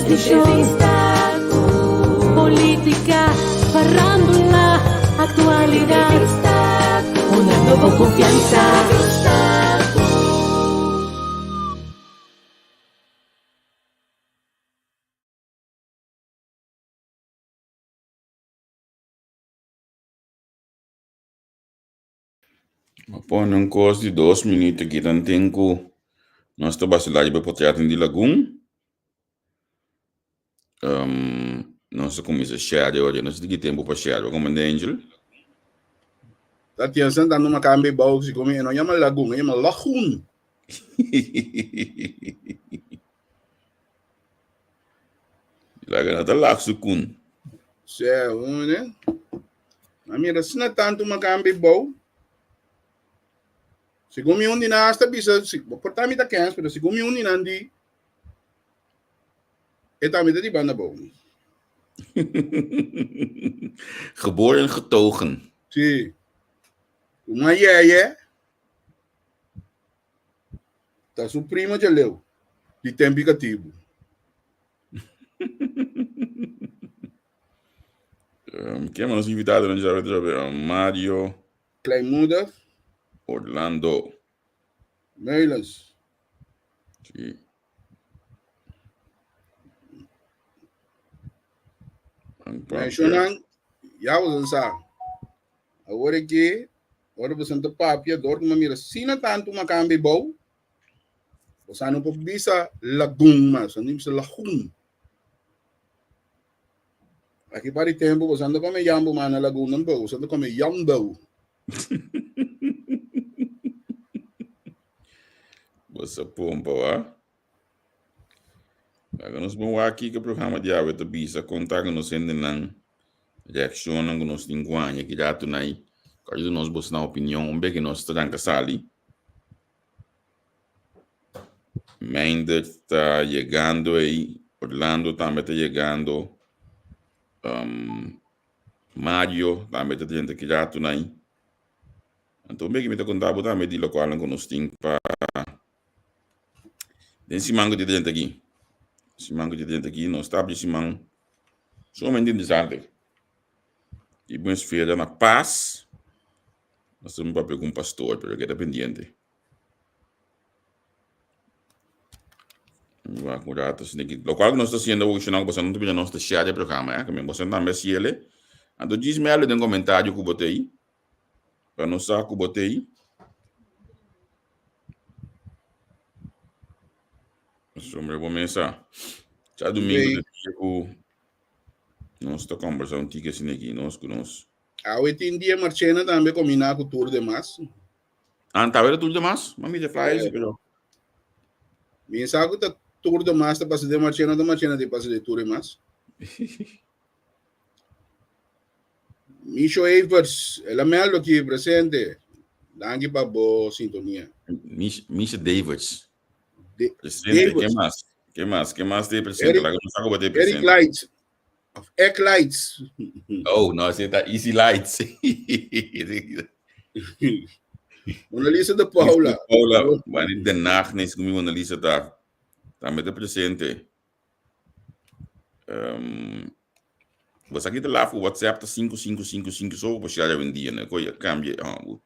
Superstishon, politica, farandula, actualidad, Hunando bo confiansa. A pone un kos di dos minuut aki tanten ku nos ta basilá riba e potretin di Lagun. Nos a kuminsá share ora, nos tin ki tempu pa share, bo komandé Angel? Ta tien sentando makambe bou si komi e no yama lagun, e yama lagun. Laga no ta lag su kun. Sè, un, Ma mira, asina tantu makambe bou. Segun mi un di nan hasta bisa, si, por ta mi ta kens, pero segun mi un di nan di, e tambe ta di banda bou. Geboren getogen. Si. Uma yeye ta su primo djaleu di tempi katibu. Ken nos invitado nan djawe djawe? Mario Kleinmoeder. Orlando. Meulens. Si. Mencionan, ya boso sa. Awor aki, ora boso ta papia, dor ku mira sina tantu makambi bou, boso no por bisa lagun mas, boso bisa lagun. Aki pa di tempu boso no ta kome yambo mas na lagun nan bou, boso ta kome yambou. Boso pompa wa. Laga nos bon wak kiko programa di awe ta bisa, konta ku nos hendenan, reakshonnan ku nos tin ku haña ki ratu nai, ku ayuda nos bosnan opinion un bes ku nos ta ranka sali. Meindert ta yegando ei, Orlando tambe ta yegando, Mario tambe ta drenta ki ratu nai. Anto un bes ku mi ta konta bo tambe di lokualnan ku nos tin pa. Den siman ku ta drenta aki, siman ku ta drenta aki nos ta abri siman sumamente interesante. I bo esfera na pas, nos ta papia ku un pastor pero keda pendiente. Wak un rato asina aki. Lokual ku nos ta hasiendo awor ku boso no ta mira nos ta share e programa ya, boso tambe hasiel. Anto djis mèldu den komentario ku bo ta ei. Pa nos sa ku bo t'ei. Pasobra bo mes sa. Djadumingu ta dia ku nos ta kombersá un tiki asina aki, nos ku nos. Awe tin dia Marchena tambe kombiná ku Tour de Mas. Ah, ta wera Tour de Mas? Ma mira flyers, pero. Mi sa ku ta Tour de Mas ta pasa den Marchena, ta Marchena ta pasa den Tour de Mas. Misho Evers, el a meldo aki presente. Danki pa bo sintonia. Misha Davids. Presente, ke mas? Ke mas? Ke mas te presente? Laga nos sa ku bo te presente. Eric Lights. Of Ek Lights. Oh, no, ese ta Easy Lights. Mona Lisa de Paula. Paula, wanneer de nacht nes ku mi Mona Lisa ta. Tambe te presente. Um, Bo sa ki ta laf ku WhatsApp ta 5555 so bo share awendia ne koy a cambia e hombo.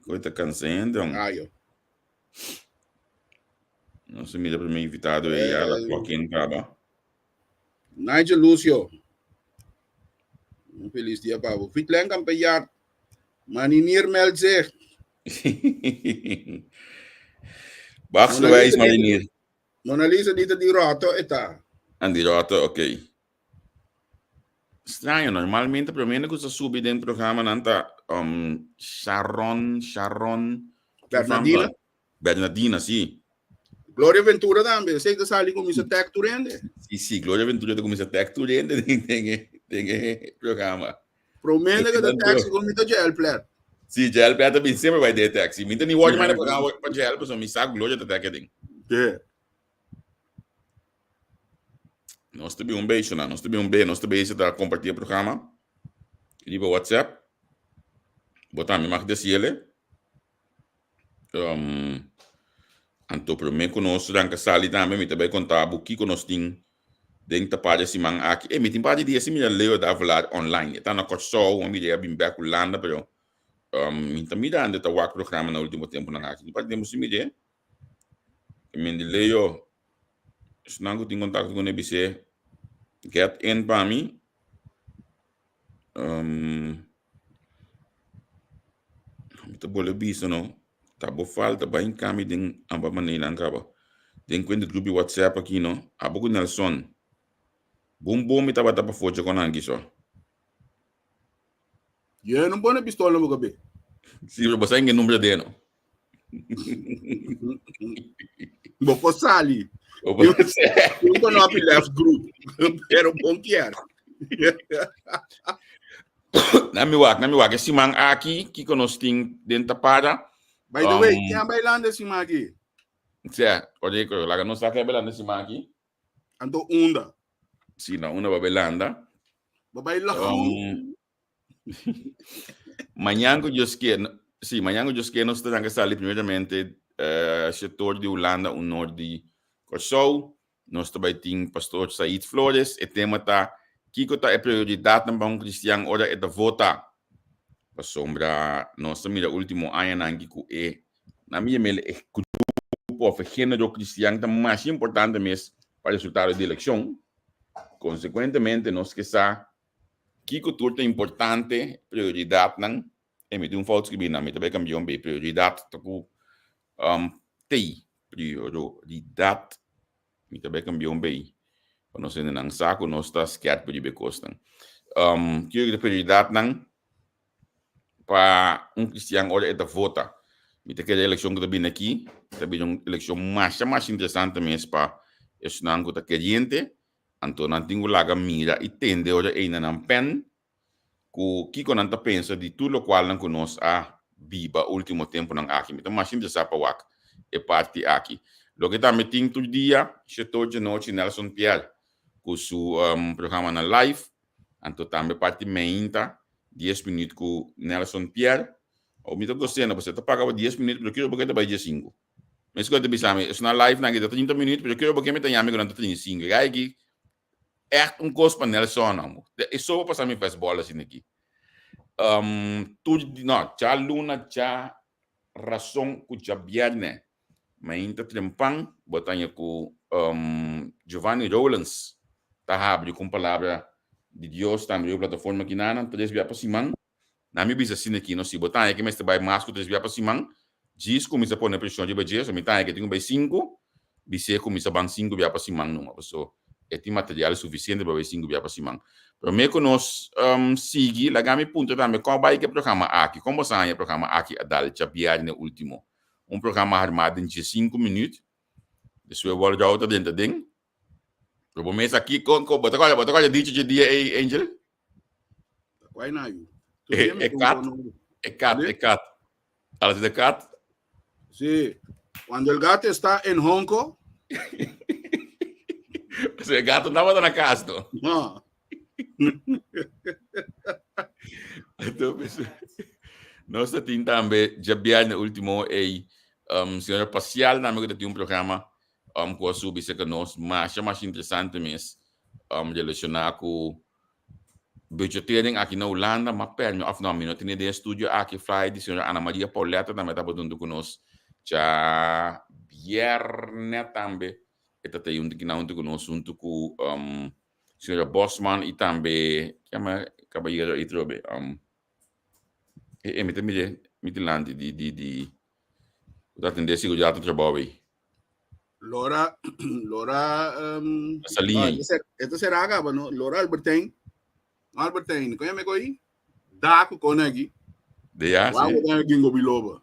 Koy ta cansende hom. Ayo. No se mira primer invitado e ya la clock in caba. Nigel Lucio. Un feliz dia pa bo. Fietlen Kampejaard. Maninier meldt zich. Wacht wijs, marinier. Mona Lisa di ta di roto e ta. An di roto, ok. Straño, normalmente promé ku sa subi den programa nan ta um, Sharon, Sharon. Bernadina. Bernadina, si. Gloria Ventura tambe, esei ta sali kuminsá tag tur hende. Si, si, Gloria Ventura ta kuminsá tag tur hende den, den, e, den e programa. Promé ku ta tag segun mi ta Jael Plet. Si, Jael Plet ta bin semper bai den e tag. Si, mi ta ni wòrdu mai na programa pa Jael, pasobra mi sa ku Gloria ta tag aden. Yeah. Nos ta bin un beiso nan, nos ta bin un be, nos ta bezig ta kompartí e programa riba WhatsApp. Bo tambe mag desiele. Um, anto promé ku nos ranka sali tambe mi ta bai konta bo kiko nos tin. Den ta par di siman aki. E mi tin par di dia sin mira Leo Davelaar online. E ta na Kòrsou, mi mira e a bin bèk Hulanda, pero mi ta mirando e ta wak programa na ultimo tempunan aki. Tin par di tempu sin mir'é. E men di Leo, esnan ku tin kontakto kuné bis'é get in pa mi. Mi ta bolbe bisa no, ta bo falta bai cambia den amba maneranan caba. Den cuenta grupo di WhatsApp aki no, abo cu Nelson. Bon bon mi tabata pafó dje con nan kiso. Yo no pone pistola na bo cabe. Sí, pero bo sa en nombre de no. Bo por sali. Yo no api left group, pero bon kier. Na mi wak, na mi wak. E siman aki, kiko nos tin den tapada? By the way, ken bailando e siman aki? Sea, oye, laga nos sa ken bailando e siman aki. Anto unda? Si, na unda ba bailanda. Ba baila um, Mañan ku Dios kier, sí, mañan ku Dios kier nos ta ranka sali primeramente eh, sector di Hulanda, un nort di Kòrsou. Nos ta bai tin Pastor Said Flores. E tema ta kiko ta e prioridatnan pa un kristian ora e ta vota. Pasobra nos ta mira último añanan ki ku e na mi yam'el e grupo òf e género kristian ta mas importante mes pa resultado di elekshon. Konsekuentemente nos ke sa Kiko tur ta importante, prioridatnan, e mi tin un fout skribí nan, mi ta bai kambia un bei, prioridat ta ku T, prioridat, mi ta bai kambia un bei, pa nos hendenan sa ku nos ta skèrp riba e kosnan. Kiko ta prioridatnan pa un kristian ora e ta vota? Mi ta kere elekshon ku ta bini aki, ta bini un elekshon masha masha interesante mes pa esnan ku ta keriente. Anto nan tin ku laga mira i tende ora ei na nan pen ku kiko nan ta pensa di tur lokualnan ku nos a biba ultimo tempunan aki. Mi ta masha interesá pa wak e parti aki. Loke tambe tin tur dia, shetor djanochi Nelson Pierre ku su programanan live. Anto tambe parti meinta dies minuut ku Nelson Pierre. Awor mi ta gost'e, pasobra e ta paga pa dies minuut pero kiko bo ke ta bai diesinku? Mesco ta bisa mi, esnan live nan ta 30 minuut, pero kero bo ke mi ta yami ku nan ta 35. Gai aki echt un kos pa Nelson amo. E so pasa mi fastball asina aki. Um, tur, no, cha luna, cha rason ku cha bierne. Mainta trempan, bo ta haña ku um, Giovanni Rowlands ta habri ku un palabra di Dios tambe riba plataforma kinanan, tres bia pa siman. Na mi bisa asina aki no, si bo ta haña ke mester bai mas ku tres bia pa siman, djis kuminsá pone preshon riba dje, so mi ta haña ke tin ku bai sinku, bis'é kuminsá ban sinku bia pa siman numa, paso e tin material sufisiente pa bai sinku bia pa siman. Promé ku nos sigui, laga mi puntra tambe kon a bai ku e programa aki, kon boso a haña e programa aki a dal djabièrnè último? Un programa harmá den diesinku minüt, despues wòrdu djou ta drenta den. Pero bo mes aki kon kon bo ta kòrda bo ta kòrda dicho dje dia ei Angel? Kwai na yu. E, e kat, e kat, e kat. Alles de kat? Sí. Cuando el gato está en honco. O sea, el gato no na casa, no? No. Entonces, nos tin tambe djabièrnè último ei um, señora Pasial tambe ku ta tin un programa um, ku a subi serka nos masha masha interesante mes um, relashoná ku budgetering aki na Hulanda, ma pèrmi òf no, mi no tene den e studio aki fly di señora Ana Maria Pauletta tambe tabata huntu ku nos djabièrnè tambe e ta tei huntu kina huntu ku nos huntu ku um, señora Bosman i tambe kiama kabayero ei trobe um, e, e mi ta mire mi dilanti di di di ku ta atendé seguridat na trabou ei. Lora, Lora, um, Esa línea ahí. Esta será acá, no? Lora Albertijn. Albertijn, ¿cómo me coi? Da ku con aquí. De ya, sí. Wow, gingo biloba.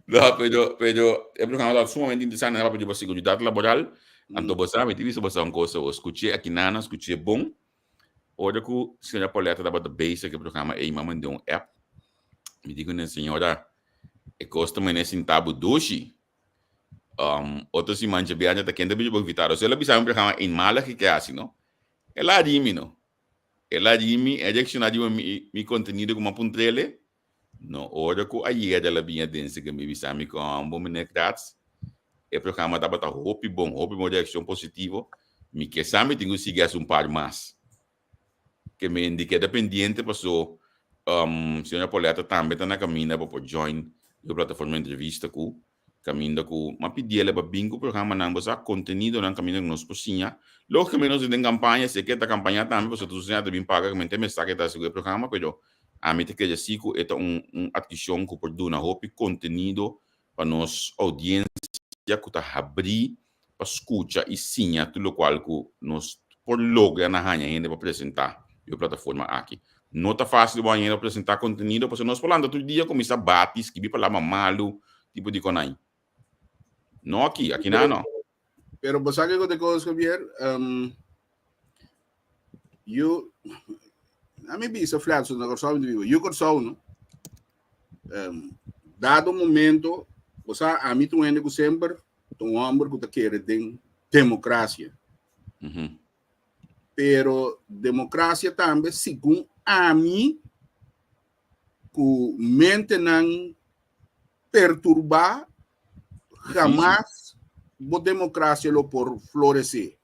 No, pero, pero, e programa ta sumamente interesante, na papia seguridad laboral. Anto bo sa, mi ti bisa bo sa un cosa, o escuché aki nana, escuché bon. Ora ku señora Pauletta tabata bezig ku e programa ei, mi a mand'é un app. Mi di ku ne, señora, e kos ta manera sinta bo dushi. Um, otro siman djabièrnè ta kende bo invitado. So el a bisa mi un programa eenmalig ke hasi, no? El a di mi, no? El a di mi, e a reakshoná riba mi, mi kontenido ku mi a puntr'el. No, ora ku ayer el a bin aden seke mi bisa mi kon bo meneer Kratz, e programa tabata hopi bon, hopi bon reakshon positivo. Mi ke sa mi tin ku sigui hasi un par mas. Ke men di keda pendiente paso señora Pauletta tambe ta na kaminda pa por join e plataforma entrevista ku kaminda ku m'a pidi el pa bin ku programanan bo sa kontenidonan kaminda ku nos por siña. Logikamente nos ta den kampaña si e ke ta kampaña tambe pasobra tur señora ta bin paga ku mente mester sa ke ta hasi ku e programa pero ami ta kere si ku e ta un un atkishon ku por duna hopi kontenido pa nos oudiensia ku ta habrí pa skucha i siña tur lokual ku nos por logra na haña hende pa presentá riba e plataforma aki. No ta fásil bo haña hende pa presentá kontenido pasobra nos por lanta tur dia kuminsá bati, skibi palabra malu, tipo di konai. No aki, aki nan no. Pero bo sa kiko ta e kos, Javier? Yu, ami bisa flat, so na Kòrsou mi ta biba. Yu Kòrsou, no? Dado momento, bo sa, ami ta un hende ku semper ta un hòmber ku ta kere den demokrasia. Pero demokrasia tambe, segun ami, ku mentenan perturbá, hamas bo demokrasia lo por floresé.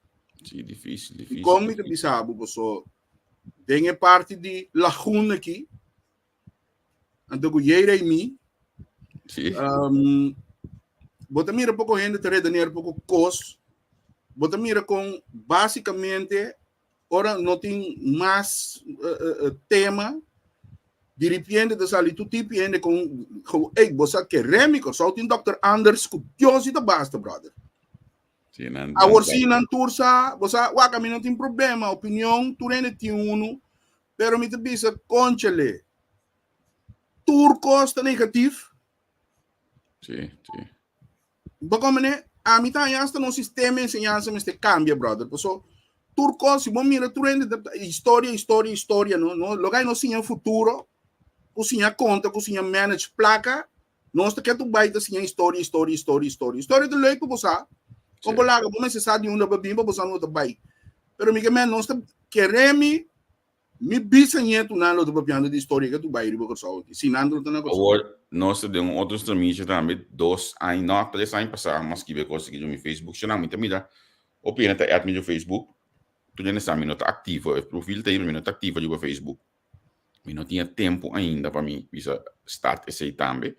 Sí, difícil, difícil. I kon mi ta bisa bo, paso den e parti di Laguna aki, anto ku Yeira i mi, Sí. Bo ta mira poko hende ta redeneer poko kos, bo ta mira kon básikamente ora no tin mas tema, di ripiente ta sali tur tipo hende con, con ey, bo sa ke Remy Kòrsou tin Dòkter Anders ku Dios i ta basta, brother. Sí, nan, Awor nan si nan tur sa, bo sa, wak, ami no tin problema, opinion, tur hende tin unu, pero mi ta bisa, kónchale, tur kos ta negatif. Sí, sí. Bo komene, ami ta haña hasta nos sistema de enseñansa mester cambia, brother. Paso, tur cos, si bo mira tur hende, historia, historia, historia, no, no, lo gai nos siña futuro, ku siña conta, ku siña manage placa, nos ta ketu bai ta siña historia, historia, historia, historia. Historia ta leuk pa bo sa, kon bo laga, bo mester sa di unda bo bin pa bo sa unda bo ta bai. Pero mi ke men, nos ta keremi Mi bisañetunan lo ta papiando di historia ke tu bai riba Kòrsou aki. Si nan lo ta na Kòrsou. Awor, nos ta den un otro stramishi tambe, dos aña, no, tres aña pasá, mi a skibi e kos aki riba mi Facebook. Shonnan, mi ta mira hopi hende ta add mi riba Facebook, tur hende sa mi no ta aktivo, e profil ta ei, pero mi no ta aktivo riba Facebook. Mi no tin e tempu ainda pa mi bisa start esei tambe.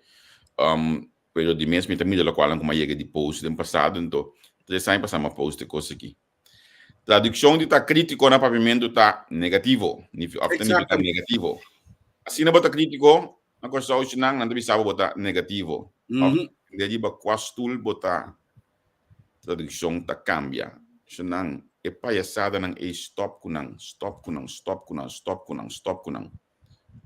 Pero di mes mi ta mira lokualnan ku mi a yega di post den pasado, anto tres aña pasá mi a post e kos aki. Traduccion di ta critico na papiamento ta negativo, of ta nifica negativo. Asina bo ta critico na Kòrsou nan, nan ta bisa bo bo ta negativo. Of depende riba kua stul bo ta, traduccion ta cambia. Nan, e payasadanan ei stop cu nan, stop cu nan, stop cu nan, stop cu nan, stop cu nan.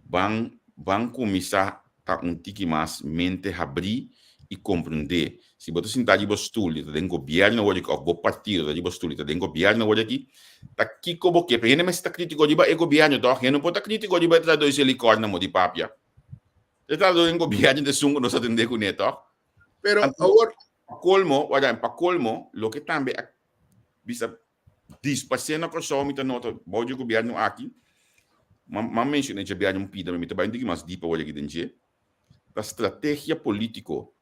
Ban ban kuminsá ta un tiki mas mente habrí i komprendé. Si bo ta sintá riba stul i ta den gobièrnu awor aki òf bo partido ta riba stul i ta den gobièrnu awor aki, ta kiko bo ke? Hende mester ta krítiko riba e gobièrnu tòg? Hende no por ta krítiko riba e trahadó di Selikor na modi papia. E trahadó den gobièrnu ta esun ku nos a tendé kuné tòg? Pero awor. Pa kolmo, wak, pa kolmo, loke tambe a bisa Disparsé na Kòrsou mi ta nota bou dje gobièrnu aki, m'a menshoná dje biaha un pida, mi ta bai un tiki mas dip awor aki den dje, ta strategia polítiko.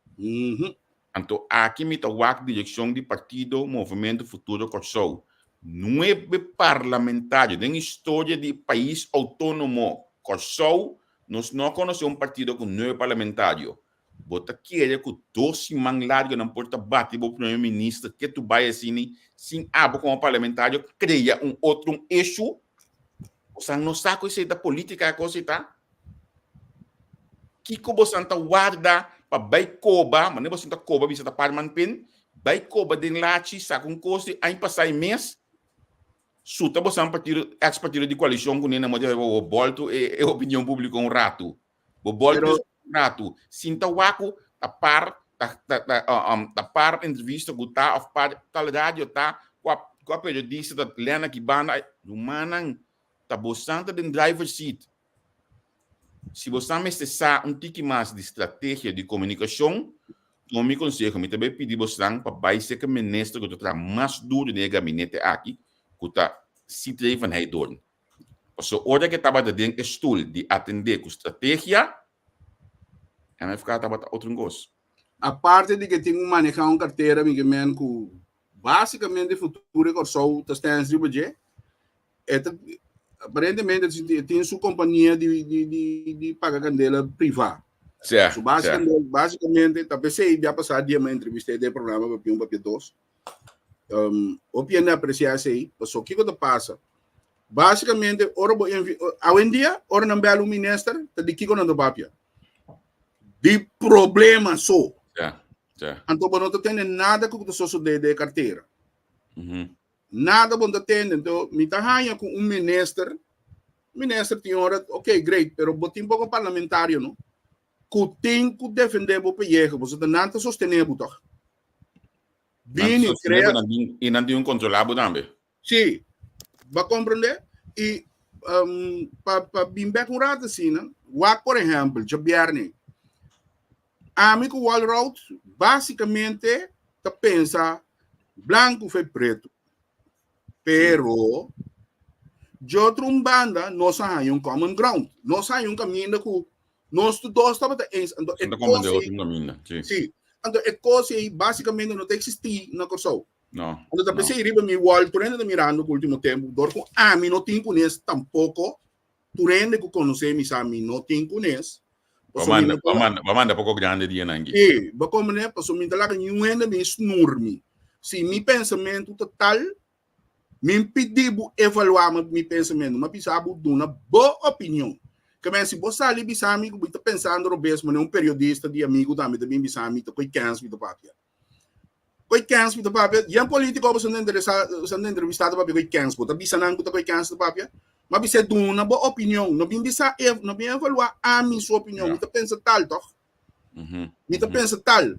Anto aki mi ta wak direkshon di partido Movementu Futuro Kòrsou. Nuebe parlamentario den historia di pais outónomo Kòrsou nos no a konosé un partido ku nuebe parlamentario. Bo ta kere ku dos siman largo nan por ta bati bo primer minister ke tu bai asini sin abo komo parlamentario krea un otro un issue? Bosan no sa ku esei ta politica e kos ei ta? Kiko bosan ta warda pa bai koba, manera bosan ta koba bisa ta par man pin, bai koba den lachi saka un kos di aña pasá i mes suta bosan partido ex partido di koalishon ku nena moda bo bolto e opinion publiko un ratu. Bo bol Pero, ratu, sinta waku ta par ta ta ta um, ta par entrevista ku ta of par tal radio ta kwa kwa periodista ta lena ki banda rumannan ta bosan ta den driver seat. Si bosan mester sa un tiki mas di strategia di komunikashon, tuma mi konseho, mi ta bai pidi bosan pa bai serka minister ku ta traha mas duru den e gabinete aki, ku ta Sithree van Heydoorn. Pasobra ora ke tabata den e stul di atendé ku strategia, MFK tabata otro un kos. Aparte di ke tin un manehá un kartera mi ke men ku básikamente futuro di Kòrsou ta stens riba dje. E ta aparentemente tin su kompania di di di di paga kandela privá. Sea, So básikamente, básikamente ta p'esei bia pasá dia mi a entrevist'é den e programa Papia Un Papia Dos. Um, hopi hende apresiá esei, pasobra kiko ta pasa? Básikamente ora bo envi awendia ora nan bèl un minister ta di kiko nan ta papia? Di problema so. Sea, sea. Anto bo no ta tende nada ku ta sosodé den e kartera. Mhm. Nada bo no ta tende. Anto mi ta haña ku un minister, minister tin ora, ok, great, pero bo tin poko parlamentario no, ku tin ku defendé bo pellejo, pasobra nan ta sostené bo tòg. Nan Bini, ta sostené bo, krea. nan tin, i nan tin un kontrolá bo tambe. Sí, bo a komprendé? I um, pa, pa bin bek un rato asina, wak por ehèmpel, djabièrnè, ami ku Walroud básikamente ta pensa blanku fe pretu. Pero, dje otro un banda nos a haña un common ground. Nos a haña un kaminda ku nos tur dos tabata eens. Anto e Nos ta komprendé kos otro ei, un kaminda, sí. sí, anto e kos ei básikamente no ta eksistí na Kòrsou. No, Anto ta no. p'esei riba mi wall tur hende ta mirando ku ultimo tempu dor ku ami no tin kunes tampoko tur hende ku konosé mi sa mi no tin kunes Bo pasobra mi manda, no bo ta manda, bo manda poko grande dianan aki. Sí, bo komprendé pasobra mi ta laga niun hende bin snur mi. Si mi pensamentu ta tal, mi pidi bo evaluá mi pensamentu, mi a bisa bo duna bo opinion. Ke men si bo sali bisa mi ku bo ta pensando robes, manera un periodista di amigu tambe ta bin bisa mi ta koe kens mi ta papia. Koe kens mi ta papia? Yen politico bo sendo interesa, sendo entrevista ta papia koe kens. Bo ta bisa nan ku ta koe kens ta papia? Ma bisa duna bo opinion. No bin bisa, no bin evalua ami su opinion. Mi ta pensa tal, toch? Mi ta pensa tal.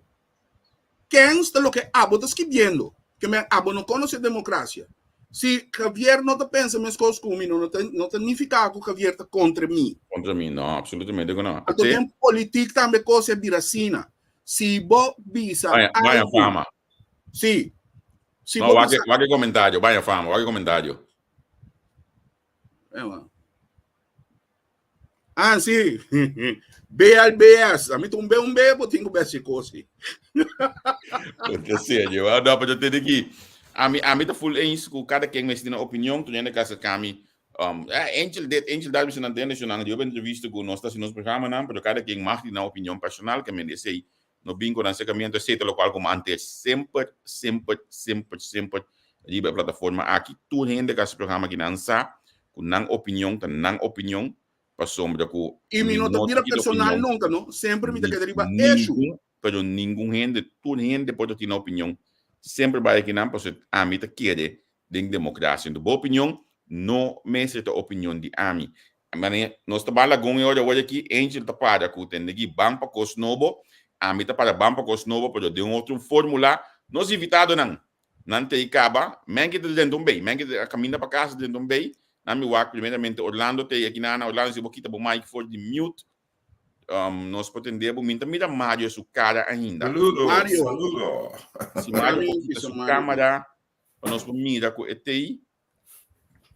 Kens ta loke abo ta skibiendo. Ke men abo no konosé demokrasia. Si Javier no ta pensa meskos ku mi, no no ta no ta nifiká ku Javier ta kontra mi. Kontra mi, no, absolutamente ku no. Anto den politik tambe kos a bira asina. Si bo bisa Vaya, vaya algu, fama. si, si No, bo wak bisa, wak comentario, vaya fama, wak comentario. Ewa. Ah, si. BLBS. A mi ta un B, un B, bo tin ku besi kosi. Porque serio, ah, no, pero te diki. A mi ta full eens ku kada ken mester tin opinion, tur hende ka acerca mi. Angel dit, Angel dat, bisa nan tende, nan dio entrevista ku nos ta hasi nos programanan, pero kada ken mag di nan opinion personal, ke men esei no bin ku nan acercamiento, esei ta lokual ku mi antes semper, semper, semper, semper riba e plataforma aki. Tur hende ka hasi programa aki nan sa ku nan opinion ta nan opinion, pasobra ku I mi mi no ta no ta bira kita personal opinion nunka, no. Semper mi ta di keda riba eshu. ningun, pero ningun hende, tur hende por ta tin nan opinion, semper bai akinan pasobra ami ta kere den demokrasia. Enton bo opinion no mester ta opinion di ami. Mane nos ta bai lagun e ora awor aki, Angel ta para ku tende aki ban pa kos nobo, ami ta para ban pa kos nobo, pero den otro formula, nos invitadonan Nan ta i kaba, Menke ta drenta un bei, Menke ta kaminda pa kas drenta un bei, nan mi wak primeramente Orlando ta i aki nana, Orlando si bo kita bo mic for di mute, nos por tende bo, mi ta mira Mario su kara ainda. Saludo, Mario. saludo. Si Mario por Mario, kita su Mario. kamera, pa nos por mira ku e tei,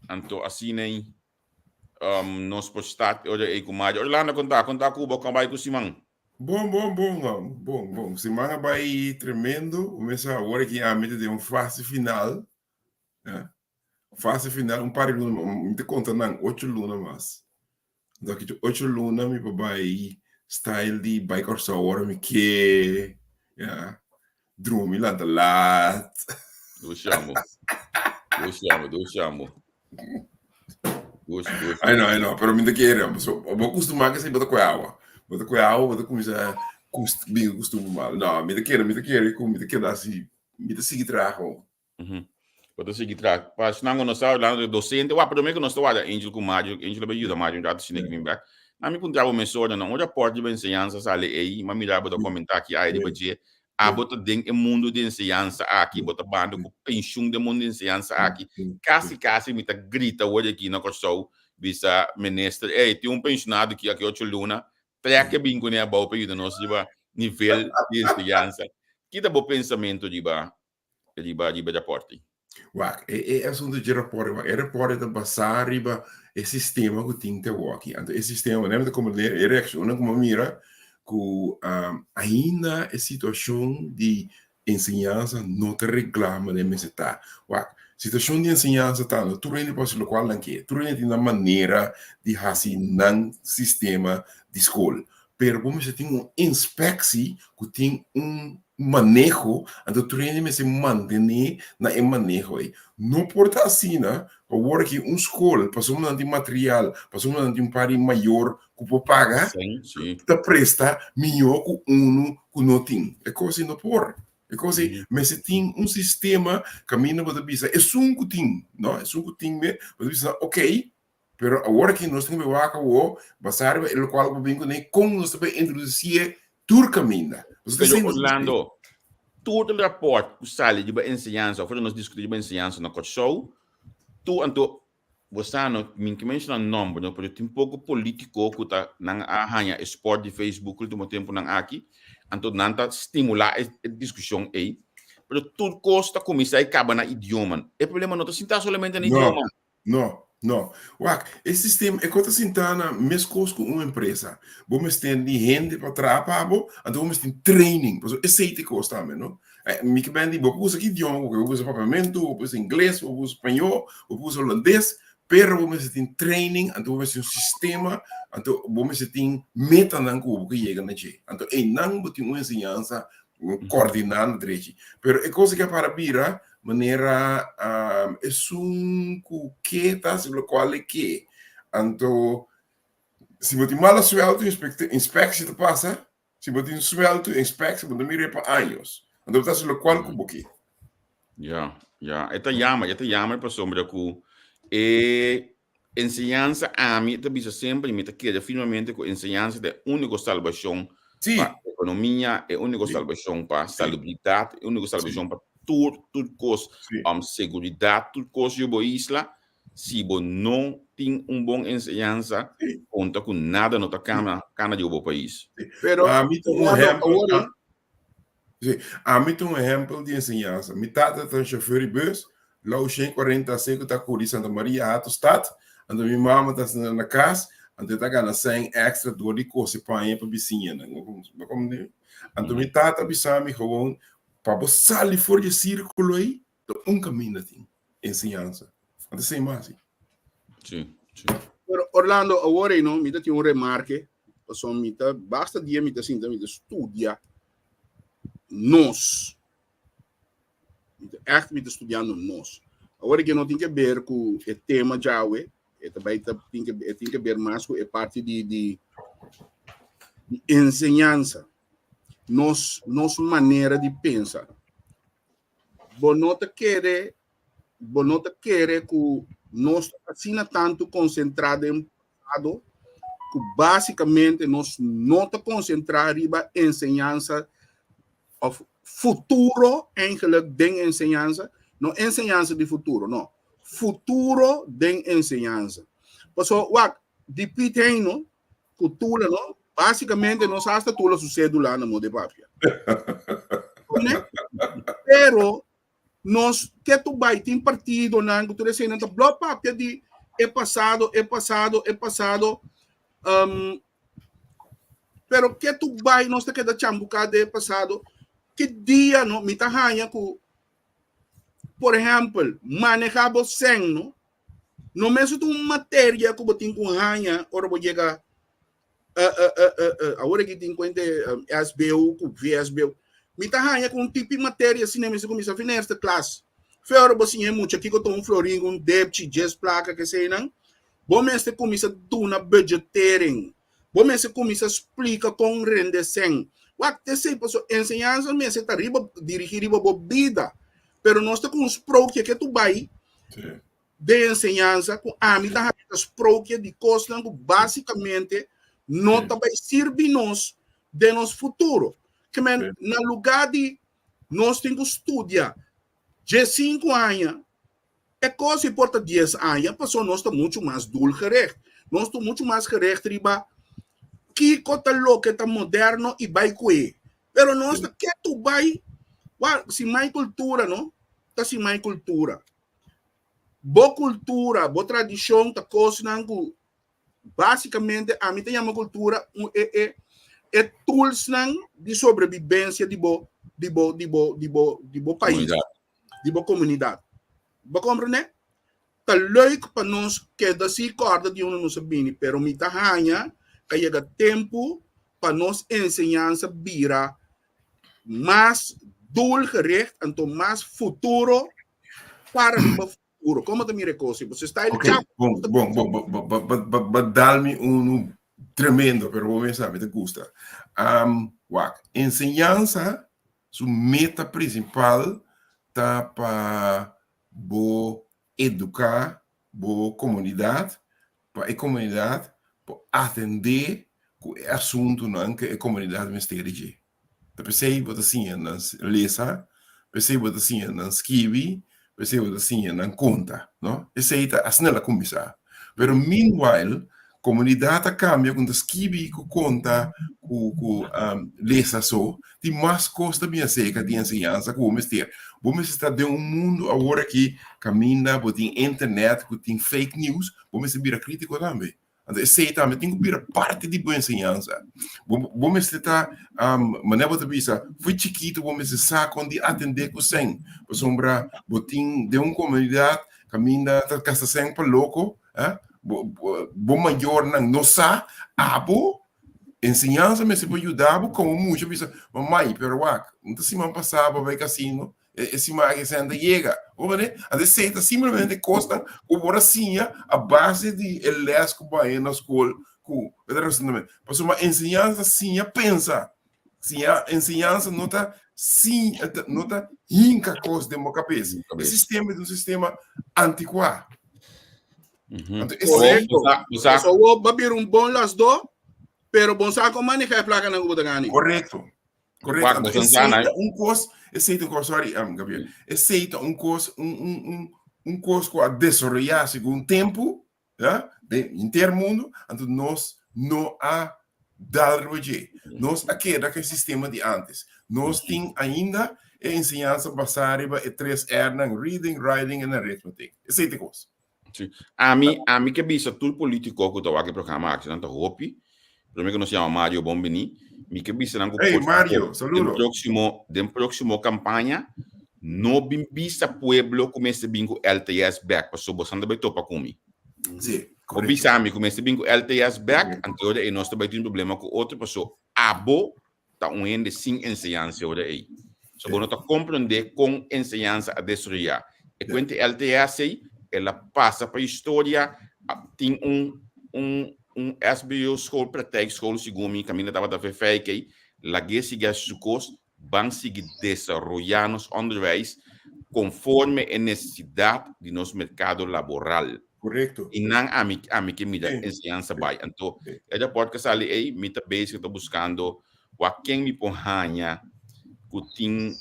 anto asina ei nos por start ora ei ku Mario. Orlando konta, konta ku bo, kon bai ku siman? Bon, bon, bon, man. Bon, bon. Siman a bai tremendo. Mesa awor aki ami ta den un fase final. Ja. Fase final, un par di luna, mi ta konta nan ocho luna mas. Anto aki ocho luna mi por bai style di bai Kòrsou ora mi ke. Ja. Drumi lanta laat. Dushi amo. Dushi amo, dushi amo. Dushi, dushi. Ai no, ai no, pero mi ta kere, so, bo kustumá ke si bo ta kue awa. Bo ta kue awa, bo ta kuminsá kust, bin kustumber mal. No, mi ta kere, mi ta kere ku mi ta keda asi, mi ta sigui traha gewoon. Bo ta sigui traha. Pa esnan ku no sa, hablando di docente, wak, promé ku nos ta warda Angel ku Mario, Angel a bai yuda Mario un rato si nek bin bek. Na mi puntra bo mesora, na un raport riba enseñansa sali ei, m'a mira bo ta komentá aki ai riba dje, abo ta den e mundu di enseñansa aki, bo ta banda ku penshun den mundu di enseñansa aki, kasi kasi mi ta grita awor aki na Kòrsou, bisa minister, ey, tin un penshonado aki aki ocho luna, trek e bin kuné abou pa yuda nos riba nivel di enseñansa. Ki ta bo pensamentu riba riba riba e rapòrt ei? Wak, e e asuntu dje rapòrt, wak, e rapòrt ta basá riba e sistema ku tin te awoki. Anto e sistema, manera mi ta komprendé e reakshonnan ku mi a mira ku ainda e situashon di Enseñansa no ta reglá manera mester ta. Wak, situashon di enseñansa ta no tur hende por hasi lokual nan ke. Tur hende tin nan manera di hasi nan sistema di skol. Pero bo mester tin un inspeksie ku tin un maneho, anto tur hende mester mantené na e maneho ei. No por ta asina ku awor aki un skol, pasobra nan tin material, pasobra nan tin un par di mayor ku por paga, ta presta mihó ku unu ku no tin. E kos ei no por. E kos ei mester tin un sistema kaminda bo ta bisa esun ku tin, no, esun ku tin me, bo ta bisa ok, pero awor aki nos tin ku wak awor basá riba e lokual ku bo bin kuné kon nos ta bai introdusié tur kaminda. Pero Orlando, tur rapòrt ku sali riba enseñansa òf ora nos diskutí riba enseñansa na Kòrsou, tur anto Bo sa no, mi ke menciona nomber no, pero tin poco politico cu ta nan a haña e sport di Facebook ultimo temponan aki, anto nan ta stimula e discusion ey, pero tur cos ta cuminsa y caba na idioma. E problema no ta sinta solamente na idioma. No, no. Wak, e sistema, e cos ta sinta na mescos cu un empresa. Bo mester di hende pa traha pa bo, anto bo mester tin training, pasobra esey ta e cos tambe, no. Mi ke ben di bo por usa ki idioma bo ke, bo por usa papiamentu, bo por usa ingles, bo por usa spañó, bo por usa holandes, pero bo mester tin training, anto bo mester tin un sistema, anto bo mester tin metanan ku bo ke yega na dje. Anto einan bo tin un enseñansa kordiná na drechi. Pero e kos aki a para bira manera esun ku ke ta hasi lokual e ke. Anto si bo tin mala suèltu inspeksie ta pasa. Si bo tin suelto inspectie, bo ta mira e pa años. Anto bo ta hasi lokual ku bo ke. Ya, ya. E ta yama, e ta yama pasobra ku e enseñansa ami ta bisa semper i mi ta kere firmemente ku enseñansa ta e úniko salbashon pa ekonomia, e úniko salbashon pa salubridat, e úniko salbashon pa tur, tur kos, seguridat, tur kos yu bo isla. Si bo no tin un bon enseñansa, konta ku nada no ta kana kana di bo pais. Pero Ami ta un Orlando, ehempel, awor, ah, sí, ami ta un ehempel di enseñansa. Mi tata ta un chauffeur di bus, lou 145 ta kuri Santa Maria Hato stad, anto mi mama ta sinta na kas, anto e ta gana sèn extra dor di kose paña pa bisiñanan. Bo kom- bo komprende? Anto mi tata a bisa mi gewoon, pa bo sali for di e sírkulo ei, ta un kaminda tin. Enseñansa. Anto esei mas si. Sí, sí. Pero Orlando, awor ei no, mi ta tin un remarke, pasobra mi ta basta dia mi ta sinta mi ta studia nos. Mi ta echt mi ta studiando nos. Awor ke no tin ke ber ku e tema djawe, e ta bai ta tin ke e tin ke ber mas ku e parti di di di enseñansa. Nos nos manera di pensa. Bo no ta kere, bo no ta kere ku nos ta asina tantu konsentrá den pasado ku básikamente nos no ta konsentrá riba enseñansa òf futuro eigenlijk den enseñansa, no enseñansa di futuro, no, futuro den enseñansa. Pasobra wak, di Piet Hein no, ku Tula no, básikamente nos hasta Tula su sédula na modo papia. Pero nos ke tu bai tin partidonan ku tur eseinan ta blò papia di e pasado, e pasado, e pasado. Um, pero ke tu bai nos ta keda chambuká de e pasado. Ki dia no mi ta haña ku, por ehèmpel, manehá bo sèn no, No mester ta un materia ku bo tin ku haña ora bo yega awor aki tin kuenta SBO ku VSBO. Mi ta haña ku un tipi materia asina mester kuminsá fin eerste klas. Fe ora bo siña e mucha kiko ta un florin, un depchi, djes plaka, keseinan. Bo mester kuminsá duna budgetering. Bo mester kuminsá splika kon rende sèn. Wak ta esei pasobra enseñansa mester ta riba dirigí riba bo bida. Pero nos ta ku un sprookje ke tu bai den enseñansa ku ami ta haña ta sprookje di kosnan ku básikamente no ta bai sirbi nos den nos futuro. Ke men na lugá di nos tin ku studia diesinku aña, e kos ei por ta dies aña pasobra nos ta muchu mas doelgericht. Nos ta muchu mas gericht riba kiko ta loke ta moderno i bai ku e. Pero nos ta ketu bai, wak, si mai kultura no, ta si mai kultura. Bo kultura, bo tradishon ta kosnan ku básikamente ami ta yama kultura un e e. E toolsnan di sobrevivencia di bo di bo di bo di bo di bo pais, di bo comunidad. Bo comprende? Ta leuk pa nos keda si corda di unda nos a bini, pero mi ta haña ka yega tempo pa nos enseñansa bira mas doelgericht, anto mas futuro para riba futuro. Como ta mira e cos? Bo style Ok, bon, bon, bon, bon, bon, bon, bon, bon, dal mi unu tremendo, pero bo mesa, mi te gusta. Wak, enseñansa, su meta principal ta pa bo educa bo comunidad, pa e comunidad por atende cu e asuntonan cu e comunidad mester di dje. Ta p'esei bo ta siña nan lesa, p'esei bo ta siña nan skibi, p'esei bo ta siña nan konta, no? Esei ta asina el a kuminsá. Pero meanwhile, komunidat a kambia ku ta skibi, ku konta, ku ku lesa so. Tin mas kos ta bin aserka di enseñansa ku bo mester. Bo mester ta den un mundu awor aki kaminda bo tin internet ku tin fake news, bo mester bira kritiko tambe. Anto esei tambe tin ku bira parti di bo enseñansa. Bo, bo mester ta, um, manera bo ta bisa, foi chikitu bo mester sa kon di atendé ku sèn. Pasobra bo tin den un komunidat kaminda ta gasta sèn pa loko, eh, bo, bo, bo mayornan no sa, abo enseñansa mester por yuda bo komo mucha bisa, mamai, pero wak, no ta siman pasá bo bai kasino, E siman aki esei ta yega. Bo mane? Anto esei ta simplemente kosnan ku bo por a siña a base di e les ku bo a haña na skol ku e ta rasonamentu. Pasobra enseñansa ta siña pensa. Siña, enseñansa no ta siña, no ta hinka kos den bo kabes. E sistema ta un sistema antikuá. Anto esei. Korekto. So bo a bira un bon lasdó, pero bo no sa kon maneha e plakanan ku bo ta gana. Korekto. Correcto. Anto, esei ta un kos, esei ta un kos, sorry, Gabriel. Esei ta un kos, un, un, un, un kos ku a desaroyá segun tempu, ja, den henter mundu, anto nos no a dal riba dje. Nos a keda ku e sistema di antes. Nos tin ainda e enseñansa basá riba e tres R'nan, reading, writing en arithmetic. Esei ta e kos. Sí. Ami, ami ke bisa tur politico ku ta wak e programa aki, nan ta hopi. Prome ku nos yama Mario bon bini. Mi ke bisa nan ku Hey, por Mario, favor, den saludo. próximo, den próximo campaña, no bin bisa pueblo ku mester bin ku LTS bek, pasobra boso ta bai topa ku mi. Sí, Bo correcto. bisa mi ku mester bin ku LTS bek, anto ora ei nos ta bai tin problema ku otro, pasobra abo ta un hende sin enseñansa ora ei. So bo no ta comprende con enseñansa a destruya. E cuenta LTS ei, el a pasa pa historia, tin un un un SBO school, praktijkschool, segun mi, caminda tabata verfijk ei, lag'é sigui haci su cos, ban sigui desaroya nos onderwijs conforme e necesidad di nos mercado laboral. Correcto. Y nan ami ami ke mira enseñansa bai. Anto e rapport ke sali ei, mi ta bezig ta buscando wak ken mi por haña cu tin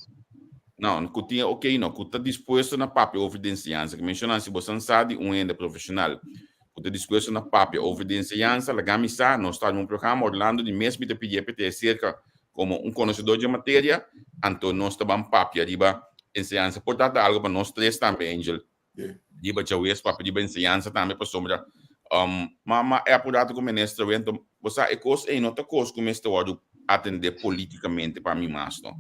no, cu tin ok no, cu ta dispuesto na papia over di enseñansa. Ke menciona si bosan sa di un hende profesional cu ta dispuesto na papia over di enseñansa, laga mi sa, nos ta arma un programa, Orlando di mes mi ta pidi e pa te acerca como un conocedor dje materia, anto nos ta ban papia riba enseñansa. Por ta ta algo pa nos tres tambe, Angel. Riba djawees papia riba enseñansa tambe pasobra um, ma ma e apurado ku minister we, anto bo sa e kos ei no ta kos ku mester wòrdu atendé politikamente pa mi mas no.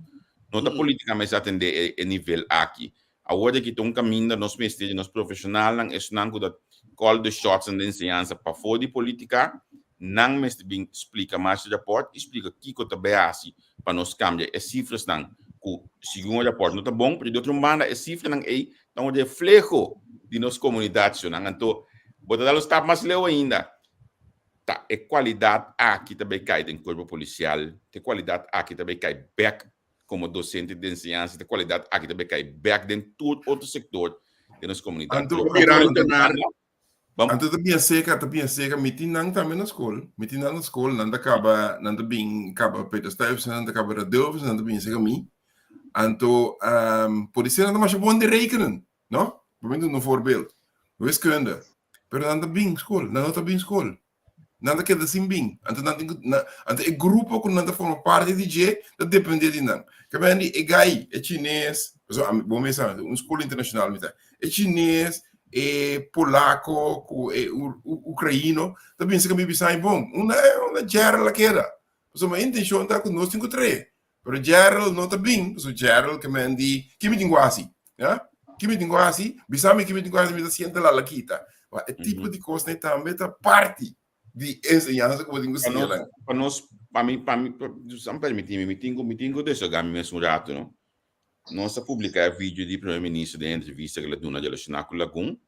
No ta politikamente atendé e, e nivel aki. Awor aki ta un kaminda nos mester di nos profeshonalnan, esnan ku ta call the shots den enseñansa pafó di politika, nan mester bin splika mas e rapòrt i splika kiko ta bai hasi pa nos kambia e sifrasnan ku segun e rapòrt no ta bon, pero di otro banda e sifranan ei ta un refleho di nos komunidat shonnan. Anto bo ta dal un stap mas leu ainda, ta e kualidat aki ta bai kai den kuerpo polisial, ta e kualidat aki ta bai kai bèk komo dosente di enseñansa, ta e kualidat aki ta bai kai bèk den tur otro sektor den nos komunidat. Anto, Bam. Anto ta bien seca, ta bien seca. Mi tin nan tambe na school. Mi tin nan na school. Nan ta caba, nan ta bin caba Peter Stuyvesant, nan ta caba Radulphus, nan ta bin seca mi. Anto, um, por ser nan ta masha bon di rekenen, no? Por mi duna un voorbeeld. Wiskunde. Pero nan ta bin school, nan no ta bin school. Nan ta keda sin bin. Anto nan tin ku, nan, anto e grupo ku nan ta forma parti di dje ta depende di nan. Ke men di e gai, e chines, pasobra ami, bo mes sa, un skol internashonal mi ta. E chines, e polako ku e ukraino ta binse ku mi bisa ai bon. Unda, unda Gerald a keda? Pasobra mi intencion ta cu nos tin cu trae. Pero Gerald no ta bin, pasobra Gerald ke men di, ki mi tin cu haci? Ya? Ki mi tin cu haci? Bisa mi ki mi tin cu haci, mi ta sienta lala kita. Ma e tipo di cosnan tambe ta parti di enseñansa cu bo tin cu siña nan. Pa nos, pa mi, pa mi, san permiti mi, mi tin cu, mi tin cu desahoga mi mes un rato, no? Nos a publica e video di Primer Minister den entrevista cu el a duna relaciona cu Lagun.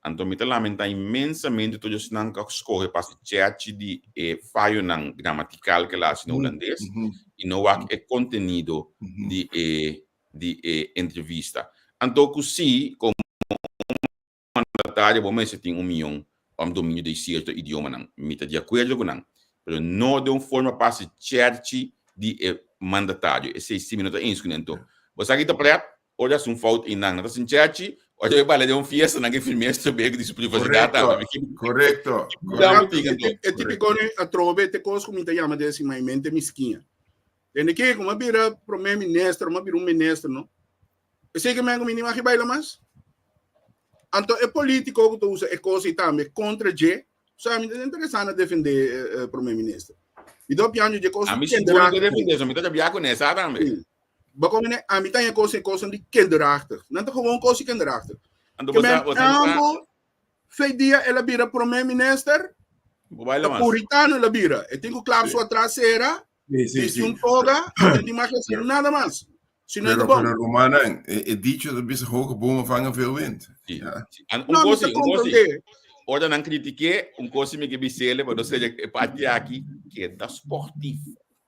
Anto mi ta lamenta inmensamente tur esnan cu a scoge pa haci chechi di e fayonan gramatical cu el a haci na Hulandes y no wak e contenido di e di e entrevista. Anto cu si, como mandatario bo mester tin un mion òm dominio di sierto idiomanan. Mi ta di akuerdo ku nan, pero no den un forma pa hasi chèrchi di e mandatario. Esei si mi no ta eens kuné. Anto, bo sa ki ta prèt? Ora hasi un fout einan, nan ta hasi un chèrchi, ora bo bala den un fiesta nan ke firm'é estrob'é di su privasidat tambe. Korekto, korekto. E típiko atrobe te kos ku mi ta yama den si mente miskiña. Tende ke ku mi a bira promé minister, mi a bira un minister, no? Esei ke men ku mi ni maki baila mas. Anto e politiko ku ta usa e kos ei tambe kontra dje, sa mi ta interesá na defendé prome minister. Mi ta opiando dje kos A mi sigur ta defendé, so mi ta rabia kuné sa tambe. Sí. Bo komene, a mi ta e kos e kosnan di kinderachtig. Nan ta gewoon kos di kinderachtig. Anto Ke bo sa, men bo sa, bo sa. ambo fe dia el a bira prome minister, Bo baila ta mas. puritano el a bira. E tin ku klap Sí. su atras sera, Sí, sí, bisti sí. un toga, e tin mag hasi nada mas. Si no e ta Pero, bon. pero rumannan, e, e dicho ta bisa hoge bomen vangen veel wind. Sí, Ja. sí. An- un No, mi kosi, ta un kosi. comprende. Ora nan kritiké, un kosi mi ke bisele, pa no seja e parti aki, keda sportief.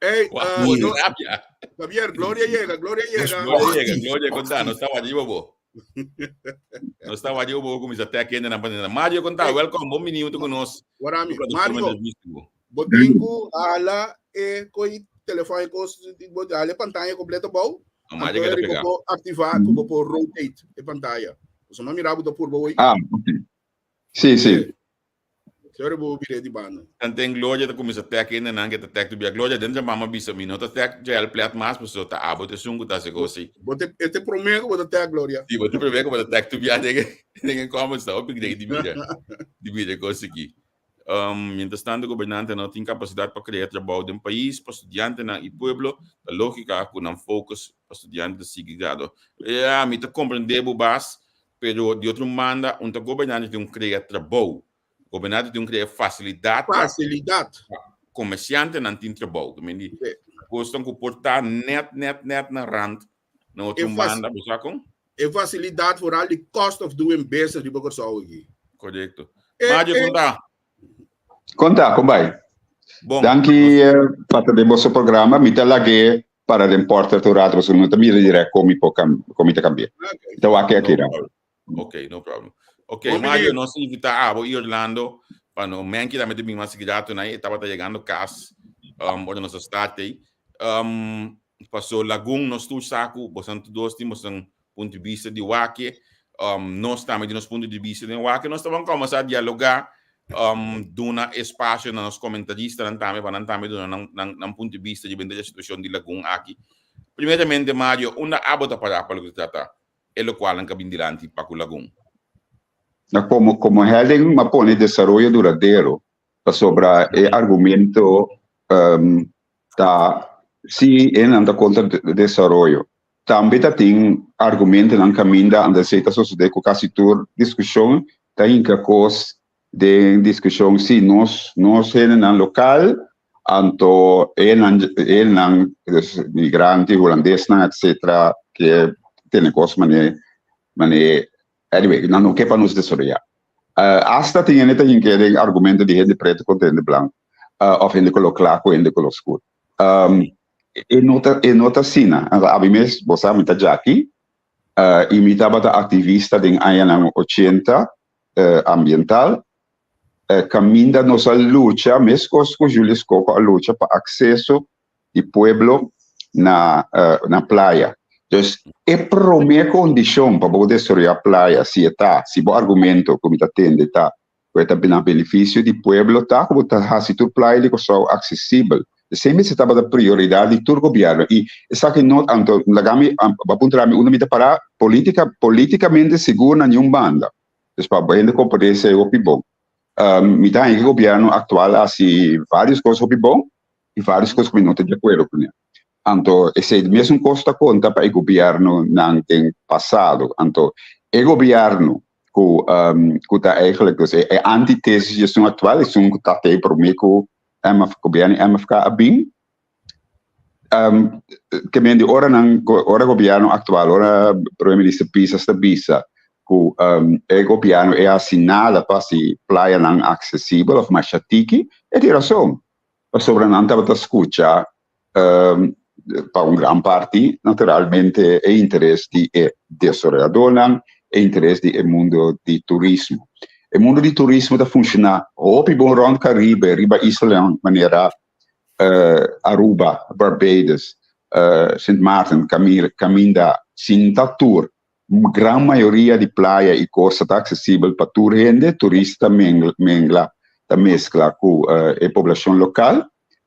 Ey, Wak, eh, bo no, rabia. Javier, Gloria llega, Gloria llega. Gloria llega, Gloria konta, no estaba arriba bo. No estaba arriba bo, kuminsa tag hende nan pa Mario konta, Ey. welkom, bon bini hunto ku nos. Warami, Plataforma Mario, entrevista. Bo tin ku hala e koi telefòn e kos, bo hala e pantaya kompleto abou, Mario anto keda eri bo pegá. por aktivá ku bo por rotate e pantaya. Pasobra mi a mira bo ta purba hoy. Ah, ok. Sí, sí. Seri bo bira di banda. Tanten Gloria ta kuminsá tèk hendenan ke ta tèk tur bia. Gloria den mama bisa mi no ta tèk Jael Plet mas pasobra ta abo ta esun ku ta hasi kos si. Bo te e te promé ku bo ta tèk Gloria. Si bo te promé ku bo ta tèk tur bia den den e comments ta hopi grei di mira di mira e kos aki. Mientras tanto gobernantenan no tin kapasidat pa krea trabou den pais pa studiantenan i pueblo ta lógika ku nan focus pa studiante ta sigui grado. Ya mi ta komprendé bo Bas Pero di otro banda, un ta gobernante tin un crea trabou. Gobernante tin un crea facilidad pa Facilidad. comerciantenan tin trabou. Te meen di, Sí. cosnan cu por ta net, net, net na rand na otro E fac- banda, bo sa con? E facilidad vooral di cost of doing business riba Curaçao aki. Correcto. E, Mario, e, con ta? Konta, kon bai? Bon, Danki eh, pa ta den boso programa. Mi ta lag'é para den porta tur rato, pasobra no ta mira direct kon mi por kam, kon mi ta kambi'é. Ok. Mi ta wak No aki ra. problem. Ok, no problem. Ok, Bon Mario, bini. nos invita abo i Orlando pa no Menki tambe ta bin mas grato na e tabata yegando kas um, ora nos a start ei. Um, paso Lagun nos tur sa ku bosan tur dos tin bosan punto di bista di wak. Um, nos tambe di nos punto di bista den wak. Nos taban comenzá dialogá, um, duna espacio na nos comentaristanan tambe, pa nan tambe duna nan, nan, nan punto di bista riba e situacion di Lagun aki. Primeramente, Mario, unda abo ta pará pa loke ta trata e locualnan ka bin dilanti pa ku Lagun? Na como, como heading m'a pone desaroyo duradero, pasobra e argumento um, ta si e nan ta contra desaroyo. Tambe ta tin argumentonan kaminda anda esei ta sosodé ku kasi tur diskushon ta hinka kos den diskushon si nos nos hendenan lokal anto enan enan migrante hulandesnan etcetera ke tene kos mane mane anyway nan no ke pa nos desaroyá. Asta tin hende ta hinka den argumento di hende pretu kontra hende blanku òf hende koló kla ku hende koló skur. E no ta, e no ta asina. Abi mes, bo sa, mi ta djaki, i mi tabata aktivista den añanan ochenta, ambiental, kaminda nos a lucha, meskos ku Julius Coco a lucha pa akseso di pueblo na, na playa. Dus, e promé kondishon pa bo desaroyá playa, si e ta, si bo argumento ku mi ta tende ta ku e ta na benefisio di pueblo ta ku bo ta hasi tur playa di Kòrsou aksesibel. Esei mester tabata prioridat di tur gobièrnu i esaki no anto laga mi bo a puntra mi unda mi ta pará politica politikamente sigur na niun banda. Dus pa hende komprendé esei hopi bon. Mi ta haña ku e gobièrnu aktual a hasi vários kos hopi bon. I vários kos ku mi no ta di akuerdo kuné. Anto esei mesun kos ta konta pa e gobièrnunan den pasado. Anto e gobièrnu ku ku ta eigenlijk dus e antitesis di esun aktual, esun ku ta te promé ku MF, gobièrnu MFK a bin, ke men di ora nan ora gobièrnu aktual, ora prome minister Pisas ta bisa ku e gobièrnu e hasi nada pa hasi playanan aksesibel òf masha tiki, e tin rason. Pasobra nan tabata skucha pa un gran parti naturalmente e interes di e desaroyadornan, e interes di e mundo di turismo. E mundo di turismo ta funshoná hopi bon rònt Karibe, riba islanan manera Aruba, Barbados, Sint Maarten, kaminda sinta tur Gran mayoria di playa i kosta ta aksesibel pa tur hende, turista mengla ta meskla ku e poblashon lokal.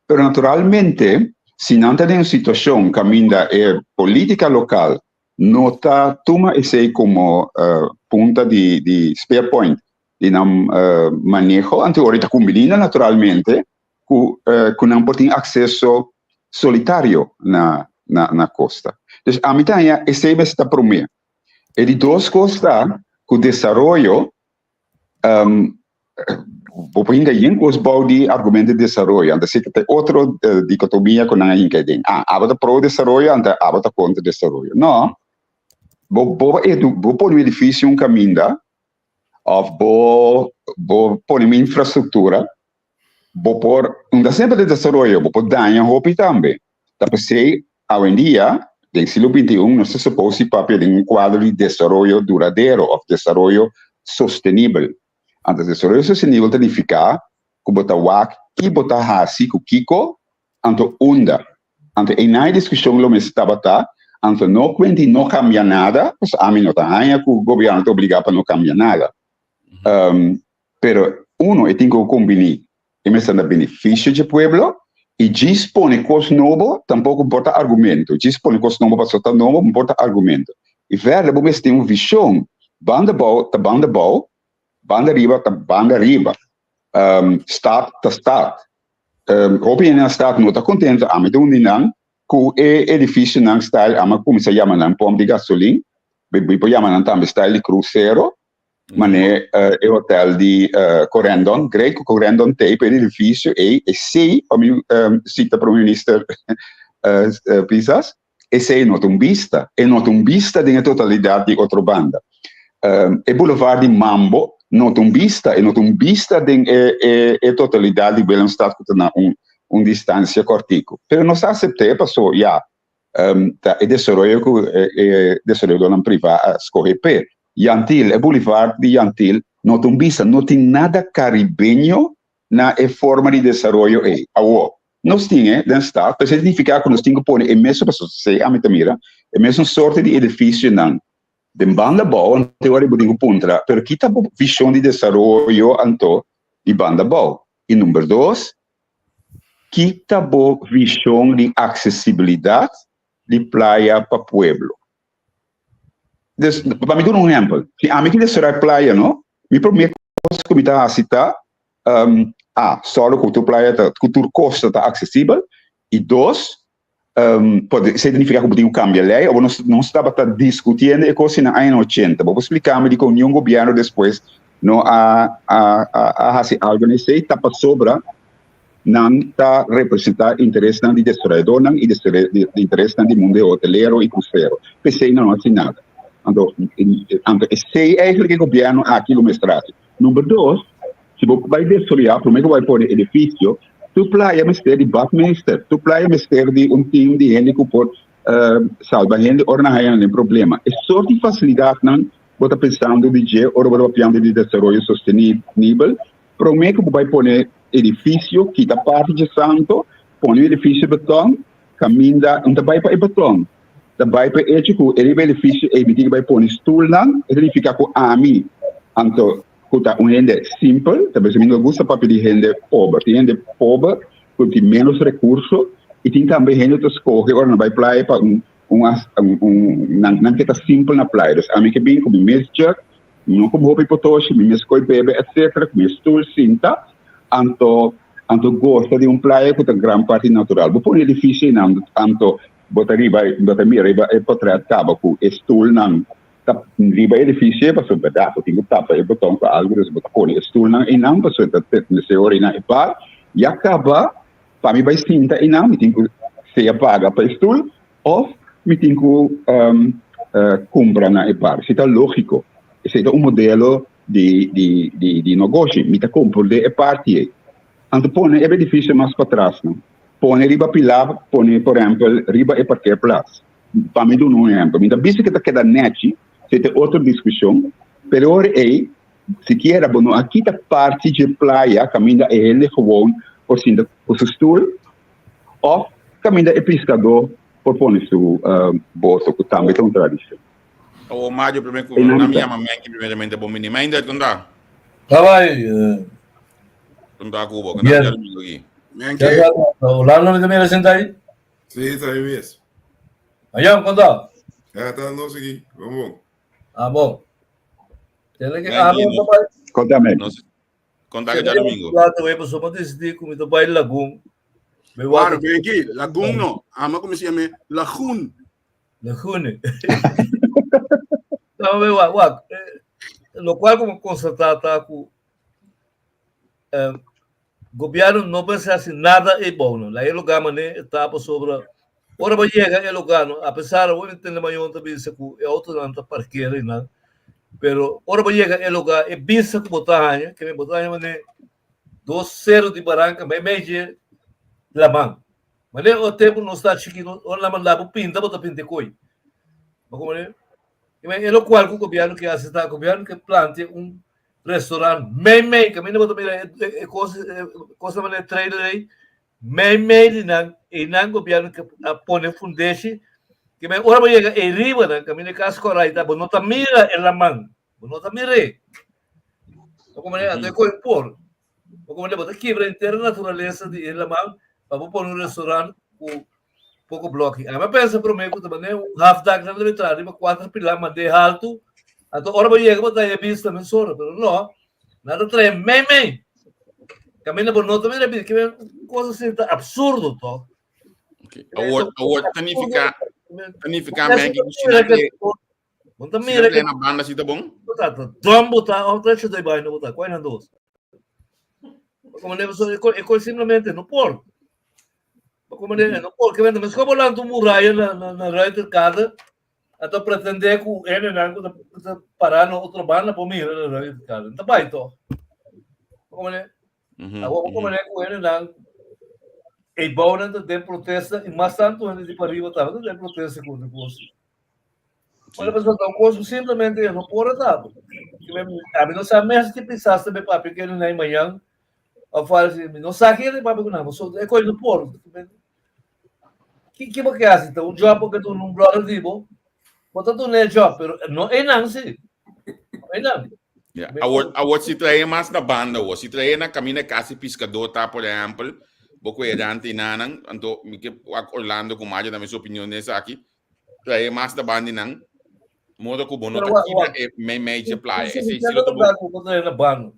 Pero naturalmente si nan ta den un situashon kaminda e polítika lokal no ta tuma esei komo punta di spear point di nan maneho, anto ora ta kumbiní nan naturalmente ku ku nan por tin akseso solitario na na na kosta. Dus ami ta haña esei mester ta promé. E di dos kos ta ku desaroyo bo por hinka yen kos bou di argumento di desaroyo, anto esei ta otro dikotomia ku nan a hinka aden. Ah, abo ta pro desaroyo anto abo ta kontra desaroyo. No, bo bo bo pone un edifisio un kaminda òf bo bo pone un infrastruktura bo por no ta semper di desaroyo, bo por daña hopi tambe. Ta p'esei awendia, den siglo binti un, nos ta supos di papia den un kuadro di desaroyo duradero òf desaroyo sostenibel. Anto desaroyo sostenibel ta nifiká ku bo ta wak ki bo ta hasi ku kiko, anto unda. Anto einan e diskushon lo mester tabata, anto no kuenti no kambia nada, pasobra ami no ta haña ku gobièrnu ta obligá pa no kambia nada. Pero uno e tin ku kumbiní e mester na benefisio dje pueblo i djis pone kos nobo tampoko por ta argumento. Djis pone kos nobo pasobra ta nobo no por ta argumento. I vèrdè bo mester tin un vishon, banda abou ta banda abou, banda riba ta banda riba, stad ta stad. Hopi hende na stad no ta kontento, ami ta un di nan, ku e edifisionan style ami a kuminsá yama nan pòmp di gasolin, mi por yama nan tambe style di krusero, Mane e hotel di Corendon, great ku Corendon t'ei pa e edifisio ei, esei pa mi sita Prome Minister Pisas, esei no ta un bista, e no ta un bista den e totalidat di Otrobanda. E boulevard di Mambo no ta un bista, e no ta un bista den e totalidat di Willemstad ku ta na un distansia kòrtiku. Pero nos a asept'é paso ya ta e desaroyo ku e desaroyadornan privá a skohe p'e. Jan Thiel, e boulevard di Jan Thiel no ta un bista, no tin nada karibeño na e forma di desaroyo ei. Awor, nos tin e den stad, pero esei ta nifiká ku nos tin ku pone e mesun, pasobra esei ami ta mira, e mesun sorte di edifisionan den banda abou, anto ora bo tin ku puntra, pero ki ta bo vishon di desaroyo anto di banda abou? I number dos, Ki ta bo vishon di aksesibilidat di playa pa pueblo? Dus, pa mi duna un ehèmpel, si ami ke desaroyá playa no, mi promé kos ku mi ta hasi ta, a, sòru ku tur playa ta, ku tur kosta ta aksesibel, i dos, por esei ta nifiká ku bo tin ku kambia lei, òf nos nos tabata diskutiendo e kos na añanan ochenta. Bo por splika mi dikon niun gobièrnu despues no a a a hasi algu na esei? Ta pasobra nan ta representá interesnan di desaroyadornan i interesnan di mundu hotelero i krusero. P'esei nan no hasi nada. Anto anto esei eigentlik e gobièrnu aki lo mester hasi. Number dos, si bo bai desaroyá, promé ku bo bai pone edifisio, Tur playa mester di badmeester, tur playa mester di un team di hende ku por salba hende ora nan haña nan den problema. E sort di fasilidatnan bo ta pensando di dje ora bo ta papiando di desaroyo sostenibel. Promé ku bo bai pone edifisio, kita parti dje santo, pone un edifisio beton, kaminda un ta bai pa e beton, ta bai pa e echo ku e riba edifisio ei mi tin ku bai pone stulnan, e ta nifiká ku ami anto ku ta un hende simpel, ta bisa mi no gusta papia di hende pober, tin hende pober ku tin ménos rekurso i tin tambe hende ku ta skohe ora nan bai playa pa un un un nan nan ke ta simpel na playa, dus ami ke bin ku mi mes jug, mi no ku hopi potoshi, mi mes koi bebe etcetera, ku mi stul sinta, anto. Anto gosta di un playa ku ta gran parti natural. Bo pone edifisio einan, anto bo ta riba, bo ta mira riba e potret kaba ku e stulnan ta riba e edifisio ei, pasobra bèrdat bo tin ku tapa e boton ku algu, dus bo ta pone e stulnan einan pasobra ta mester ora einan e bar ya kaba. Pa mi bai sinta einan mi tin ku sea paga pa e stul òf mi tin ku kumpra na e bar. Esei ta lógiko. Esei ta un modelo di di di di nogoshi. Mi ta komprondé e parti ei. Anto pone e bedifisio mas patras no. Pone riba pilá, pone por ehèmpel riba e parkeerplaats. Pa mi duna un ehèmpel. Mi ta bisa ke ta keda nèchi, esei ta e otro diskushon, pero e ora ei sikiera bo no a kita parti dje playa kaminda e hende gewoon por sinta ku su stul òf kaminda e piskadó por pone su boto ku tambe ta un tradishon. Awor Mario primer ku nan mi yama Menki primeramente bon bini. Meindert kon ta? Ta bai. Kon ta ku bo? Kon ta djadumingu aki? Menki. Orlando mi ta mira sinta ayi. Sí, ta ayi mes. Ayan kon ta? Ya ta nos aki. Bon bon. Ah bon. Tene ke abo ta bai. Konta me. Konta ke djadumingu. Plata we paso ma decidí ku mi ta bai Lagun. Mi wak. Menki, Lagun no. Ama ku mi si yama Lagun. Lagune. No, we wak, wak. Lokual ku mi konstatá ta ku gobierno no pensa hasi nada ei bou no. Laga e lugá manera e ta pasobra ora bo yega e lugá no, apesar bo tende mayon ta bisa ku e outonan ta parkera einan, pero ora bo yega e lugá e bista ku bo ta haña, ke bo ta haña manera dos sero di baranka meimei dje laman. Manera o tempu nos ta chikito, ora nan manda bo pinta, bo ta pinta e koi. Bo komprende? E lokual ku gobièrnu ke hasi ta, gobièrnu ke plantia un restaurant meimei, kaminda bo ta mira e kos, e kosnan manera trailer ei, meimei di nan, einan gobièrnu ke a pone fundeshi, ke men ora bo yega ei riba nan, kaminda e kas korai ta, bo no ta mira e laman, bo no ta mir'é. Bo komprende? Anto e koi por. Bo komprende? Bo ta kibra henter naturalesa di e laman pa bo pone un restaurant ku poko bloki. Ami a pensa promé ku ta manera un half dak nan debe traha riba kuater pilar mand'é haltu, anto ora bo yega bo ta haña bista mesora, pero no, nan ta traha meimei. Kaminda bo no ta mira bista, ke un kos asina ta absurdo tòg. Awor, awor ta nifiká, ta nifiká men ku si nan ke Bo ta mira ke na banda si ta bon? Ta ta dom bo ta of ta chuta bai no bo ta koi nan dos. Como ne so e koi simplemente no por. Como ne no por ke vende mes como lantu muralla na na na Ruiterkade ata pretende ku ene nan ku ta para na otro banda por mira na Ruiterkade. Ta bai to. Como ne Awor bo komprende ku hendenan ei bounan ta den protesta i mas tantu hende di pariba tambe ta den protesta kontra kos. Ora pasobra ta un kos ku simplemente e no por a ta. Ami no sa mes ki pisas ta be papia ku hendenan ei mañan òf algu mi no sa ki hende papia ku nan pasobra e kos no por. Ki ki bo ke hasi? Ta un job bo ke duna un brother di bo? Bo ta duna e job, pero no einan si. No einan. Ja, awor, awor si trae mas na banda awor, si trae na camina casi piscador ta, por ehempel, bo cu erante y nanan, anto mi ke wak Orlando cu Mario tambe su opinion den esaki, trae mas na banda y nan, modo cu bo no ta kibra e mei mei dje playa. Esei si lo ta bo. Bo trae na banda.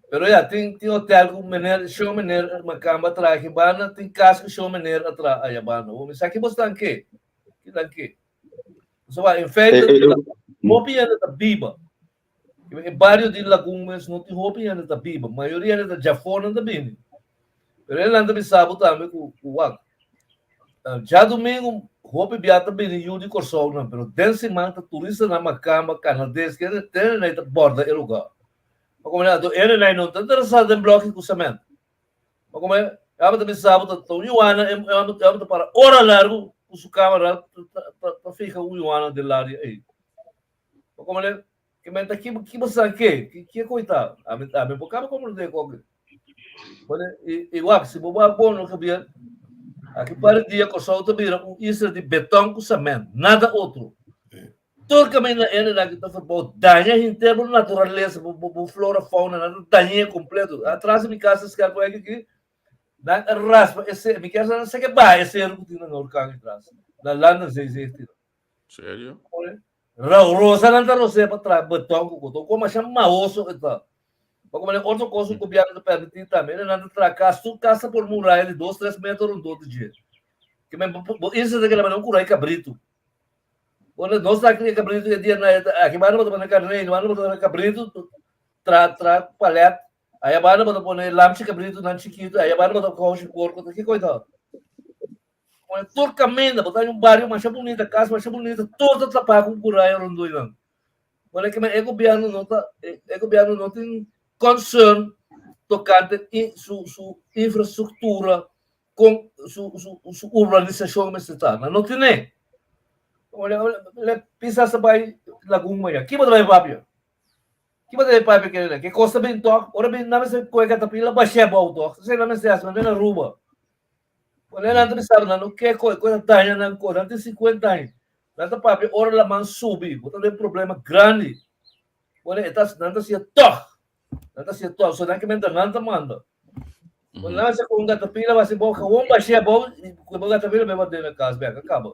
Pero ya, tin tin hotel ku meneer, show meneer makamba traha aki banda, tin kas ku show meneer a traha aya banda. Bo mi sa ki bo stan ke? Ki nan ke? So in feite, hopi hende ta biba. E bario di Lagun mes no tin hopi hende ta biba. Mayoria hende ta djafor nan ta bini. Pero hendenan ta bisa bo tambe ku ku wak. Djadumingu hopi bia ta bini yu di Kòrsou nan, pero den siman ta turistanan makamba, kanades, kende tene ta borda e lugar. Ma como anto ene nai no ta interesá den bloki ku cement. Ma como e tabata bisa bo ta ta un yuana e e ta para ora largu ku su camera ta ta ta fija un yuana den laria ei. Ma como ne ke men ta ki ki bo sa ke ki ki e koita ami ami por kaba komprende koke. Bueno i i wak si bo wak bon lo ke aki par di dia Kòrsou ta bira un isla di beton ku cement nada otro. Tur kaminda hendenan ki ta verbou daña henter bo naturalesa, bo bo bo flora, fauna, nan ta dañ'é kompleto. Atras di mi kas skerp wek aki, nan a raspa e se, mi kier sa nan sa ke baha e seru ku tin na Noordkant atras, na Landen Zeezicht. Serio? Ra rosa nan ta ros'é pa traha beton ku koton, komo asha mahoso e ta. Pa como otro kos ku gobièrnu ta permití tambe, nan ta traha kas, tur kas ta por muraya di dos, tres metro rondó di dje. Ke men bo insta ta keda manera un kurai kabritu. Bo nos ta kria kabritu e dia na aki banda bo ta pone karné, banda bo ta pone kabritu, tra tra palet, aya banda bo ta pone lamchi kabritu nan chikitu, aya banda bo ta koushi porko, ta kiko ta? Tur kaminda, bo ta un bario masha bunita, kas masha bunita, tur ta tapá ku muraya rondó nan. Bueno, ke e gobierno no ta, e gobierno no tin concern tocante su su infrastructura con su su su urbanisacion mester ta. Nan no tine. Le pisa sa bai lagun maña. Ki bo ta bai papia? Ki bo ta bai papia kere? Ke kosta bin tok? Ora bin nan mester koe katapila bashe abou tok. Esei nan mester hasi, nan Aruba. Wanneer nan ta bisa nan no ke koe, koe ta daña nan koe. Nan tin 50 aña. Nan ta papia ora laman subi, bo ta den problema grandi. Bueno, e ta, nan ta hasié tòg. Nan ta hasié tòg. So nan ke menta nan ta manda. Bo lansa ku un gatapila, bo hasi bo gewoon bashé abou, i ku bo gatapila beba den na kas bèk, a kaba.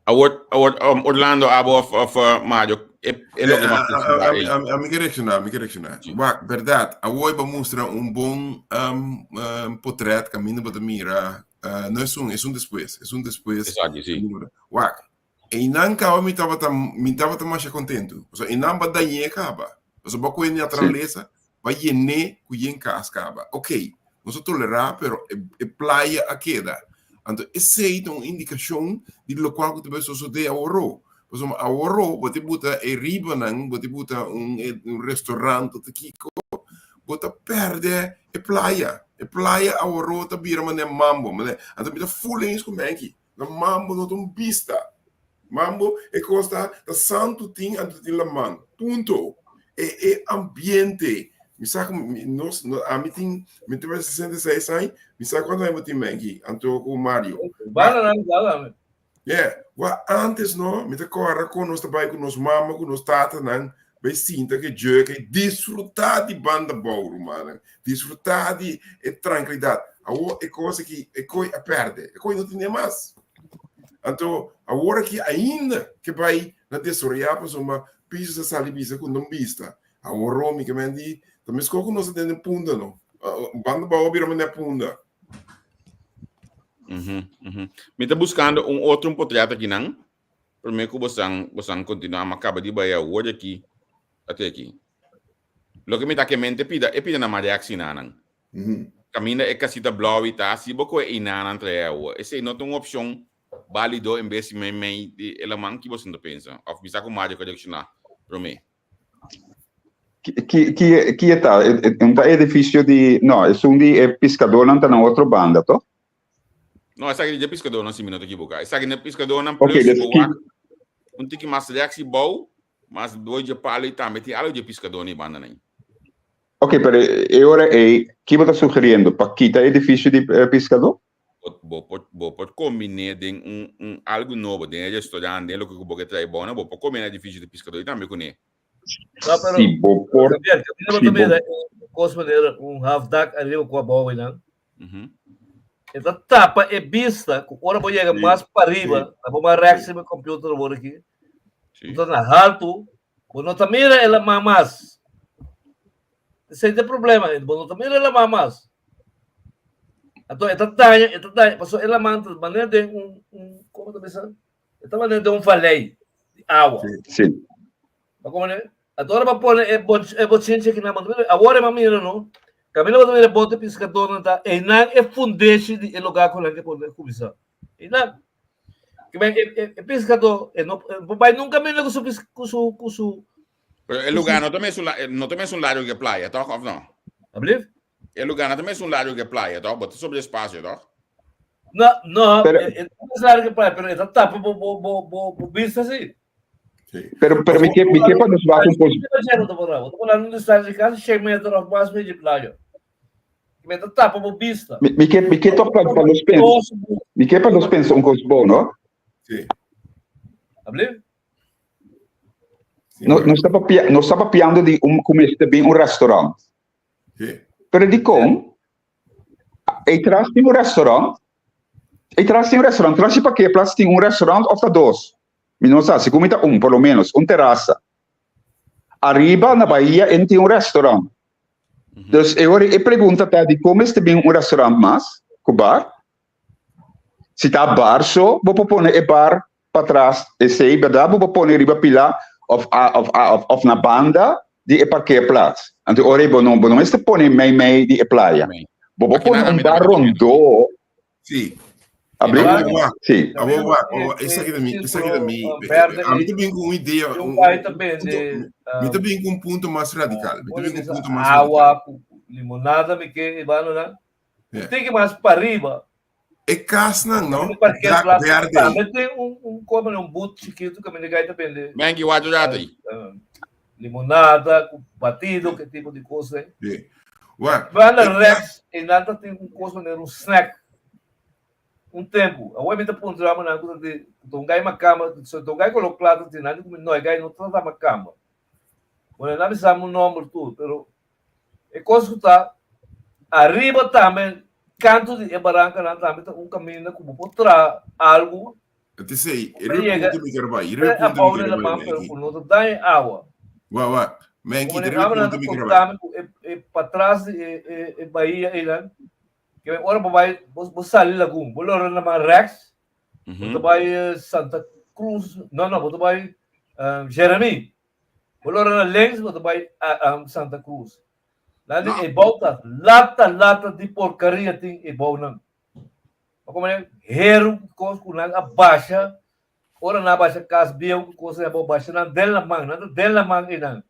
Awor, awor, um, Orlando, abo of, of uh, Mario, e, e loke mas A, a, a, a, mi ke reaccioná, mi ke reaccioná. Wak, berdad, awor ba mustra un bon um, um, potret, caminda bo ta mira Uh, no esun, esun despues, esun despues. Esaki, sí. Wak, einan kaba mi tabata, mi tabata masha kontentu. Paso einan ba dañ'é kaba. Paso ba kohe naturalesa, ba yen'é ku yen kas kaba. Ok, nos a tolerá, pero e, e playa a keda. Anto esei ta un indikashon di lokual ku ta bai sosodé aworó. Pasobra aworó bo ta buta e ribanan, bo ta buta un, un restaurant òf kiko, bo ta pèrdè e playa. E playa aworó ta bira manera mambo. Manera, anto mi ta full eens ku Menki. Na mambo no ta un bista. Mambo e kos ta, ta santu tin anto tin laman. Punto. E, e ambiente. Mi sa ku nos, no, ami tin, mi tin 66 aña, mi sa kuantu aña bo tin Menki, anto ku Mario. Bala nan, bala. Yeah, wa antes no, mi ta kòrda kon nos ta bai ku nos mama ku nos tatanan bai sinta ke jùk ei disfrutá di banda bou rumannan, disfrutá di e trankilidat. Awor e kos aki e koi a pèrdè, e koi no tene mas. Anto awor aki ainda ke bai na desaroyá pasobra piso sa sali bisa ku nan bista. Awor Romy ke men di ta meskos ku nos a tende Punda no, banda bou a bira manera Punda. Mi ta buscando un otro un portret aki nan. Prome ku bosan bosan continua ma caba di bai awor aki ate aki. Loke mi ta ke mente pida e pida na mariachi nanan. Caminda e casita blauw i ta si bo koe e nanan trae awor. Esei no ta un opcion balido en bes di mei mei di e laman ki bosan ta pensa? Of mi sa ku Mario ka reacciona prome. Ki, ki, ki e ta? E, e, un ta edificio di, no, esun di e piscadornan ta na otro banda, to? No, esaki di e piscadornan si mi no ta equivoca. Esaki di e piscadornan plus Ok, dus bo ki, wak un tiki mas rechts i bou, mas dooi dje palo i tambe tin algo dje piscadornan i banda nan. ok, pero e ora ei, ki bo ta sugeriendo? Pa kita edificio di eh, piscador? Bo, bo por, bo por combiné den un, un algo nobo, den e restaurant, den loke ku bo ke trae bou, no, bo por combiná edificio di piscador i tambe kuné. No, pero Si bo por, Gabriel, caminda si bo ta bo, mira e cos manera un half dak ariba cu abou einan. E ta tapa e bista cu ora bo yega Sí, mas sí, pariba, na bo mas rechts sí. riba e computer awor aki, Sí. bo ta na haltu, bo no ta mira e laman mas. Esei ta e problema, bo no ta mira e laman mas. Anto e ta daña, e ta daña, pasobra e laman ta manera den un, un, como ta bisa? E ta manera den un valei di awa. Sí. si. Ba como ne? Anto ora ba pone e bo, e bochinche aki nan, bo ta mira, awor e mira no, caminda bo ta mira e bote piscadornan ta, einan e fundeshi di e lugar cu nan ke pone cuminsa. Einan. Ke men e, e, e piscador, e no, e no bai nunca mira cu su pis, cu su, cu su, Pero e lugar no ta mes un, no ta mes un lado ke playa, toch, of no? Alblief? E lugar no ta mes un lado ke playa, toch? Bo ta sobre espacio, toch? No, no, Pero, e, e ta mes largo ke playa, pero e ta tapa bo, bo, bo, bo, bo bista si. Sí. pero, pero mi ke, mi ke pa nos wak un pos, Bo ta por un distancia casi 100 meter of mas medio playa. Me ta tapa bo bista. mi, mi ke, mi ke toch pa, pa nos pensa, mi ke pa nos pensa un kos bon, no? Sí. Alblief? Sí, No, nos ta papia, nos ta papiando di un, ku mester bin un restaurant. Sí. Pero di kon, e tras tin un restaurant, e tras tin un restaurant, tras di parkeerplaats tin un restaurant of ta dos. Mi no sa, segun mi ta un, por lo menos, un terasa. Ariba na Bahia en tin un restaurant. Dus e ora e pregunta ta di kon mester bin un restaurant mas ku bar? Si ta bar so, bo por pone e bar patras esei, berdad? Bo por pone riba pila of of of of na banda di e parkeerplaats. Anto ora bo no bo no mester pone mei mei di e playa. Bo por pone un bar rondó. Sí. Abri? Abo wak. Sí. Abo wak. Abo wak. Esaki ta mi, esaki ta mi. Ami ta bin ku un idea, un, punto, mi ta bin ku un punto mas radical. Mi ta bin ku un punto mas radical. Awa, limonada mi ke e bano nan. Yeah. Tiki mas pa riba. E kasnan, no? Parkeer Dak plaats. berde. Tambe tin un un como un boot chiquito que mi gaita bende. Mengi wak rato. Limonada, ku batido, que tipo de cosa. Sí. Wak. Banda rechts, e nan ta tin un cosa manera un snack. Un tempo. Awor mi ta puntra mi nan ku ta di, don gai makamba, so don gai kolok plata tin, nan di ku mi no, e gai no ta trata makamba. Bueno, nan bisa mi un nomber tur, pero e kos ku ta ariba tambe, kantu di e barankanan tambe ta un kaminda ku bo por traha algu. Te sei, Bo riba yega punto mi ker bai, te riba punto mi abou ker den bai, laman, pero Menki. ku no ta daña awa. Wak, wak. Menki, Como te den riba awa nan punto ta mi ker bai. kontami ku e e patras di e e e bahia einan, ke ora bo bai bo bo sali lagun, bo lora laman rechts, bo ta bai Santa Cruz, no no, bo ta bai Jeremie. Bo lora na links, bo ta bai Santa Cruz. Nan di e bou ta lata lata di porcaria tin e bounan. Bo come heru ku kos ku nan a basha, ora nan a basha kas bieu ku kos a basha nan den laman, nan ta den laman einan.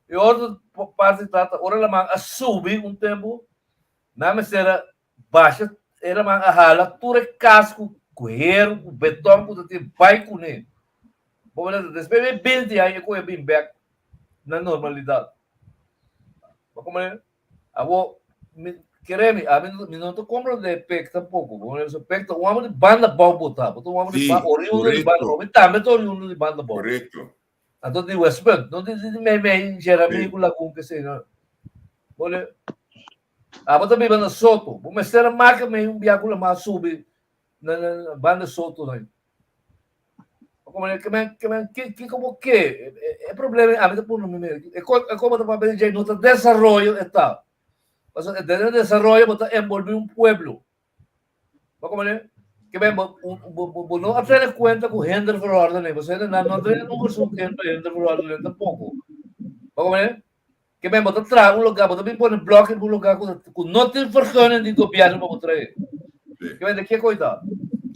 E otro parti ta ta ora laman a subi un tempu, nan mester a basha e laman a hala tur e kas ku ku heru, ku beton ku ta tin bai kuné. Bo mester despues di binti aña ku e bin bek na normalidat. Bo come Abo, mi, kere mi, ami, mi no ta comprende pek tampoco. Bo so pek ta un amo di banda bou bo ta. Bo ta un amo di Sí, ba, oriundo di banda correcto. bou. Mi tambe ta oriundo di banda bou. Correcto. Anto di Westpunt, no di di mei mei Jeremy Sí. ku Lagun ke sei no. Bo le, abo ta biba na Soto. Bo mester a maka mei un bia ku la mas subi na na na banda Soto nan. Kiko bo ke? E problema ami ta pone mi mes. E como ta papia di dje no ta desaroyo e ta. Pasobra den e desaroyo bo ta envolvi un pueblo. Bo komprende? Ke men bo bo no a tene kuenta ku hinderverordening. Pasobra hende nan no tene un persoon ken pa hinderverordening tampoko. Bo komprende? Ke men bo ta traha un lugar, bo ta bin pone blòk riba un lugar ku ku no tin vergunning di gobièrnu pa bo traha. Ke men de ke koi ta?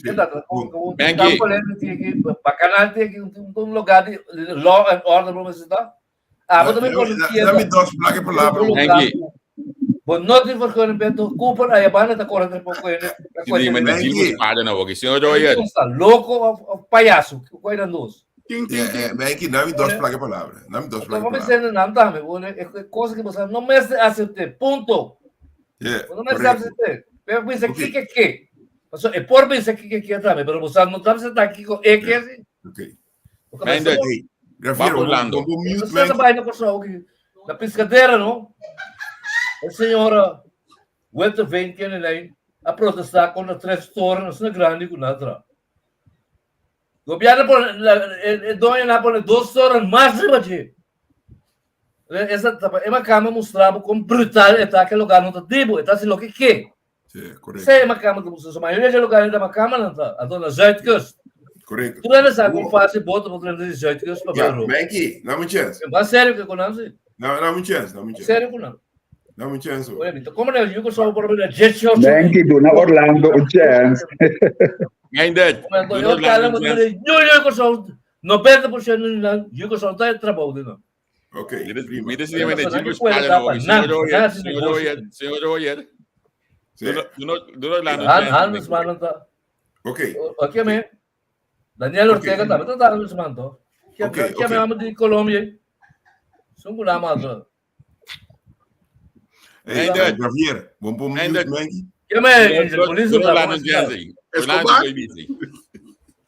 Ke ta ta ku ku Benki. kampo lente tin aki, bakanal tin aki, un un lugar di law and order bo mester ta. Ah, bo ta bin pone tienda. Dame dos plaka palabra. Un lugar Benki. ku bo no tin vergunning bento Cooper aya banda ta kore entre poko hende. Ta Ti di men Benki. di espada na boca. Señor Royer. Sta loko of of payaso, koi nan dos. Tin, tin, Yeah, tin. eh, Benki, dame dos plaka palabra. Dame dos Então, plaka vamos palabra. dizer, não tá, meu, é coisa que você não merece aceitar, ponto. Yeah, Não merece correcto. aceitar. Pero pensa Ok. que que que. Mas é por pensa que que que também, pero você não tá você tá aqui com é que assim. Ok. Meindert. Hey, Gravier, Vamos, Orlando. vamos mute, Você tá Menki. vai no curso aqui. Na piscadeira, não? A senhora Wente vem que nem a protestar contra três torres na grande com nada. Gobiano pone, el, el doño lá pone dos torres mais riba de. Essa é uma cama mostrava como brutal está aquele lugar não está tipo, está assim lo que que. Sí, correcto. Sei uma cama que você, a maioria de lugares da uma cama não está, a dona Zuidkust. Correcto. Tu não sabe como faz bota para de Zuidkust para Ja, ver. Menki, dame un chance. Mas sério que com não, sim. Dame, dame un chance, dame un chance. Sério com não. Dame un chance. Olha, então como não, eu só por ver jet show. Menki, duna Orlando un chance. Meindert. Eu tava eu eu só 90% não, eu só tá trabalho não. Ok. prima. Mi decidi men Pero di no espada puede na boca. dar Señor pa Royer. nada, Señor Royer. Señor Royer. Sí. Duna Orlando. Han Han mano tá. Ok. Aqui me. Daniel Ortega também tá dando mano. Que Ok, que ok. me amo de Colômbia. São gulama. Hey, Meindert. Javier, vamos pôr mute, Meindert. Menki. Que me, polícia Duna tá. Orlando Jensen. Orlando Escobar? Baby.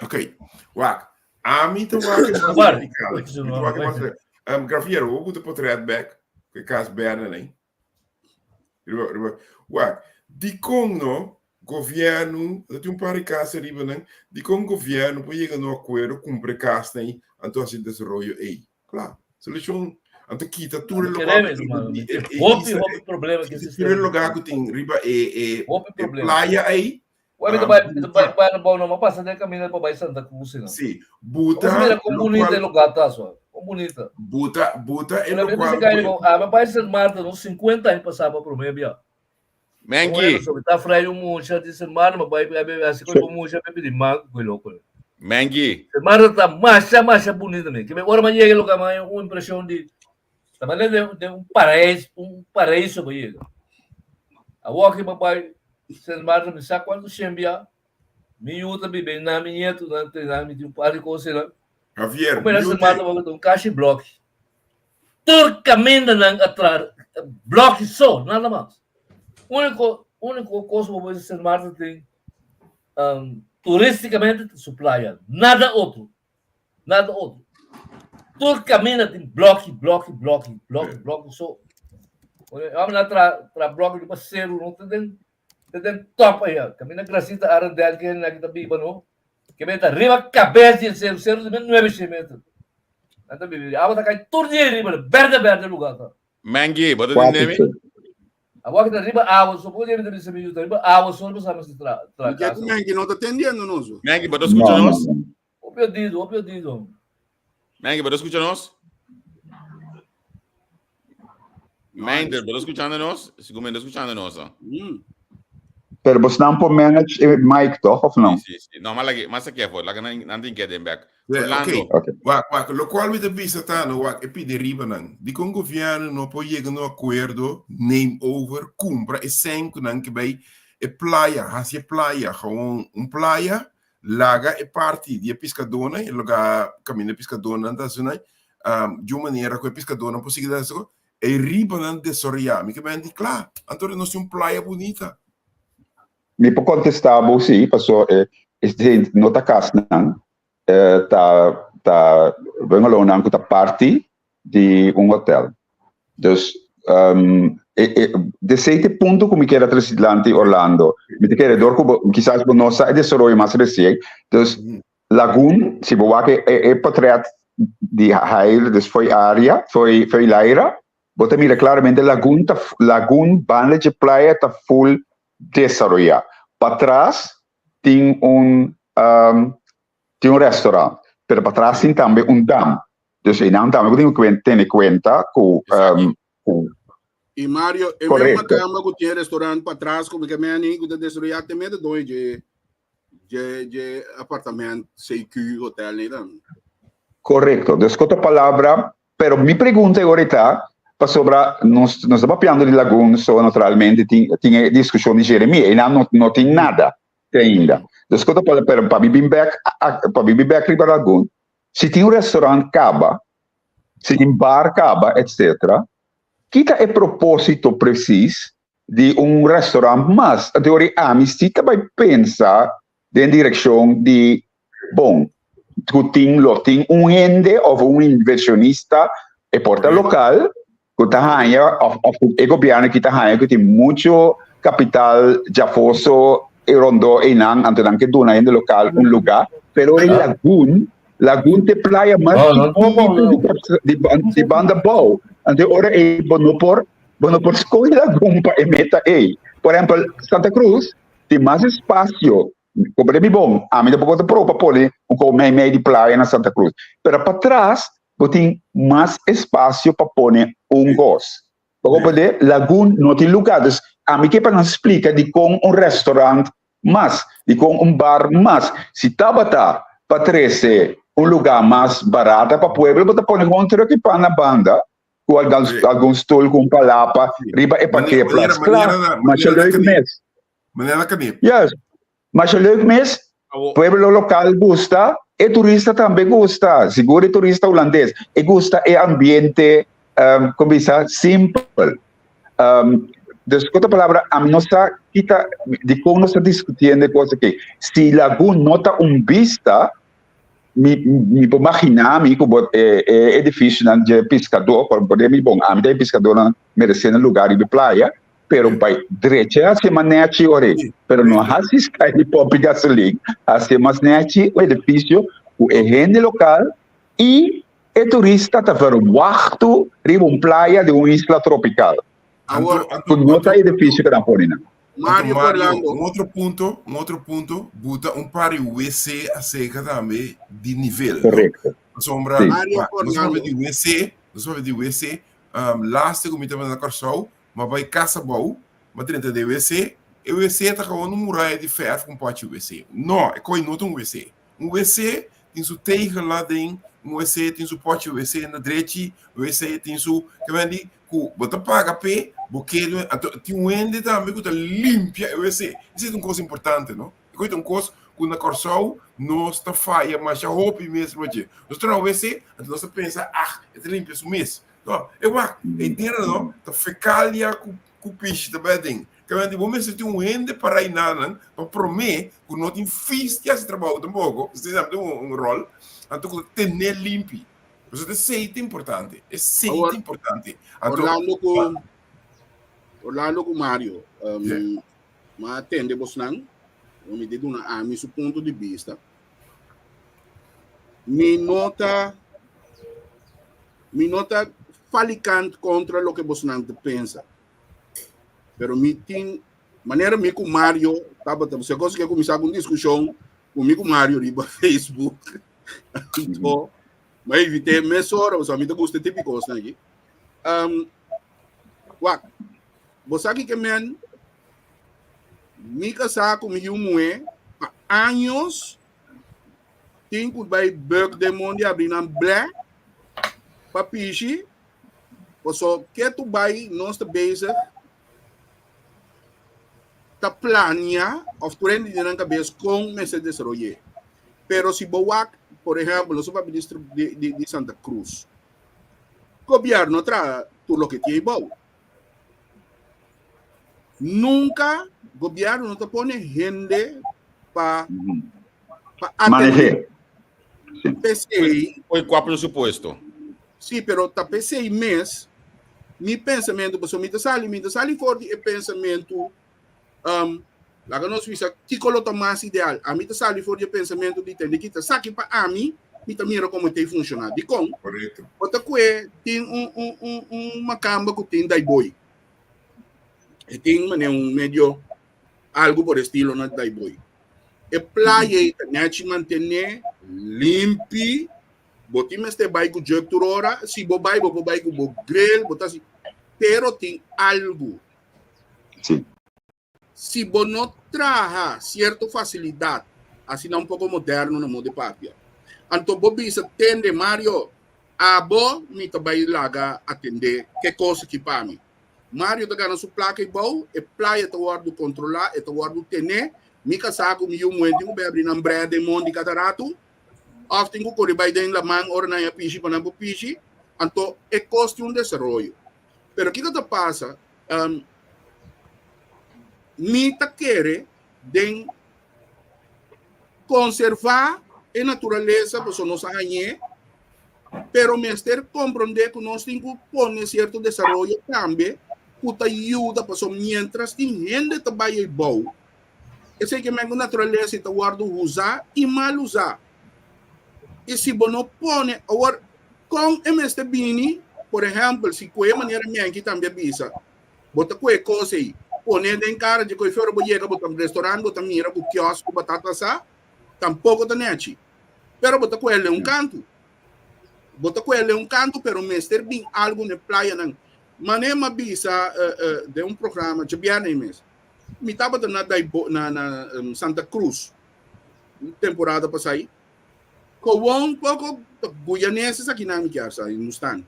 Ok. Wak. A mim te wak mais Escobar. radical. Mi te wak mais radical. Um, Gravier, hoe moet de portret back? Que kaas berne, nee. Riba, riba. Wak. Di con no, governo, dat un par de casa riba, né? Di con governo, poi chega no acordo, cumpre casa, né? Então assim desenvolve, ei. Claro. Solução. Anto kita tur e lokual Kereme, ku hermano. tin e, e Hopi, isla, hopi problema que kita tur e sistema. lugar ku tin riba e, e, Hopi e problema. playa ei. Ué, Ah, bai, bai, buta, bai no bom, não, mas passa de caminho para bai Santa Cruz, não. sí, Você mira buta como bonita lokual é lugar, tá só. Como bonita. buta buta e Una vez lokual você cai, ku ah, mas bai São Marta, uns 50 anos passava para o meio, bia. Menki, Tá freio muito, disse Marta, mas vai vai assim como muito, vai pedir mango, que louco. Menki, Marta tá mais, mais bonita mesmo. Que agora mas chega lugar mais uma impressão de também de, de um paraíso para chega. A walk papai, São Marta me sabe quanto chembia. Mi yuta bibe na minha tu na na mi um par de coisa lá. Javier, Como era São mute. Marta um caixa bloco. Turcamente não atrás bloco só, nada mais. Único único coisa que São Marta tem um, turisticamente su playa, nada outro. Nada outro. Turcamente tem bloco, bloco, bloco, bloco, bloco só. Vamos lá tra tra bloco de parceiro, não tem tem top aí. Camina Gracita Arandel que na kita biba no. Que meta riba cabeça de ser ser de 9 metros. Anda bibi. Aba tá cai tudo de riba, verde verde lugar tá. Menki, bota de Quatro, nome. Agora que tá riba água, só pode ir de minuto, riba água só não sabe se tra tra Porque casa. Menki não está atendendo nós. Menki, bota Não, escuta não, nós. não. O perdido, o perdido. Menki, bota escuta nós. Mender, bota escuchando nós. Segundo, bota escuchando nós. ó. Hum. Pero você não pode manage eh, mic, toch? Of não? Sí, sí, sí. No, maar lagi, mas aqui é lá não não tem que den back. Yeah, Orlando, ok. Ok. Wak, wak, lo qual mi te bisa ta no wak e pide riba nan. Di con governo no po yega no acuerdo, name over, cumpra e sen ku nan que bay e playa, hasi e playa, gewoon un playa, laga e parti di e piscadona, e loga camino e piscadona ta sunai, um, di una maniera ku e piscadona po sigui da so, e riba nan desoria, mi ke ben di kla, anto nos un playa bonita. Mi por contestar, bo, sí, passou, eh, este, no ta cas nan, eh, ta, ta, bungalow nan, ku ta party di un hotel. Dus, um, e, e, de sete punto ku mi quer atrás Orlando. Mi te quer door ku bo- quizás bo no sa e desenvolve mas recien. Dus, Lagoon, si bo wak e, e, e portret di Heil, dus foi area, foi, foi Laira, bo ta mira claramente Lagoon, ta, Lagoon, banda de playa, ta full desarollá. Patras tin un, um, tin un restaurant, pero patras tin tambe un dam. Dus einan tambe bo tin ku tene cuenta ku, um, ku E Mario, e mesmo Correcto. cama que tinha restaurante para trás, como que men que desenvolver também de dois de de de apartamento, CQ, hotel, né? Correcto. Dus com outra palavra, pero mi pregunta ahorita, pa sobre, nós, nós estamos papiando de Lagoon, so naturalmente tinha, tinha discussão de Jeremias, e não, não, não tem nada ainda. Dus com outra palavra, pero para mim back, para mim back riba Lagoon, se tem um restaurante caba, se tem bar caba, etc., kita é propósito preciso de um restaurante, mas a teoria a mim se também pensa em direção de, bom, tu tem, lo tem um ende of um inversionista e porta local que tá ganha of, of o governo que tá ganha que tem muito capital já fosse e rondo e nan ante nan que dona ende local um lugar pero em Lagoon Lagoon te playa mais No, no, no, no, no. de, de, de banda bouw ante ora e bono por bono por escolhe Lagoon pa e meta e por exemplo Santa Cruz tem mais espaço Comprei bom, a mim depois eu propa pôr um com meio meio de praia na Santa Cruz. Pero para trás, eu tenho mais espaço para pôr um gos. Para poder, Lagoon não tem lugar. Dus, a mim que para nos explica de com um restaurante mais, de com um bar mais. Se tabata para trazer um lugar mais barato para o pueblo, você põe um truque para na banda, com alguns, Sim. alguns stool com palapa, riba e Maneira- parqueerplaats. maneira- maneira Klaar, na- maar je maneira leuk na mes. Manera kanip. Yes. Maar je leuk mes, pueblo local gusta, e turista también gusta, seguro e turista holandês, e gusta e ambiente, um, como bisa, simple. Um, dus, com outra palavra, a mim não está, kita, de como nós está discutindo coisa que, se Lagoon nota um vista, mi, mi por imaginar mi como eh, eh, edifício nan de pescador, por poder mi bom, a mim de pescador nan merecendo lugar de praia, pero by derecha hace manechi ore, pero no hace sky de pop gasolina, hace mas nechi o edifício, o é rende local e e turista ta verwachtu riba un playa di un isla tropical. Awor, Ku no ta edifisio ku nan pone nan. Mario Anto Mario, Orlando. un otro punto, un otro punto, buta un par di WC acerca tambe di nivel. no? Korekto. Pasobra, Sí. Mario wa, nos Orlando. papia di WC, nos papia di WC, um, laatste ku mi tabata na Kòrsou, ma bai Casa Bou, ma drenta den WC, e WC ta gewoon un muraya di verf ku un pochi WC. No, e koi no ta un WC. Un WC tin su tegel aden, un WC tin su pochi WC na drechi, WC tin su, ke men di ku bo ta paga p'e, bo kere, anto tin un hende tambe ku ta limpia e WC. Esei ta un kos importante, no? E kos ta un kos ku na Kòrsou nos ta faya masha hopi mes riba dje. Nos traha un WC, anto nos ta pensa, ah, e ta limpia su mes. No, e wak, e dera no, ta fekalia ku ku pishi ta bai aden. Kamente bo mester tin un hende para einanan pa promé ku no tin fis di hasi trabou tampoko, esei tambe tin un ròl, anto ku ta ten'é limpi. Pasobra esei ta importante, esei ta importante. Anto, Orlando ku Orlando ku Mario, um, ma atende bosnan, mi di duna ami su punto di bista. Mi no ta mi no ta falikant kontra loke bosnan ta pensa. Pero mi tin manera mi ku Mario tabata, se cosa ke kuminsá ku un diskushon ku mi ku Mario riba Facebook. Anto, ma evité mesora, o sea, mi ta gusta e tipo kosnan aki. Um, wak, bo sa kiko men mi kasá ku mi yu muhé pa años tin ku bai buk den mondi abri nan blè pa pishi paso ketu bai nos ta bezig ta plania of tur hende den nan kabes kon mester desaroy'é. Pero si bo wak, por ehèmpel, nos a papia di di di Santa Cruz, gobièrnu a traha tur loke tin ei bou. Nunka gobièrnu no ta pone hende pa pa atendé. P'esei. Poi kua presupuesto? Sí, pero ta p'esei mes mi pensamentu, pasobra mi ta sali, mi ta sali for di e pensamentu, um, laga nos bisa kiko lo ta mas ideal. Ami ta sali for di e pensamentu di tende kita saki pa ami, mi ta mira komo e ta funshoná. Dikon? Korekto. Bo ta kue tin un, un, un, un makamba ku tin daiboi. E tin manera un medio algu por estilo na Daaibooi. E playa ei ta nechi mantené, limpi, bo tin mester bai ku jug tur ora, si bo bai bo por bai ku bo grill, bo ta hasi, pero tin algu. Sí. Si bo no traha sierto fasilidat, asina un poko moderno na modo di papia, anto bo bisa tende Mario, abo mi ta bai laga atendé ke kos aki pa mi. Mario ta gana su plaka ei bou, e playa ta wòrdu kontrolá, e ta wòrdu tené. Mi kasá ku mi yu muhé tin ku bai abri nan brea den mondi kada ratu, òf tin ku kore bai den laman ora nan ya pishi pa nan por pishi. Anto e kos tin un desaroyo. Pero kiko ta pasa? Mi ta kere den konservá e naturalesa pasobra nos a hañ'é, pero mester komprondé ku nos tin ku pone sierto desaroyo tambe ku ta yuda pasobra miéntras tin hende ta bai ei bou, esei ke men ku naturalesa ta wòrdu usá i mal usá. I si bo no pone awor kon e mester bini, por ehèmpel si ku e manera Menki tambe a bisa, Bo ta kohe kos ei, pone den kara dje kohe ora bo yega bo ta restaurant bo ta mira ku kiosk ku batata asá, tampoko ta nechi. Pero bo ta kohe le un kantu. Bo ta kohe le un kantu pero mester bin algu na e playanan. Mane m'a bisa den un programa djabièrnè ei mes. Mi tabata na na na Santa Cruz un temporada pasá ei. Kowon poko guyaneses akinan mi kier sa hindustan.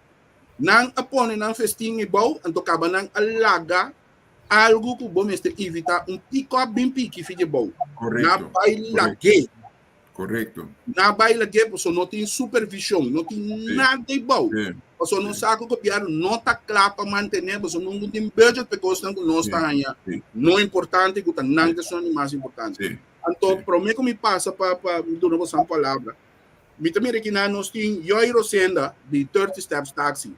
Nan a pone nan festin ei bou, anto kaba nan a laga algu ku bo mester evitá un pikòp bin piki fi dje bou. Na Korekto, bai korekto, lag'é. korekto. Na bai lag'é pasobra no tin supervishon, no tin Sí, nada ei bou. sí, Pasobra nos sí, sa ku gobièrnu no ta kla pa mantené, pasobra no tin budget pa e kosnan ku nos sí, ta haña sí, no importante, ku ta nan sí, ta esun di mas importante. sí, Anto sí. promé ku mi pasa pa pa mi duna boso un palabra, Mi ta mira kinan nos tin Joy Rosenda di 30 Steps Taxi.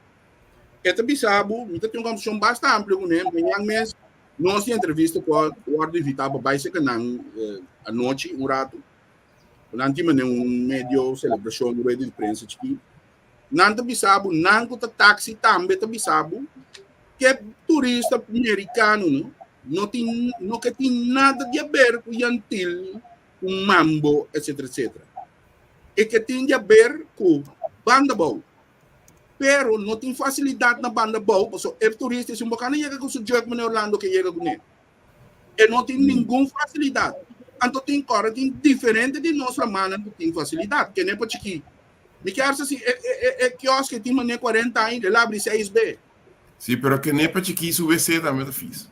E ta bisa bo, mi ta tin un conversacion basta amplio cu ne, mañan mes nos tin entrevista cu a wordo invita pa bay seca nan anochi un rato. Nan tin mane un medio celebracion, rueda di prensa chikito. Nan ta bisa bo, nan ku ta taxi tambe ta bisa bo, ke turista merikano no, no tin, no ke tin nada di haber ku Yantil, ku mambo, etcetera, etcetera. E ke tin di haber ku Banda Bou. Pero no tin facilidad na Banda Bou, pasobra e turista si un bocana yega ku su jug, meneer Orlando ke yega kuné. E no tin ningun facilidad. Anto tin kòrda tin diferente di nos lamannan ku tin facilidad. Kene pa chikí. Mi kier sa si e e e e kiosk e tin mane 40 aña, el abri 6 be. Sí, pero kene pa chikí su wc tambe ta fis.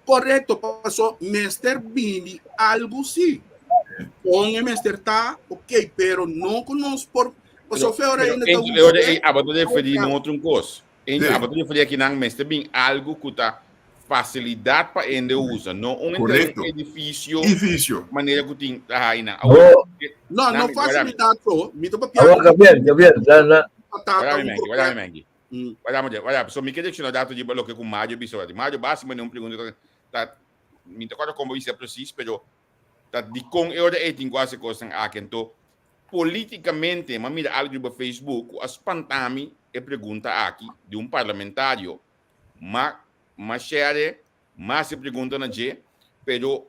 Korekto, paso mester bini algu sí. Kon e mester ta, ok, pero no ku nos por, paso fe ora ainda ta usa. Pero abo ta referí no otro un kos. Ende abo ta referí akinan mester bin algu ku ta fasilidat pa hende usa, no un edifisio edifisio manera ku tin ta haña nan. No, no fasilidat so, mi ta papia. Awor Gabriel, Gabriel, na na. Wara mi mengi, wara mi mengi. Wara mi, wara, so mi ke direkshona dato di loke ku Mario bisa wara. Mario básicamente un pregunta ta ta mi ta kòrda kon bo bisa presis, pero ta dikon e ora ei tin ku hasi kosnan aki. Anto Políticamente, m'a mira algo riba Facebook cu a spanta mi e pregunta aki di un parlamentario. M'a m'a share, m'a haci e pregunta na dje, pero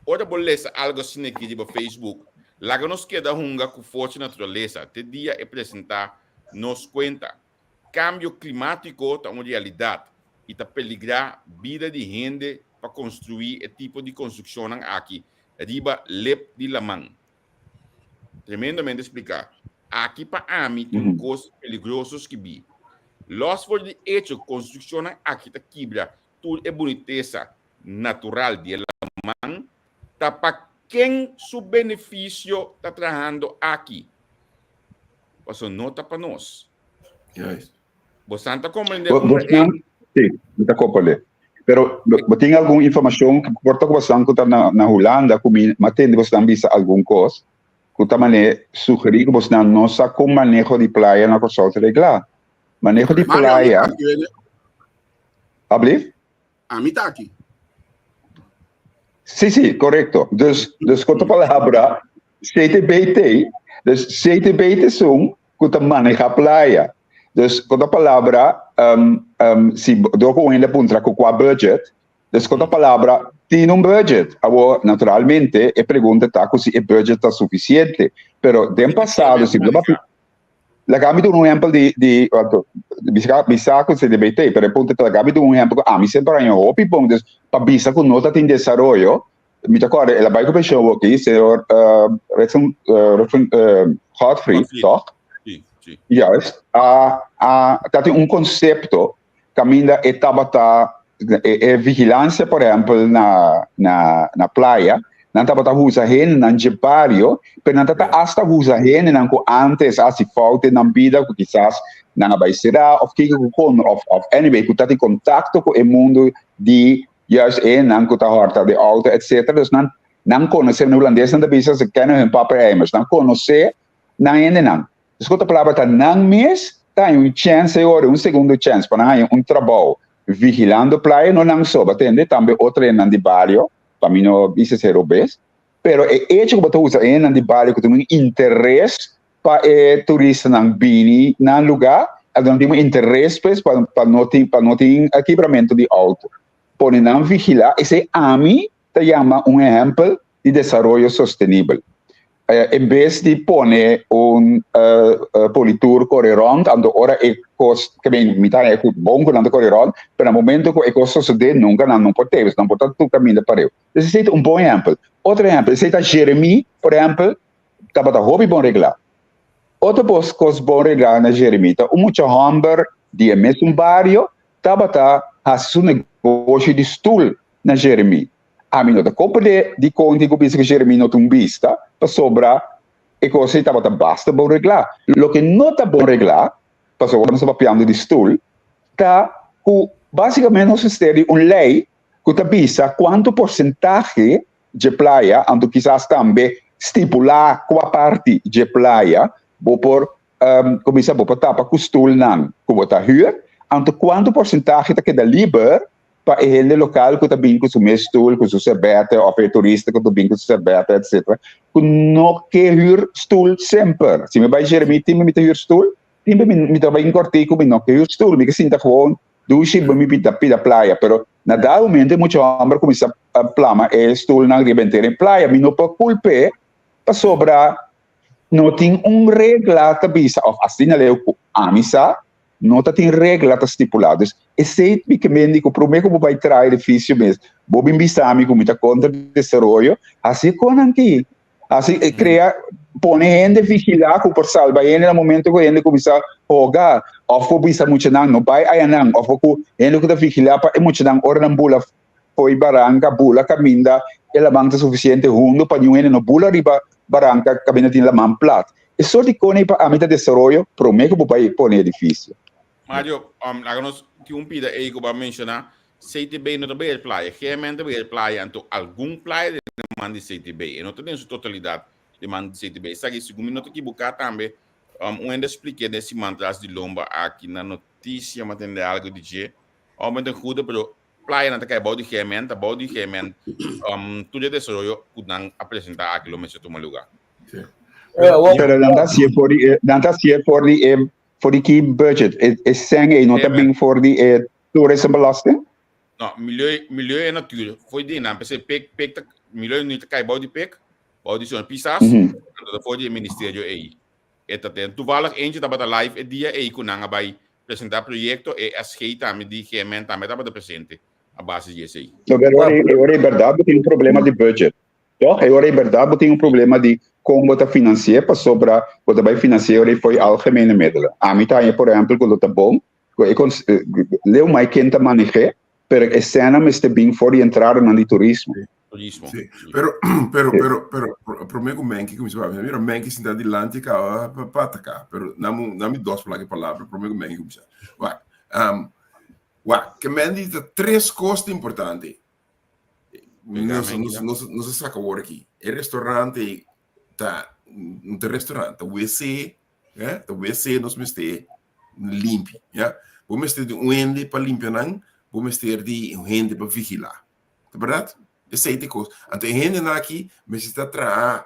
ora bo lesa algo asina aki riba Facebook, laga nos keda hunga cu forsa di naturalesa te dia e presenta nos cuenta. Cambio climatico ta un realidad y ta peligra bida di hende pa construi e tipo di construccionnan aki riba lep di laman. Tremendamente spliká. Aki pa ami tin un kos peligroso skibí. Los for di echo ku konstrukshonnan aki ta kibra tur e bunitesa natural di e laman, ta pa ken su benefisio ta trahando aki? Pasobra no ta pa nos. Juist. Bosan ta komprendé ku ta e. Sí, mi ta komprendé. Pero bo tin algun informashon ku por ta ku bosan ku ta na Hulanda ku mi a tende bosnan bisa algun kos ku ta mane sugerí ku bosnan no sa kon maneho di playa na Kòrsou ta reglá. Maneho di playa. Ablief? Ami ta aki. Sí, sí, korekto. Dus, dus ku otro palabra, CTBT, dus CTB ta esun ku ta maneha playa. Dus ku otro palabra, um, um, si dor ku un hende a puntra ku kua budget, dus ku otro palabra, tin un budget. Awor, naturalmente, e pregunta ta ku si e budget ta sufisiente. Pero den pasado, si bo Laga mi duna un ehempel di, di, bisa, bisa ku CDBT, pero e punto ta laga mi duna un ehempel ku ami semper haña hopi bon, dus pa bisa ku no ta tin desaroyo, mi ta kòrda el a bai ku penshon awoki, señor uh, Redson, uh, Redson, uh, Godfrey, Godfrey. toch? Sí, sí. Juist, a, a, ta tin un konsepto kaminda e tabata e, e vigilancia, por ehempel, na, na, na playa, nan tabata usa hendenan dje bario, pero nan tata hasta usa hendenan ku antes a hasi fout den nan bida, ku kisas nan a bai será, of kiko ku kon, of, of anyway, ku ta tin kontakto ku e mundu di juist e hendenan ku ta hòrta de outo, etcetera. Dus nan, nan konosé, na hulandes nan ta bisa, ze kennen hun pappenheimers, nan konosé nan hendenan. Dus ku otro palabra ta nan mes ta haña un chèns e ora, un segundo chèns pa nan haña un trabou vigilando playa, no nan so, bo tende, tambe otro hendenan di bario, pa mi no bisa esei robes, pero e echo ku bo ta usa e hendenan di bario ku tin un interes pa e turistanan bini nan lugá, anto nan tin un interes pues pa pa no tin pa no tin kibramentu di outo. Pone nan vigilá, esei ami ta yama un ehèmpel di desaroyo sostenibel. En bes di pone un politur kore rònt, anto ora e kos, ke men mi ta haña ku bon ku nan ta kore rònt, pero na momento ku e kos sosodé nunka nan no por tei, nan por ta tur kaminda pareu. Entonces esei ta un bon ehèmpel. Otro ehèmpel, esei ta Jeremí, por ehèmpel, tabata hopi bon reglá. Otro bos kos bon reglá na Jeremí ta un mucha hòmber di e mesun bario tabata hasi su negoshi di stul na Jeremí. Ami no ta comprende dikon tin ku bisa ku Jeremí no ta un bista, pasobra e kos ei tabata basta bon reglá. Loke no ta bon reglá, pasobra ora nos ta papiando di stul, ta ku básikamente nos mester di un lei ku ta bisa kuantu porsentahe dje playa, anto kisas tambe stipulá kua parti dje playa bo por kuminsá bo por tapa ku stulnan ku bo ta hür, anto kuantu porsentahe ta keda liber pa e hende lokal ku ta bin ku su mes stul, ku su serbete, òf e turista ku ta bin ku su serbete, etsetera, ku no ke hür stul semper. Si mi bai Jeremí tin mi ta hür stul? Tin be mi ta bai un kòrtiku mi no ke yu stul, mi ke sinta gewoon dushi bo mi pita pida playa, pero na dado momento e mucha hòmber a kuminsá plama e stulnan riba henter e playa. Mi no por kulp'é pasobra no tin un regla ta bisa òf asina leu ku ami sa no ta tin regla ta stipulá. Dus esei mi ke mende ku promé ku bo bai traha edifisio mes bo bin bisa mi ku mi ta kontra desaroyo, hasi e konan aki. Hasi krea pone hende vigilá ku por salba hende na momento ku hende kuminsá hoga òf ku bisa muchanan no bai ayanan òf ku hende ku ta vigilá pa e muchanan ora nan bula fo'i baranka bula kaminda e laman ta sufisiente hundo pa niun hende no bula riba baranka kaminda tin laman plat. E sort di kone pa ami ta desaroyo promé ku bo bai pone edifisio. Mario, laga nos tin un pida ei ku bo a menshoná CTB no ta beher playa, GMN ta beher playa, anto algun playa den e man di CTB, e no ta den su totalidat den man di CTB. Esaki, segun mi no ta kibuká tambe, un hende a spliké den siman tras di lomba aki na notisia, mi a tende algu di dje, òf mi ta guda, pero playanan ta kai bou di GMN, ta bou di GMN tur e desaroyo ku nan a presentá aki lo mester tuma lugá. Pero nan ta hasié for di e, nan ta hasié for di e, for di ki budget? E, e sèn ei no ta bin for di e Toerismebelasting? No, milieu, milieu en natuur. Voor die naam, per pek, pek ta, milieu nu ta kai bou di pek, bou di zo'n pisas, mm -hmm. dat voor die ministerio ei. E ta ten. Toevallig eentje tabata live e dia ei ku nan a bai presentar proyecto e SG tambe di GMN tambe tabata presente a base di esei. No, pero ora, ora e berdad bo tin un problema di budget. Toch? E ora e berdad bo tin un problema di kon bo ta financier pasobra bo ta bai financier ora foi algemene middelen. Ami ta haña por ehempel ku lo ta bon Ku e kons leu mai ken ta maneh'é, pero e sènan mester bin for di entradanan di turismo. Turismo. Sí, pero, pero, pero, pero, promé ku Menki kuminsá papia, mira Menki sinta dilanti kaba pa pa ataká, pero nami nami dos plaka palabra promé ku Menki kuminsá. Wak, um, wak, ke men di ta tres kos ta importante. Nos, nos, nos, nos a saka awor aki. E restaurante ta, no ta restaurante, ta wc, eh, ta wc nos mester limpi, ya. Bo mester di un hende pa limpia nan, bo mester di un hende pa vigilá. Ta bèrdat? Esei ta e kos. Anto e hendenan aki mester ta traha,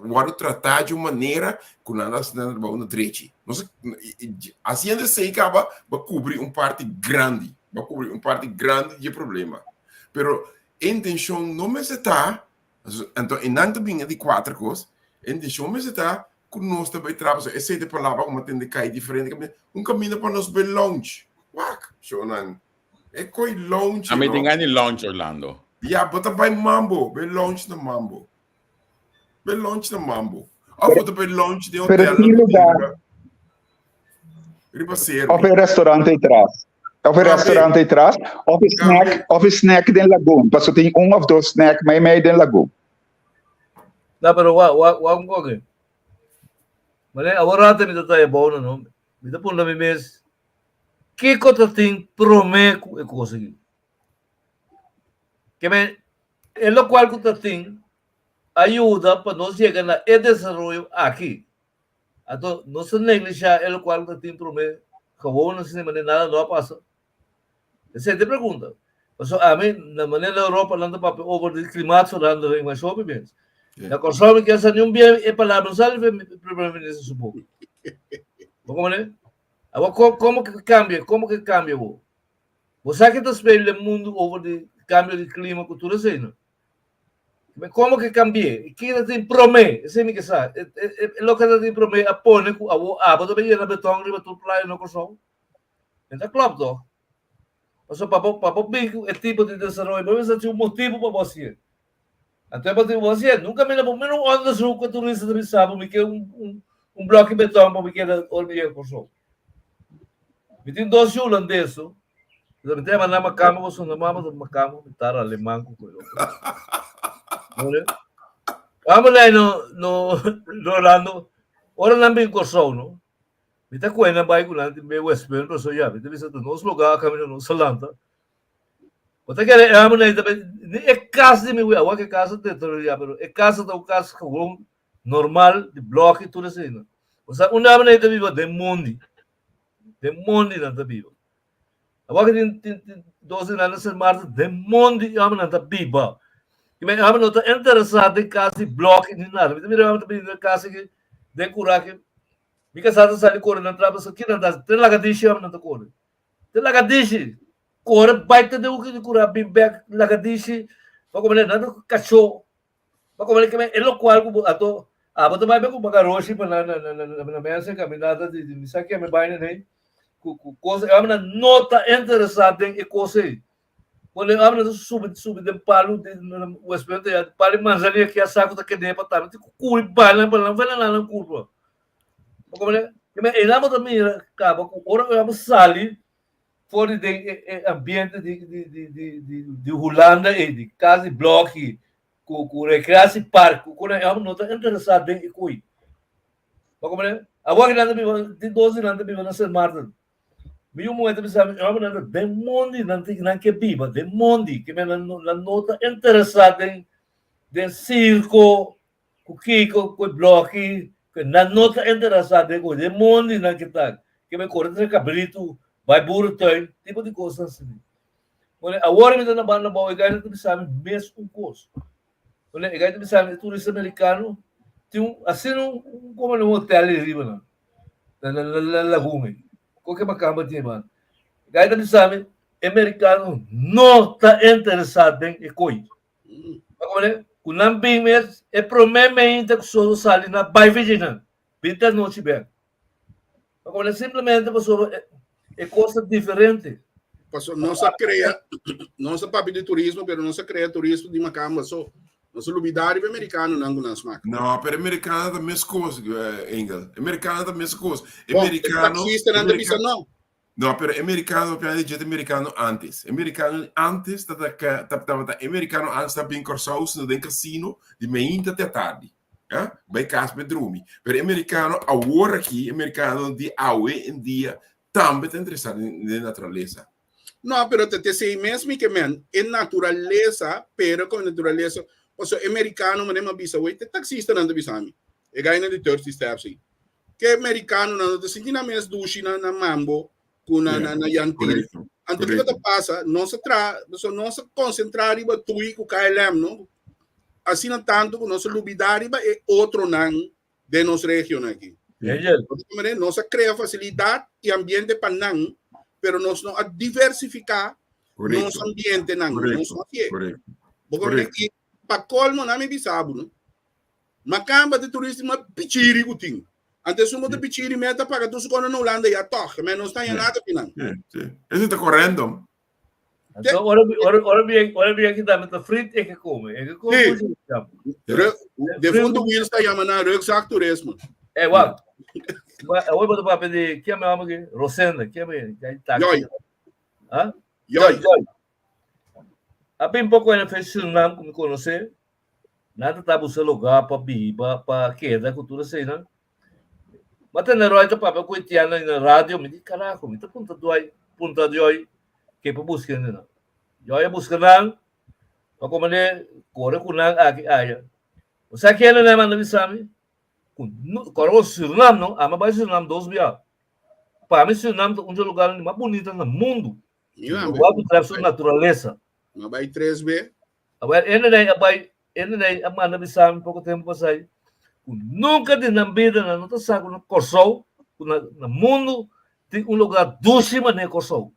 wòrdu tratá di un manera ku nan ta hasi nan trabou na drechi. Nos hasiendo esei kaba bo a kubri un parti grandi, bo a kubri un parti grandi di e problema. Pero e intenshon no mester ta, anto e nan ta bin di kuater kos, e intenshon mester ta ku nos ta bai traha pasobra esei ta e palabra ku mi a tende kai diferente kaminda, un kaminda pa nos bai lounge. Wak, shownan, e koi lounge A mi no. tin gana di lounge Orlando. Ya, bo ta bai mambo, bai lounge na mambo. Bai lounge na mambo. Of bo ta bai lounge den Pero hotel tin na lugar. riba, riba seru. Of e restaurante ei tras. Of e Tambe. restaurante ei tras. Of e snack, Tambe. of e snack den lagoon. Paso tin un of dos snack mei mei den lagoon. No, pero wa, wa, wa un koke. Mane, awor rato mi ta trae bou no. Mi ta puntra mi mes, kiko ta tin promé ku e kos aki? Ke men, e lokual ku ta tin a yuda pa nos yega na e desaroyo aki. Anto, nos ta neglishá e lokual ku ta tin promé, gewoon asina, mane nada no a pasa. Esei ta e pregunta. Pasobra ami, na manera na Europa nan ta papia over di klimaatverandering, mas hopi mes. Na Kòrsou mi kier sa niun bien e palabra no sali fen primer minister su boka. Bo komprende? Awor ko komo ke kambia, komo ke kambia bo? Bo sa ke ta speel den mundu over di kambio di klima ku tur esei no? Komo ke kambi'é? Ki ta tin promé? Esei mi ke sa. E e loke ta tin promé a pone ku awor abo ta bai yena beton riba tur playa na Kòrsou? E ta klòp tòg. Pasobra pa bo pa bo bin ku e tipo di desaroyo bo mester tin un motibu pa bo hasié. Anto e motibu pa bo hasié nunka mi na bo mira un òndershoek ku e turista ta bisa bo mi ke un un un blòki beton pa mi keda ora mi yega Kòrsou. Mi tin dos yu hulandesu, mi ta yama nan makamba pasobra nan mama ta makamba, mi tara aleman ku koe otro. Amo lei no no Rolando ora nan bin Kòrsou no Mi ta kohe nan bai ku nan tin be Westpunt pasobra ya mi ta bisa ta nos lugá kaminda nos a lanta. Bo ta kere e hòmber ei ta bai ni e kas di mi wea awor ku e kas a deteriorá pero e kas ta un kas gewoon normal di blòki tur esei. Osea un hòmber ei ta biba den mondi den mondi nan ta biba. Awor ku tin tin tin dos di nan na Sint Maarten den mondi e hòmbernan ta biba. I men e hòmber no ta interesá den kas di blòki ni nada. Mi ta mira e hòmber ta bini den kas aki den kura aki. Mi kasá ta sali kore nan trapa so kinan ta hasi? Te lagadishi amo nan ta kore. Te lagadishi. Kore bai te den hoeki di kura bin bek lagadishi. Pa kome nan ta kachó. Pa kome ke e lokual ku bo ato abo ta bai be ku bagaroshi pa nan na na na mesa kaminata di mi sa ke mi bai nan ku ku kos e amo nan no ta interesá den e kos ei. Pone amo nan ta subi subi den palu di westpunt ya palu di manzanilla ki a sa ku ta kede pa tambe tin ku kuri bai nan pa nan venena nan kurpa. Bo komprende? Ke men einan bo ta mira kaba ku ora ku abo sali for di den e ambiente di di di di di di Hulanda ei di kas di blòki ku ku rekreasie park ku ku nan abo no ta interesá den e koi. Bo komprende? Awor ki nan ta biba tin dos di nan ta biba na Sint Maarten. Mi yu muhé ta bisa mi, Hombre, nan ta den mondi, nan tin, nan ke biba den mondi, ke men nan nan no ta interesá den den sirko, ku kiko, ku e blòki, ke nan no ta interesá den kos, den mondi nan ke ta, ke men kore tra kabritu, bai boerentuin, tipo di kosnan asina. Bueno, awor mi ta na banda abou, e gai ta bisa mi mes un kos. Bueno, e gai ta bisa mi, e turista merikano tin un, asina un, komo un hotel ei riba nan. Na na na na lagun ei. Koke makamba tin man. Gai ta bisa mi, e merikano no ta interesá den e koi. Pasobra ku nan bin mes, e promé meinta ku solo sali nan bai viji nan, bin te anochi bèk. Pasobra simplemente pasobra e kos ta diferente. Pasobra nos a krea, nos a papia di turismo, pero nos a krea turismo di makamba so. Nos a lubidá riba e merikanonan ku nan smak. No, pero e merikano ta mes kos, Engel. E merikano ta mes kos. E Bon, e merikano, e taksistanan ta bisa merikano, no. no, pero e merikano, papia di dje ta merikano antes. E merikano antes ta ta ka ta tabata e merikano antes ta bin Kòrsou sino den kasino di meinta te atardi. Ya, bai kas bai drumi. Pero e merikano awor aki, e merikano di awe en dia tambe ta interesá den den naturalesa. No, pero ta tesei mes mi ke men. E naturalesa, pero ku e naturalesa, pasobra e merikano manera mi a bisa wei, te taksistanan ta bisa mi, e gainan di Thirsty Steps ei, ke e merikanonan no ta sinti nan mes dushi na na mambo ku na na na Jan Thiel. Korekto, Anto kiko ta korekto. pasa? Nos a traha, pasobra nos a konsentrá riba Tui ku KLM, no? Asina tantu ku nos a lubidá riba e otronan den nos region aki. Angel. Nos a crea facilidad y ambiente pa nan, pero nos no a diversifica nos ambiente nan. Nos no hacié. Correcto. Y pa colmo nan mi bisa bo, no? Macamba te turista mas pichiri cu tin. Antes un bote pichiri meta paga tu su kono na Hulanda ya toch. Men no está nada pinan. Sí, sí. Eso está correndo. Anto ora mi ora ora mi ora mi aki tambe ta frit e ke come. E ke come Sí. mucho ya. Defunto Wills ta llama na rugzak turismo. Eh, wak. Wa awor bo ta papia di ken me amo aki? Rosenda, ken me ya taxi. Joy. Ha? Joy. Joy. A bin poko en fe Surinam ku mi konosé. Nan ta ta buska lugá pa biba, pa keda ku tur eseinan. Ma tende Roy ta papia ku Etienne na radio, mi di carajo, mi ta punta Joy, punta Joy ke pa buska hende nan. Joy a buska nan, pa komende kore ku nan aki aya. Bo sa kende nan manda bisa mi? Ku no, kore ku Surinam no, ami a bai Surinam dos bia. Pa mi Surinam ta un di e lugarnan di mas bunita na mundu. Mi tambe. Igual ku trèf su naturalesa. Mi a bai tres be. Awel, hende nan a bai, hende nan a manda bisa mi poko tempu pasai, ku nunka di nan bida nan no ta sa ku na Kòrsou, ku na na mundu tin un lugá dushi manera Kòrsou.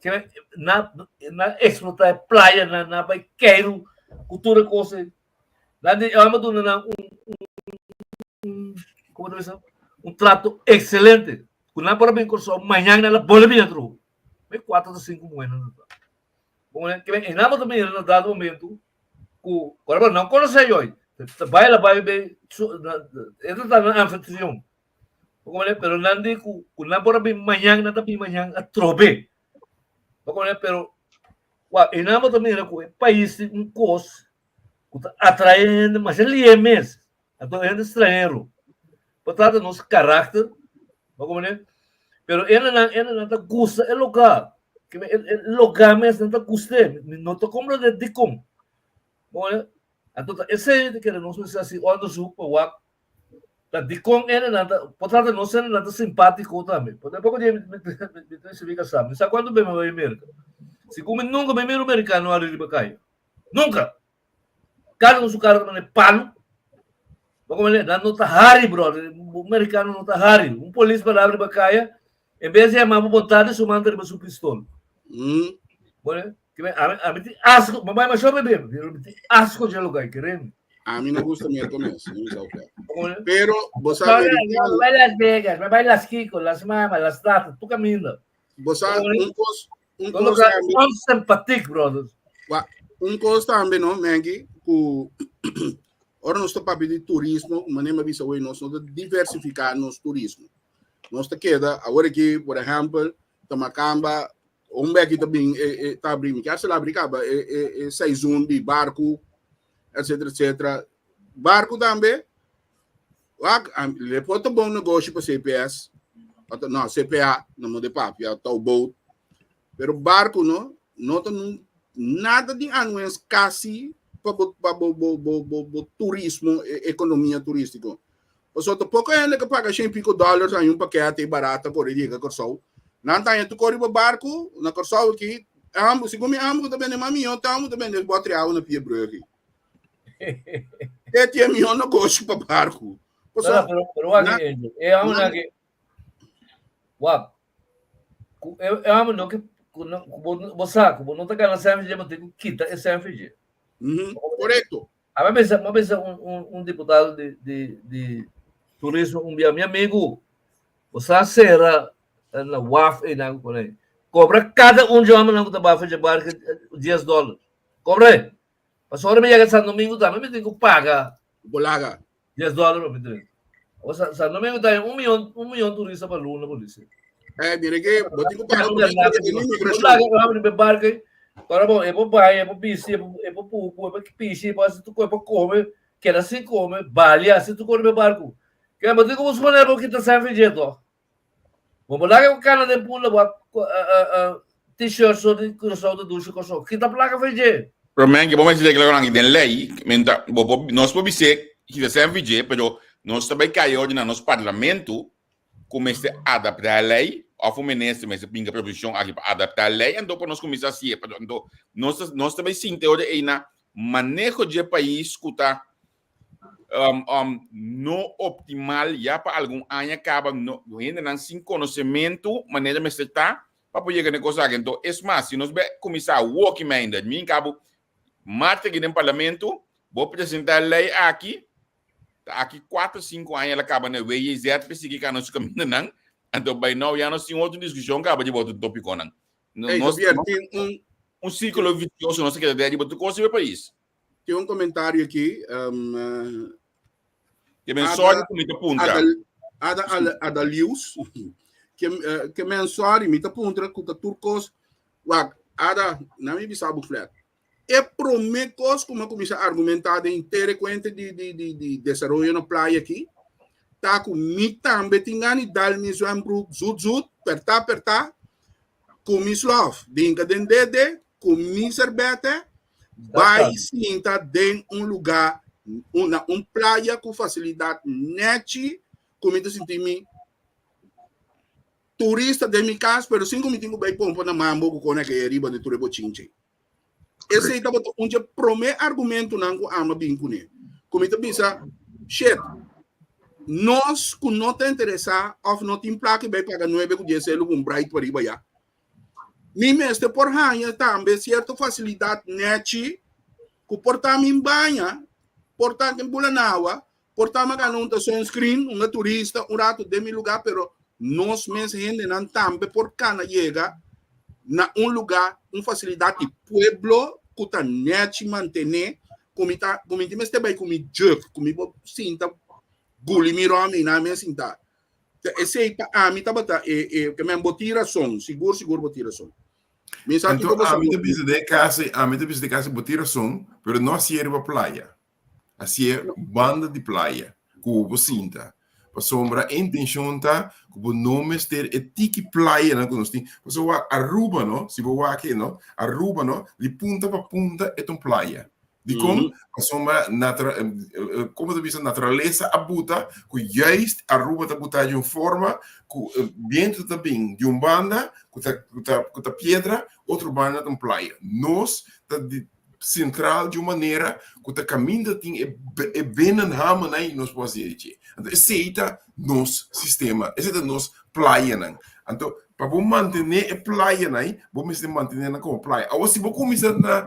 Ke nan nan eksplotá e playa, nan nan bai keiru ku tur e kos ei. Nan di, e homber duna nan un un komo ta bisa, un trato ekselente, ku nan por a bin Kòrsou mañana nan a bolbe bini atrobe. Mi kuater ta sinku muhé nan ta. E nan bo ta mira na dado momento ku ora bo no konosé yoy, ta bai la bai be e ta ta nan anfitrion. Bo komprende? Pero nan di ku ku nan por a bin mañan, nan ta bin mañan atrobe. Bo komprende? Pero wak e nan bo ta mira ku e pais tin un kos ku ta atrae hende masha lihe mes, anto hende stranhero. Por trata nos karakter, bo komprende? Pero hendenan, hendenan ta gusta e loka. Ke e e loka mes nan ta gust'é. Mi no ta komprende dikon. Bo komprende? Anto ta esei ta kere nos mester hasi onderzoek pa wak ta dikon hendenan ta, por trata nos hendenan ta simpátiko tambe. Pasobra poko dia mi mi mi ta risibi kasá, mi sa kuantu bes mi bai Merka. Sigun mi nunka mi mira un merikano ari riba kaya. Nunka! Kada un su kara ta manda e palu. Bo komprende? Nan no ta hari, brother. Un merikano no ta hari. Un polis para riba kaya, en bes di yama bo bon tardi, su man ta riba su pistol. Bo Ami tin asco, mi bai masho bebe, pero mi tin asco dje lugar, kere mi. Ami no gusta Merca mes, no mi sa oké. Pero, bo sa americano. Bai Las Vegas, bai Las Kiko, Las Mama, Las Tata, tu caminda. Bo sa un cos, un cos tambe. Onsympathiek, brother. Wa, un cos tambe, no, Mengi, ku ora nos ta papia di turismo, manera mi a bisa hoy, nos no ta diversifica nos turismo. Nos ta keda, awor aki, por ehempel, ta Makamba, Un beki ta bin e e ta abri mi kier sel abri kaba e e e seizoen di barku etcetera etcetera. Barku tambe wak le por ta bon negoshi pa CPS no CPA no mo de papia touwboot pero barku no no ta nada di anuens kasi pa bo pa bo bo bo bo bo turismo ekonomia turistiko. Pasobra ta poko hende ke paga shen piko dòlars haña un pakete barata kore yega Kòrsou. Nan ta haña tur kore riba barku na Kòrsou aki. Ambu, segun mi ambu ta bende mas mihó ta ambu ta bende bòt awa na pia brug. Te tin e mihó negoshi pa barku. Pasobra Pero, pero wak, na, e ambu na ke, wak, ku e e ambu no ke, ku no, ku bo, bo sa ku bo no ta gana sènfidje, bo tin ku kita e sènfidje. Mhm, korekto. A mi bisa, mi bisa un, un, un diputado di, di, di turismo un bia, mi amigo, bo sa sera na waf einan ku nei. Kobra kada un di homennan ku ta bafa dje barka 10 dòler. Kobra e. Pasobra ora mi yega San Domingo tambe mi tin ku paga. Bolaga. 10 dòler pa mi drenta. Awor San, San Domingo ta un miyon, un miyon turista pa luna, polis. Eh, mira que bo tin ku paga por imigracion. Laga riba e barco ei. Ora bo, e por baña, e por bisti, e por, e por pupu, e por pishi, e por hasi tur kos, e por kome, keda sin kome, balia, hasi tur kos riba e barco. Ke bo tin ku busca manera pa bo kita sèn fi dje tòg. Bo por laga e kana den punda bo a t-shirt so di Curaçao ta dushi Curaçao. Kita plaka fi dje. Pero men ke bo mester deklara nan den lei, men ta bo por nos por bis'é kita sèn fi dje, pero nos ta bai kai orden na nos parlamento ku mester adaptá e lei òf un minister mester pinga proposishon aki pa adaptá e lei anto pa nos kuminsá hasié. Anto nos ta nos ta bai sinti ora ei na maneho dje pais ku ta no optimal ya pa algun aña kaba no hendenan sin konosementu manera mester ta pa por yega na e kos aki. Anto es mas si nos bai kuminsá woki meinda mi kabo marcha aki den parlamento bo presentá e lei aki Ta aki kuater sinku aña el a kaba na WJZ pa e sigui kana su kamindanan. Anto by now ya nos tin otro diskushon kaba di otro topikonan. Hey, Nos Javier, tin un un sirkulo visioso nos ta keda den riba tur kos riba e pais. Tin un komentario aki. Um, Ke men sorry ku mi ta puntra. Ada, Ada, Ada Lius. Ke, eh, ke men sorry, mi ta puntra ku ta tur kos. Wak, Ada, na mi bisa bo flat. E promé kos ku mi a kuminsá argumentá den henter e kuenta di di di di desaroyo na playa aki ta ku mi tambe tin gana di dal mi zwembroek zut zut, pertá pertá, ku mi slof dinka den dede, ku mi serbètè, bai sinta den un lugá, na un playa ku fasilidat nèchi ku mi ta sinti mi Turista den mi cas, pero sin cu mi tin cu bay pompa na mambo cu con ke riba di tur e bochinche. Esey tabata un dje prome argumentonan cu ama bin cune. Cu mi ta bisa, shit, nos cu no ta interesa of no tin placa bay paga nuebe cu dies celu cu un bright pariba ya. Mi mester por haña tambe cierto facilidad nechi cu por ta min baña, por ta den bula na awa, Por ta maga no ta sunscreen, un turista un rato den mi lugar, pero nos mes hendenan tambe por cana yega na un lugar, un facilidad di pueblo cu ta nechi mantene, cu mi ta, cu mi tin mester bay cu mi jug, cu mi por sinta guli mi rom y nan mes sinta. Ta esey pa ami tabata e, e, ke men bo tin razon, sigur sigur bo tin razon. Mi sa Anto kiko bo sa ami ta bisa den casa, ami ta bisa den casa bo tin razon, pero no hasié riba playa. Hasié banda di playa ku bo sinta. Pasobra e intenshon ta ku bo no mester e tiki playanan ku nos tin. Pasobra wak Aruba no, si bo wak e no, Aruba no, di punta pa punta e ta un playa. Dikon? Pasobra natura, komo ta bisa, naturalesa a buta ku juist Aruba ta buta di un forma ku bientu ta bin di un banda ku ta ku ta ku ta piedra, otro banda ta un playa. Nos ta di. sentral di un manera ku ta kaminda tin e e binnenhamen ei nos por hasi dje. Anto esei ta nos sistema, esei ta nos playanan. Anto pa bo mantené e playanan ei, bo mester mantené nan komo playa. Awor si bo kuminsá na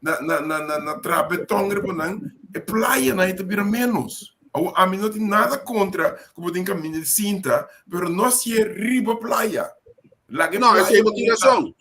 na na na na na traha beton riba nan, e playanan ei ta bira ménos. Awor ami no tin nada kontra ku bo tin kaminda di sinta, pero no hasié riba playa. Laga e No, playa esei bo tin rason.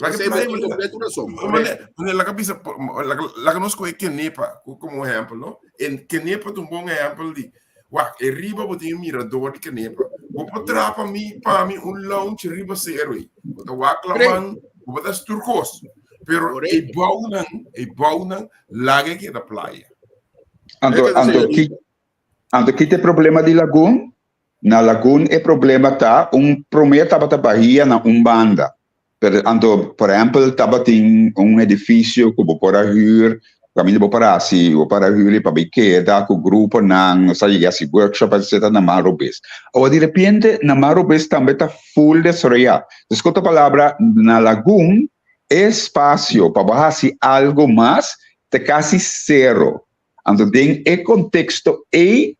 Laga Esei bo tin kompleto rason. Mane, laga bisa, laga, laga nos kohe Kenepa komo ehèmpel, no? En Kenepa ta un bon ehèmpel di, wak, e riba bo tin e mirador di Kenepa. Bo por traha pa mi, pa mi un lounge riba seru ei. Bo ta wak laman, bo por ta hasi tur kos. Pero e bounan, e bounan, laga e keda playa. Anto, anto, ki, anto ki ta e problema di Lagoon? Na Lagoon e problema ta un prome tabata bahia na un banda, pero anto por ehempel tabatin un edificio cu bo por a huur, caminda bo por haci, bo por a huur pa bay keda cu gruponan, nos a yega haci workshop etc na Mar Robes. Awor di repente na Mar Robes tambe ta full desaroya. Dus cu otro palabra na Lagoon e espacio pa bo haci algo mas ta casi cero. Anto den e contexto ey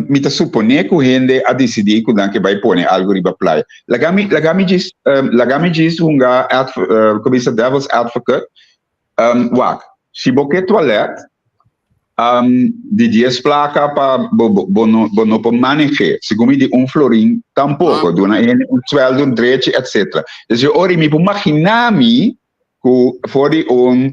mi ta suponé ku hende a disidí ku nan ke bai pone algu riba playa. Laga mi, laga mi djis, laga mi djis hunga adv, ku bisa devil's advocate. Wak, si bo ke tualèt, di dies plaka pa bo, bo no, bo no por maneh'é. Segun mi di un florin tampoko. Duna e hende un suèldu drechi etcetera. Dus yo ora mi por maginá mi ku for di un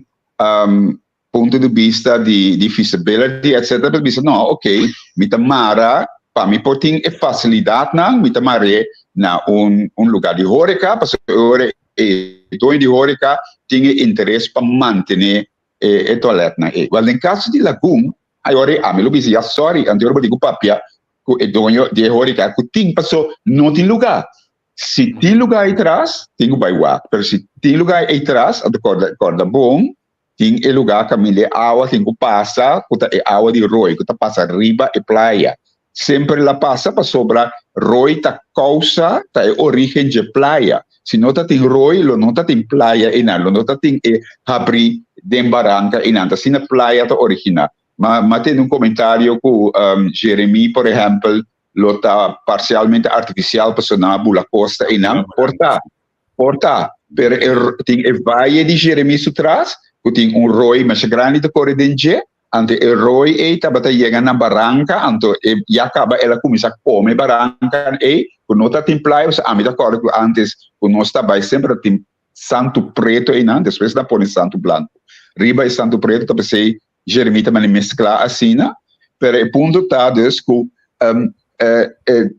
punto di bista di di feasibility etcetera pero bisa no ok mi ta mara pa mi por tin e facilidadnan mi ta mar'é na un un lugar di horeca pasobra e ora e doño di horeca tin e interes pa mantene e e toiletnan ei. Wel den caso di Lagoon ay ora ami lo bisa ya sorry anto ora bo tin cu papia cu e doño di e horeca cu tin paso no tin lugar. Si tin lugar ei tras tin cu bay wak pero si tin lugar ei tras anto corda corda bon Tin e lugá kaminda e awa tin ku pasa, ku ta e awa di roi, ku ta pasa riba e playa. Semper el a pasa pasobra roi ta kousa, ta e orígen dje playa. Si no ta tin roi, lo no ta tin playa einan, lo no ta tin e habrí den baranka einan. Ta asina playa ta originá. Ma m'a tende un komentario ku Jeremí, por ehèmpel, lo ta parsialmente artifisial pasobra nan a bula kosta einan. Por ta. Por ta, pero e tin e vaye di Jeremí su tras, ku tin un roi masha grandi ta kore den dje, anto e roi ei tabata yega na baranka, anto e ya kaba el a kuminsá kome barankanan ei, ku no ta tin playa, pasobra ami ta kòrda ku ántes ku nos ta bai semper ta tin santu pretu einan, despues nan pone santu blanku riba e santu pretu, ta p'esei Jeremí ta manda mesklá asina, pero e punto ta dus ku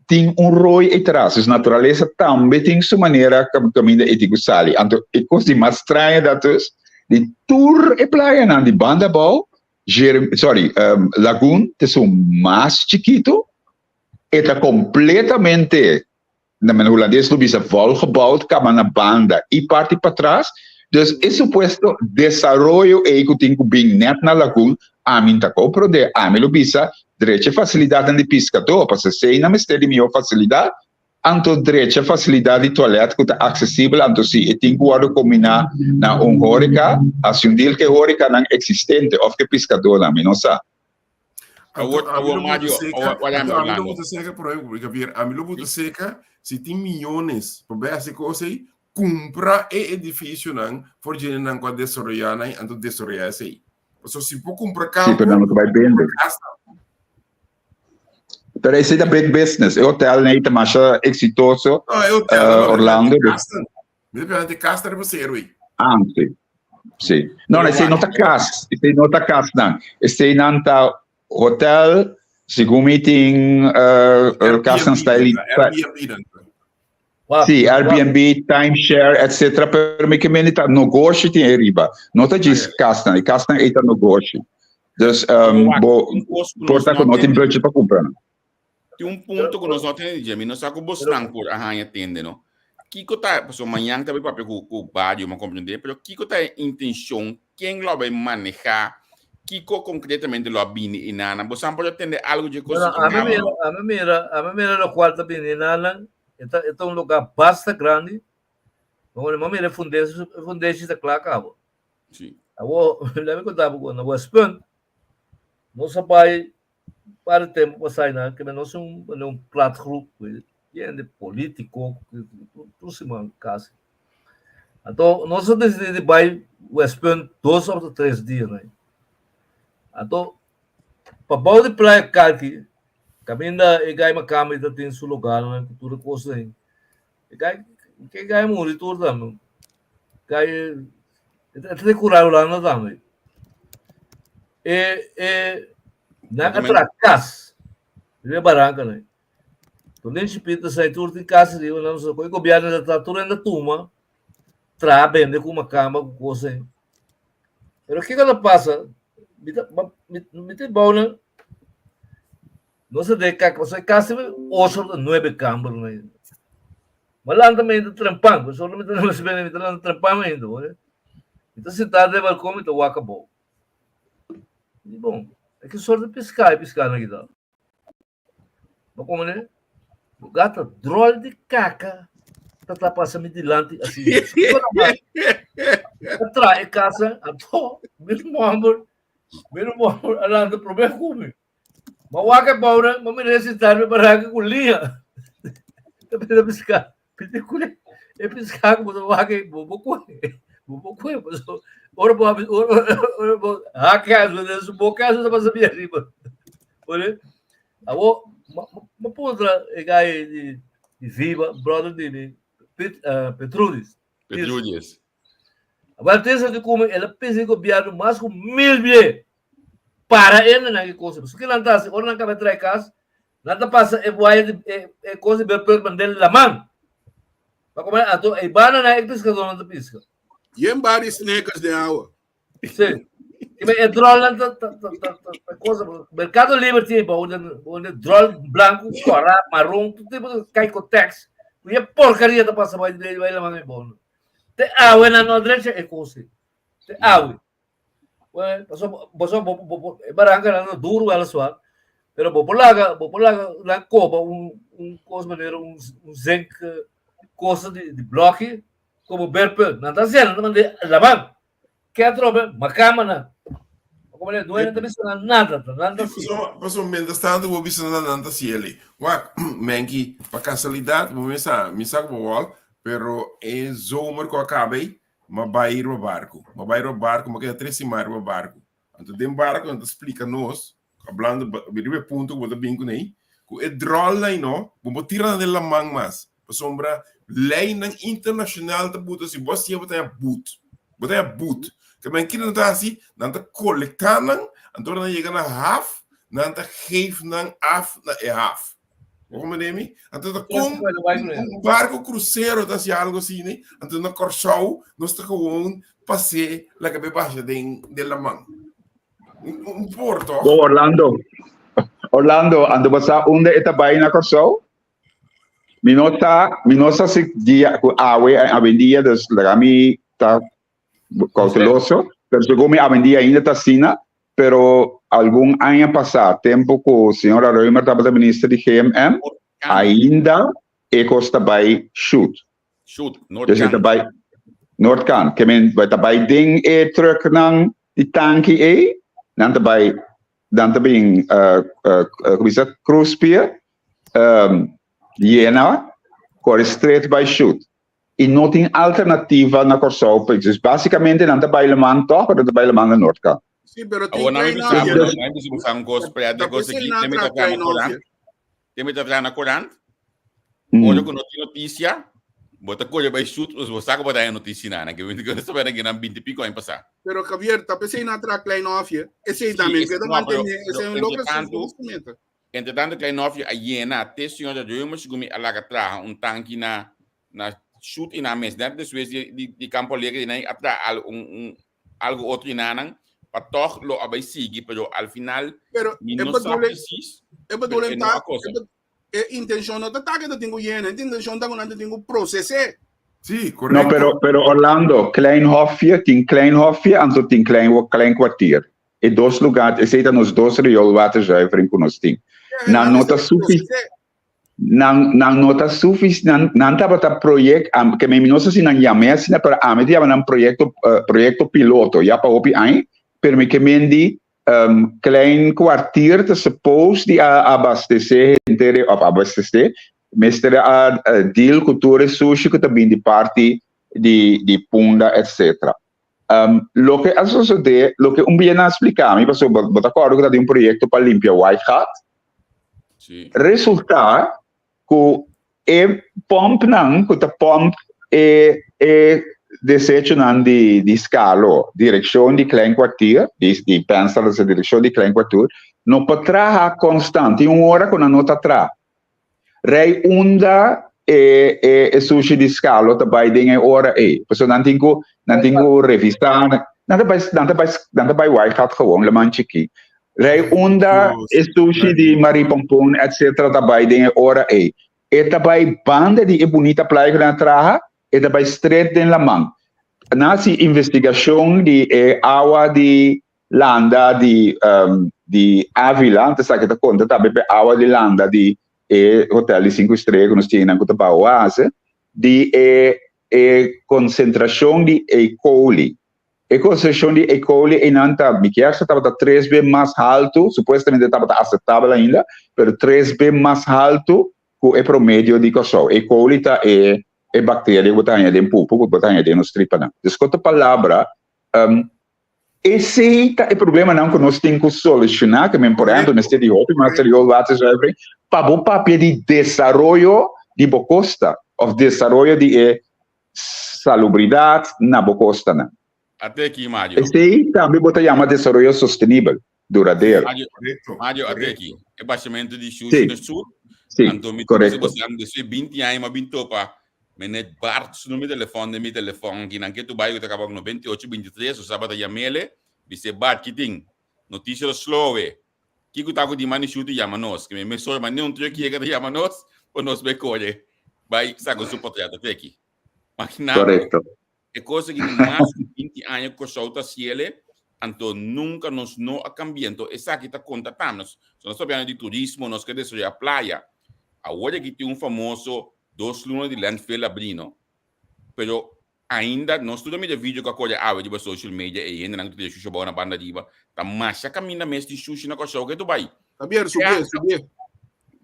tin un roi etras, dus naturalesa tambe tin su manera kaminda e tin ku sali. Anto e kos di mas straño ta dus di tur e playanan di banda abou, sorry, Lagoon ta esun mas chikitu, e ta kompletamente na men hulandes lo bisa volgebouwd, kaba na banda i parti patras, dus e supuesto desaroyo ei ku tin ku bin nèt na Lagoon, ami n'ta komprondé, ami lo bisa drecha e fasilidatnan di piskadó, pasobra esei nan mester di mihó fasilidat, anto drecha fasilidat di tualèt ku ta aksesibel, anto si e tin ku wòrdu kombiná na un hóreka, hasi un deal ku e hórekanan eksistente òf ku e piskadónan, mi no sa. Awor, awor Mario, awor, wala mi Orlando. Ami lo seca, por ejemplo, Javier, ami lo buta seca, si tin millones pa bay haci cos ey, cumpra e edificionan for djenenan cu a desaroya nan, anto desaroya esey. Pasobra si bo cumpra campo, Sí, pero nan lo ta bay bende. Pero esey ta big business. E hotel nan ey ta masha exitoso. No, e hotel, uh, Orlando. Mi ta pensa di kas ta riba seru ei. Ah, sí. Sí. No, esei no ta kas. Esei no ta kasnan. Esei nan ta hotel, segun mi tin uh, kasnan style. Airbnb nan. Sí, Airbnb, timeshare, etc. Pero mi ke meni ta negoshi tin ei riba. No ta djis kasnan. E kasnan ei ta negoshi. Dus um, bo por ta ku no tin budget pa kumpra nan. Tin un punto ku nos no tende dje, mi no sa ku bosnan por a haña tende no. Kiko ta, pasobra mañan ta bai papia ku ku Bario, mi a komprendé, pero kiko ta e intenshon, ken lo a bai manehá, kiko konkretamente lo a bini enanan? Bosan por a tende algu dje kos Bueno, ami mira, ami mira, ami mira lokual ta bini enanan, e ta e ta un lugá basta grandi, mi a mira e fundeshi, e fundeshi ta kla kaba. Sí. Awor, laga mi konta bo ku na Westpunt, nos a bai par di tempu pasá einan, ke nos un un platgroep ku yen di polítiko, tur siman kasi. Anto nos a disidí di bai Westpunt dos òf tres dia nan. Anto pa bou di Playa Kalki, kaminda e gai makamba ta tin su lokalnan ku tur e kosnan ei, E gai, ke gai muri tur tambe. Gai, e ta di kura Hulanda tambe. E, e, nan a tra kas, riba baranka nan. To Linchi Pita sai tur tin kas riba nan, so koi gobierno ta tra tur hende tuma, tra bende ku makamba ku kos ei. Pero kiko ta pasa? Mi ta, mi, mi ta bou nan, Nos a den kak, pasobra kasi ocho of nuebe kamber na ainda. Ma lanta mi ainda trempan, pasobra mi ta na bene, mi ta lanta trempan ainda, hoor. Mi ta sintá den balkon, mi ta wak abou. Di bon, e ki sorto di piská e piská nan kita? Bo komo ne? Bo gata drol di kaka ta ta pasa mi dilanti asina. Ta traha e kasa, anto mi ruman, mi ruman a lanta promé ku mi. Ma wak e pobre, ma mi resistar mi barranca ku liña. Ta pida piská. Pidi kule. E piská ku bo wak e bo bo kue. Bo bo kue. Ora bo ora ora bo hake aso den su boka aso ta pasa bi arriba. Ore. Awo ma ma puntra e gai di di Viva, brother di mi Pet, uh, Petrudis. Petrudis. Awel tersa di kume el a pensa di gobierno mas ku mil bie. Para ende nan ki kosa. Pasobra ki nan ta hasi ora nan kaba trae kas, nan ta pasa e waya di e e kos di belpunt mand'el laman. Pa kome anto e banda nan e piskadónan ta piska. Yen bar di sneakers den awa. Sí. I e drolnan ta ta ta ta ta kosa. Mercado Libre tin bou den bou den drol blanku, kòrá, maron, tur tipo di kaikotèks. Ku e porkaria ta pasa bai bai laman e bou. Te awe nan no a drecha e kos ei. Te awe. Bueno, paso, paso, bo, bo, bo, e baranca nan duro weliswaar, pero bo por laga, bo por laga nan koba un, un kos manera un, un zinc cosa di, di blokkie, como berpunt. Nan ta haciendo, nan ta mande laman. Ke atrobe, makama nan. Como le dueño ta bisa nan nada, nan ta haciendo. Paso, paso, mientras tanto, bo bisa nan nan ta haciendo. Wak, menki, pa casualidad, bo mesa, mi sa ku bo wal, pero e zomer ku a kaba ei, M'a bai riba barku. M'a bai riba barku, m'a keda tres siman riba barku. Anto den barku nan ta splika nos, hablando riba e punto ku bo ta bin kuné, ku e dròlnan ei no, bo por tira nan den laman mas, pasobra leinan internashonal ta buta si bo hasié bo ta haña but. Bo ta haña but. Ke men kiko nan ta hasi? Nan ta kolektá nan, anto ora nan yega na haf, nan ta geef nan af na e haf. Bo comprende mi? Anto ta kon un barco crucero ta hasi algo asina, anto na Kòrsou nos ta gewoon pas'é laga be basha den den laman. Un, un porto. Bo Orlando, Orlando, anto bo sa unda e ta bai na Kòrsou? Mi no ta, mi no sa si dia ku awe awendia, dus laga mi ta cauteloso, pero segun mi awendia ainda ta asina, pero algun aña pasá, tempo ku señora Römer tabata minister di GMM, ainda e kos ta bai shoot. Shoot, Dus e ta Noordkant. bai Noordkant, ke men ta bai den e trucknan di tanki ei, nan ta bai, nan ta bin, ku bisa, kruispier, yena, kore straight bai shoot. I no tin alternativa na Kòrsou pa dus básikamente nan ta bai laman tòg, pero nan ta bai laman na Noordkant. Sí, pero tin Awor nan mi klein bisa hofje. bo, nan mi bisa bo sa un kos, prea Ta de kos pesei aki, nan te mi tra ta traha na klein korant, hofje. te mi ta traha na korant, ora ku no tin notisia, bo ta kore bai shoot, pues bo sa ku bo ta haña notisia nan, ke mi ta spera ke nan binti piko aña pasá. Pero Javier, ta pesei nan tra klein hofje. Esei Sí, tambe es, keda no, pero, mantené, pero esei un entre logra tanto, su entre tanto klein hofje a yena, te señora Römer segun mi a laga traha un tanki na na shoot y nan mes net despues di di di Campo Alegre y nan a traha al un un algo otro y nanan pa toch lo a bay sigui pero al final Pero mi e no sa bedoeling, precies e pero bedoeling e no a ta, cosa. e be- e intencion no ta ta que ta tin cu yena, e intencion ta cu nan ta tin cu proces'é. Sí, No, correcto. pero, pero Orlando, Klein Hofje, tin Klein Hofje, anto tin Klein, Klein Kwartier. E dos lugar, esei ta nos dos rioolwaterzuivering ku nos tin. Ja, Nan nan no ta mester sufi, proces'é. Nan nan no ta sufic nan nan tabata project am ke mi no sa si nan yam'é asina pero ami ta yama nan proyekto proyekto piloto ya pa hopi aña pero mi ke men di Klein Kwartier ta suppose di a abastece henter of abastece mester a deal cu tur e sushi cu ta bin di parti di di Punda etc. Loke a sosode, loke un bia nan a splica mi pasobra bo ta acorda cu ta di un proyecto pa limpia Waaigat, resulta ku e pòmpnan ku ta pòmp e e desechonan di di Skalo direkshon di Klein Kwartier, di di Pensalas direkshon di Klein Kwartier, no por traha konstant. Tin un ora ku nan no ta traha. Rei unda e e e sushi di Skalo ta bai den e ora ei. Pasobra nan tin ku nan tin ku revisá, nan ta bai nan ta bai nan ta bai Waaigat gewoon, laman chikí. Rei unda e sushi di Marie Pompoen etc ta bai den e ora ei. E ta bai banda di e bunita playa ku nan a traha, e ta bai stret den laman. Nan hasi investigashon di e awa di landa di di Avila, antes esaki ta konta tambe pa e awa di landa di e hotel di sinku strea ku nos tin einan ku ta baho oase, di e e konsentrashon di E. coli. E konsentrashon di E. coli einan ta, mi kier sa tabata tres be mas haltu, supuestamente tabata aseptabel ainda, pero tres be mas haltu ku e promedio di Kòrsou. E. coli ta e e bakteria ku bo ta haña den pupu, ku bo ta haña den nos tripanan. Dus ku otro palabra, esei ta e problemanan ku nos tin ku solushoná, ke men por ehèmpel mester di hopi mas rioolwaterzuivering pa bo papia di desaroyo di bo kosta òf desaroyo di e salubridat na bo kostanan. Ate aki, Mario. Esei tambe bo ta yama desaroyo sostenibel, duradero. Mario, Mario, ate aki. E bashamentu di shushi na sur. Sí, Anto mi korekto. Bo sa, despues 20 aña mi a bin topa meneer Bart su numero di telefòn den mi telefòn aki. Nan ke tu bai ku ta kaba ku 98, 23, so sa bo ta yam'ele. Bis'é, Bart, ki tin? Notisia lo slowe. Kiko ta ku di mani shuti yama nos? Ke mi mesora ma ni un truck yega ta yama nos, pa nos bai kore bai saka su portret ta teki. Imagina bo, Korekto. e kos aki tin mas di 20 aña ku Kòrsou ta hasiele, anto nunka nos no a kambia. Anto esaki ta konta tambe. Nos so nos papiando di turismo, nos ke desaroyá playa. Awor aki tin un famoso dos luna di landfill abrí no. Pero Ainda nos tur a mira video ku a kore awe riba social media e hendenan ku ta tira shushi abou na banda riba ta masha kaminda mes tin shushi na Kòrsou ke tu bai. Javier, subié, subié.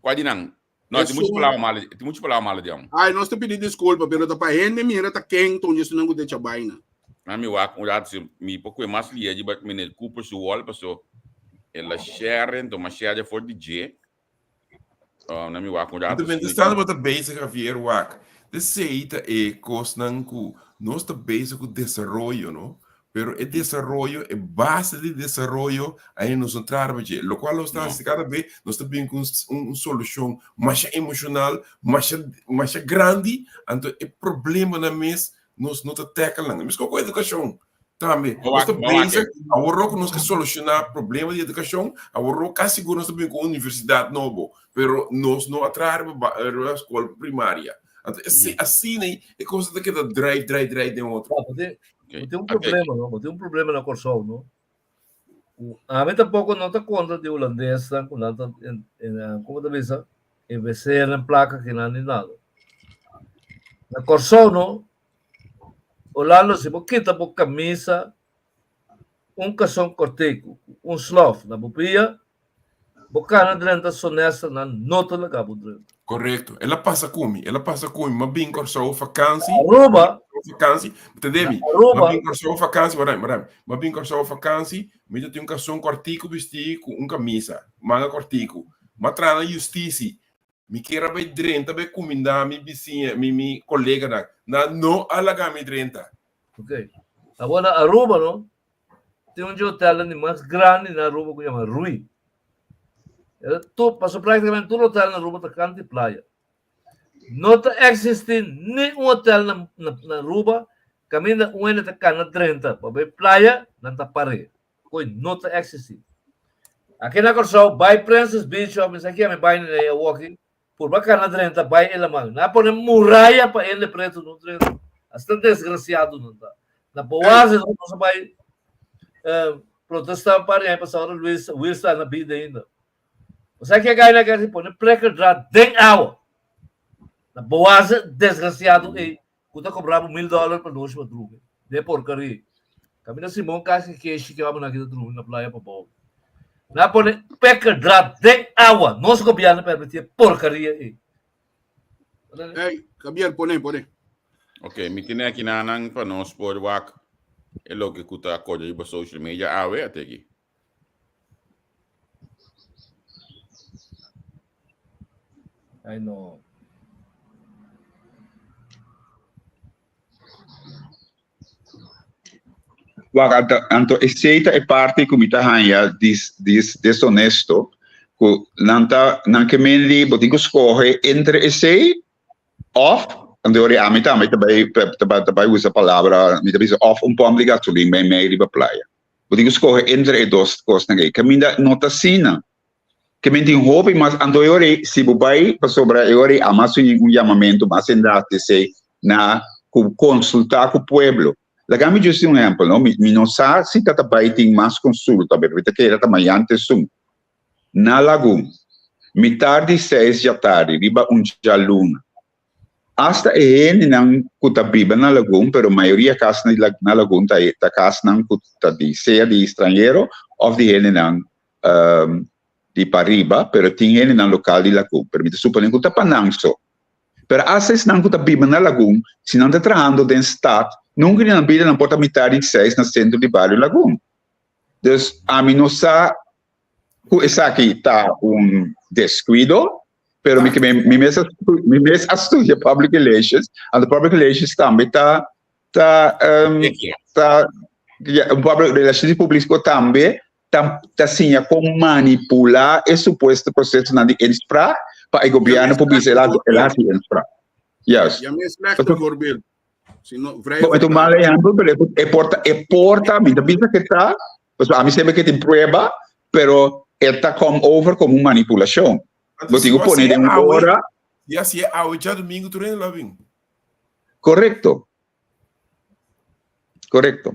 Kua di nan? No, tin muchu palabra malo, tin muchu palabra malo di amo. Ai, nos ta pidi diskulpa, pero ta pa hende mira ta ken ta un djesunan ku ta echa baina. Na mi wak un rato si mi por kue mas lia riba meneer Cooper su wall paso el a share enton m'a share for di dje. Oh, na mi wak un rato. Anto mientras tanto bo ta bezig Javier wak. Esei ta e kosnan ku nos ta bezig ku desaroyo no, pero e desaroyo e base di desaroyo ainda nos no traha riba dje. Lokual nos ta hasi kada be nos ta bin ku un solushon masha emoshonal, masha masha grandi, anto e problemanan mes nos no ta tackle nan. Meskos ku edukashon. Tambe, nos ta bezig, aworó ku nos ke solushoná problema di edukashon, aworó kasi sigur nos ta bin ku un universidat nobo, pero nos no a traha riba riba skol primaria. Anto esei asina ei e kos ta keda drai drai drai den otro. Bo tin bo tin un problema no, bo tin un problema na Kòrsou no, ku ami tampoko no ta kontra di hulandesnan ku nan ta komo ta bisa invertir nan plaka kinan ni nada. Na Kòrsou no Orlando, si bo kita bo camisa, un cason cortico, un slof na bo pia, bo cana drenta Sonesta nan no ta laga bo drenta. Correcto. El a pasa cu mi. El a pasa cu mi. M'a bin Corsou vakansi. Aruba. Vakansi. Tende mi. Aruba. M'a bin Corsou vakansi. Warai, warai. M'a bin Corsou vakansi. Mi ta tin un cason cortico bisti cu un camisa. Manga cortico. M'a traha na Justitie. Mi kier a bai drenta bai kumindá mi bisiña, mi mi koleganan. Nan no a laga mi drenta. Ok. Awor na Aruba no, tin un dje hotelnan di mas grandi na Aruba ku yama Rui. E tur, pasobra práktikamente tur hotel na Aruba ta kant di playa. No ta eksistí ni un hotel na na na Aruba kaminda un hende ta kana drenta pa bai playa, nan ta par'é. Koe no ta existi. Aki na Kòrsou bai Princess Beach òf mi sa kier mi bai na e awoki purba kana drenta bai e laman. Nan a pone muraya pa hende pretu no drenta. Asina desgrasiado nan ta. Na Boaze nos a bai protesta un par di aña pasado ora Luis Wilson ta na bida ainda. Bo sa ke gai nan a pone prikkeldraad den awa. Na boaze desgraciado ei ku ta kobra bo mil dòler pa nochi pa drumi. De porcaria. Kaminda Simon kasi keshi ke wak nan kita drumi na playa pa bou. Nan a pone pekkerdraad den awa. Nos gobierno permiti e porcaria ei. Hey, Javier, pone, pone. Ok, mi tiene aki nanan pa nos por wak e loke ku ta kore riba social media awe ate aki. Ay no. Wak, anto, anto esei ta e parti ku mi ta haña dis, dis, deshonesto, ku nan ta, nan ke men di bo tin ku skohe entre esei òf, anto ora ami tambe ta bai, ta bai, ta bai usa palabra, mi ta bisa òf un pòmp di gasolin meimei riba playa. Bo tin ku skohe entre e dos kosnan ei. Kaminda no ta asina. Ke men tin hopi mas, anto e ora ei si bo bai pasobra e ora ei a mas un yamamentu mas endas di esei na ku konsultá ku pueblo. Laga mi djis un ehèmpel no, mi mi no sa si ta ta bai tin mas konsulta pero mi ta kere ta mañan esun na Lagun mitar di seis djatardi riba un djaluna. Asta e hendenan ku ta biba na Lagun, pero mayoria kas na Lagun ta ta kasnan ku ta di sea di stranhero òf di hendenan di pariba, pero tin hendenan lokal di Lagun. Pero mi ta suponé ku ta pa nan so. Pero asta esnan ku ta biba na Lagun, si nan ta trahando den stat, nunka di nan bida nan por ta mitar di seis na sentro di bario Lagun. Dus ami no sa ku esaki ta un deskuido, pero mi, mi, mi, mes, mi mes a studia public relations, and public relations tambe ta, ta, um, ta, ja, un public relations público tambe ta, ta siña con manipula e supuesto procesonan di inspraak pa e gobierno por bisa el a, el a hasi inspraak. Yes. Ja, mi slechte voorbeeld. Si no, vrij Bom, é um mal ejemplo, pero e porta, e porta, mi ta bisa que ta, pues a mí se ve que tin prueba, pero e ta come over como un manipulación. Bo tin ku pone den un ora. Ya si e awe djadumingu tur hende lo a bin. Korekto. Korekto.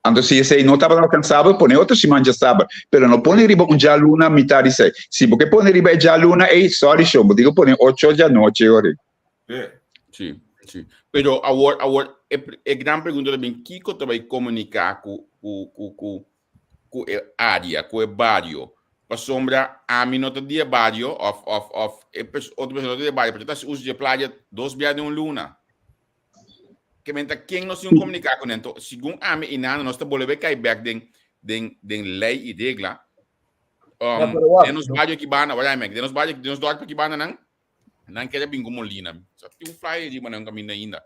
Anto si esei no tabata alkansabel, pone otro siman djasabra. Pero no pone riba un djaluna mitad di sei. Si bo ke pone riba e djaluna ei, sorry shon, bo tin ku pone ocho djanochi ori. Sí, sí. Pero awor, awor, e, e gran pregunta ta bin, kiko ta bai komuniká ku, ku, ku, ku, ku e área, ku e bario? Pasobra ami no ta di e bario, òf, òf, òf e pers, otro persona no ta di e bario, pero ta hasi uso di e playa dos bia den un luna. Ke men ta ken nos tin ku komuniká kuné? Anto, segun ami i Nando, nos ta bolbe kai bèk den, den, den lei i regla. Ja, pero wak, Den nos bario aki banda, wak den nos bario, den nos dorp aki banda nan, Nan kere bin ku molina. Sa tin un flyer riba nan kaminda ainda.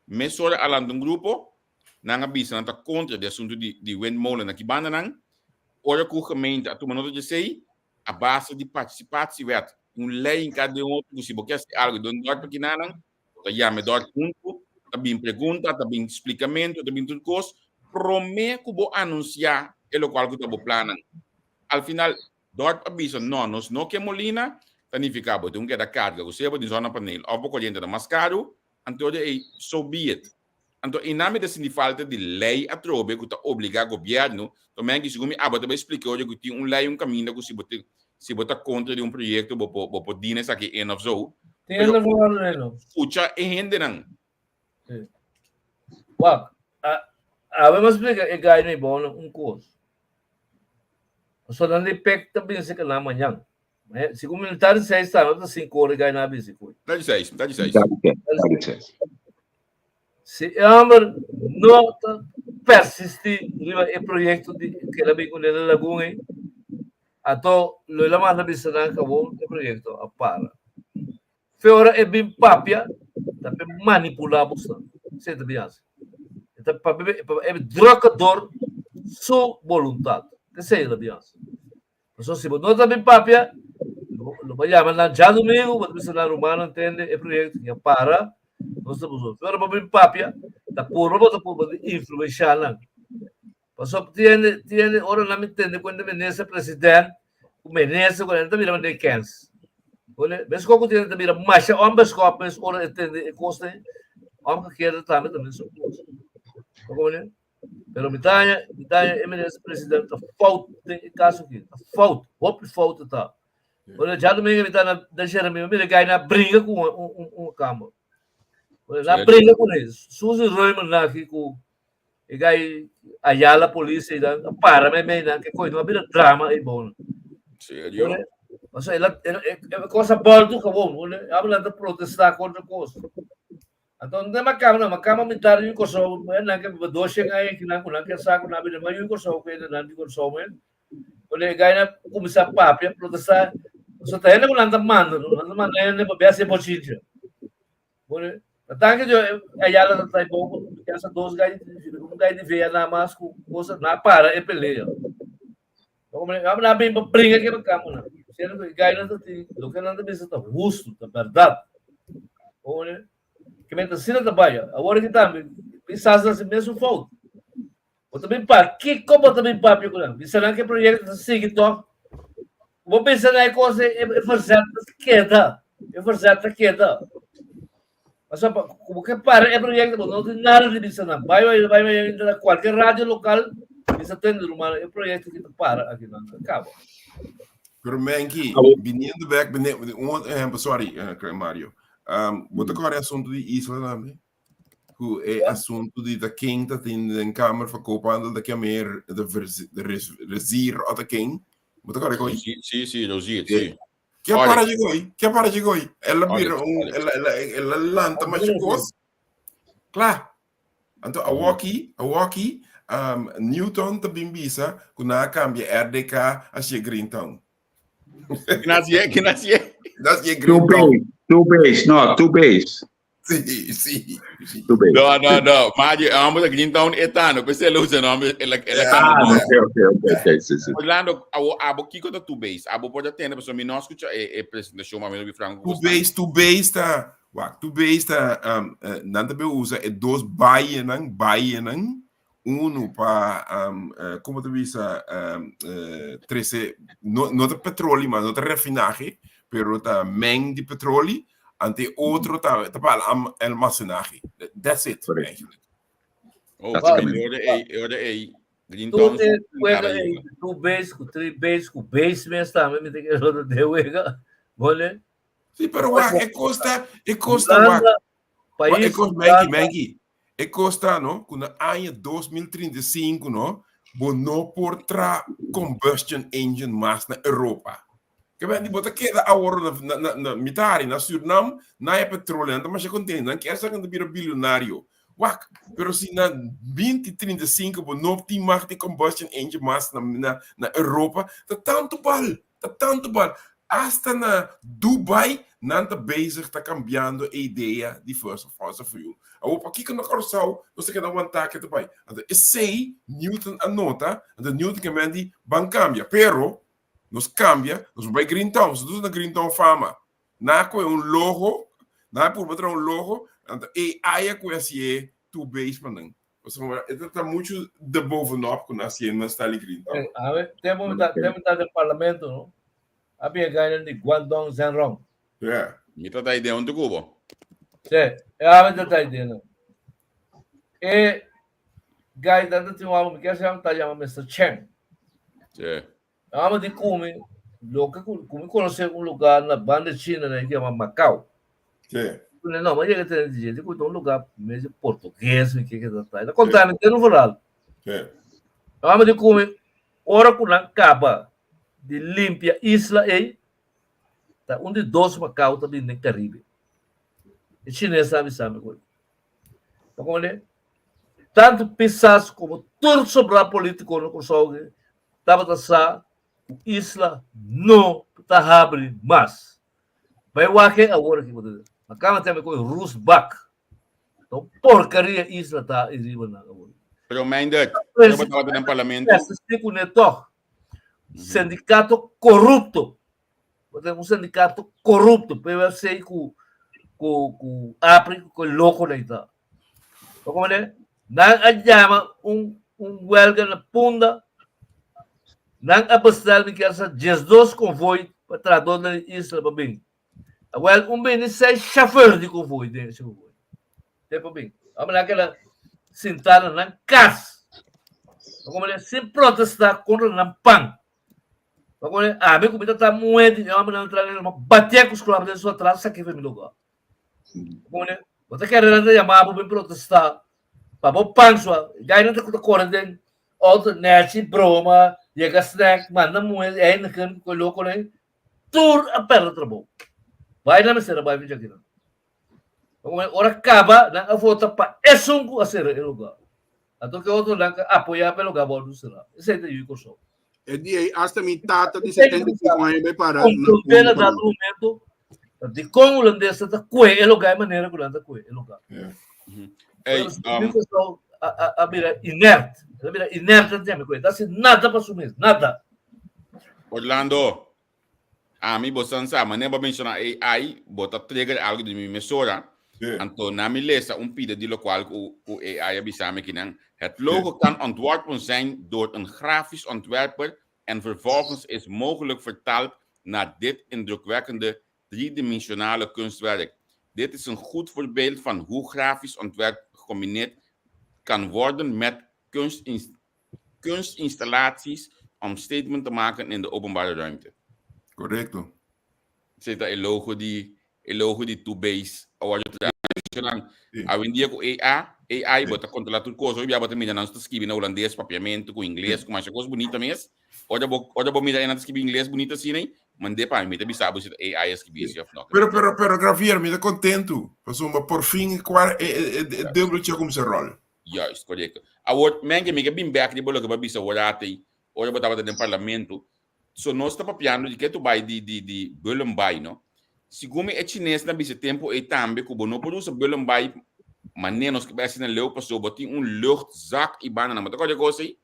Mesora a lanta un grupo, nan a bisa nan ta kontra di asuntu di di windmolen aki banda nan. Ora ku gemeente a tuma nota di esei, a base di participatiewet, un lei hinká den otro ku si bo ke hasi algu den un dorp aki nan, bo ta yama e dorp huntu, ta bin pregunta, ta bin splikamentu, ta bin tur kos, promé ku bo anunsiá e lokual ku ta bo plannan. Al final, Dort a bisa, No, nos no ke molina, ta nifiká bo tin ku keda karga ku sea bo tin zonnepaneel òf bo koriente ta mas karu, anto di ei, so be it. Anto einan mi ta sinti falta di lei atrobe ku ta obligá gobièrnu, to men ki segun mi abo ta bai splika oye ku tin un lei un kaminda ku si bo tin si bo ta kontra di un proyekto bo por bo por dina esaki in òf zo, Tin pero hende for anu no. skucha e hendenan. Sí. Wak, a, awe mi a splika e gai mi bono un kos. Pasobra nan di pek ta bin seka nan mañan. Segun mi mitad di seis ta, no ta sinku ora e gai nan a bin sekuy. Mitad di seis, mitad di seis. Mitad di seis. Si e homber no ta persisti riba e proyecto di keda bin ku Nela Lagun ei, anto lo el a manda bisa nan kawon e proyecto a para. Fe ora e bin papia, ta pe manipulá bosnan. Esei ta bin hasi. E ta papia pa e drukke dor su boluntat. Esei el a bin hasi. Pasobra si bo no ta bin papia, lo bo yama nan djadumingu, bo ta bisa nan rumannan tende e proyekto ya para, nos ta busca. Fe ora bo bin papia, ta purba bo ta purba di influenshá nan. Pasobra tiene, tiene, ora nan mi tende kuenta minister president, ku minister ku ta mira manera kens. Ole, mes koko tiene ta mira masha onbeskop mes ora e tende e kos ei, omgekeerde tambe ta mesun kos. Bo komprende? Pero mi ta haña, mi ta haña e minister president ta fout den e kaso aki, ta fout, hopi fout e ta. Ora djadumingu mi ta na na Jeremia, mi mira gai na bringa ku un un un kamba. Ora na bringa ku ne, Suzy Reumer na aki ku e gai Ayala polisi dan a para me mei nan ke koi no a bira drama ei bon. Serio? Ora, o ela ela e cosa bolto gewoon, ora abla ta protesta kontra kos. Anto no ta makama no, makama mitar yu Kòrsou, nan ke 200 aña kinan ku nan ke sa ku nan bira, ma yu Kòrsou ke nan di Kòrsou men. Ora e gai na kuminsá papia, protestá, pasobra ta hende ku nan ta manda, no? Nan ta manda hende pa bia hasi bochincha. Bueno, pa tanke jo Ayala ta trai bon, esa dos gai, un gai di vea na mas ku cosa, na para e pelea. Na bin pa bringa ke makama na. Sendo ku e gai nan ta tin, loke nan ta bisa ta hustu, ta bèrdat. Bueno, ke men ta asina ta bai. Awor aki tambe, kisas ta hasi mesun fout. Bo ta bin pa kiko bo ta bin papia ku nan? Bisa nan ke proyekto ta sigui tòg. Bo bisa nan e kos e verzet ta keda. E verzet ta keda. Pasobra ku bo ke para e proyekto bo no tin nada di bisa nan. Bai bai bai bai na kualke radio lokal bisa tende ruman e proyekto ki ta para aki nan ta kaba. Pero Menki, biniendo bek, un ehempel, sorry, Mario. Bo ta kòrda e asuntu di isla tambe? Ku e asuntu di ta ken ta tin den Kamer van Koophandel ta kiamer de rezier o ta ken. Bo ta kòrda koi? Si, si, si, Rozier, si. Ke a para chikoi? Ke a para chikoi? El a bira un, el a, el a, el a lanta masha kos. Kla. Anto awoki, awoki, um, Newton ta bin bisa ku nan a kambia RDK a sie Greentown. Kina sie? Kina sie? Na sie Two Greentown. base, two base, no, two base. Sí, sí, sí. Two base. No, no, no. Maar die hombre de Greentown eta, no pensé lo usa nombre, el el Ah, ok, ok, ok, ok, sí, sí. Orlando, abo abo kiko ta two base? Abo por atende, pasobra mi no escucha e, e presentación, maar mi no bi franco Two base, two base ta, wak, two base ta, um, eh, nan ta be usa e dos baienan, baienan, uno pa, um, eh, como ta bisa, um, eh, trece, no, no ta petroli, maar no ta refinaje, pero ta meng di petroli, ante otro ta, ta pa am, almacenaje. That's it, Correct. eigenlijk. Oh, Básicamente. e ora ei, e ora ei. Green Tur Town e wega ei, tur base ku tri base ku base mes tambe mi ta kere otro de wega. Bole. Sí, pero wak, e kosta, e kosta wak. Hulanda, Wak, e pais kosta, Menki, Hulanda. Menki, E kosta no ku na aña 2035 no bo no por tra combustion engine mas na Europa. Ke men di bo ta keda awor na na na na mitari na Surinam na e petroleo nan ta masha kontento nan kier sa nan ta bira bilionario. Wak, pero si na 2035 bo no tin mag di combustion engine mas na na na Europa ta tantu bal. Ta tantu bal. Hasta na Dubai nan ta bezig ta cambiando e idea di fossil fuel. Awor pakiko na Kòrsou nos ta keda wantá ke ta bai? Anto esei Newton a nota, anto Newton ke men di ban cambia. Pero nos cambia, nos por bai Greentown, nos ta na Greentown fama. Nan a kohe un logo, nan a purba traha un logo, anto AI a kohe hasié two base pa nan. Pasobra e ta ta muchu de bovenop ku nan hasié na Stanley Green Town. A ver, tempo mi ta, tempo mi ta den parlamento, no? A bin e gainan di Guangdong Zhenrong. Yeah. Mi ta ta idea huntu ku bo. Sí, e ave ta ta idea no. E gai ta ta tin un amo, mi kier sa ta yama Mr. Chen. Sí. Amo di kumi, loke ku ku mi konosé un lugá na banda China na yama Macau. Sí. Kune no, ma yega tene di dje, ku ta un lugá mes di portugues mi ke ke ta ta. Konta mi den un verhaal. Sí. Amo di kumi, ora ku nan kaba di limpia isla ei, ta un di dos Macau ta bini den Caribe. E chines a bisa mi ku. Pa kome tantu Pisas komo tur sobrá polítiko na Kòrsou tabata sa ku isla no ta habri mas. Bai wak e awor aki bo ta di. Ma kaba tempu e kohe rus bak. Ta un porkaria isla ta i riba nan awor. Pero Meindert, ora bo tabata den parlamento. Persistí kuné tòg. Sindikato korupto. Bo tin un sindikato korupto, PUFC ku ku ku APRI ku e lokonan ei ta. Bo komprende? Nan a yama un un welga na Punda, nan a bestel mi kier sa 12 konvoi pa trahadornan di isla pa bin. Awel un bini seis chauffeur di konvoi den ese konvoi. Te pa bin. Amo nan keda sintá na nan kas. Bo komprende? Sin protestá kontra nan pan. Ma kone ami ku mi ta ta muhe di e hombernan tra den, ma batia ku sklap den su atras saki for mi lugar. Kone, bo ta kere nan ta yama bo bin protesta pa bo pansua, gainan ta ku ta kore den auto nechi broma, yega snack, manda muhe Heineken ku e lokonan, tur a perde trabou. Bai nan mester a bai fin djakinan. Ora kaba nan a vota pa esun ku a sera e lugar. Anto ke otronan ka apoyá pa e lugar wòrdu será. Esei ta yu Kòrsou. E dia ei asta mi tata di 75 aña bai para na Komprondé na dado momento dikon hulandesnan ta kue e lugar e manera ku nan ta kue e lugar. Ey, Yu Kòrsou a bira inert. El a bira inert nan tempu ku e ta hasi nada pa su mes, nada. Orlando, Ami bo san sa, manera bo a menciona AI, bo ta trigger algo di mi mesora. Sí. Anto na mi lesa un pida di locual cu, cu AI a bisa mi kinan. Het logo kan ontworpen zijn door een grafisch ontwerper en vervolgens is mogelijk vertaald naar dit indrukwekkende driedimensionale kunstwerk. Dit is een goed voorbeeld van hoe grafisch ontwerp gecombineerd kan worden met kunstinst kunstinstallaties om statement te maken in de openbare ruimte. Correcto. Esei ta e logo di e logo di Two Base. Awor yo ta nan Sí. awendia ku AI, AI Sí. bo ta kontrola tur kos. Hoy bia bo ta mira nan ta skibi na holandes, papiamento, ku ingles, ku masha kos bunita mes. Ora bo ora bo mira nan ta skibi ingles bunita asina, mand'é pa mi, mi ta bisa bo si ta AI a skibi esi of no. Pero pero pero Gravier, mi ta contento. Pasobra por fin e kwar e e e e dubbeltje a cuminsa rol. Juist, korekto. Awor, Menke, mi ke bin bek riba loke bo a bisa awor ate, ora bo tabata den parlamento. So nos ta papiando di ke tu bai di di di Bullenbaai, no? Segun mi e chinesnan bisa tempo ei tambe ku bo no por usa Bullenbaai manera nos ke bai asina leu pasobra bo tin un luchtzak i banda nan. Bo ta kòrda e kos ei?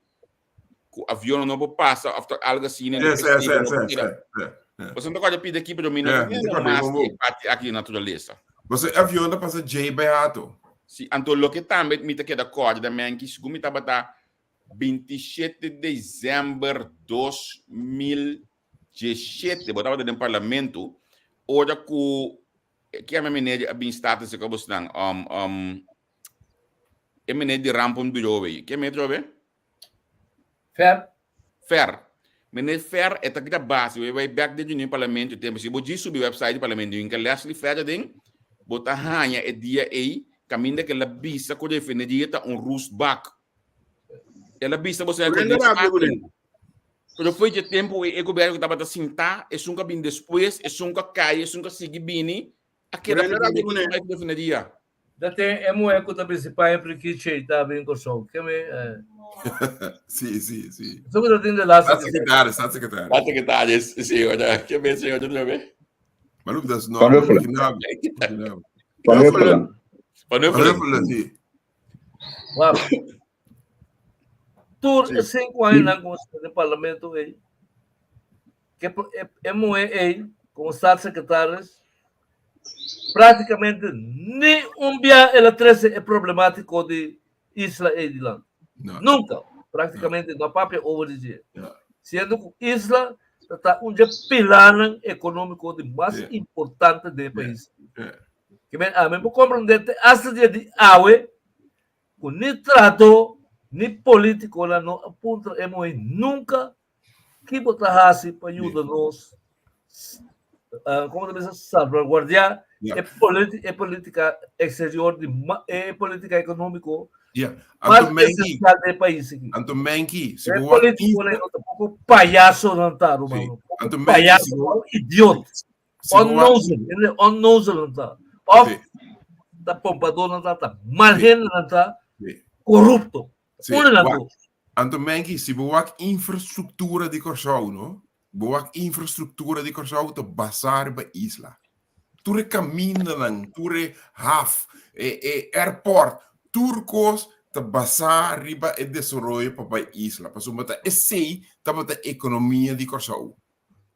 Ku avionnan no por pasa òf ta algu asina, Sí, sí, sí, sí, sí, sí. Boso no ta kòrda pida aki, pero mi no Ja, ta mi ta mira kòrda mas bon di bon. e parti aki di naturalesa. Boso e avion ta pasa djei bai hato. Si, anto loke tambe mi ta keda kòrda, Menki, segun mi tabata 27 december 2017, bo tabata den parlamento, ora ku ke mi meneer a bin staten serka bosnan, um, um, e meneer di Rampen Bureau ei, ke meneer trobe? Fer. Fer. Meneer Fer e ta kita base, we bai back den Union Parlamento tempo. Si bo djis subi website di Parlamento, yinka Leslie Fer aden, bo ta haña e dia ei kaminda ke el a bisa ku refineria ta un roestbak. El a bisa bo señor ku Brenda den rabia ku Staten. den. Pero foi dje tempo ei e gobierno ku tabata sintá, esun ku a bini despues, esun ku a kai, esun ku a sigui bini, a keda Brenda pretende rabia ku ku den. bai ku refineria. Da ten e muhé ku ta bisti paña prikichi ta bin Kòrsou. Ke mi eh. Sí, sí, sí. Eso ku ta tin de laatste Staat secretaris, staat secretaris. Staat secretaris, sí, ora, ke mi señor otra vez? Maar look, dat is Van nog Huffelen. original. Original. Van Huffelen. Van Van Huffelen. Huffelen, sí. Wak. Tur Sí. e sinku añanan ku nos den parlamento ei, ke e, e muhé ei komo staatssecretaris práktikamente ni un bia el a trese e problemátiko di isla ei dilanti. No. Nunka. Práktikamente no a papia over di dje. Ja. Siendo ku isla ta ta un dje pilarnan ekonómiko di mas Ja. importante den e pais. Ja. Ke men ami por komprondé te asta dia di awe ku ni trahadó ni polítikonan no a puntra e muhé nunka ki bo ta hasi pa yuda nos komo ta bisa salvaguardiá e e polítika eksterior di e polítika ekonómiko mas esensial den e pais aki. Anto Menki, si E bo wak polítikonan no ta poko payasonan ta, ruman. Anto Menki, Payaso, idiot. Si bo wak Onnozel, hende onnozel nan ta. Of Sí. ta pompador nan ta, ta mal Sí. hende nan ta, Sí. korupto. Sí, Unda nan wak. tur? Anto Menki, si bo wak infrastruktura di Kòrsou, no? Bo wak infrastruktura di Kòrsou ta basá riba isla. Tur e kamindanan, tur e haf, e, e airport, tur kos ta basá riba e desaroyo pa bai isla. Pasobra ta esei tabata ekonomia di Kòrsou.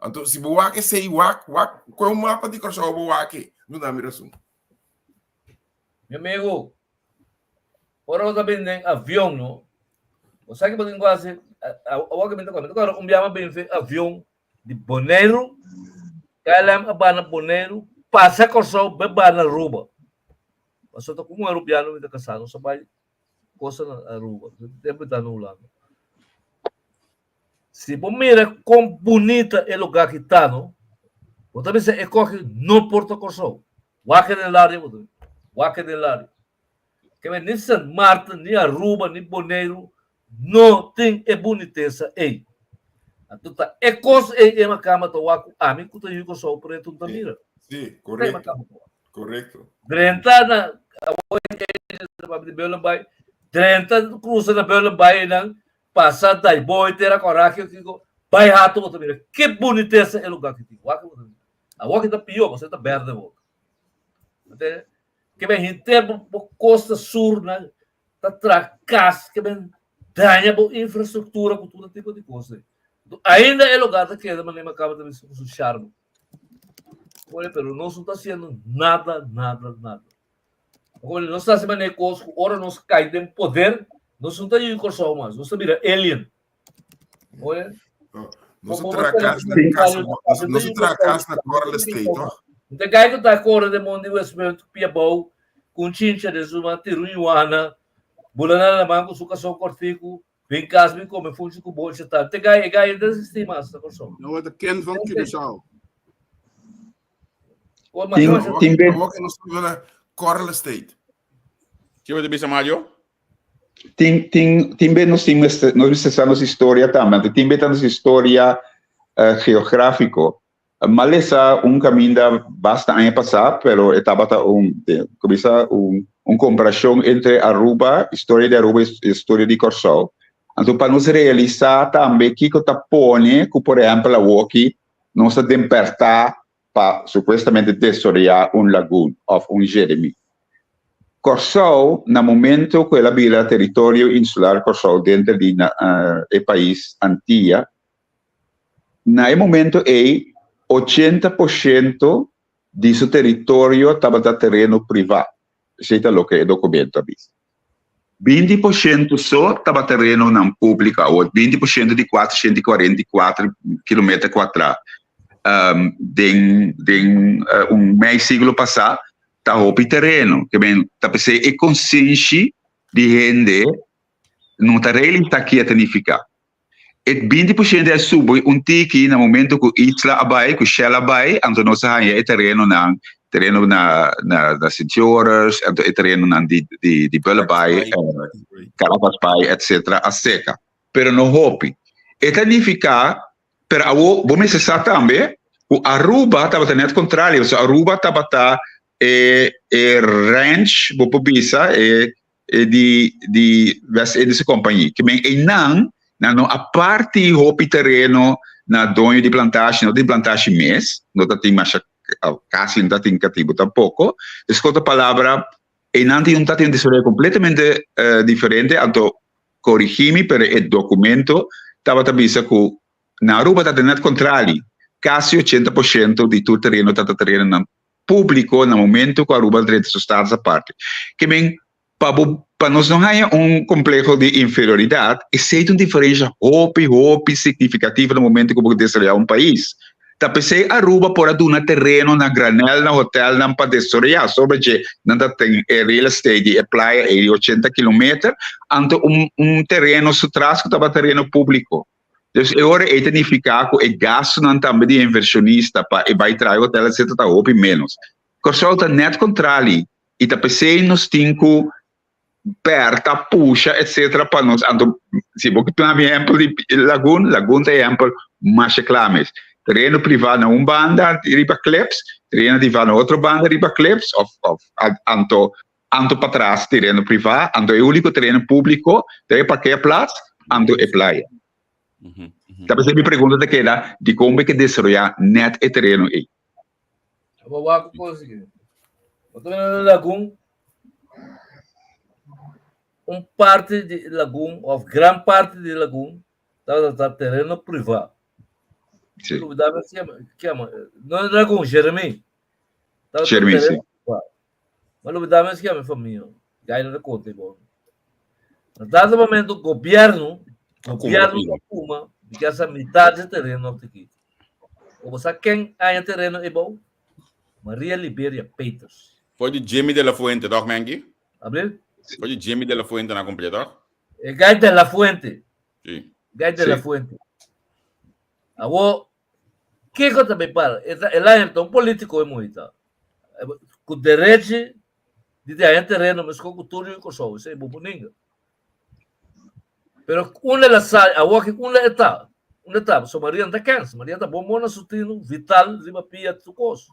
Anto, si bo wak esei, wak, wak, koe un mapa di Kòrsou bo wak e, no da mi rason. Mi amigo, ora bo ta bini den avion, no? Bo sa ki bo tin ku hasi? Awor ki mi ta kòrda, mi ta kòrda un biaha mi a bini fen avion di Boneiru, KLM a bai na Boneiru, pasa Kòrsou, bai bai na Aruba. Pasobra ta ku un arubiano mi ta kasá, nos a bai kosa na Aruba, tempu mi ta na Hulanda. Si bo mira kon bunita e lugá ki ta no, bo ta bisa e koki no por ta Kòrsou. Wak den laria bo ta mira. Wak den laria. Keme ni Sint Maarten, ni Aruba, ni Boneiru no tin e bunitesa ei. Anto ta e kos ei e makamba ta wak ku ami ku ta yu Kòrsou pretu no ta mira. Sí, korekto. Korekto. Drenta na awor e di Bullenbaai, drenta krusa na Bullenbaai einan, pasa Daaibooi, Tera Kòrá, kiko kiko, bai Hato bo ta mira ke bunitesa e lugá ki tin. Wak bo ta mira. Awor ki ta pió pasobra ta bèrdè awor. Ente ke men henter bo bo kosta sur nan ta traha kas ke men daña bo infrastruktura ku tur tipo di kos ei. Ainda e lugá ta keda manera mi a kaba ta bisa ku su sharme. Oye, pero nos no ta haciendo nada, nada, nada. Como nos ta haciendo manera kos ku ora nos kai den poder, nos no ta yu Kòrsou mas, nos ta bira alien. Oye. Nos ta traha kas na kas, nos ta traha kas na Coral Estate, toch? Te gai ku ta kore den mondi Westmunt, pia bou, ku un chincha den su man, tira un yuana, bula na laman ku su kason kòrtiku, Bin kas bin kome funchi ku bocha tal. Te gai e gai no ta existi mas na Kòrsou. No ta Ken van Curaçao. Tin tin be Awor nos ta na Coral Estate. Ke bo ta bisa Mario? Tin tin tin be nos tin mester nos mester sa nos historia tambe. Anto tin be ta nos historia eh, geográfico. Malesa un caminda basta aña pasá, pero e tabata un, comienza un, un comparacion entre Aruba, historia di Aruba y historia di Kòrsou. Anto pa nos realisá tambe kiko ta pone ku por ehèmpel awoki nos ta den pèrtá pa supuestamente desaroyá un lagun òf un Jeremi. Kòrsou na momento ku el a bira teritorio insular Kòrsou denter di e pais Antia, Na e momento ei, 80% di su teritorio tabata tereno privá. Esei ta loke e documento a bisa. 20% so tabata terenonan público. Awor, 20% di 444 kilometer kuatrá den den un mei siglo pasá ta hopi tereno. Ke men ta p'esei e konsenshi di hende no ta realisá kia ta nifiká. E 20% a subi un tiki na momento ku Isla a bai, ku Shell a bai, anto nos a haña e terenonan, tereno na na na Sint Joris, anto e terenonan di di di Bullenbaai, Caracas Bay, etcetera a seka. Pero no hopi. E ta nifiká, pero awo bo mester sa tambe ku Aruba tabata nèt kontrario, pasobra Aruba tabata e e ranch, bo por bisa, e e di di West Indische Compagnie. Ke men einan nan no a parti hopi tereno na doño di plantashi, no tin plantashi mes, no ta tin masha kasi no ta tin katibu tampoko. Dus ku otro palabra einan tin un ta tin un desaroyo kompletamente diferente, anto korigí mi pero e dokumento tabata bisa ku na Aruba ta net kontrali, kasi 80% di tur tereno ta ta terenonan públiko na momento ku Aruba drenta su status aparte. Ke men pa bo pa nos no haña un kompleho di inferioridat, esei ta un diferensha hopi hopi signifikativo na momento ku bo desaroyá un pais. Ta p'esei Aruba por a duna tereno na granel na hotelnan pa desaroyá, sobre dje nan ta ten e real estate di e playa ei di 80 kilometer, anto un un tereno su tras ku tabata tereno públiko. Dus e ora ei ta nifiká ku e gastunan tambe di e invershonista pa e bai traha e hotel etcetera ta hopi ménos. Kòrsou ta nèt kontrali i ta p'esei nos tin ku pèrta, pusha etcetera pa nos anto si bo tuma mi ehèmpel di Lagun, Lagun ta e ehèmpel masha kla mes. Tereno privá na un banda riba Clips, tereno privá na otro banda riba Clips òf òf anto anto patras tereno privá, anto e úniko tereno públiko ta e parkeerplaats, anto e playa. Ta p'esei mi pregunta ta keda, dikon bo ke desaroyá nèt e tereno ei? Bo wak ku kos aki. Bo ta mira na lagun, un parti di lagun òf gran parti di lagun tabata ta tereno privá. Sí. No lagun, Jeremí. Tabata Jeremí, sí. tereno privá. Ma lo dame es que mi familia. Gai no conta igual. Na dado momento gobierno, gobierno da Puma, que essa mitad de terreno aqui. O você quem há terreno é bom? Maria Liberia Peters. Foi de Jimmy de la Fuente, toch, Menki? Abril? Foi de Jimmy de la Fuente na completo, toch? É Gai de la Fuente. Sí. Gai de la Sí. Fuente. Awor, kiko ta bay para? E ta, el a ta un politico e muhé ta. Ku derechi di ta haña tereno meskos ku tur yu Kòrsou, esei bo por ninga. Pero unda el a sali, awor aki unda e ta? Unda e ta? Pasobra Maria no ta kèns, Maria ta bon bon na su tino, vital, riba pia, tur kos.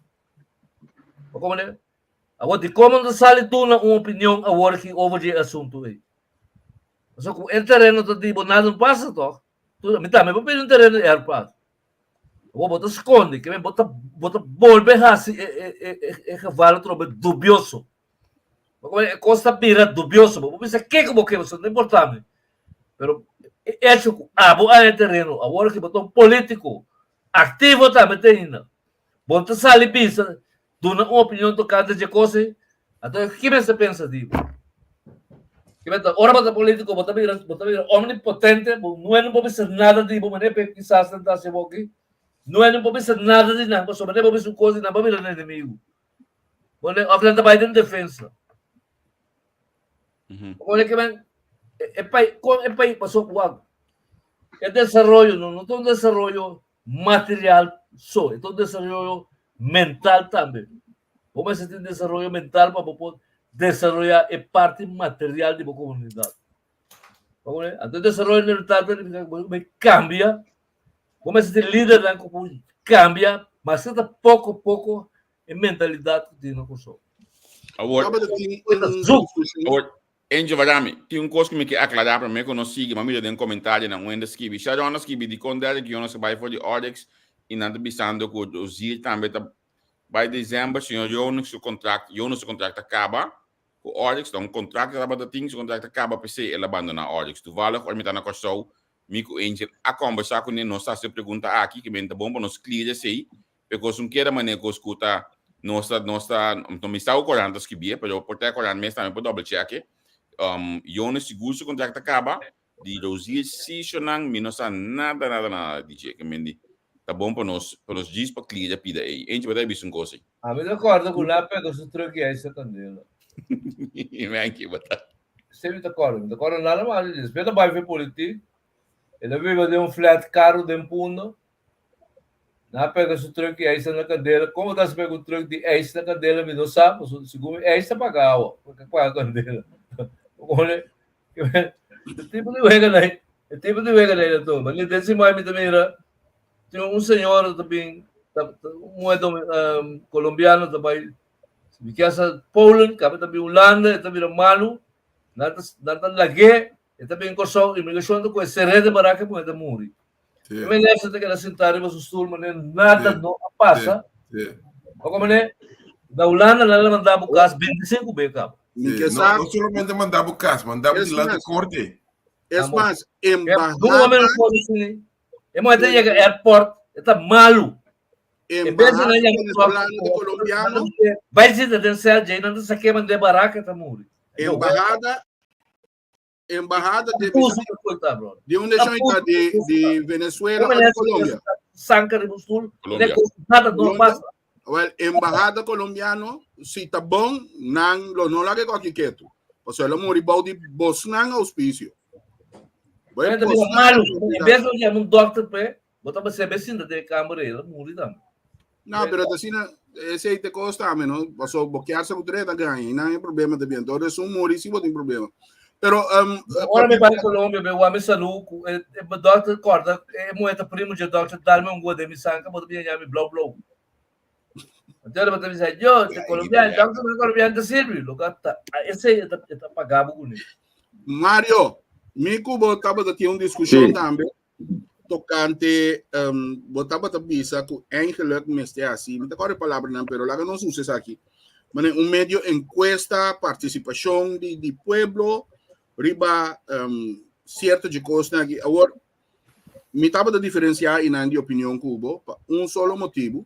Bo komprende? Awor, dikon no ta sali duna un opinion awor aki over di e asuntu ei? Pasobra ku e tereno ta di bo nada no pasa tòg? Mi tambe por pidi un tereno di airpark. Awor bo ta skonde, ke men bo ta bo ta bolbe hasi e e e e e geval atrobe dubioso. Bo komprende? E kos ta bira dubioso. Bo por bisa ke ku bo ke, pasobra no ta importa mi. Pero e echo ku abo a e tereno, awor ki bo ta un politiko aktivo tambe te ainda, bo no ta sali bisa duna un opinion tokante dje kos ei, anto ki mester pensa di bo? Ki mester, ora bo ta politiko bo ta bira bo ta bira omnipotente, bo no no por bisa nada di bo, manera pe kisas nan ta hasi bo aki, no no por bisa nada di nan, pasobra manera bo bisa un kos di nan bo bira nan enemigu. Bo ne òf nan ta bai den defensa. Bo ne ke men e pai kon e pai pasobra wak e desaroyo no no ta un desaroyo material so, e ta un desaroyo mental tambe. Bo mester tin desaroyo mental pa bo por desaroyá e parti material di bo komunidat. Anto desaroyo mental ta nifiká ku bo mester kambia, bo mester tin lidernan ku por kambia, maske ta poko poko e mentalidat ku tin na Kòrsou. Awor, awor, Angel Varami, tin un kos ku mi ke aklará promé ku nos sigui. Mi a mira den komentarionan un hende a skibi. Sharon a skibi dikon Derek Jonas a bai for di Oryx i nan ta bisando ku Ozir tambe ta bai desèmber. Señor Jonas su kontrakt, Jonas su kontrakt a kaba ku Oryx. Ta un kontrakt e tabata tin, su kontrakt a kaba p'esei el a bandoná Oryx. Toevallig ora mi ta na Kòrsou, mi ku Angel a kòmbersá kuné, nos a hasi e pregunta aki, ku ta bon pa nos clear esei. Pekos un keda manera kos ku ta nos ta nos ta no mi sa ku korant ta skibié pero por ta e korant mes tambe por double check e. Um Jonas sigur su kontrakt ta kaba di Rozier si shonan mi no sa nada nada nada di dje ke men di ta bon pa nos pa nos djis pa clear e pida ei. Eentje bo ta bisa un kos ei. Ami ta kòrda ku nan a pega su truck i a hisa kandela. Menke bo ta. Esei mi ta kòrda, mi ta kòrda nada mas di dje. Despues ta bai for politik, el a biba den un flat karu den Punda. Nan a pega su truck di ijs na candela. Como ta pega un truck di ijs na candela mi no sa, pasobra segun mi ijs ta paga awa, pa ke paga candela. Pone e tipo di wega nai, e tipo di wega nai na tuma. Ni den siman mi ta mira tin un señora ta bin ta un muher colombiano ta bai mi ke sa Polen, kaba ta bin Hulanda, e ta bira malu, nan ta nan ta lag'é, e ta bin Kòrsou, imigrashon ta kohe ser'é den baraka e muher ta muri. Sí. E minister ta keda sentá riba su stoel manera nada Sí. no a pasa. Sí. Oko manera, na Hulanda nan a manda bo kas 25 be kaba. Mi Sí. ke No, sa, no solamente manda bo kas, manda bo Es dilanti mas. korte. es Amor. mas, Nunca embahada, menos cosa así. E mujer te llega airport, está malo. En vez de embahada nan yama venezolano de colombiano, Vai zita den cel, jay nan ta saque man de baraka ta muri. embahada embahada de Abuso que foi, tá, bro. de onde chama Abuso. de de Venezuela Como ou de é Colômbia. Sanka de Sul, Colombia. nada não Colombia. passa. Well, embahada colombiano, si tá bom, nan lo no lague aqui quieto. O sea, lo muri bau di bosnan auspicio. Boi Mas também bosnan malo. auspicio. Em vez de chamar um doctor pé, bota você bem sim da câmara, ele muri também. No, pero asina, esei te kosta me, no? Paso bokearse ku treta ganha, e não é problema também. Então, es un muri si bo tin problema. Pero Ora me vai Colômbia, me o me salu, e doctor corda, e moeta primo de doctor dá-me um gol de mi sangue, bota minha me blow blow. Então ele bota me dizer, yo, de colombiano, doctor de colombiano te sirve, lo que tá, esse está está pagado com isso. Mario, mi ku bo tabata tin un discussão Sí. tambe tocante um, bo tabata bisa ku eigenlijk mester hasi, mi ta kòrda e palabranan, pero laga nos usa esaki. Mane un medio encuesta, participacion di, di pueblo riba um, cierto di kosnan aki. Awor, mi tabata diferencia inan di opinion ku bo pa un solo motibu.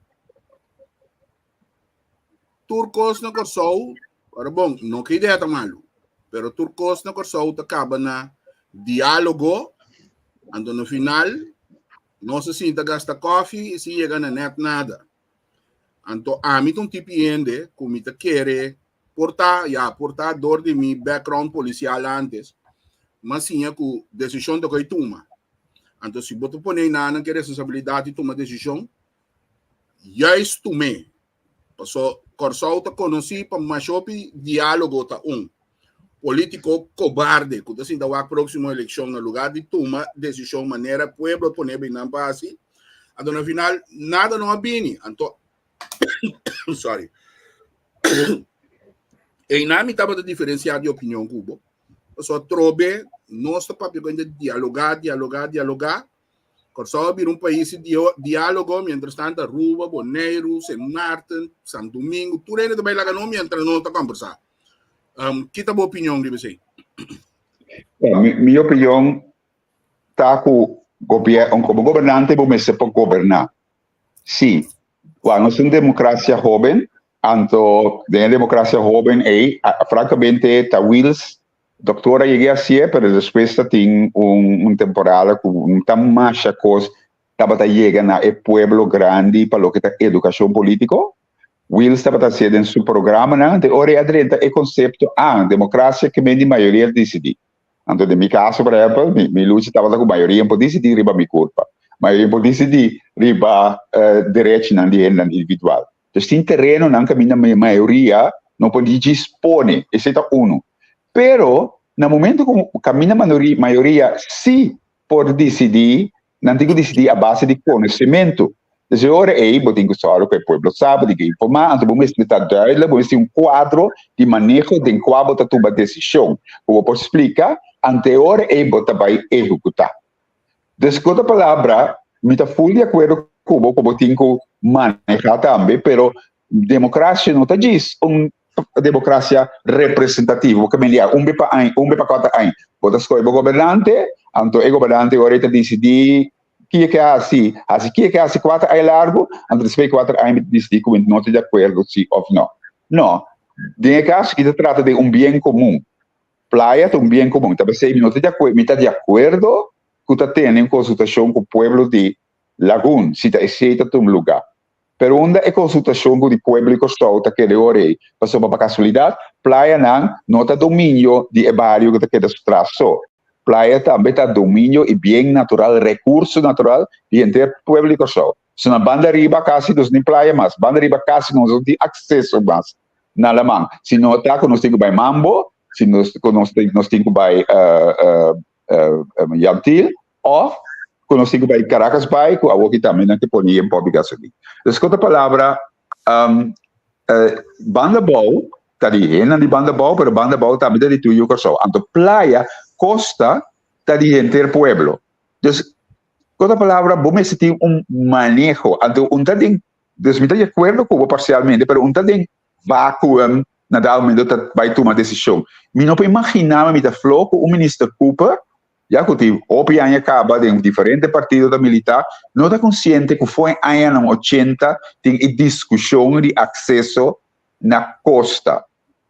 Tur kos na Kòrsou, ora bon, no ke idea ta malu, pero tur kos na Kòrsou ta kaba na diálogo, anto no final nos a sinta gasta kòfi i sin yega na nèt nada. Anto ami ta un tipi hende ku mi ta kere por ta, ya, por ta dor di mi background polisial antes, m'a siña ku desishon ta koi tuma. Anto si bo ta pone nan ku responsabilidat di tuma desishon, juist tum'é. Paso Kòrsou ta konosí pa masha hopi diálogo ta un polítiko kobarde ku ta sinta wak próksimo elekshon na lugá di tuma desishon manera pueblo pone bin nan pa hasi. Anto na final nada no a bini. Anto sorry. Einan mi tabata diferensiá di opinion ku bo. Paso atrobe nos ta papia ku hende dialogá, dialogá, dialogá. Kòrsou a bira un pais di diálogo, mientras tanto Aruba, Boneiru, Sint Maarten, San Domingo, tur hende ta bai laga nos mientras nos ta kòmbersá. Um, kita bo opinion riba esei? Ja, mi, mi opinion ta ku gobier, komo gobernante bo mester por goberná. Sí, wak nos un demokrasia hóben, anto den e demokrasia hóben ei, frankamente ta Wiels Doctor a yega hacié, pero despues ta tin un, un temporada cu no ta masha cos tabata yega na e pueblo grandi pa loke ta educacion politico. Wiels tabata hacié den su programanan, te ora e a drenta e concepto, ah, democracia ke men di mayoria ta dicidi. Anto den mi caso, por ehempel, mi, mi lucha tabata cu mayoria por dicidi riba mi curpa. Mayoria por dicidi riba uh, derechonan di hendenan individual. Dus tin terenonan kaminda mayoria no por djis pone, esei ta unu. Pero na momento ku kaminda mayoria sí por disidí, nan tin ku disidí a base di konosementu. Dus e ora ei bo tin ku sòru ku e pueblo sa, bo tin ku informá, anto bo mester ta duidelijk, bo mester tin un kuadro di maneho den kua bo ta tuma desishon, ku bo por splika, anto e ora ei bo ta bai ehekutá. Dus ku otro palabra, mi ta full di akuerdo ku bo ku bo tin ku manehá tambe, pero demokrasia no ta djis un demokrasia representativo, bo ke men di un be pa aña, un be pa kuater aña, bo ta skohe bo gobernante, anto e gobernante ora e ta disidí ki e ke hasi, hasi ki e ke hasi kuater aña largu, anto despues di kuater aña mi ta disidí ku mi no ta di akuerdo si òf no. No, den e kaso aki ta trata di un bien komun. Playa ta un bien komun. Ta p'esei mi no ta di akuerdo, mi ta di akuerdo ku ta tene un konsultashon ku pueblo di Lagun, si ta esei ta tuma lugá. Pero unda e konsultashon ku di pueblo di Kòrsou ta keda e ora ei? Pasobra pa kasualidat, playanan no ta dominio di e bario ku ta keda su tras so. Playa tambe ta dominio i bien natural, rekurso natural di henter pueblo di Kòrsou. So na banda riba kasi nos no tin playa mas, banda riba kasi nos no tin akseso mas. na laman. Si no ta ku nos tin ku bai Mambo, si nos ku nos nos tin ku bai uh, uh, uh, Yantil, of ku nos tin ku bai Caracas Bay, ku awoki tambe nan ke pone yen pobi gasolin. Dus ku otro palabra, um, uh, banda bou ta di hennan di banda bou, pero banda bou tambe ta di tuyo Kòrsou. Anto playa, kosta ta di henter pueblo. Dus ku otro palabra, bo mester tin un maneho. Anto un ta den Dus mi ta di akuerdo ku bo parsialmente, pero un ta den vacuum na dado momento ta bai tuma desishon. Mi no por imaginá mi ta flo ku un minister Cooper, ya ku tin hopi aña kaba den diferente partido ta militá, no ta konsiente ku for e añanan ochenta tin e diskushon di akseso na kosta.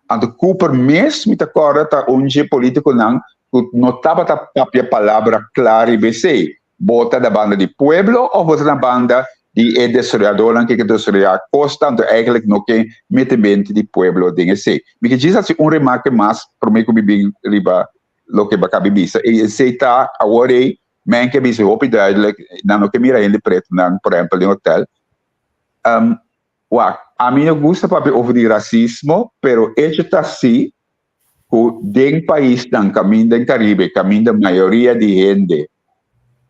Anto Cooper mes mi ta kòrda ta un dje politikonan ku no tabata papia palabra kla riba esei. Bo ta na banda di pueblo òf bo ta na banda di e desaroyadornan ke ke desaroyá kosta anto eigenlijk no ke mete mente di pueblo den esei. Mi ke djis hasi un remarke mas promé ku mi bin riba loke bo a kabi bisa i esei ta awor ei men ke bisa hopi duidelijk nan no ke mira hende pretonan por ehempel den hotel. Wak, ami no gusta papia over di rasismo, pero echo ta si ku den paisnan kaminda den Karibe, kaminda mayoria di hende,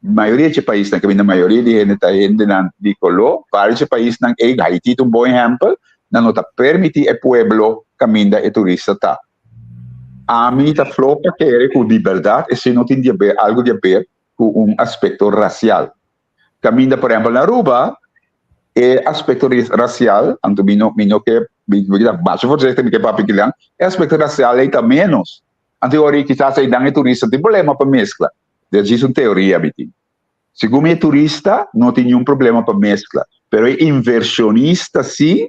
mayoria dje paisnan kaminda mayoria di hende ta hendenan di koló, vários dje paisnan ei, Haiti ta un bon ehèmpel, nan no ta permití e pueblo kaminda e turista ta. Ami ta fló pa kere ku di bèrdat esei no tin di aber, algu di aber ku un aspekto rasial. Kaminda por ehempel na Aruba e aspekto rasial, anto mi no mi no ke mi ta masha voorzichtig mi ke papia kilan, e aspekto rasial ei ta menos. Anto ora ei kisas einan e turista tin problema pa meskla. Des djis un teoria mi tin. Segun mi e turista no tin niun problema pa meskla, pero e inversionista si,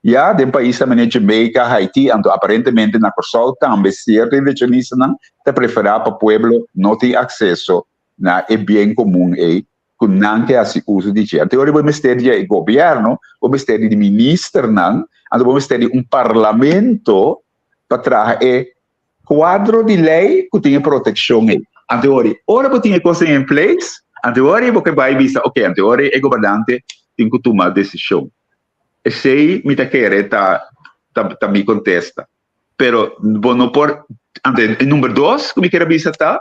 ya den paisnan manera Jamaica, Haiti, anto aparentemente na Kòrsou tambe sierto inversionistanan ta preferá pa pueblo no tin akseso na e bien komun ei ku nan ke hasi uso di dje. Anto ora bo mester di e gobièrnu, bo mester di ministernan, anto bo mester di un parlamento pa traha e kuadro di lei ku tin e protekshon ei. Anto ora, ora bo tin e kos ei in place, Anto ora bo ke bai bisa, ok, anto ora e gobernante tin ku tuma desishon. Esei mi ta kere ta ta ta mi kontesta. Pero bo no por, anto e number dos ku mi kier a bisa ta,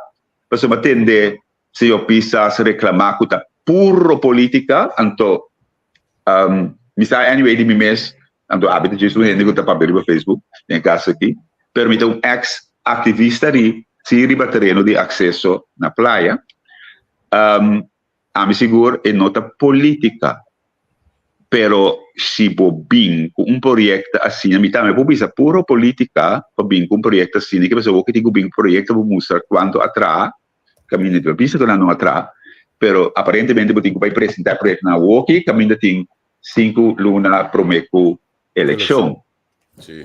pasobra mi a tende señor Pisas reklamá ku ta puro polítika, anto mi sa anyway di mi mes, anto abi ta djis un hende ku ta papia riba Facebook den e kaso aki, pero mi ta un ex aktivista di si riba tereno di akseso na playa, ami sigur e no ta polítika, pero si bo bin ku un proyekto asina, mi tambe por bisa puro polítika pa bin ku un proyekto asina, ke pasobra bo ke tin ku bin ku proyekto bo mustra kuantu a traha, kaminda bo bisa ku nan no a traha, pero aparentemente bo tin ku bai presentá e proyekto nan awoki kaminda tin sinku luna promé ku elekshon.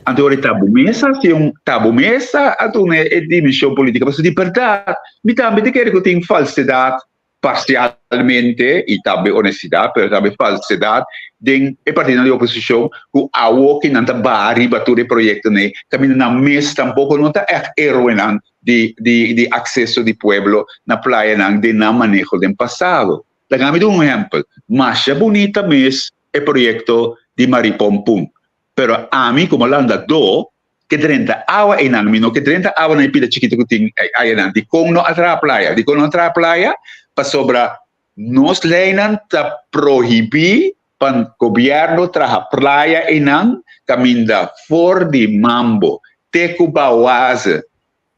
Anto ora ta bo mes a hasi un, ta bo mes a duna e dimenshon polítika, pasobra di bèrdat mi tambe ta kere ku tin falsedat parcialmente y tambe honestidad, pero tambe falsedad den e partidonan di oposicion cu awo ki nan ta baha riba tur e proyectonan ey, caminda nan mes tampoco no ta echt heroenan di di di acceso di pueblo na playanan den nan maneho den pasado. Laga mi duna un ehempel, masha bunita mes e proyecto di Maripompun, pero ami como landador ke drenta awa einan, mi no ke drenta awa na e pida chikitu ku tin ayanan. Dikon no a traha playa? Dikon no a traha playa? Pasobra nos leinan ta prohibí pa gobièrnu traha playa einan kaminda for di Mambo te ku Baoase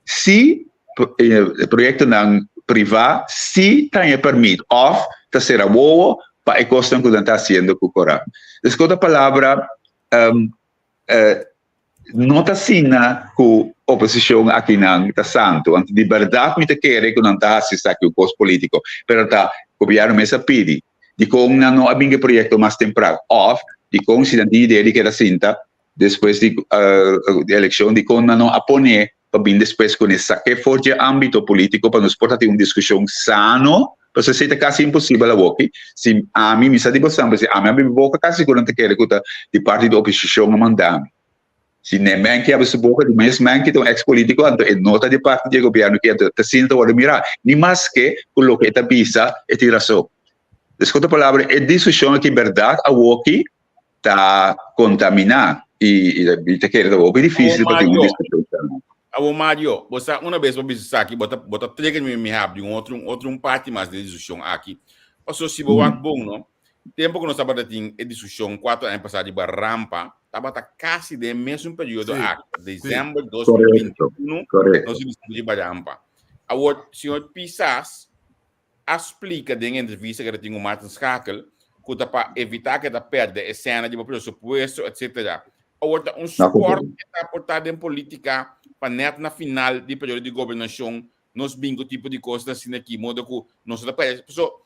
si proyektonan privá si ta haña pèrmit òf ta sera wowo pa e kosnan ku nan ta hasiendo ku Kora. Dus ku otro palabra No ta asina ku oposishon akinan ta santu, anto di bèrdat mi ta kere ku nan ta hasi esaki un kos polítiko, pero ta gobièrnu mes a pidi. Dikon nan no a bin ku e proyekto mas tempran? Òf dikon si nan tin idea di keda sinta despues di elekshon, dikon nan no a pone pa bin despues ku ne sak'é for dje ámbito polítiko pa nos por ta tin un diskushon sano? Pasobra esei ta kasi imposibel awoki. Si ami, mi sa di bosan, pero si ami a biba boka kasi sigur nan ta kere ku ta di parti di oposishon a manda mi. Si ne Menke abri su boka, di mes Menke ta un ex polítiko, anto e no ta di parti di e gobièrnu aki, anto ta asina ta wòrdu mirá. Ni maske ku loke e ta bisa e tin rason. Dus ku otro palabra, e diskushon aki bèrdat awoki ta contaminá y y ta kere ta hopi difícil pa tin un discusión sano. Awor Mario, bo sa una bes bo bisa esaki, bo ta bo ta trigger mi mi habri un otro un otro un parti mas den e discusion aki. Paso si bo wak bon no, tempo ku nos tabata tin e discusion cuatro aña pasá riba rampa, tabata casi den e mesun periodo aki, december 2021, nos a discuti riba rampa. Awor, señor Pisas a splika den e entrevista ku e ta tin ku Martin Schakel ku ta pa evitá ku e ta pèrdè e sèna di bo presupuesto etsetera. Awor ta un spòrt ku ta aportá den polítika pa nèt na final di periodo di gobernashon nos bin ku tipo di kosnan asina aki modo ku nos no ta pèrdè paso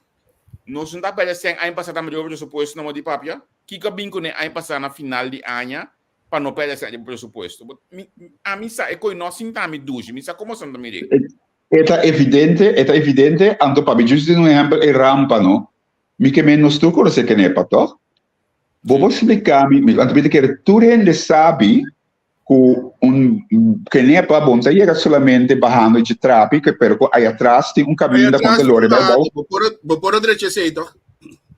nos no ta pèrdè sèn aña pasá tambe riba presupuesto na modo di papia. Kiko a bin kuné aña pasá na final di aña pa no pèrdè sèn riba presupuesto? Ami sa e koi no sinta mi dushi mi sa komo esnan ta mir'é. E ta evidente, e ta evidente, anto pa mi just duna un ehempel, e rampa no, mi ke men nos tur konosé Kenepa tòg? Bo por splika mi, anto mi ta kere tur hende sabi ku un Kenepa bo no ta yega solamente bahando dje trapi, pero ku aya atras tin un kaminda ku ta lora bai bou. Bo por a drecha esei tòg?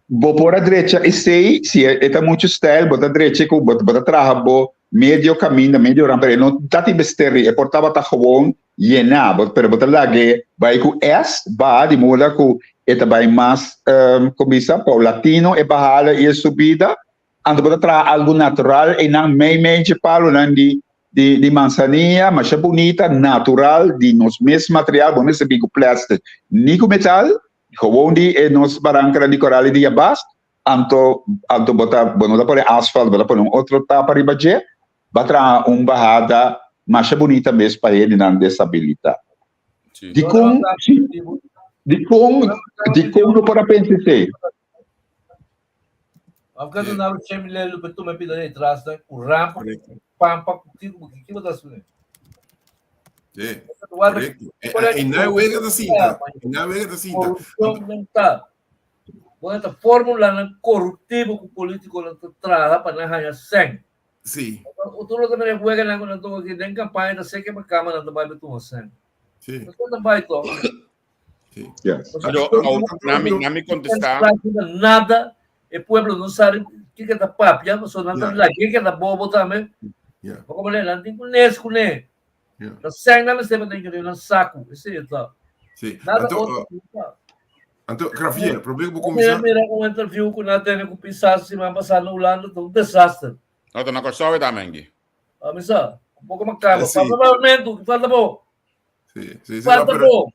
Bo por a drecha esei, si e ta muchu stèl bo ta drecha ku bo ta traha bo medio kaminda, medio rampa, e no ta tin mester di, e por tabata gewoon Yená, bo, pero bo ta lag'é bai ku S, ba, di moda ku e ta bai mas, kon bisa, paulatino e bahada i e subida. Anto bo ta traha algu natural einan meimei dje palunan di, di, di manzanilla, masha bunita, natural, di nos mes material, bo no mester bin ku plastic ni ku metal, gewoon di e nos barankanan di koral i di yabas. Anto, anto bo ta, bo no ta pone asfalt, bo ta pone un otro tapa riba dje, Ba traha un bahada masha bunita mes pa hendenan desabilitá. Dikon, dikon, dikon no por a pensa esei? Formulanan koruptivo ku polítikonan ta traha pa nan haña sèn. Sí. Otro lo también juega na na to que den campaña ta seque pa cama na ta bai pa tuma sen. Sí. Eso ta bai to. Sí. Yes. Pero, nami, nami contestar. Nada, e pueblo no sabe kiko ta papia, so nan ta lage que ta bobo tambe. Yeah. Como le nan tin kunes kune. Yeah. Ta seng nan mester den kere nan saku, ese ta. Sí. Nada Anto, otro. anto Javier, probeer bo Mira, comienza. mira un interview ku nan tene ku Pisas siman pasá na Hulanda, ta un desaster. No, ta na Kòrsou e tambe, Angie. A mi sa, un poko makaba. Sí. Falta momento, falta bo. Sí, sí, sí, Falta pero bo.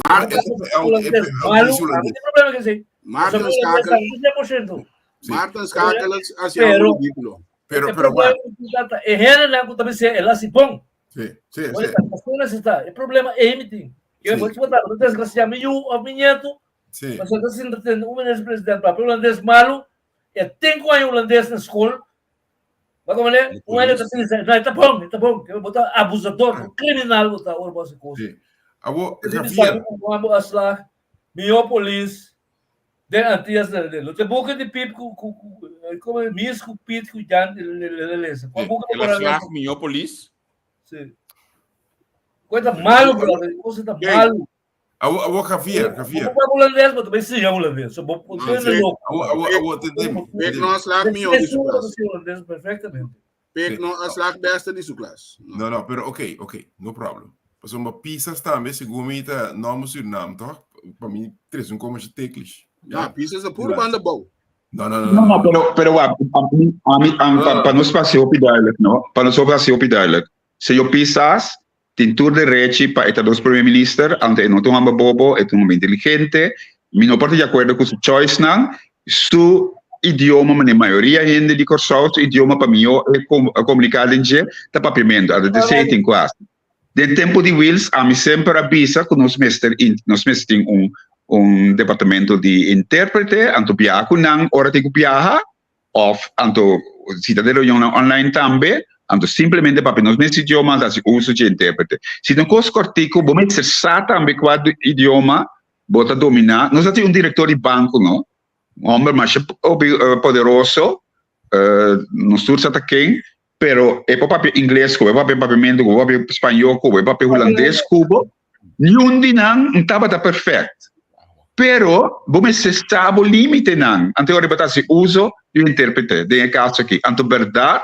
Maarten, Holandês malo, a mi tin problema ku esei. Maarten Schakel, 100%. Sí. Maarten Schakel hacía Pero- un ridículo. Pero, E pero, problema ta, e hendenan ku ta bisa el a hasi bon. sí, sí, Oye, sí, asina si ta. E problema ei mi tin. Ke Sí. bo ta bo desgracia mi yu of mi nieto. sí. Pasobra ta sinta tende un minister president papia holandes malu. E tin ku haña holandes na skol. Ba como ne? Un hende ta bisa, no, e ta bon, e ta bon. Ke bo ta abusador, un kriminal bo ta ora bo hasi kos. Sí. Abo, Esei mi Javier, sabi ku amo a slag mihó polis den Antillas Neerlandes. Lo te buki di Pip ku ku ku komo e Mies ku Piet ku Jan le lesa. Kua buki bo El a por a slag lesa? mihó polis. Sí. Kos ta malu, brother. Kos ta malu. Abo, abo Javier, Javier. Bo papia holandês, bo tambe siña holandês. So bo Ah, tende sí. loko. Abo, abo, abo, tendemi. Pek no a slaag mihó di su klas. holandês perfectamente. Pek no a slaag beste di su klas. No. No, no, pero ok, ok, no problem. Pasobra Pisas tambe, segun mi, ta nòmber Surinam, toch? Pa mi, tres un komische teklish. Ja, Pisas ta puro banda bou. No, no, no, No, no, pero, pero wak, ami, ami, ami, pa, pa nos hasi hopi duidelijk, no? Pa nos hasi hopi duidelijk. Señor Pisas tin tur derechi pa e ta nos Prome Minister, ante e no ta un homber bobo, e ta un homber inteligente. Mi no por ta di akuerdo ku su choicenan. Su idioma, manera mayoria hende di Kòrsou, su idioma pa mihó e komuniká den dje ta papiamentu. Anto ta esei tin ku hasi. Den tempu di Wiels ami semper a bisa ku nos mester nos mester tin un un departamento di intérprete, anto biaha ku nan ora tin ku biaha. Of anto si ta den reunionnan online tambe, anto simplemente papia nos mes idioma anto hasi uso dje intérprete. Si ta un kos kòrtiku, bo mester sa tambe kua idioma bo ta dominá. Nos a tin un direktor di banko, no? Un hòmber masha hopi poderoso, nos tur sa ta ken, pero e por papia ingles ku bo, e por papia papiamentu ku bo, e por papia spañó ku bo, e por papia hulandes ku bo. Niun di nan n tabata perfèkt. Pero bo mester sa bo límitenan anto e ora bo ta hasi uso di un intérprete den e kaso aki. Anto bèrdat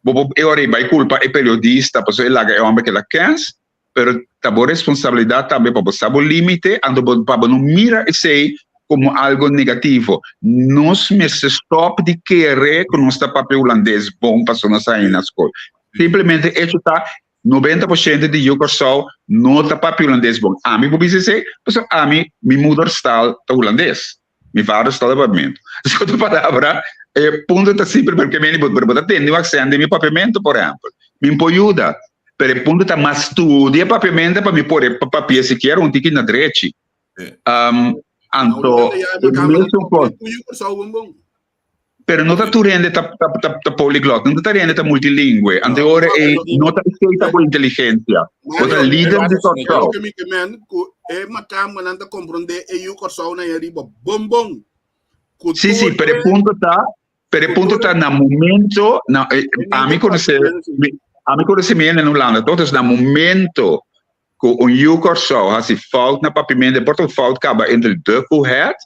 bo por e ora ei bai kulpa e periodista pasobra e laga e hòmber keda kèns, pero ta bo responsabilidat tambe pa bo sa bo límite anto bo pa bo no mira esei komo algo negativo. Nos mester stòp di kere ku nos ta papia hulandes bon pasobra nos a haña na skol. Simplemente echo ta 90% di yu Kòrsou no ta papia hulandes bon. Ami por bisa esei pasobra ami mi moederstaal ta hulandes. Mi vaderstaal ta papiamentu. Dus ku otro palabra, e punto ta simpel porque mi bo bo ta tende un aksènt den mi papiamentu por ehèmpel. Mi por yuda, pero e punto ta mas studia papiamentu pa mi por papia sikiera un tiki na drechi. Anto e mesun kos. Pero no ta tur hende ta ta ta ta polyglot, no ta tur hende ta multilingüe. Ante ora e no ta esei ta bo inteligencia. Bo ta lider di Kòrsou. Loke mi ke men ku e makambanan ta komprondé e yu Kòrsou nan ariba bon bon. Ku Sí, sí, tur pero e e punto ta, pero e ku punto tur ta na momento, na eh, ami konosé, mi, ami konosé mi hende na Hulanda, toch? Dus na momento ku un yu Kòrsou hasi fout na papiamentu, e por ta un fout kaba entre de ku het,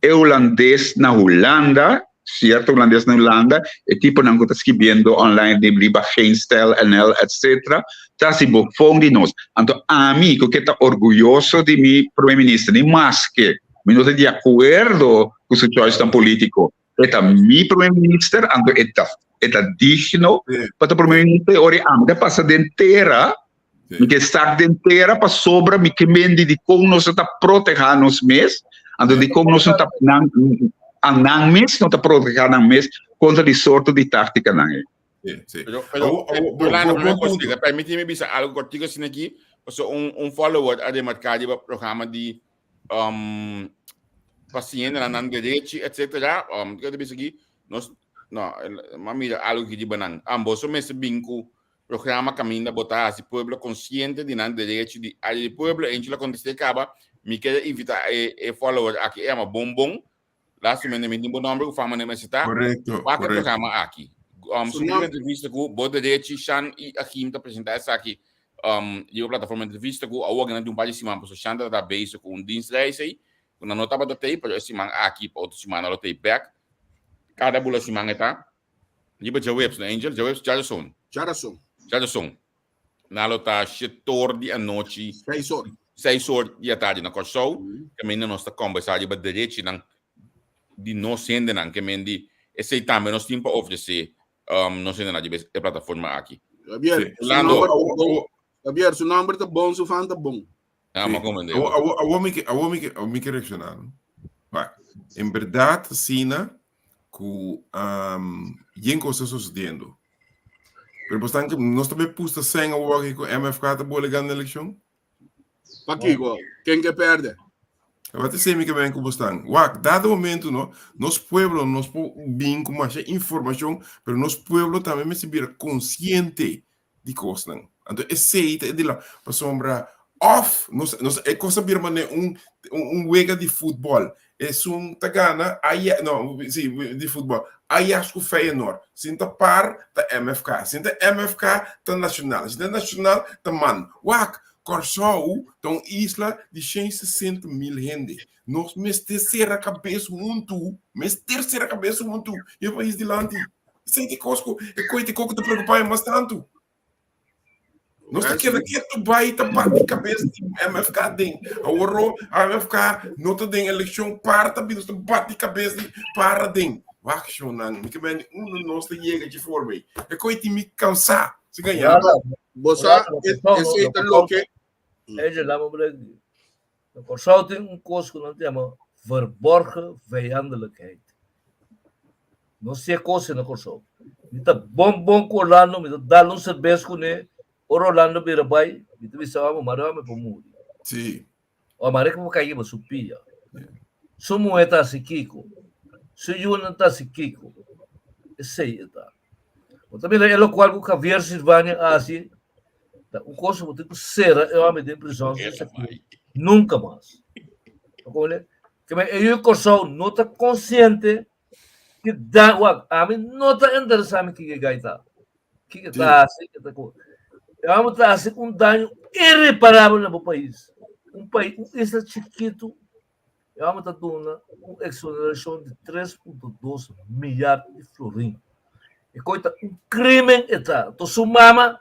e hulandes na Hulanda, cierto hulandes na Hulanda, e tiponan cu ta scribiendo online di riba GeenStijl, NL, etc. Ta haci bofon di nos. Anto ami cu ke ta orguyoso di mi Prome Minister, ni maske mi no ta di acuerdo cu su choicenan politico, e ta mi Prome Minister, anto e ta e ta digno pa ta Prome Minister, e ora e ami ta pasa den tera, Mi ke sak den tera pasobra mi ke mendi di kon nos no ta protehá nos mes, anto di kon nos no ta nan a nan mes no ta protehá nan mes kontra di sorto di táktikanan ei. Sí, sí. Pero, pero, Awo, awo, bo, Orlando, bo, primer bon kos, punto. permití mi bisa algo kortico asina aki, pasobra un, un follower a remarká riba programa di um, pasientenan nan derechi, etcétera. Um, kiko ta bisa aki? Nos, no, m'a mira algo aki riba nan. Ambos mester bin ku Programa kaminda bo ta hasi pueblo konsiente di nan derechi di área di pueblo. Angel a kontest'é kaba, Mi kere invitá e e follower aki, e yama Bon Bon. Lastimamente mi tin bo nòmber ku fama n'e mester ta. Korekto, Wak e korekto. programa aki. Su Su nòmber. entrevista ku bo derechi, Shan i Achim ta presentá esaki. Um, riba plataforma entrevista ku awor nan tin un par di siman pasobra Shanta ta bezig ku un dienstreis ei, ku nan no tabata tei, pero e siman aki pa otro siman nan lo tei bek. Kada bula siman e ta riba djaweps, no Angel? Djaweps, djarason. Djarason. Djarason. Nan lo ta shetor di anochi. Seis or. Seis or di atardi na Kòrsou. Kaminda nos ta kòmbersá riba derechinan di nos hendenan, ke men di esei tambe nos tin pa ofresé um, nos hendenan riba e plataforma aki. Javier, su Orlando. nomber ta bon. Javier, su nomber ta bon, su fan ta bon. Ah, ma como Awo, awo, awo mi ke, awo mi ke, awo mi ke reaccionar. No? Wak, en verdad, asina, ku um, yen cosa sucediendo. Pero bostan ke nos tambe pusta sen awo aki ku MFK ta bole gana eleccion? Pakiko? Ken ke perde? Wat is mi ke ben ku bostan? Wak, dado momento no, nos pueblo nos po bin ku masha informacion, pero nos pueblo tambe mester bira consciente di kosnan. Anto esei ta e di la pasobra of nos nos e kos a bira manera un un wega di futbol. Esun ta gana Ajax, no, si, di futbol. Ajax ku Feyenoord. Sin ta par ta MFK. Sin ta MFK ta Nacional. Sin ta Nacional ta man. Wak, Kòrsou ta un isla di 160 mil hende. Nos mester sera kabes huntu, mester sera kabes huntu i e pais dilanti. Esei ta e kos ku e koi ta e kos ku ta preokupa mi mas tantu. Nos ta keda ketu bai ta bati kabes di MFK den. Awor MFK no ta den elekshon, par ta bin, nos ta bati kabes di para den. Wak shownan, mi ke mende unda nos ta yega dje forma ei. E koi tin mi kansá. Si gaña. Bo sa, esei ta loke. Angel, laat me break. Na Kòrsou tin un kos ku nan ta yama verborgen vijandelijkheid. No si e kos na Kòrsou. Mi ta bon bon ku Orlando, mi ta dal un serbes kuné, ora Orlando bira bai, mi ta bisa amo, mare amo por muri. Sí. O mare ku por kai riba su pia. Su muhé ta hasi kiko? Su yunan ta hasi kiko? Esei e ta. Bo ta mira e lokual ku Javier Silvania a hasi, Ta un cosa bo tin ku sera e hòmber den prison nunka mas. Ke men e yu Kòrsou no ta konsiente ki da wak ami no ta interesá mi kiko e gai ta. Kiko e ta hasi, kiko ta ku. E hòmber ta hasi un daño irreparabel na bo pais. Un pais, un isla chikitu E hòmber ta duna un eksonerashon di 3.2 milyar di florin. E koi ta un krimen e ta. To su mama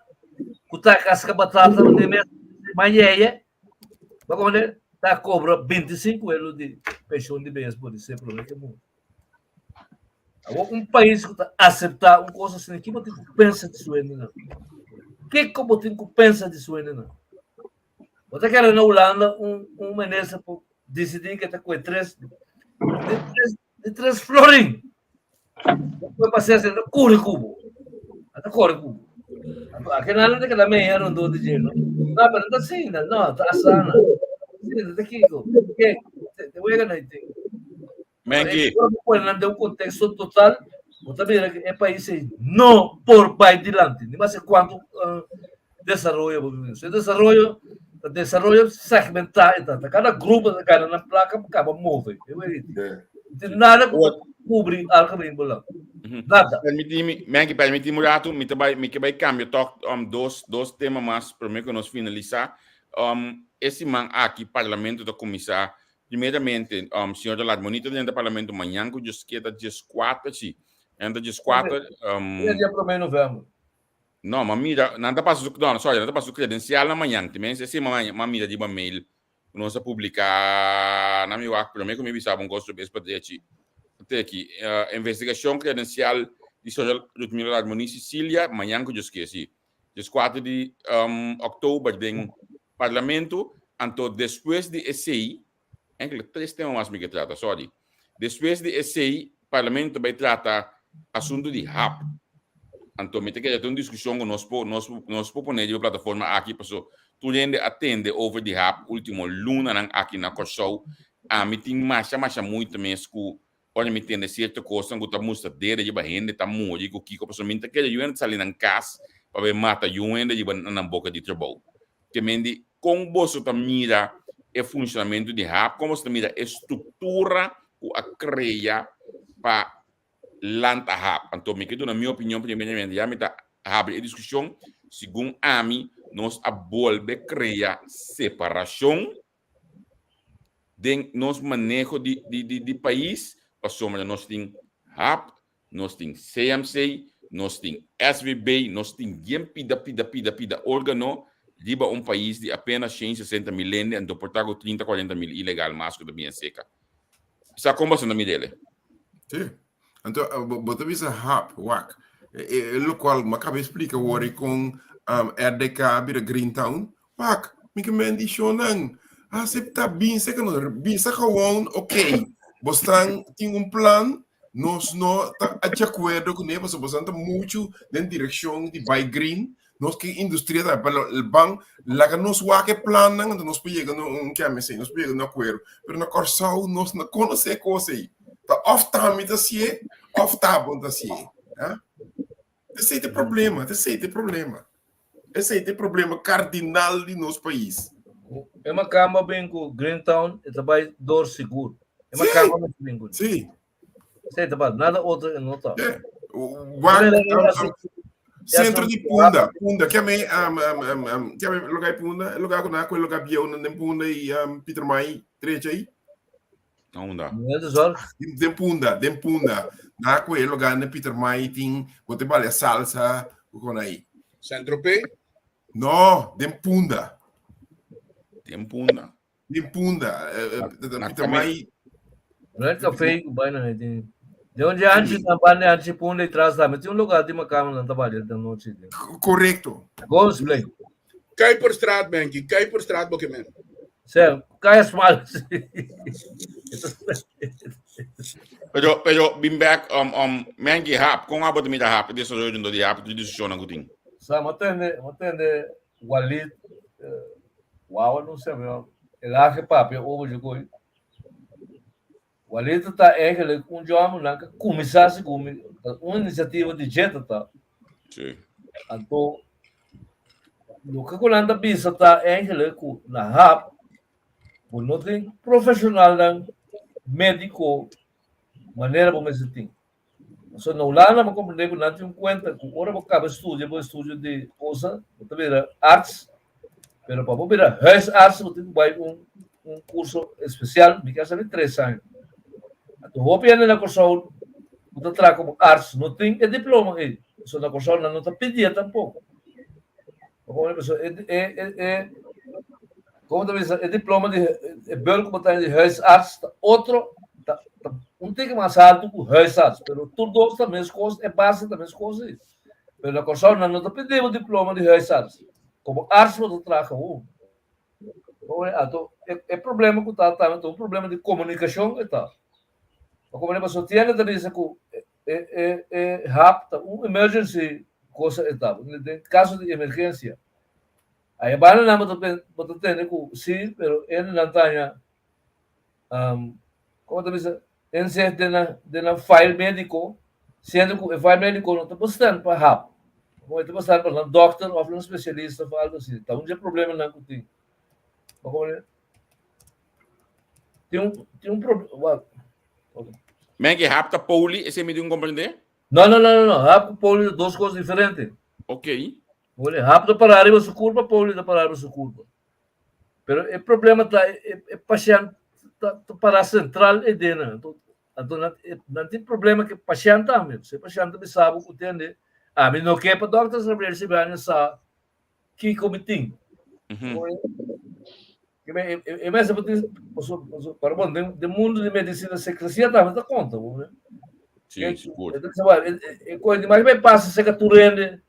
ku ta kaska batata den mes mayeye, bo komprende, ta kobra 25 euro di penshon di bes por di ser prome ke muri. Awor un pais ku ta aseptá un kos asina, ki bo tin ku pensa di su hendenan? Kiko bo tin ku pensa di su hendenan? Bo ta kere na Hulanda un un minister por disidí ke ta kue tres di tres di tres florin. Bo kue pasea asina ta kore ku bo. A ta kore ku bo. Anto akinan nan ta keda meia rondó di dje no. No, pero no ta asina, no, ta asana. Asina ta kiko. Ke te wega na tin. Menki. Ora bo pone nan den un konteksto total, bo ta mira ku e pais ei no por bai dilanti. Ni maske kuantu desaroyo bo tin. So e desaroyo ta desaroyo segmentá e ta. Kada grupo ta gana nan plaka pa kaba move. E wei No tin nada ku ta kubri algemeen belang. Nada. Permití mi, Menki, permití mi un ratu, mi ta bai, mi ke bai kambia tòg dos, dos tema mas promé ku nos finalisá. E siman aki parlamento ta kuminsá Primeramente, um, señor de Larmonita drenta parlamento mañan ku djes keda djes kuater, si. Enta djes kuater, um, Dia dia promé novembro. No, ma mira, nan ta pasa su, no, sorry, nan ta pasa su credencial na mañan. Te mens ese ma, ma mira riba mail ku nos a publica na mi wak promé ku mi bisa un kos bes pa drechi. Te aki, uh, investigacion credencial di señor Ludmila Larmoni Sicilia mañan ku djes ke, si. Djes kuater di um, oktober den Parlamento, anto despues di esei, enkele tres tema mas mi ke trata, sorry. Despues di esei, Parlamento ta bai trata asuntu di hap. Anto mi ta kere ta un diskushon ku nos por nos nos por pone riba plataforma aki paso tur hende a tende over di hap ultimo lunanan aki na Kòrsou. Ami tin masha masha moeite mes ku Ora mi tende sierto kosnan ku ta mustra dede riba hende ta muri ku kiko, pasobra mi ta kere yu hende sali nan kas pa bai mata yu hende riba na nan boka di trabou. Te men di kon boso ta mira e funshonamentu di hap, kon boso ta mira e struktura ku a krea pa lanta hap. Anto mi ke duna mi opinion primeramente, ya mi ta habri e diskushon. Segun ami, nos a bolbe krea separashon den nos maneho di di di di pais, pasobra nos tin hap, nos tin CMC, nos tin SVB, nos tin bien pida pida pida pida organo riba un pais di apenas 160 mil hende, anto por ta ku 30, 40 mil ilegal mas ku ta bien seka. Sa kon boso ta mir'el? Sí. Anto, bo ta bisa hap, wak. E, e, lokual, ma kabe explica wori kon um, RDK bira Green Town. Wak, mi ke men di shonan. Acepta binsa que no, bisa gewoon, ok. Bostan tin un plan, nos no ta de acuerdo con él, pasobra bostan ta mucho den dirección di bai green. Nos ke industria ta, pero el ban laga nos wak e plannan, anto nos por yega na un KMC, nos por yega na un acuerdo. Pero na Kòrsou nos no konosé e kos ei. Ta òf ta mi ta hasié, òf ta bo ta hasié. Ha? Esei ta e problema, esei ta e problema. Esei ta e problema kardinal di nos pais. E makamba bin ku Greentown, e ta bai dor sigur. E makamba bin ku. Sí. Esei ta bai, nada otro e no ta. Yeah. Wak, centro di Punda, Punda, ke me um, um, um, um, ke me lugar Punda, lugar ku na ku lugar bieu na Punda i um, Pieter Mai trecha aí. Na unda? Den Punda, den Punda. Na ku e lugar na Pieter Mai tin, bote bale salsa, ku aí. Centro P? No, den Punda. Den Punda. Den Punda. Pieter Mai. No é café ku bai na tin. De onde antes na banda antes Punda e tras lá, mas tem um lugar de uma cama na trabalho da noite. Correcto. Gospel. Kuiperstraat, Benki. Kuiperstraat, bo ke men. Sir, kaya smal. Pero, pero, bin back, um, um, Menki, hap, kon abo te mira hap, desaroyo dentro di hap, di desishonnan ku tin? Sa, matende, matende, Walid, eh, wawa no sé, pero el hace papia over je koi. Walid ta eigenlijk un jong nan ka kumisa segun un inisiativa di dje ta. Sí. Anto loke ku nan ta bisa ta eigenlijk ku na hap bo no tin profeshonalnan médiko manera bo mester tin. So na Hulanda bo komprendé ku nan tin un kuenta ku ora bo kaba studia bo estudio di kosa bo ta bira arts, pero pa bo bira huisarts bo tin ku bai un un kurso espesial, mi kier sabi tres aña. Anto hopi hende na Kòrsou ku ta traha komo arts no tin e diploma ei, so na Kòrsou nan no ta pidié tampoko. Pasobra e e e e komo ta bisa e diploma di e bel ku bo ta di huisarts ta otro ta ta un tiki mas altu ku huisarts, pero tur dos ta mes kos, e base ta mes kos ei. Pero na Kòrsou nan no ta pidi bo diploma di huisarts, komo arts bo ta traha un. Anto e e problema ku ta tambe ta un problema di komunikashon e ta. Pasobra pasobra tienda ta bisa ku e e e hap ta un emergency cosa e ta, den caso di emergencia. Aya banda nan bo ta bo ta tende cu si, pero ene nan ta haña um, como ta bisa, inzicht den nan den nan file medico, siendo cu e file medico no ta bestemd pa hap, como e ta bestemd pa nan dokter of nan specialista of algo asina. Ta un dje problemanan cu tin. Bo comprende? Tin un tin un problema. Men ke hap ta poli, esei mi tin comprende? No, no, no, no, no. Hap ku poli ta dos kos diferente. Ok. Poli, hap ta pará riba su kurpa, poli ta pará riba su kurpa. Pero e problema ta e, e pashent ta, ta pará sentral e dena. Anto, anto nan, e, nan tin problema ke pashent tambe. Se pashent ta bisa bo ku tende, ami no ke pa dokter Gabriel Sibania sa kiko mi tin. E mester por tin, pero bon, den, den mundo di medicina secrecia tambe ta conta, bo, né? Sí, sigur. E coisa demais vai passa seca tur hende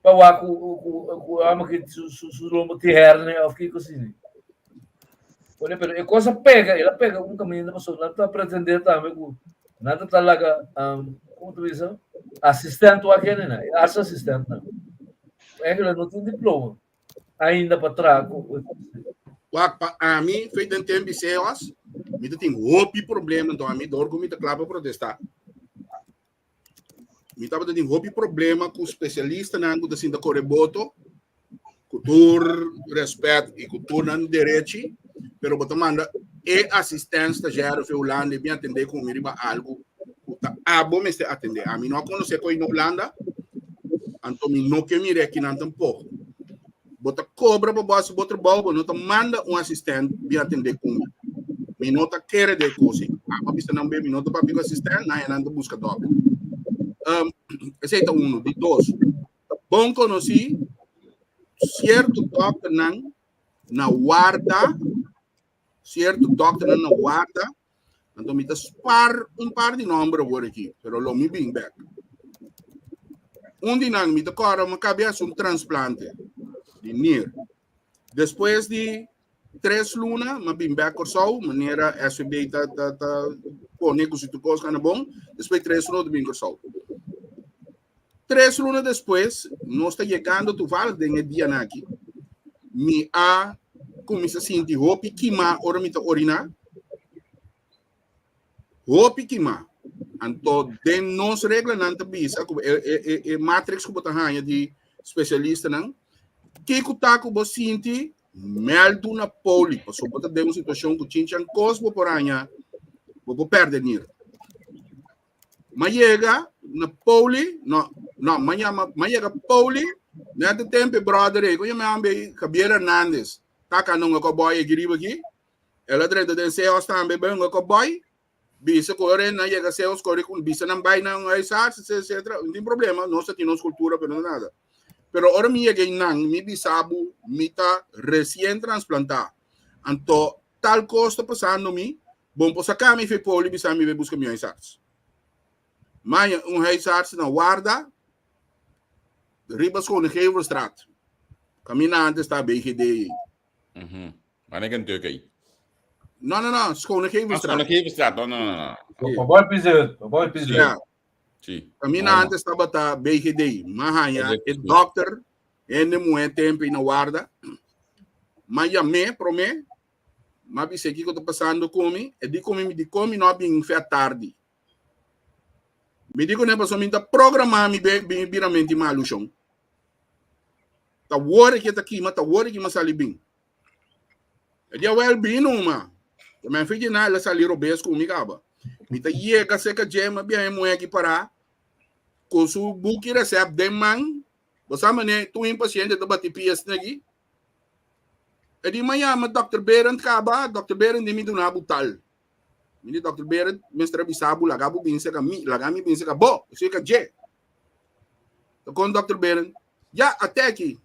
pa wak ku ku ku ama ki su su su lombo ti hernia of kiko asina. Pone pero e cosa pega, ela pega un caminda pasobra nan ta pretender tambe ku nan ta ta laga um, como ta bisa? Assistent wak hende nan, e arts assistent nan. Eigenlijk no tin diploma ainda pa traha ku Wak pa ami, feito den tempo seos, mi ta tin hopi problema, então ami dor ku mi ta kla pa protesta. Mi tabata tin hopi problema ku spesialistanan ku ta sinta kore boto, ku tur respet i ku tur nan derechi, pero bo ta manda e asistent stagiario fe Hulanda i bin atende ku mi riba algu ku ta abo mester atende. Ami no a konosé koi na Hulanda. Anto mi no ke mira akinan tampoko. Bo ta kobra pa bo hasi bo trabou, bo no ta manda un asistent bin atendé ku mi. Mi no ta kere den e kos ei. Abo a bisa nan be mi no ta papia ku asistent, nan nan ta buska dòkter. Um, esei ta uno. Di dos, ta bon konosí sierto dòkternan na warda, sierto dòkternan na warda, anto mi ta spar un par di nòmber awor aki, pero lo mi bin bèk. Un di nan mi ta kòrda mi a kabia hasi un transplante di nir. Despues di tres luna mi a bin bèk Kòrsou, manera SVB ta ta ta pone ku si tur kos kana bon, despues di tres luna ta bin Kòrsou. Tres luna despues, nos ta yegando toevallig den e dianan aki, mi a kuminsá sinti hopi kimá ora mi ta oriná. Hopi kimá. Anto den nos reglanan ta bisa ku e, e, e, e matrix ku bo ta haña di spesialistanan, kiko ta ku bo sinti mèldu na poli, pasobra bo ta den un situashon ku chinchan kos bo por haña, bo por pèrdè nir. Ma yega na poli, no, no, ma yama, ma yega poli, net e tempo e brother ei, koño me ambe Javier Hernandez, ta ka nunga cowboy aki riba aki, el a drenta den Seos tambe bai hunga cowboy, bisa ku ora nan yega Seos kore ku bisa nan bai nan huisarts, etc, etc, no tin problema, nos ta tin nos kultura pero no nada. Pero ora mi yega einan, mi bisa bo, mi ta resien transplantá, anto tal kos ta pasando mi, Bon por saca mi fe poli bisa mi be busca mi huisarts. Maña un huisarts na warda riba Schonegevelstraat. Camina antes ta BGD. Mhm. Maar ik een Turkey. No, no, no, Schonegevelstraat. Ah, Schonegevelstraat. No, no, no, no. Sí. Paboi Pizet, paboi Pizet. Ja. Sí. Camina No, no. antes tabata BGD. Ma haña Correcto, e sí. dokter hende muhé tempo na warda. Ma yamé promé M'a bis'é kiko ta pasando ku mi, e di ku mi, mi di kon mi no a bin fe atardi. Mi di kuné pasobra mi ta programá mi be mi biramenti malu shon. Ta wor ke ta kima, ta wor ke mi a sali bin. E di awel bin numa. Ta men fi djina el a sali robes ku mi kaba. Mi ta yega serka dje, mi a biaha e muhé aki pará ku su buki resèpt den man. Bo sa manera tur un pasiente ta bati pia asina aki? E di mañana Dòkter Berend kaba, Dòkter Berend di mi duna bo tal. Mi di Dòkter Berend mester a bisa bo laga bo bin serka mi, laga mi bin serka bo, serka dje. Ta kon Dòkter Berend, ya ate aki.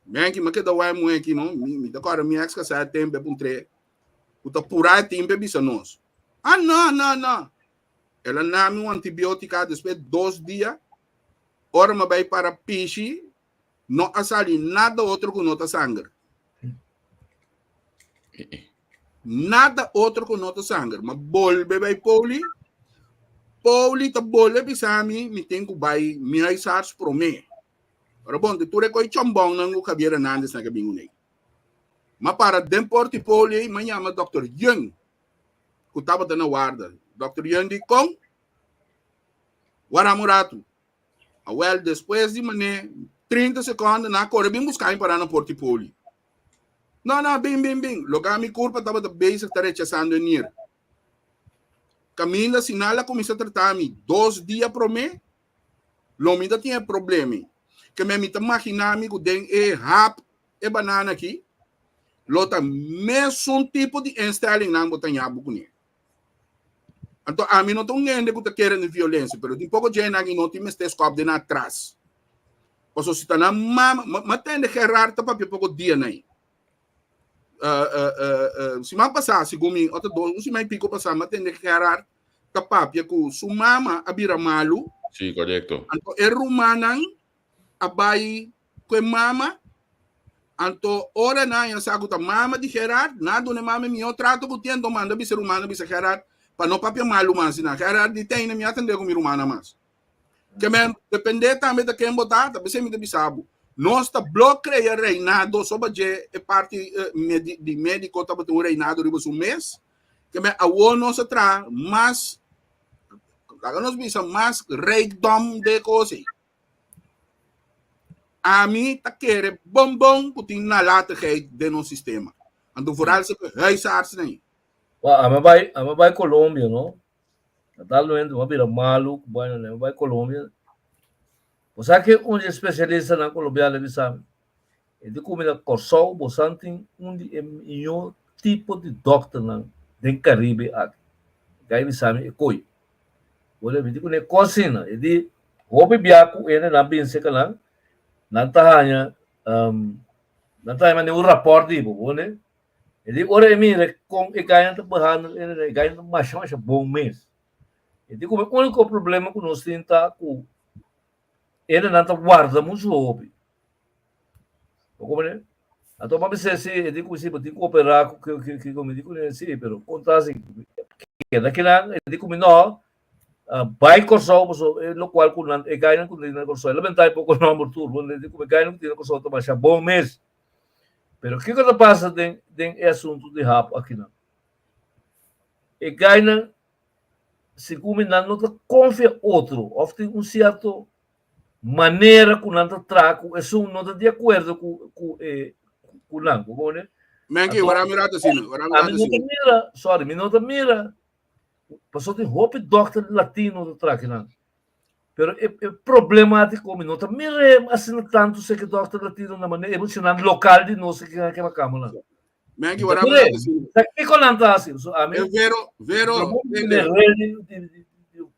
Menki mi a keda wai muhé aki no, mi mi ta kòrda mi ex kasá e tempu e puntr'é ku ta purá e timpu e bisa nos. Ah no, no, no. El a na mi un antibiótika despues dos dia, ora mi a bai para pishi No a sali nada otro ku no ta sanger. Nada otro ku no ta sanger. Ma bolbe bai poli. Poli ta bolbe bisa mi, mi ten ku bai mi huisarts promé. Pero bon, de tur e koi chombon nan ku Javier Hernandez nan ke bin unei. Ma para den porti poli ei, ma yama Dr. Young, ku tabata na warda. Dr. Young di kon, wara un ratu. Awel, despues di mané 30 sekonde, nan a kore bin buska mi pará na porti poli. No, no, bin, bin, bin. Loke mi kurpa tabata bezig ta rechasando e nir. Kaminda si nan la kuminsá trata mi dos dia promé, lo mi ta tin e problema. Ke men mi ta maginá mi ku den e hap e banana aki, lo ta mesun tipo di instelling nan bo ta ña bo kuné. Anto ami no ta un hende ku ta kere den violensia, pero tin poko dje nan no tin mester skòp den atras. Pasobra si ta nan mama, ma tende Gerard ta papia poko dia nai. Uh, uh, uh, uh, siman pasá, segun mi, ota dos, un siman y pico pasá, ma tende Gerard ta papia ku su mama a bira malu. Sí, korekto. Anto e rumannan a bai ku e mama, anto ora nan haña sa ku ta mama di Gerard, nan a duna e mama e mihó trato ku tin, anto manda bisa e rumannan bisa Gerard pa no papia malu mas di nan. Gerard di, Teine, mi a atendé ku mi rumannan mas. Ke men dependé tambe ta ken bo ta, ta p'esei mi ta bisa bo, nos ta blo krea reinado soba dje e parti di médiko tabatin un reinado riba su mes, ke men awor nos a traha mas, laga nos bisa mas rijkdom den e kos ei. Ami ta kere bon bon ku tin nalatigheid den nos sistema. Anto vooral si huisartsen ei. Wa, ami a bai, ami a bai Colombia, no? Na tal momento mi a bira malu, bueno, mi a bai Colombia. Bo sa ke un di e spesialistanan kolombiano a bisa mi? E di ku mi na Kòrsou bosan tin un di e mihó tipo di dòkternan den Karibe aki. E kai bisa mi e koi. Bo mi di ku ne kos asina. E di hopi bia ku ene nan bin seka nan, nan ta haña nan ta haña manera un rapòrt di bo, bo ne. E di ora e mira kon e gainan ta behandel ene, e gainan ta masha masha bon mes. E di ku e úniko problema ku nos tin ta ku enenan ta warda muchu hopi. Bo komprende? Anto m'a bisa si e di ku si bo tin ku operá ku ke ke ke mi di ku si pero konta si keda kinan e di ku mi no bai Kòrsou paso e lokual ku nan e gainan ku tin na Kòrsou e lamentá e poko nòmber tur bo e di ku e gainan ku tin na Kòrsou ta masha bon mes. Pero kiko ta pasa den den e asuntu di hap akinan? E gainan segun mi nan no ta konfia otro òf tin un sierto manera ku nan ta traha ku esun no ta di akuerdo ku ku e ku nan bo kono Menki, ora mi rata asina, ora mi rata asina. Mi no ta mira, sorry, mi no ta mira, pasobra tin hopi dòkter latino ta traha kinan. Pero e e problemátiko mi no ta mira asina tantu seke dòkter latino na manera e nan lokal di nos ke ke kama nan. Menki, ora mi rata asina. Sa kiko nan ta hasi? So ami E Vero, Vero,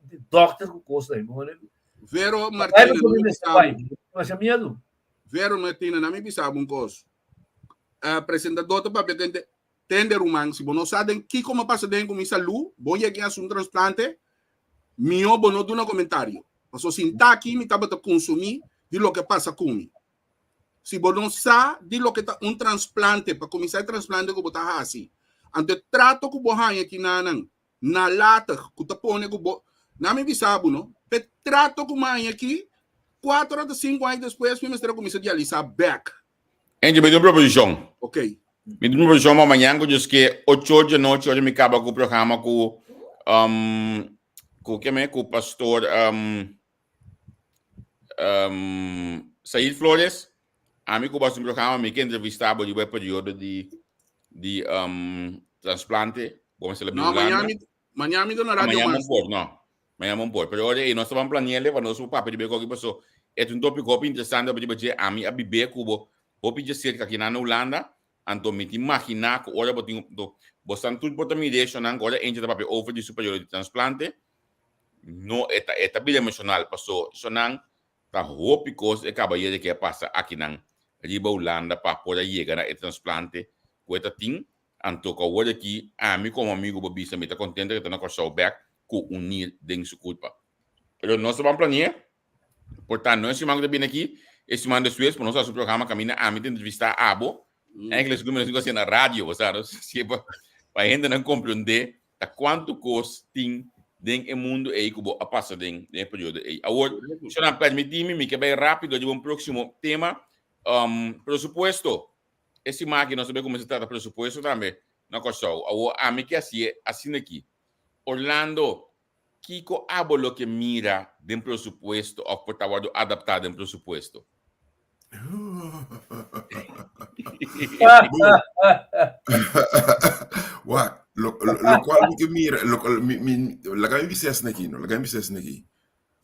di dòkter ku kos ei, bo kono? Vero Martina, na mi bisa bo. Masha miedu. Vero Martina, na mi bisa bo un kos. Uh, presentador ta papia tende, tende ruman, si bo no sa den kiko me pasa den ku mi salú, bo yega a un trasplante, mihó bo no duna komentario. Paso sin ta aki mi tabata konsumí di loke pasa ku mi. Si bo no sa di loke ta un trasplante, pa kuminsá e trasplante ku bo ta hasi, anto e trato ku bo haña kinanan nalatig ku ta pone ku bo na mi bisa bo no p'e trato ku mi haña aki kuater ota sinku aña despues mi mester a kuminsá dialisá bèk. Angie, mi tin un proposishon. Ok. Mi tin un proposishon pa mañan ku Dios ke ocho or di anochi ora mi kaba ku programa ku um, ku keme ku pastor um, um, Said Flores. Ami ku bo hasi un programa mi ke entrevistá bo riba e periodo di di um, transplante. Bo mester la No, Hulanda. mañana mi, mañana mi ta na Radio Mañana Mas. por, no. Mañana por. Pero ora ei nos ta ban plane'le pa nos por papia riba e koki paso e ta un tópiko hopi interesante pa riba dje. Ami a bib'é ku bo hopi dje serka aki nan na Hulanda. Anto mi ta imaginá ku ora bo tin bo bosan tur por ta mira e shownan ku ora Angel ta papia over di su periodo di transplante no e ta e ta bira emoshonal paso shownan Ta hopi kos e kabayero ke a pasa akinan riba Hulanda pa por a yega na e transplante ku e ta tin, anto ku awor aki ami komo amigu bo bisa mi ta kontento ku e ta na Kòrsou bèk ku un nir den su kurpa. Pero nos ta ban plani'é, por ta no e siman ku ta bini aki, e siman despues por nos hasi un programa kaminda ami ta entrevistá abo, Eigenlijk segun mi nos tin ku hasi na radio, bo sa, nos hasié pa pa hendenan komprondé ta kuantu kos tin den e mundu ei ku bo a pasa den den e periodo ei. Awor, shonnan, permití mi, mi ke bai rápido riba un próksimo tema, um, presupuesto. E siman aki nos ta bai kuminsá trata presupuesto tambe na Kòrsou. Awor, ami ke hasié asina aki. Orlando, kiko abo lo ke mira den presupuesto òf por ta wòrdu adaptá den presupuesto? Wak, lo, lo, lo cual mi ke mira, lo cual mi, mi, laga mi bisa esaki aki, no, laga mi bisa esaki aki.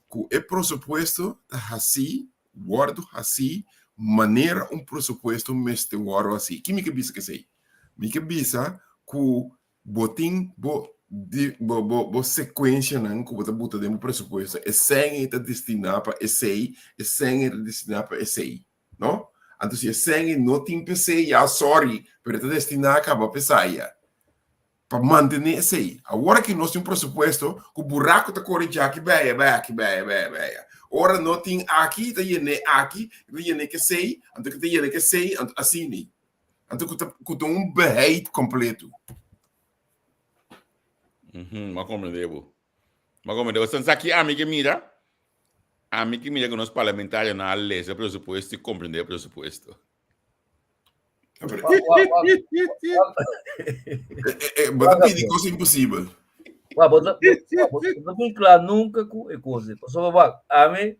Ku e presupuesto ta hasí, wòrdu hasí manera un presupuesto mester wòrdu hasí. Ki mi ke bisa ku esei? Mi ke bisa ku Bo tin bo di bo bo bo sekuenshanan ku bo ta buta den bo presupuesto, e sèn ei ta destiná pa esei, e sèn ei ta destiná pa esei, no? Anto si e sèn ei no tin p'esei, ya sòri, pero e ta destiná kaba p'esai ya, pa mantené esei. Awor aki nos tin un presupuesto ku buraku ta kore djaki bèya, bai aki bèya, bèya, bèya. Ora no tin aki, ta yen'é aki, ta yen'é k'esei, anto ke ta yen'é k'esei, anto asina ei. Anto ku ta ku ta un beheid kompleto. Mhm, m'a komprendé bo. M'a komprendé bo. Sansa ki ami ke mira, ami ke mira ku nos parlamentarionan a lesa presupuesto i komprendé presupuesto. Bo ta pidi kos imposibel. Wa, bo ta, bo ta bin kla nunka ku e kos ei. Pasobra wak, ami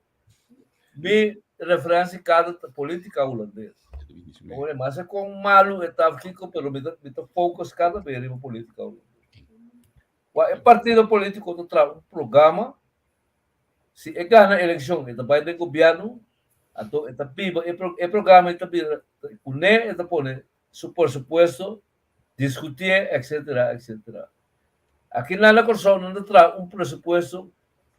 Mi referensia kada ta politica hulandes. Ora mas e kon malu e ta kiko pero mi ta mi ta focus kada be riba politica hulandes. Wa e partido politico ta traha un programa. Si e gana elekshon e ta bai den gobièrnu, anto e ta biba e e programa e ta bira kuné e ta pone su presupuesto, diskutié etcetera etcetera. Aki nan na Kòrsou nan ta traha un presupuesto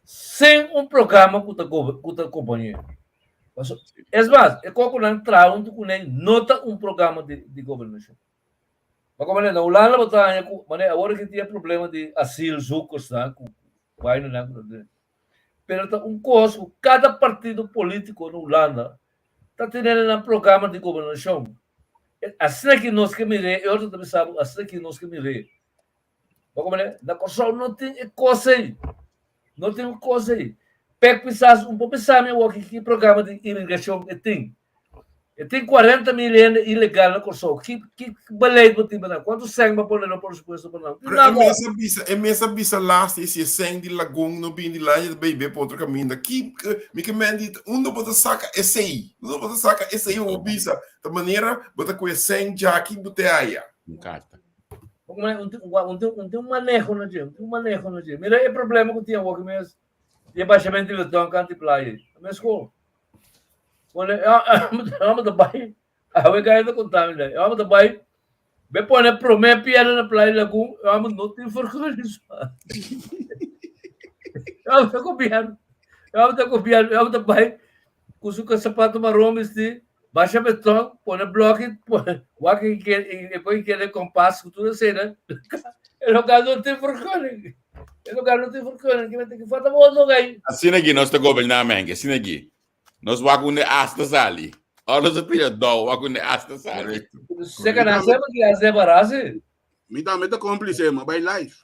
sin un programa ku ta ku ta kompañ'é. Paso es mas e kos ku nan traha huntu kuné no ta un programa di di gobernashon. Ma komo na Hulanda bo ta haña ku manera awor aki tin e problema di asielzoekersnan ku vainanan ku ta drenta. Pero ta un kos ku kada partido polítiko na Hulanda ta tene na nan programa di gobernashon. Asina ki nos ke mir'é, e otro ta bisa bo asina ki nos ke mir'é. Bo komprende? Na Kòrsou no tin e kos ei. No tin e kos ei. Pek pisas un por bisa mi awor ki ki programa di imigrashon e tin. E tin 40 mil hende ilegal na Kòrsou. Ki ki beleid bo tin pa nan? Kuantu sèn bo a pone na presupuesto pa nan? Pero e mes a bisa, e mes a bisa laatste si e sèn di Lagun no bini di laña ta bay be pa otro kaminda. Ki mi ke men di unda bo ta saka esei? Unda bo ta saka esei bo bisa? Ta manera bo ta kohe sèn djaki bo te aya. Un karta. Un tin un maneho na dje, un tin un maneho na dje. Mira e problema ku tin awor ki mes di e bashamento di beton kanti playa. Mes ko. Pone, hòmber ta bai, awe kai ta konta mi dai, hòmber ta bai, be pone promé piedra na Playa Lagun, hòmber no tin vergunning. Hòmber ta gobièrnu, hòmber ta gobièrnu, hòmber ta bai ku su sapato maron bisti, basha beton, pone blòki, pone wak e ke e pone kere kompas ku tur esei, e loka no tin vergunning. E lugar no tin vergunning, ki mester ki falta bo no gai. Asina aki nos ta goberná menke, asina aki. Nos wak unda e as ta sali. Ora nos a tira dou, wak unda e as ta sali. Correcto. Seka nan sema ki as de barasi. Mi tambe ta cómplice, ma bai live.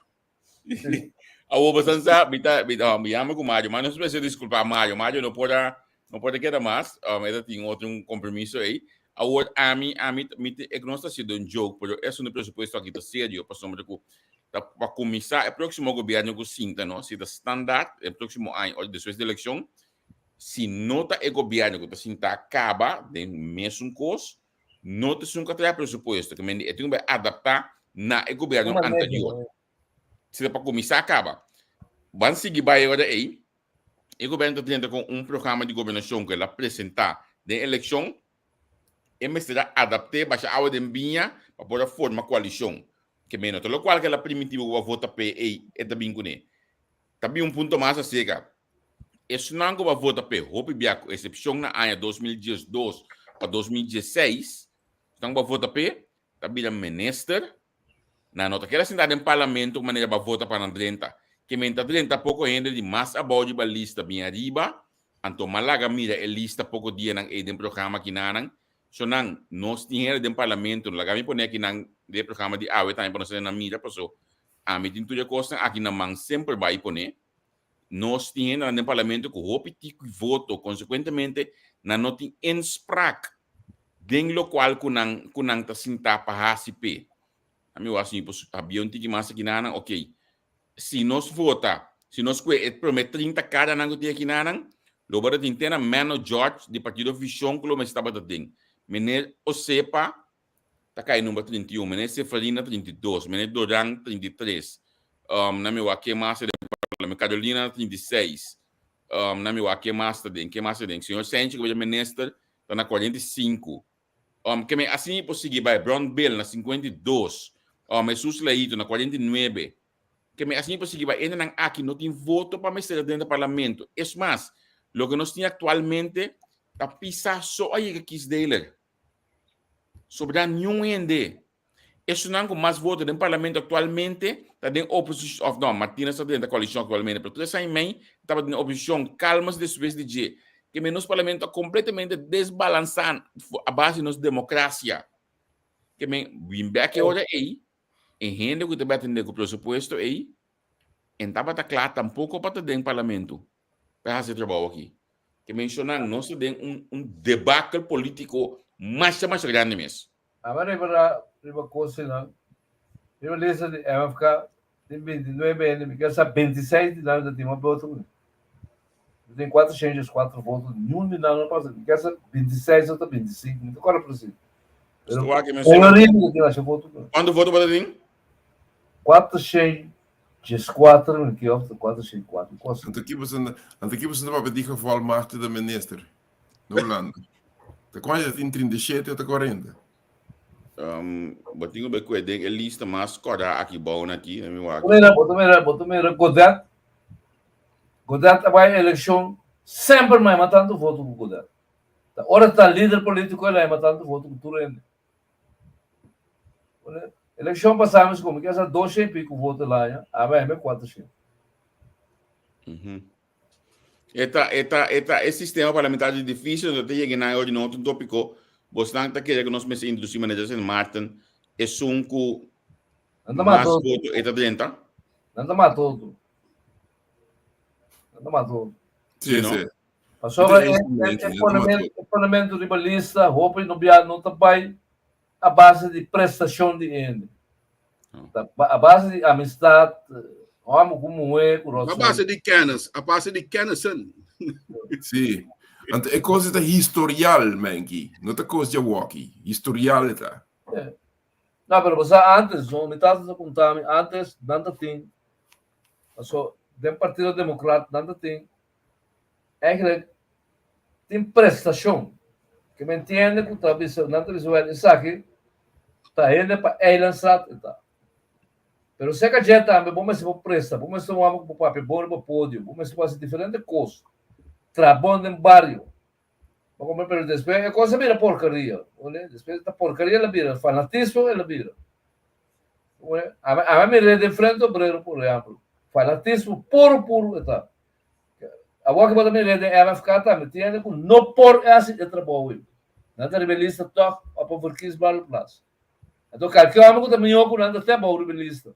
Awor bosan sa, mi ta, mi ta, mi yama ku Mario, ma nos mester disculpa Mario. Mario no por a, no por a keda mas, um, e ta tin otro un compromiso ei. Awor ami, ami, mi te, e nos ta haciendo un joke, pero e asunto presupuesto aki ta serio, pasobra ku ta pa kuminsá e próksimo gobièrnu ku sinta no, si ta standaard e próksimo aña òf despues di elekshon, si no ta e gobièrnu ku ta sintá kaba den mesun kos, no ta esun ku a traha presupuesto, ke mende e tin ku bai adaptá na e gobièrnu anterior. Si ta pa kuminsá kaba. Ban sigui bai e ora ei, e gobièrnu ta drenta ku un programa di gobernashon ku el a presentá den elekshon, e mester a adapt'é basha awa den biña pa por a forma koalishon. Ke meno ta lokual ku el a primintí bo ku bo a vota p'e ei e ta bin kuné. Ta bin un punto mas aserka esnan ku bo a vota p'e hopi bia ku esepshon na aña 2012 pa 2016, esnan ku bo a vota p'e ta bira minister Nan no ta keda sinta den parlamento manera ba vota pa nan drenta. Ke men ta drenta poko hende di mas abou riba lista bin ariba, anto ma laga mira e lista poko dianan ei den programa kinanan. So nan, nos tin hende den parlamento, laga mi pone akinan den e programa di awe tambe pa nos hende nan mira paso ami tin tur e kosnan aki na man semper bai pone. Nos tin hendenan den parlamento ku hopi tiki voto, konsekuentemente nan no tin inspraak den lokual ku nan ku nan ta sintá pa hasi p'e. Ami wak si mi por habia un tiki mas akinanan, ok. Si nos vota, si nos kue e promé 30 karanan ku tin akinanan, lo bo ta tin te na Menno George di partido Vishon ku lo mester tabata den. Meneer Osepa ta kai number 31, meneer Seferina 32, meneer Doran 33, um, na mi wak ken mas ta den parlamento, Carolina 36, um, na mi wak ken mas ta den, ken mas ta den, señor Senchi ku ta minister ta na 45, um, ke men asina mi por sigui bai, Brown Bill na 52, um, Jesus Leito na 49, ke men asina mi por sigui bai, hendenan aki no tin voto pa mester ta den parlamento, es mas, loke nos tin aktualmente ta pisa so a yega kiesdeler. Sobra niun hende. Esunnan ku mas voto den parlamento aktualmente ta den oposishon, òf no, Martina sa den ta koalishon aktualmente, pero tres aña i mei tabata den oposishon, kalmas despues di dje. Ke men nos parlamento a kompletamente desbalansá a base di nos demokrasia. Ke men bin bèk e ora ei, e hende ku ta bai atendé ku presupuesto ei, en tabata kla tampoko pa ta den parlamento. pa hasi e trabou aki. Ke menshonan nos ta den un un debakel politico masha masha grandi mes. Aba riba riba kosnan riba lista di MFK tin 29 hende mi kier sa 26 di nan ta tin un voto ku mi tin 404 voto niun di nan no pasa mi kier sa 26 o ta 25 mi ta kòrda presis pero Wak e menshonan. mayoria mi ta tin masha voto ku Kuantu voto bo ta tin? 400. 14 mi ki of 404 kos. Anto ki boso anto ki boso papia di gevolmachtigde minister na Hulanda? Ta kuantu ta tin 37 o ta 40? Um, bo tin ku kue den e lista mas kòrda aki bou na aki, mi wak. Mira, bo ta mira, bo ta mira Godet. Godet a bai elekshon semper mai ma tantu voto ku Godet. Ta ora ta lider politiko el a ma tantu voto ku tur hende. Elekshon pasá mi komo ke sa 200 i piko voto el haña, a bai hebe 400. Mm Eta, eta, eta, e sistema parlamentario difícil, no te llega na hoy no un tópico. Bosnan ta kere que nos mester introducir manera Sint Maarten esun ku Nan ta mas mata otro. voto eta drenta. Nan ta mata otro. Nan ta mata otro. Sí, Sí, no? sí. Pasobra Ita e, eens e, momento, e nan ta mata ponemento, otro. e ponemento riba lista hopi no bia no ta bai a base di prestashon di hende. No. Ta ba- a base di amistad, hòmber ku muhé, ku A ròtzooi. base di kennis, a base di kennissen. Sí. Anto e kos ta historial, menki. No ta kos di awoki. Historial e ta. No, pero bo sa antes, no, mi tata ta konta mi, antes nan ta tin, paso den Partido Democrat nan ta tin Eigenlijk tin prestashon. Ke men tiende ku ta bisa, nan ta bisa wèl esaki ta hende pa eilandstraat e ta. Pero seka dje tambe bo mester por presta, bo mester un hòmber ku por papia bon riba podio, bo mester por hasi diferente kos, traha bon den bario. Bo komprende? Pero despues e kos a bira porkeria, bo Despues ta porkeria el a bira, fanatismo el a bira. Bo Ami ami a mir'é den Frente Obrero por ehèmpel, fanatismo puru puru e ta. Awor ku bo ta mira den MFK tambe tin hende ku no por hasi e trabou ei. Nan ta riba e lista tòg op un verkiesbare plaats. Anto kalke hòmber ku ta mihó ku nan ta te bou riba e lista.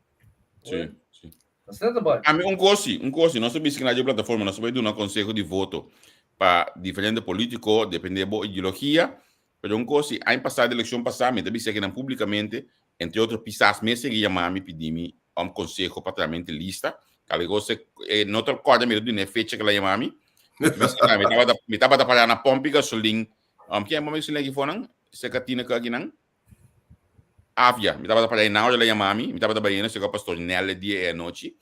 Sí, sí. Asina ta bai. Ami un kos si, un kos si, nos ta bisa kina dje plataforma, nos ta bai duna konseho di voto pa diferente politiko, depende bo ideologia, pero un kos si, aña pasá, di elekshon pasá, mi ta bisa kinan publikamente, Entre otro Pisas mes a yama mi pidi mi un conseho pa traha mente lista. Kale cosa eh, no te recorda mi dune fecha que la yama mi. Mi tabata mi tabata para na pompi gasolin. Um, ken pompi gasolin aquí fonan? Seka tina ka aquí nan? Avia. Mi tabata para na hora la yama mi. Mi tabata bayendo seka pastor Nelle dia e anochi.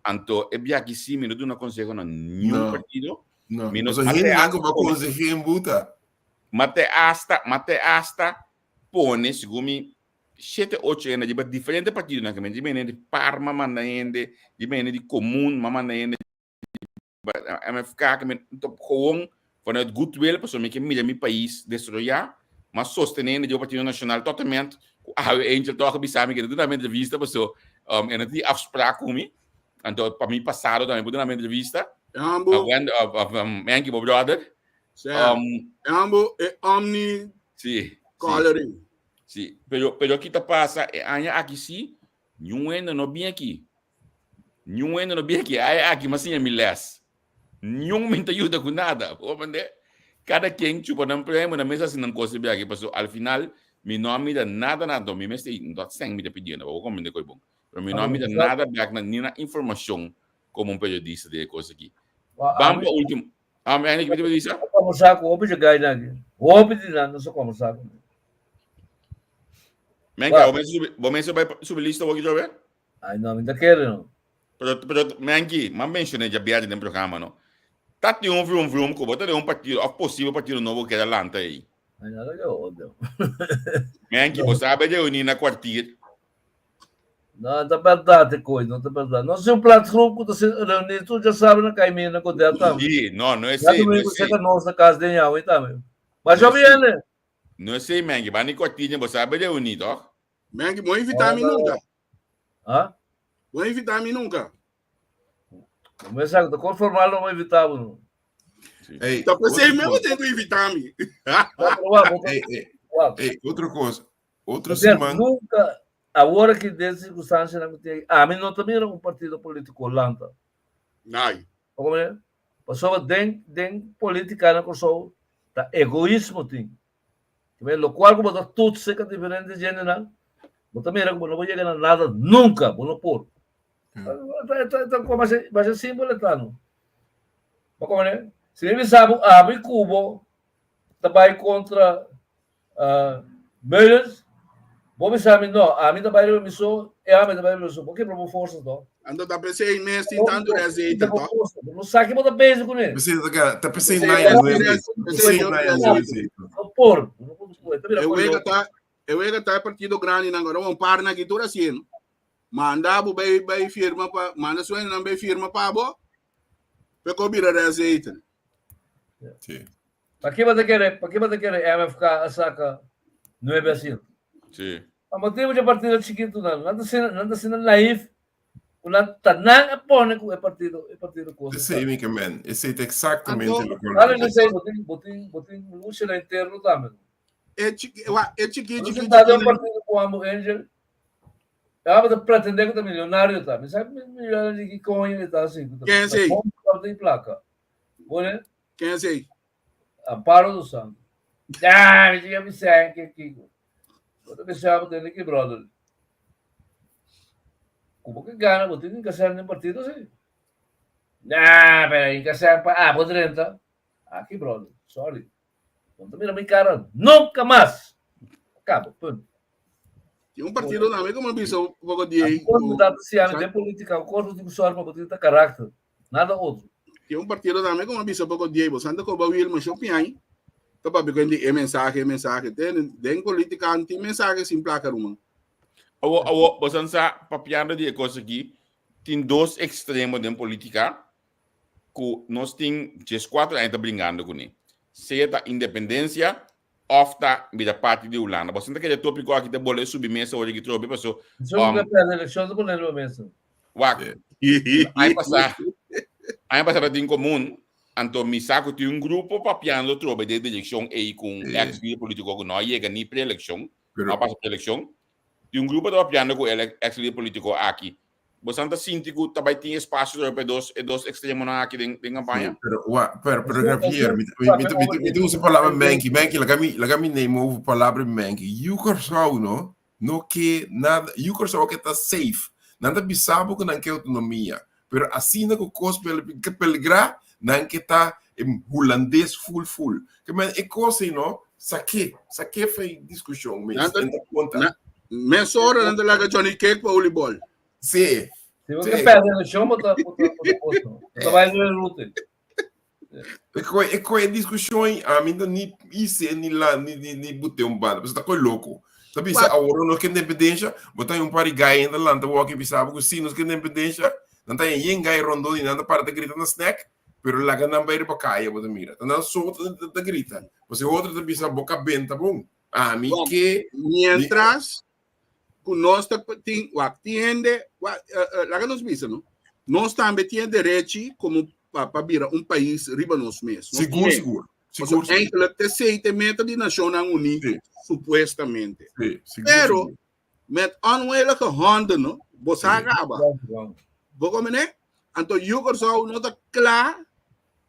Anto e biaki si mi no duna conseho na niun No. partido. No. Mi no Paso mate hende hasta nan ku ba pone, konsehé en buta. mate hasta, mate hasta pone segun mi shete ocho hende riba diferente partidonan ke men di bene di Parma manda hende, di bene di Komun ma manda hende, di MFK ke men to gewoon vanuit goodwill pasobra mi ke mira mi pais desaroyá ma sostené hende di Partido Nashonal totalment ku awe Angel tòg a bisa mi ke ta duna mi entrevista paso e no tin afspraak ku mi anto pa mi pasado tambe por duna mi entrevista. Ambo. Menki bo brother. Ambo e omni sí, coloring. Sí, pero, pero ki ta pasa, e aña aki sí, niun hende no bin aki. Niun hende no bin aki. Ai aki m'a siña mi les. Niun min ta yuda ku nada. Bo comprende? Kada ken chupa nan premio, nan mes hasi nan kos riba aki. Pasobra al final mi no a mira nada nada. Mi mester, no ta sèn mi ta pidiendo, bo comprende koe bon. Pero mi no a mira nada bek na, ni na informashon komo un periodista di e kos aki. Ban pa ultimo. Ah, mi Andy, ki bisa? Conversar ku hopi dje gainan aki. Hopi di nan nos a conversar ku nan. Menka, bo mester subi, bo mester bai subi lista waki jobe? Ai no, mi ta kere no. Pero, pero, Menki, ma mencioné ja biaje den programa, no? Ta tin un vroom vroom ku bo ta den un partido, of posible partido nobo keda lanta ei. Ai no, lo odio. Menki, bo sabe reuní na kwartier. No, ta berdad e koe, no ta berdad. Nos tin un platgroep ku ta reuní tur djasabi na Kaimina ku Del tambe. Sí, no, no Ya esei, no domingo esei. seka nos na kas den Yahweh tambe. Ma No yo esei, viene. no esei, Mengi. Bani kwartier, bo sabe reuní, toch? Mengi, bo invita mi nunca. Ah? Bo invita mi nunca. Bo me sa, ta conformal no invita bo. No. Hey, Ta pensei otro mesmo kos. tento invita mi. Pero wak, bo ta- Hey, hey, wak. hey, otro kos. Otro Osea, siman. nunca, awor aki den circunstancianan cu tin aki, ami no ta mira un partido politico lanta. Nai. Bo comprende? Pasobra den, den politica na Corsou ta egoismo tin. Te locual cu bo ta toetsen cu diferente gentenan, bo ta mira cu bo no por yega na nada nunca, bo no por. Ta masha simpel e ta no. Bo comprende? Si mi bisa bo ami cu bo ta bay contra Meulens, Bo bisa mi no, ami ta bai riba mi so, e ami ta bai riba mi so. Bo kebra bo forsa to. Anto ta pesei mes tin tantu rezeter to. Bo no sa ki bo ta bezig kuné. Pesei ta gana, ta pesei naya nueve. Pesei naya nueve. No por. No por. E wega ta, e wega ta e partido grandi nan agora un par nan aki tur así no. Manda bo bai bai firma pa, manda su nan bai firma pa bo. Pe ko bira rezeter. Sí. Pa ke bo ta kere, pa ke bo ta kere MFK a saka nuebe asiento? Sí. Pa motibu dje partido chikitunan, nan ta asina, nan ta asina naïf ku nan ta nan a pone ku e partido, e partido kos. Esei mi ke men, esei ta eksaktamente Anto, loke Claro, mi sei, bo tin, bo tin, bo tin lucha na interno tambe. E chiki, wa, e chiki, Bo chiki, sentá den un chiki. partido ku Ambo Angel, e abo ta pretendé ku ta milionario ta. Mi sa ku milionario di ki koño e ta hasi. Ken esei? Ta tin plaka. Bo ne? Ken esei? Amparo dos Santos. Ah, mi chica mi sen que kiko. Bo ta pensaba bo tene ki brother. Como que gana, bo tin que ser en partido sí. Nah, pero in ser pa ah, bo 30. Aki brother, sorry. No te mira mi cara nunca más. Acabo, punto. Tin un partido tambe como bisa un poco di ahí. Den política, o corpo de sorma, bo tin carácter. Nada otro. Tin un partido tambe como bisa poco di ahí. Bo santa koba Wilma Shopian. Ta papia con di e mensaje, e mensaje. Den, den política no tin mensaje sin placa, ruman. Awo, awo, bo sa papiando di e cosa aquí, tin dos extremo den política ku nos tin 14 aña ta bringando kuné. Sea ta independencia of ta bira parti di Hulanda. Bo sinta kere tópiko aki ta bole subi mesa ora ki trobe paso. Um, elección ta pone riba mesa. Wak. Aña pasá, aña pasá ta tin komun, anto mi sa ku tin un grupo papiando trobe den direkshon ei ku un ex líder polítiko ku no a yega ni preelekshon, no a pasa preelekshon. Tin un grupo ta papiando ku e ex líder polítiko aki. Bosan ta sinti ku ta bai tin espasio trobe pa e dos e dos ekstremonan aki den den kampaña? Sí, pero wa, pero, pero Javier, mi, mi, mi, mi, mi, mi usa palabra menki, menki, laga mi, laga mi neem over palabra menki. Yu Kòrsou no, no ke nada, yu Kòrsou ke ta safe. Nan ta bisa bo ku nan ke outonomia, pero asina ku kos pel, ke peligrá, nan ke ta hulandes full full. Ke men e kos ei no, sak'é, sak'é fei diskushon mes. Nan ta, En ta konta. na, mesora nan ta laga Johnny Cake pa oliebol. Sí. Si bo Sí. ke perde elekshon, bo ta, bo ta, bo ta kos no. Bo ta bai den route. E koi, e koi e diskushon ei, ami no ni ise ni la ni ni ni bute un banda, pasobra ta koi loko. Ta bisa Wak, awor nos ke independensha, bo ta un par di gai ainda lanta wòk i bisa bo ku si nos ke independensha, nan ta yen gai rondó di nan ta para ta grita na snack, pero laga nan bai riba kaya bo ta mira. Ta nan so ta ta ta grita. Pasobra e otro ta bisa bo kabenta ta bon. Ami wak, ke mi mientras ku nos ta tin, wak, tin hende, wak, eh, eh, laga nos bisa, no? Nos tambe tin derechi komo pa, pa bira un pais riba nos mes. Nos sigur tin. sigur. Paso Sigur sigur. eigenlijk te sei te meta di Nacionnan Uní, Sí, supuestamente. sí, sigur Pero sigur. met onwillige handen, no? Bo sa Sí. kaba. Bo komene? Anto yu Kòrsou no ta kla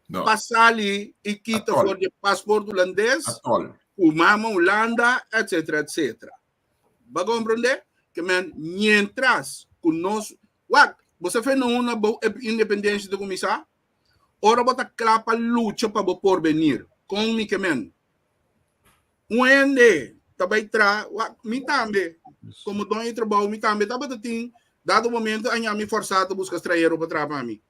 No. pa sali i kita Atol. for di paspoort hulandes, Atol. ku mama Hulanda, etcetera, etcetera. Ba komprende? Ke men mientras ku nos wak, bo sa fe no una bo independensia ta kuminsá? Ora bo ta kla pa lucha pa bo porvenir. Kon mi ke men? Un hende ta bai tra, wak, mi tambe, komo doño di trabou, mi tambe tabata tin dado momento a ña mi forsá ta buska strahero pa traha pa mi.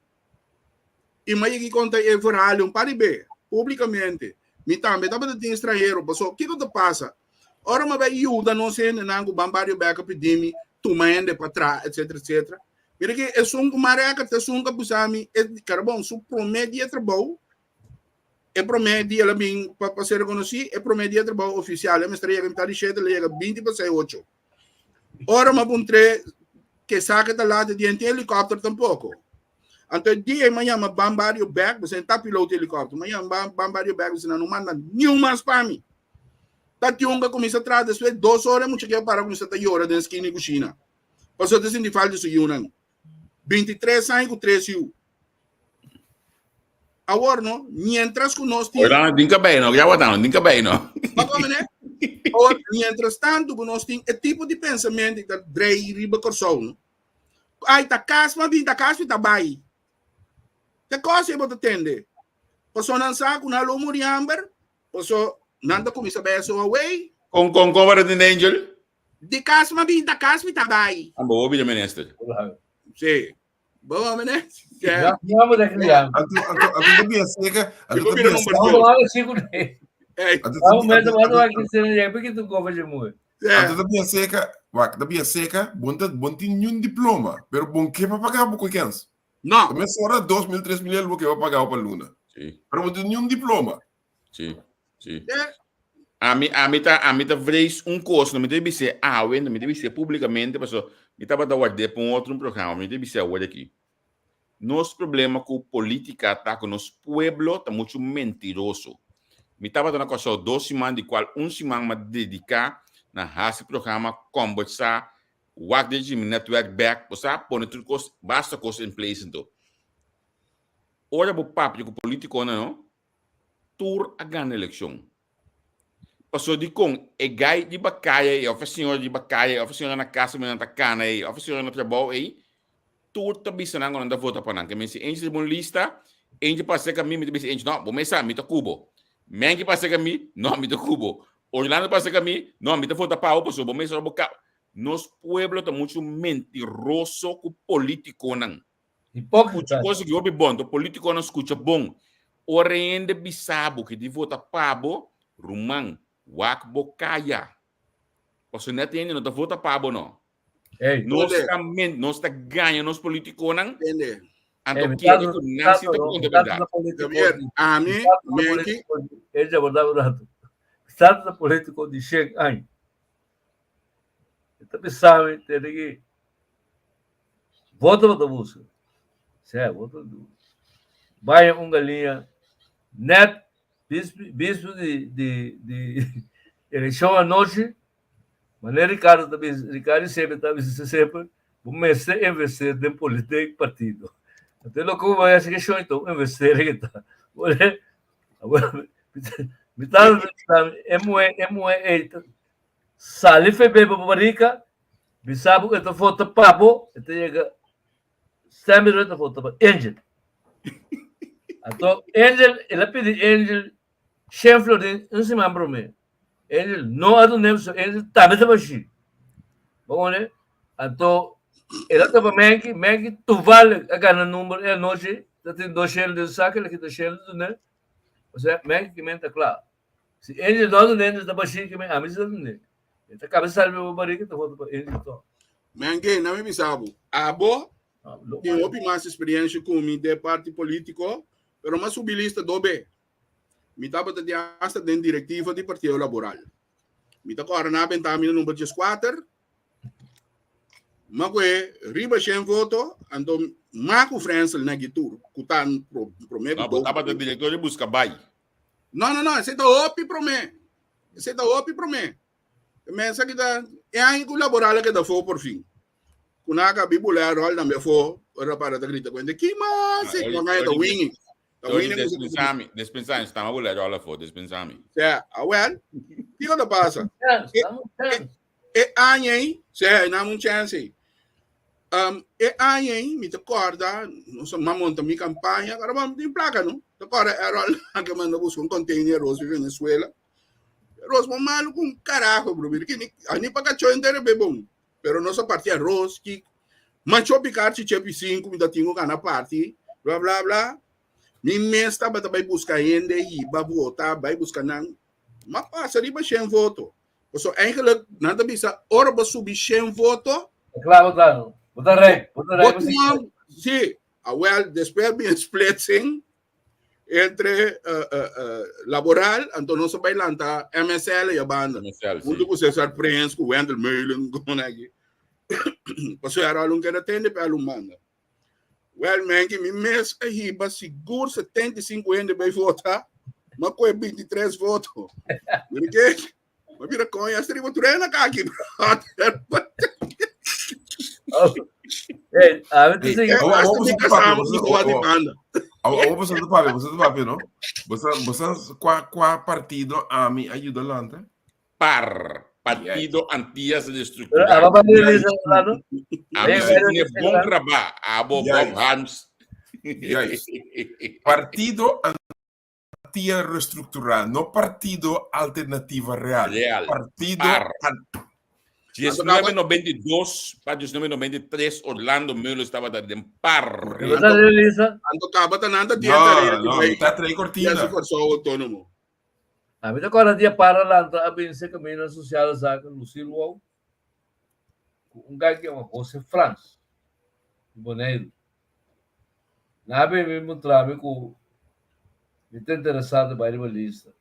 I mi a yega i konta e verhaal un par di be, públikamente. Mi tambe tabata tin stranhero, paso kiko ta pasa? Ora mi a bai yuda nos hendenan ku ban bario bek a pidi mi tuma hende pa traha, etcetera, etcetera. Mira ke esun ku mareka ta esun ku a bisa mi e karbon su promé dia trabou, e promé dia el a bin pa pa ser rekonosí, e promé dia trabou ofisial, e mester a yega mitad di shete, el a yega binti pasai ocho. Ora mi a puntr'é ke sa ke ta lata di henter helikòpter tampoko. Anto e dia mi a yama Ban Bario bèk, pasobra e ta piloto helikòpter. Mi a yama Ban Bario bèk, mi no manda niun mas pa mi. Ta Tionga kuminsá traha despues dos ora e mucha ke a para kuminsá ta yora den skina di kushina. Pasobra ta sinti falta di su yunan. 23 aña ku tres yu. Awor no, mientras ku nos tin. Ora tin kabei no, ya watan, tin kabei no. Ma kome ne? Awor, mientras tanto ku nos tin e tipo di pensamentu ta drei riba Kòrsou no. Ai ta kas ma bin ta kas mi ta bai. Te kos ei bo ta tende. Paso nan sa ku nan lo muri hamber, paso nan ta kuminsá bai aso away. Kon kon kon wara tin Angel? Di kas mi a bin, ta kas mi ta bai. Amba bo bira minister. Sí. Bo minister. Ja, ja, maar dat ja. Anto, anto, anto ta bia seka, anto ta bia seka. Anto ta bia seka, wak, ta bia seka, bon ta, bon tin niun diploma, pero bon ke pa paga bo kens. No. Ta mesora 2000, 3000 el bo ke pa paga pa luna. Sí. Pero bon tin niun diploma. Sí, sí. Ami, ami ta, ami ta vrees un kos, no mi ta bis'é awe, no mi ta bis'é públikamente, paso mi tabata ward'é pa un otro programa, mi ta bis'é awor aki. Nos problema ku polítika ta ku nos pueblo ta muchu mentiroso. Mi tabata na Kòrsou dos siman, di kual un siman mi a dediká na hasi programa, kòmbersá, wak den mi netwerk bèk, bo sa, pone tur kos, basta kos in place anto. Ora bo papia ku polítikonan no, tur a gana elekshon. Pasobra dikon e gai riba kaya ei òf e señora riba kaya ei òf e señora na kas ku nan ta kana ei òf e señora na trabou ei, tur ta bisa nan ku nan ta vota pa nan. Ke men si eentje riba un lista, eentje pasa serka mi, mi ta bisa eentje, no, bo mes sa, mi ta ku bo. Menke pasa serka mi, no, mi ta ku bo. Orlando pasa serka mi, no, mi ta vota pa bo pasobra bo mes ora bo ka. Nos pueblo ta muchu mentiroso ku politikonan. Hipócrita. Cosa ki hopi bon, to politiconan scucha bon. Ora hende bisa bo ki di vota pa bo, ruman, wak bo caya. Pasobra net hende no ta vota pa bo no. Hey. Nos ta men, nos ta gaña nos politiconan. Tende. Anto Hey, kere ku nan si ta konta berdad. Javier, ami, Menki. Ella berdad un rato. Stata político di 100 años. Ta pensami tende ki voto bo ta buska. Sè, voto bo ta buska. Baña un galiña nèt bispu di di di elekshon anochi, manera Ricardo ta bisa, Ricardo Eusebio ta bisa semper, bo mester investir den den partido. Anto e loke ku bo hasi keshon enton investir ke ta. Mi ta bisa e muhé e muhé ei ta sali fe bebe bo barika, bisa bo e ta vota pa bo, e ta yega stem e ta vota pa Angel. Anto Angel, el a pidi Angel shen florin un siman promé. Angel no a dun'é pasobra Angel tambe ta bashí. Bo wone? Anto el a topa Menki, Menki toevallig a gana number e anochi, ta tin dos shelu den su saka, el a kita shelu dun'é. Osea, Menki ki men ta kla. Si Angel no a dun'é, Angel ta bashí ki men, ami si ta dun'é. E ta kaba salbi bo barika, ta vota pa Angel tòg. Menki, na mi bisa bo, abo tin hopi mas experiencia ku mi den parti politico, pero mi a subi lista dobe. Mi tabata di hasta den directiva di Partido Laboral. Mi ta kòrda nan a benta mi na number dieskuater. Ma ku e riba shen voto, anto ma ku Frensel na Gitur, ku ta promé No, bo tabata director di Buska Bai. No, no, no, esei ta hopi promé. Esei ta hopi promé. E mensa ki ta, e aña ku Laboral a keda afó por fin. Ku nan a kabi bula e ròl tambe afó, ora para ta grita kuenta, Ki mas? Ah, Nan a ta winning. Ta Sorry, winning ku dispensami, dispensami, stama bula e ròl afó, dispensami. Sea, awel, kiko ta pasa? Chance, dame un chance. E aña ei, sea, dame un chance ei. Um, e aña ei, mi ta kòrda, nos a monta mi kampaña, ora bo tin plaka, no? Ta kòrda Errol a manda buska un container arroz di Venezuela. Arroz bon malu ku un karaho, bro. Mira ki ni, ni pa kachó entero be bon. Pero nos a parti arroz, ki macho picar chichepi sinku, mi ta tin ku gana parti, bla bla bla. Mi mes tabata bai buska hende, hiba vota, bai buska nan. Ma pasa riba shen voto. Paso eigenlijk nan ta bisa ora bo subi shen voto. Klaar bo ta, bo ta rijk, bo ta rijk. Bo tuma, si, awel despues bin splitsing entre uh, uh, uh, laboral, anto nos a bai lanta MSL ya banda. MSL, Junto sí. ku Cesar Prins, ku Wendel Meulen, ku aki. Paso era alun keda tende pe alun banda. Wel, menki, mi mes a hiba sigur 75 hende bai vota, ma koe 23 voto. Mira ke, ma mira koña, hasta riba trena kaki, brother. Hey, a ver, Hey, sigue. awo- awo Hasta mi boso ta papia, casamo, boso- mi koa di awo- banda. awo- awo boso ta papia, boso ta papia, no? Boso, boso, kwa, kwa partido ami a yuda lanta? Par. Partido Antillas Pero Reestructural. aba pa Luis Orlando. Ami Eh, si eh, tiene bon grabá. Abo Bob Juist. Harms. Juist. Partido Antillas Reestructural, no Partido Alternativa Real. Real. Partido Par. An- 1992 pa 1993 Orlando Meulens tabata den par. Anto tabata nan ta dia tarea di bai ta trei cortina. Dia Kòrsou outónomo. A mi ta kòrda dia para lanta a binse kaminda sosial sa Lucille Wou ku un gai ku yama Jose Frans di Boneiru. Nan a bin mi mutra mi ku mi ta interesá ta bai riba lista.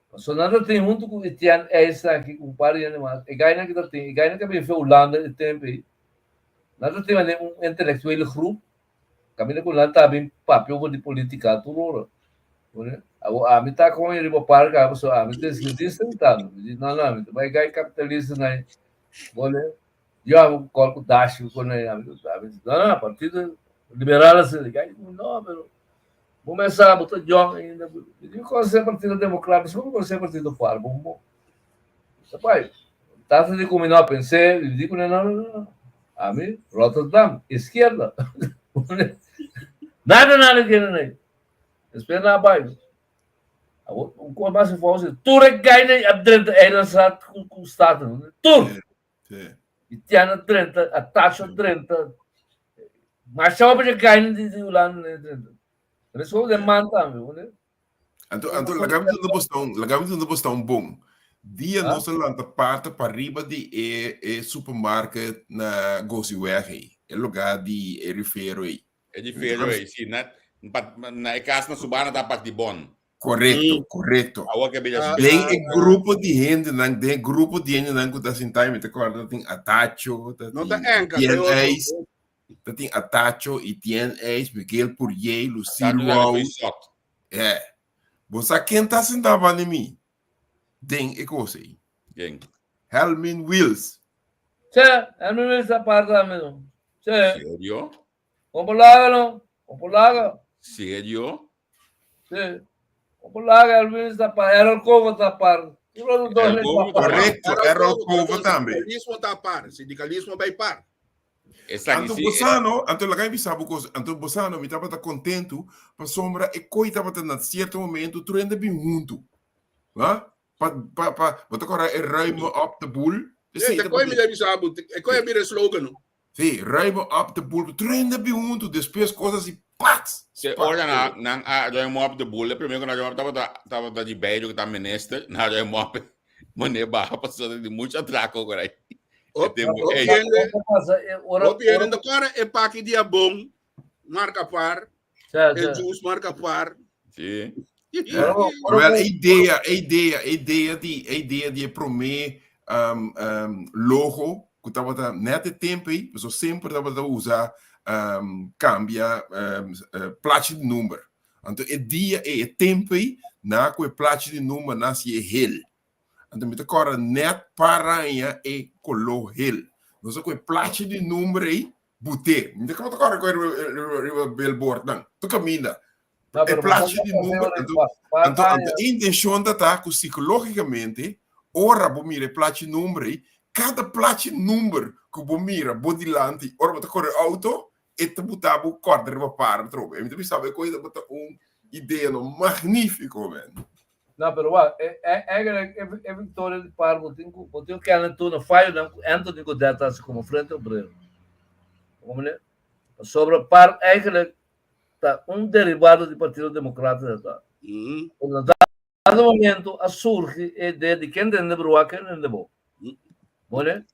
Pasobra nan ta tin huntu ku Etienne Eis aki ku un par di hende mas, e gainan ki ta tin, e gainan ku a bin fe Hulanda e tempu ei, nan ta tin manera un intelektuele groep kaminda ku nan ta bin papia over di politika tur ora. Awor ami ta kon riba park a pasobra ami ta eskerdista mi ta, mi di no no mi ta bai gai kapitalistanan ei, bole yo ami ku kòl ku dashi ku kos ei, ami di no no partido liberal asina, gai no pero Bo mes sa, bo ta jong ainda. Mi di konosé Partido Demokrat, mi konosé Partido Par, bon bon. Ta bai. Tata di ku mi no pensé, mi di ku no, no, no. Ami, Rotterdam, izquierda. Nada, nada kere nei. Despues nan a bai. Awor, un kos mas info, tur e gaina a drenta eilandsraad ku Staten. Tur! Itiana drenta, Atacho drenta, masha hopi dje kaina di di Hulanda ne drenta. Reso den man tambe, hoor. Anto, anto, laga mi duna bosta un, laga mi duna bosta un bon. Dia nos a lanta parta pariba di e, e supermarket na Gosiweg ei, e lugar di e rifero ei. E di Fero ei, si, na, pa, na e kas na Subana ta pak di bon. Korekto, korekto. Awor ke bira Den e grupo di hendenan, den e grupo di hendenan ku ta sintá, mi ta kòrda ta tin Atacho, ta No ta tin enka, Tien e otro. Eis, ta tin Atacho i Tien Eis, Miguel Purjey, Lucille Atacho ta Wou. foi sot. Eh. Bo sa ken ta sintá banda mi den e kos ei? Ken? Helmin Wiels. Che, Helmin Wiels ta parti tambe no. Che. Serio? Como laga no? Como laga? Serio? Sí. Como laga Elvin ta par, Errol Cova ta par. Correcto, Errol Cova tambe. Sindicalismo ta par, sindicalismo bay par. Anto bosano, anto laga mi bisa bo cos, anto bosano mi tabata contento pasobra e coi tabata na cierto momento tur hende bin hunto. Ha? Pa pa pa, bo ta corda e ruime op de boel? Sí, te coi mi ta bisa bo, e coi a bira slogan no. Sí, ruime op de boel, tur hende bin hunto, despues cos asi pats! Se ora na nan a ruime op de boel, e primer ku nan ruime op tabata tabata di Beiro ku ta minister, nan a ruime op mane baha pasobra di mucho atraco por ahí. E tempo Hopi ey. hende, hopi hende no kore e paki di abon marka par, e juice marka par. Sí. Wel, e idea, e idea, e idea di, e idea di e promé um, um, logo ku tabata net e tempo ei, pasobra semper tabata usa um, cambia um, uh, plachi di number. Anto e dia ei, e tempo ei, na ku e plachi di number na hasi e hel. Anto mi ta kòrda net paraña e koló hel. Nos a ku e plachi di number ei but'é. Mi ta kòrda kòrda riba riba billboardnan, tur kaminda. E plachi di number, anto anto anto e intenshon ta ta ku sikológikamente ora bo mira e plachi number ei, kada plachi number ku bo mira bo dilanti ora bo ta kore outo, e ta buta bo kòrda riba para atrobe. Mi ta bisa bo e kos tabata un idea no magnífiko, man. No, pero wak, e, e, eigenlijk e, e victoria di par bo tin ku, bo tin ku kende tur na fallonan ku Anthony Godett a hasi komo Frente Obrero. Como ne? Pasobra par eigenlijk ta un derivado di Partido Democrata ta. Na dado momento a surgi e idea di ken dende brua, ken dende bo. Bo ne?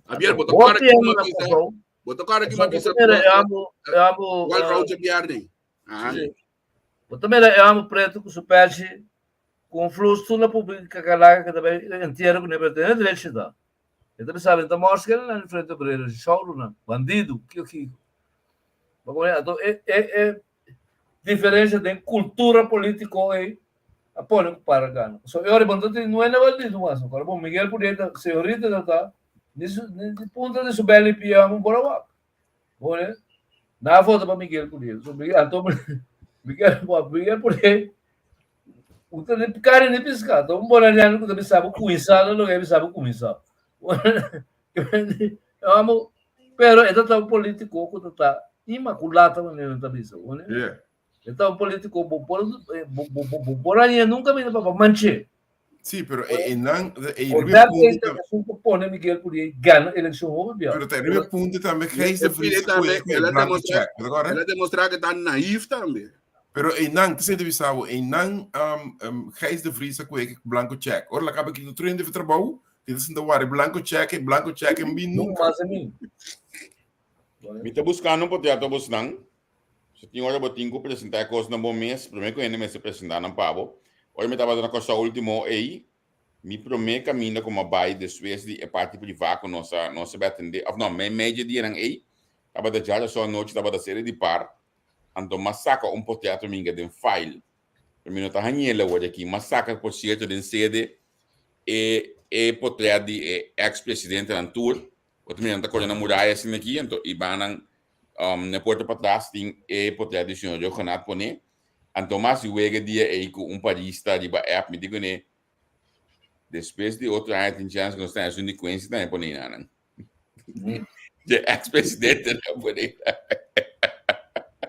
Javier, bo ta Hopi kòrda ki hende mi na bisa, Kòrsou. bo ta kòrda ki mi bisa, Mira, e amo, e amo, Wal eh, Roger Bjarne. Aha. Sí. Bo ta mira e amo preto ku su pèchi ku un flus tur na publika kakalaka ku ta bai entiero ku ne pero tene derecho ta. E ta bisa ta mòrs kende nan di Frente Obrero, shouru nan, bandido, kiko kiko. Bo kono anto e e e diferensia den kultura politiko ei a pone ku para gana. So e ora bo no ta tin nuene bandido mas. Ora bo Miguel Pureta señorita ta ta ni su ni punta di su beli pia amo por a wak. Bo na a vota pa Miguel Pureta. So Miguel anto Miguel Miguel Pureta u ta ni kari ni piska. Anto un boneriano ku ta bisa bo kuminsá na loke e bisa bo kuminsá. Amo, pero e ta ta un politico ku ta ta inmaculata manera nan ta bisa, bo ne? Yeah. E ta un politico bo por bo bo bo bo por haña nunca bini pa manche. Sí, pero e, e nan, e O riba dat punto is esun ku pone Miguel Curiel gana elekshon hopi bia. Pero te riba punto tambe Gijs de E Vries pide tambe, ku e el a blanco demostra, check. Agora, el a demostra que ta naïef tambe. Pero einan, te sente bisabo, einan um, um, Gijs de Vries a koe blanco check. Ora la kaba kito trein de trabalho, ti te sente wari blanco check, blanco check en bin Nunca nunca. mas a mim. Mi ta buscando un portrait bos nan. Si tin ora bo tin ku presentá e kosnan bo mes, promé ku hende mester presentá nan pa bo. Ora mi tabata na Kòrsou último ei, mi promé kaminda ku mi a bai despues di e parti privá ku nos a nos a bai atendé, òf no, meimei dje dianan ei, tabata djarazon anochi, tabata sera di par, Anto m'a saka un poteato minga den file, pero mi no ta hañ'el awor aki. M'a saka, por cierto, den sede e e potret di e ex presidentenan tur. Bo ta mira nan ta kore na muraya asina aki, anto i banan um, na puerta patras tin e potret di señor Rhuggenaath pone. Anto m'a hasi wega dia ei ku un parista riba app, mi di kuné, despues di otro aña tin chance ku nos ta haña esun di Quincy tambe pone einan. De ex-presidente na pone.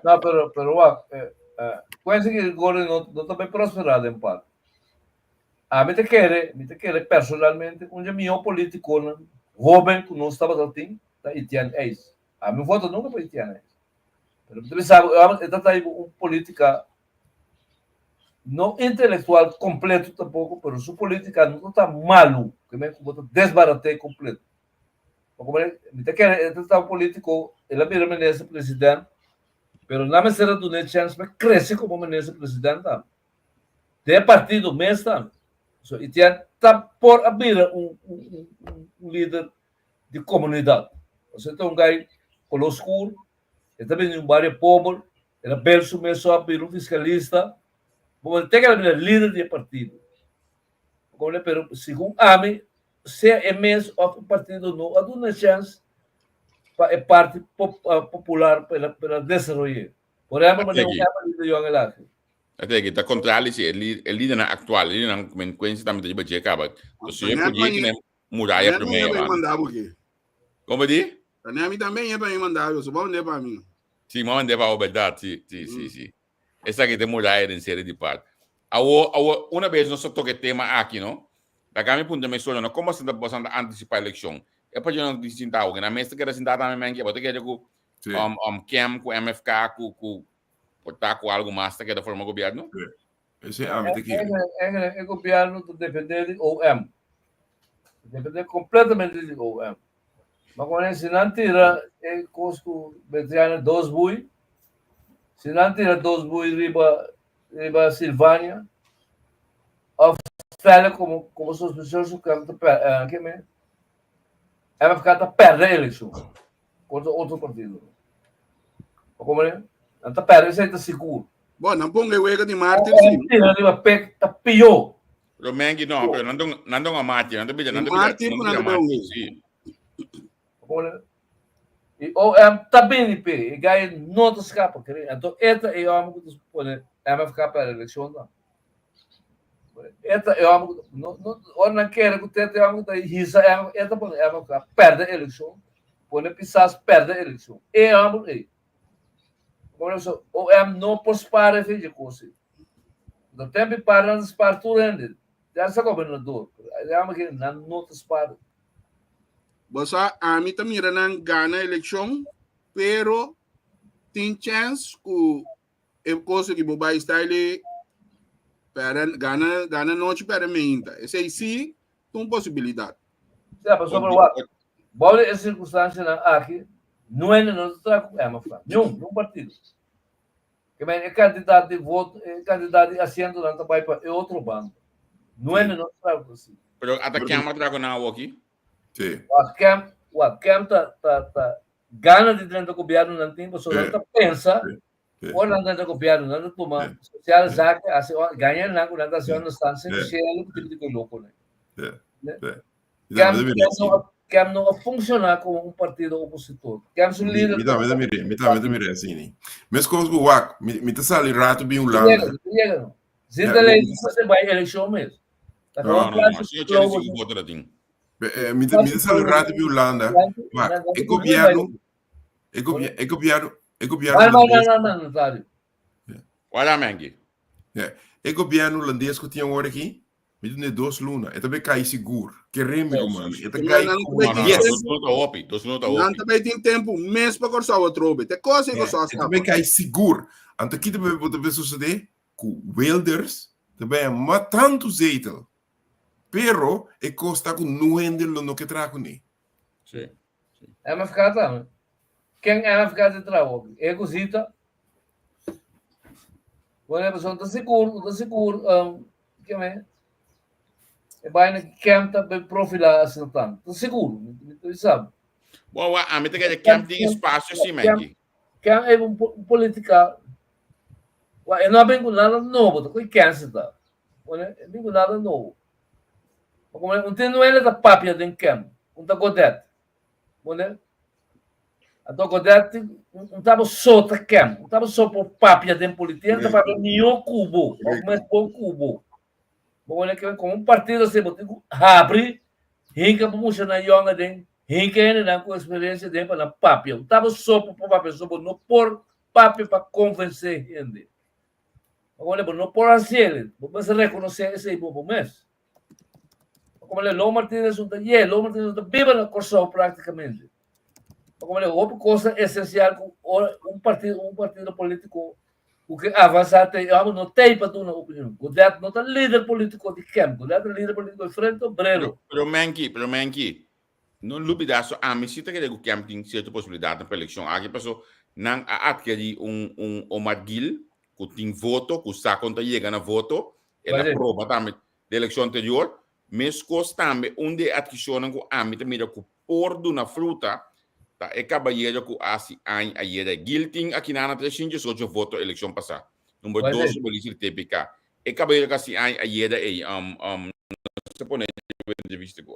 No, pero, pero wak, eh, eh, Quincy Gregori no, no ta bay prosperá den par. A mi te kere, mi te kere personalmente, un de mihó politiconan joven ku nos tabata tin, ta Etienne Eis. A mi voto nunca pa Etienne Eis. Pero mi ta bisa bo, e ta ta un politica no intelectual completo tampoco, pero su politica no ta tan malu, ke men ku bo ta desbaraté completo. Mi ta kere e ta ta un politico, el a bira minister president, pero nan mester a dun'é chance pa crece como minister president tambe. Den e partido mes tambe. So Etienne ta por a bira un un un lider di comunidad. Pasobra e ta un guy color scur, e ta bini di un bario pober, el a bel su mes op bira un fiscalista, bo te keda bira lider di e partido. Bo pero segun ami, sea e mes of e partido no a duna chance pa e parti popular pa el a desaroye. Por ehempel, manera un Emily de Jong el haci. Ate aki ta contrali si e lidernan actual, e lidernan ku men Quincy tambe ta riba dje kaba. Entonces, e por dje muraya promé. También mandabo ki. Como di? También a mí también pa mi mandabo, so ba pa mi. Sí, m'a mandé pa verdad, sí, sí, sí, sí. Esaki te muraya den serie di par. Awo, awo, una vez nos a toca e tema aki, no? Laga mi puntra mi solo, no? Como bo ta anticipa eleccion? E pa yo no di sinta awo, que na mesa keda sinta tambe men que bo ta kere ku KEM, ku MFK, ku ku por ta ku algo mas ta keda forma gobierno? Ese ami ta kere. Eigenlijk, e gobierno ta depende di OM. Depende completamente di OM. Maar wanneer si nan tira e kos ku Betriana dos bui, si nan tira dos bui riba riba Silvania, of stelle como como sospechoso KEM ta per, eh, ke me? MFK ta perde elekshon kontra otro partido. Como ne? Nan ta perde, esei ta sigur. Bo, nan ponga e wega di mártir, sí. Tira riba pek ta pió. Pero Mengi no, pero nan don nan don a mártir, nan ta bisa, nan ta bisa, Mártir nan ku ta nan bisa ta mártir, ponga. sí. Como ne? E OM ta bini pe, e gai no ta skapa, kere. Anto e ta e hòmber ku ta pone MFK pèrdè elekshon ta. E ta e hòmber ku no no ora nan kere ku te ta e hòmber ku ta hisa M, e ta pone MFK pèrdè elekshon, pone Pisas pèrdè elekshon. E hòmber ei. Como so OM no por spar e fecha kos ei. No tempo e par nan ta spar tur hende. Ya sa gobernador. E hòmber ke nan no ta spar. Bo sa, ami ta mira nan gana elekshon, pero tin chèns ku e kos ki bo bai style pera gana gana nochi pera meinta. Esei sí ta un posibilidat. Sea, pasobra wak, bou di e sirkunstansianan aki, nuende no ta traha ku MFK. Niun, niun partido. Ke men e kantidat di voto, e kantidat di asientonan ta bai pa e otro bando. Nuende no ta traha ku asina. Pero ata ken a traha ku nan awoki? Sí. Wak ken, wak ken ta ta ta gana di drenta gobierno nan tin, pasobra nan ta pensa ora nan drenta gobierno nan ta tuma sociale zaken hasi gaña nan ku nan ta hasi onderstand sin shelu ku tipo di kos loko nan. Kem kem no a funciona como un partido opositor. Kem su lider. Mi tambe ta mira, mi tambe ta mira asina. Meskos ku wak, mi ta sali rato bin Hulanda. Yega no. Zita lei se bai elekshon mes. No, no, no, si 85 voto la tin. Mi ta mi ta sali rato bin Hulanda. Wak, e gobierno, e gobierno, e gobierno, e gobierno. No, no, no, no, no, Wala mengi. E gobierno holandes ku tin awor aki. Mi dun'é dos luna. E ta bai kai sigur. Kere mi ruman. E ta kai Nan ku ta No, no, no, yes. dos luna ta hopi. Dos luna ta Nan hopi. ta bai tin tempu mes pa Kòrsou atrobe. Te kos ei Kòrsou a E ta skapa. bai kai sigur. Anto ki ta bai bo ta bai sosodé? Ku Wilders ta bai ama tantu zetel. Pero e kos ta ku nu hende lo no ke traha kuné. Sí. MFK tambe. Ken MFK ta traha hopi? E cosita. Bueno, e persona ta sigur, ta sigur, um, ke me? E vaina que Kem ta be profilá asina tanto. Ta sigur, mi ta sabe. Bom, a mi ta kere Kem tin espacio sí, Menki. Kem é un política. Wa, e no ben ku nada nobo, ta koi Kem se ta. Bueno, e ben ku nada nobo. Como un tin nuele ta papia den Kem, un ta godet. Bueno, Anto Godet un taba so ta kem, un taba so por papia den politica, ta papia mihó ku bo, of mes bon ku bo. Bo wone ke komo un partido así, bo tin ku habri, hinka bo mushanan yòn aden, hinka hendenan ku eksperensia aden pa nan papia. Un taba so por papia so, bo no por papia pa konvensé hende. Bo wone bo no por hasi el, bo mester rekonosé esei bo bo mes. Como le Lo Martínez un ta ye, Lo Martínez un ta biba na Kòrsou práktikamente. Como le hopi cosa esencial ku un partido, un partido polítiko ku ke avansá te, amo no tei pa duna opinion. Godet no ta lider polítiko di KEM, Godet ta lider polítiko di Frente Obrero. Pero, pero Menki, pero Menki, no lubida so ami si ta kere ku KEM tin sierto posibilidatnan pa elekshon aki paso nan a atkerí un un Omar Gil ku tin voto, ku sa kon ta yega na voto, El a proba tambe den elekshon anterior. Meskos tambe un di e atkishonnan ku ami ta mira ku por duna fruta ta e kabayero ku a hasi aña ayera. Gil tin akinana 318 voto elekshon pasá. Number dos riba lista di TPK. E kabayero ku a hasi aña ayera ei, nos a pone riba entrevista ku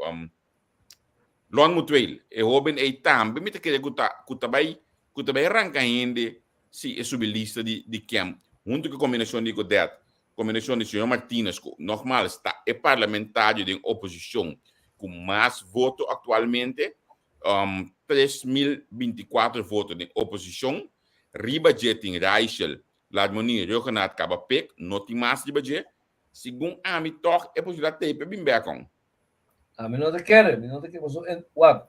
Lon Mutueel. E hoben ei tambe mi ta kere ku ta ku ta bai ku ta bai ranka hende si e subi lista di di kem huntu ku e kombinashon di Godet, kombinashon di señor Martinez ku nogmaals ta e parlamentario den oposishon ku mas voto aktualmente, 3024 voto den oposishon, riba dje tin Raichel, Larmonie, Rhuggenaath, Kabapek, no tin mas riba dje. Segun ami tòg e posibilidat ta ei pa e bin bèk on. Ami no ta kere, mi no ta kere, pasobra en, wak,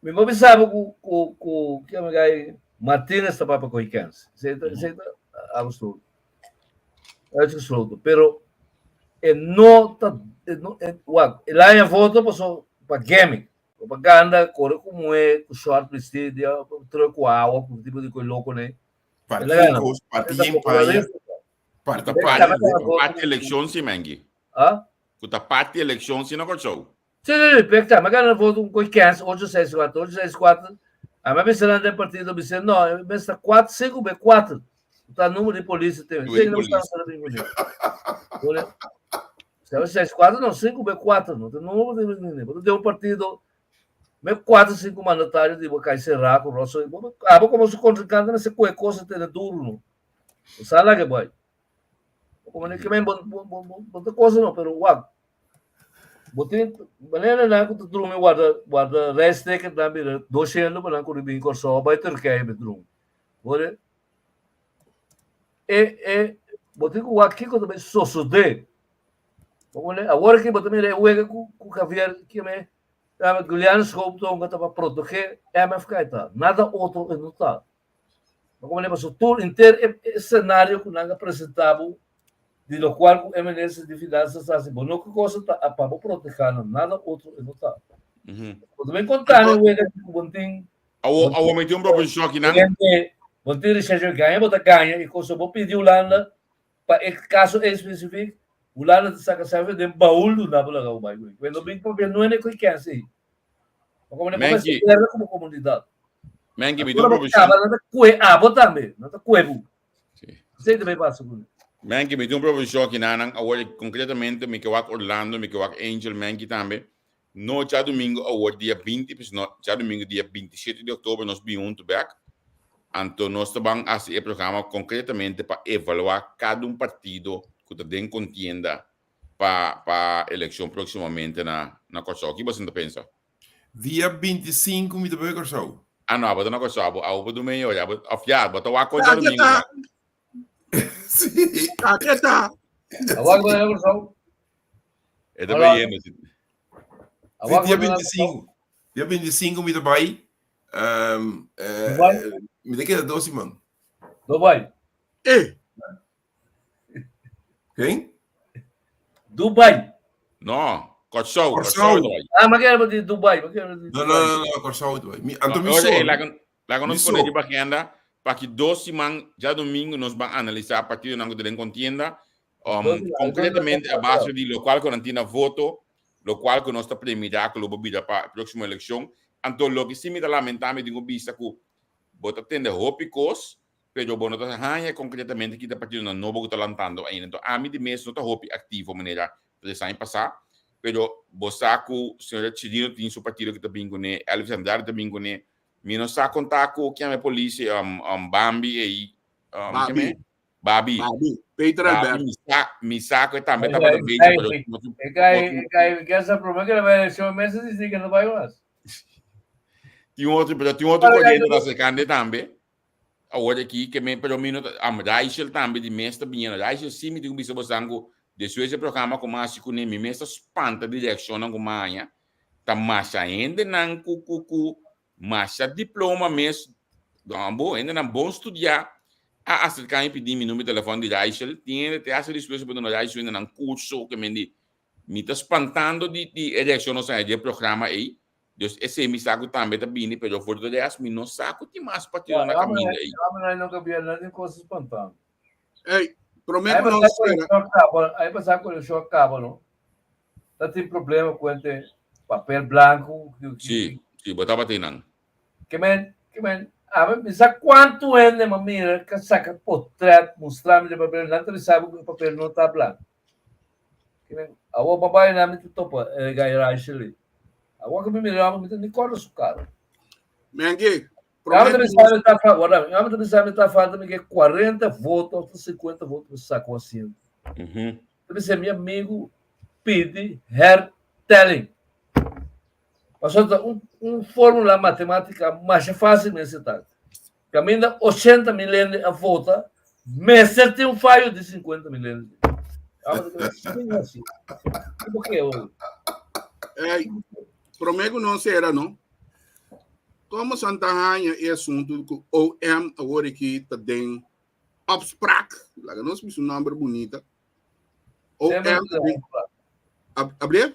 mi por bisa bo ku, ku, ku, ke mi gai, Martinez ta papia ku Hikens. Esei ta, esei ta absoluto. Uitgesloten. Pero e no ta, e no, e, wak, el a haña voto pasobra pa gimmick, propaganda, kore ku muhé, ku short bisti, dia, truck ku awa, ku tipo di koi loko nei. El a Parti gana. kos, E parti ta yen paña. popularista. Ku ta Parti parti, paña. ku ta parti elekshon si, Mengi. Ah? Ku ta parti elekshon si na Kòrsou. Sí, sí, sí, pek ta. Mi a gana voto un koi kens, ocho seis kuater, ocho seis kuater. Ami a bisa nan den partido, bisa no, mi sta kuater, sinku be kuater. Ta numero di polis te. Numero di Sí, no polis. sta na bin kuné. Kuné. Sete seis kuater no, sinku be kuater no. Ta numero di kuné. Bo ta den un partido, me kuater sinku mandatario di bo kai será ku rosso. Abo komo su kontrinkante mester kohe kosa tene duro no. Bo sa laga e bai. Como ni que men bon bon bon bon bon ta cosa no, pero wak. Bo tin manera nan ku ta drumi guarda guarda reisticket nan bira 200 pa nan kuri bin Kòrsou bai Turkije be drumi. Bo de e e bo tin ku wak kiko ta bai sosodé. Bo pone awor aki bo ta mira e wega ku ku Javier kime Juliano Schoop tonga ta pa protegé MFK ta. Nada otro e no ta. Ma como leba so tur inter e escenario cu nan a presenta bo di lo cual cu e minister di finanzas a haci bo no cu cosa ta a pa bo proteha nan nada otro e no ta. Bo ta bin conta mi wega cu bo tin Awo awo mi tin un proposicion aki nan. Gente bo tin recherche gaña bo ta gaña y cosa bo pidi Hulanda pa e caso especific Hulanda ta saca safe den baul duna bo laga bo bay cu e. No bin papia nuene cu e kense ey. Menki. Como comunidad. Menki, mi tin un proposicion. Nan ta kue abo tambe, nan ta kue bo. Esei tambe pasa ku mi. Menki, mi tin un proposicion aki nanan. Awor, konkretamente, mi ke wak Orlando, mi ke wak Angel, Menki tambe. No djadumingu awor, dia 20, pues no, djadumingu dia 27 di oktober nos bin huntu bek. Anto nos ta ban hasi e programa konkretamente pa evaluá kada un partido ku ta den kontienda pa pa elekshon próksimamente na na Kòrsou. Ki boso ta pensa? Dia 25 mi ta bai Kòrsou. Ah no, abo ta na Kòrsou, abo abo por duna medio ora, abo òf ya, bo ta wak Aki djadumingu ta. na. Sí. Aki ta. Awor ku na Kòrsou. E ta bayendo. Sí, dia 25. Dia 25 mi ta bai. Um, eh, mi ta keda dos siman. Dubai. Eh. Ken? Dubai. No, Kòrsou. Kòrsou. Ah, ma kere di Dubai. Ma kere di No, no, no, no, Kòrsou Dubai. Mi, anto mi so. so. Laga nos pone riba agenda pa ki dos siman djadomingo nos ban analisa partidonan ku ta den kontienda um, konkretamente a base di lokual ku nan tin na voto, lokual ku nos ta premira ku lo bo bira pa próksimo elekshon. Anto loke si mi ta lamentá mi tin ku bisa ku bo ta tende hopi kos, pero bo no ta haña konkretamente ki ta partidonan nobo ku ta lantando ainda. Anto ami di mes no ta hopi aktivo manera tres aña pasá, pero bo sa ku señora Chirino tin su partido ku ta bin kuné, Elvis Andrade ta bin kuné, Mi no sa kon ta ku kian e polis um, um, Bambi ei. Um, Babi. Babi. Babi. Peter Babi, Albert. mi sa, mi sa ku e tambe tabata bechi, pero no tin- E kai, e kai, que essa problema que ele vai eleção mesmo se que não vai mais. Tin otro, pero tin otro Para corriente ta acercando tambe. Awor aki ke men pero mi no ta am Raichel tambe di mes ta biniendo. Raichel si mi tin ku bisa bosan ku despues e programa ku mi a hasi kuné mi mes ta spanta di reakshonnan ku mi a haña. Ta masha hendenan ku ku ku masha diploma mes bo hendenan bon studiá a aserká mi pidi mi number di telefòn di Raichel. Tin hende te hasta dispuesto pa duna Raichel hendenan kurso ke men di mi ta spantando di di e reakshon nos a haña di e programa ei. Dus esei mi sa ku tambe ta bini, pero for de rest mi no sa ku tin mas partido na kaminda ei. Ey, promé ku nos sera. Aí passar com o show acaba, não? Tá tem problema com ente papel blanco. Sí, sí, bo tabata einan. Que men, que men, a ver, mi sa cuánto hende ma mira que saca portret, mostrame de papel, não te sabe que o papel não tá blanco. Awor papai na mi topa e gai Rachel. Awor que mi mira mi ni corda su cara. Mengue, Promete que tá falando, guarda, mi tá falando que 40 votos, 50 votos sacou assim. Então, meu amigo pede hertelling. Passou um, um fórmula matemática mais fácil nesse tarde. Caminha 80 mil a volta, mas tem um falho de 50 mil. Ei, promé ku nos sera, no? Komo Santa Haña e asuntu ku OM awor aki ta den opspraak, laga nos bisa un nòmber bunita. OM den Ablief?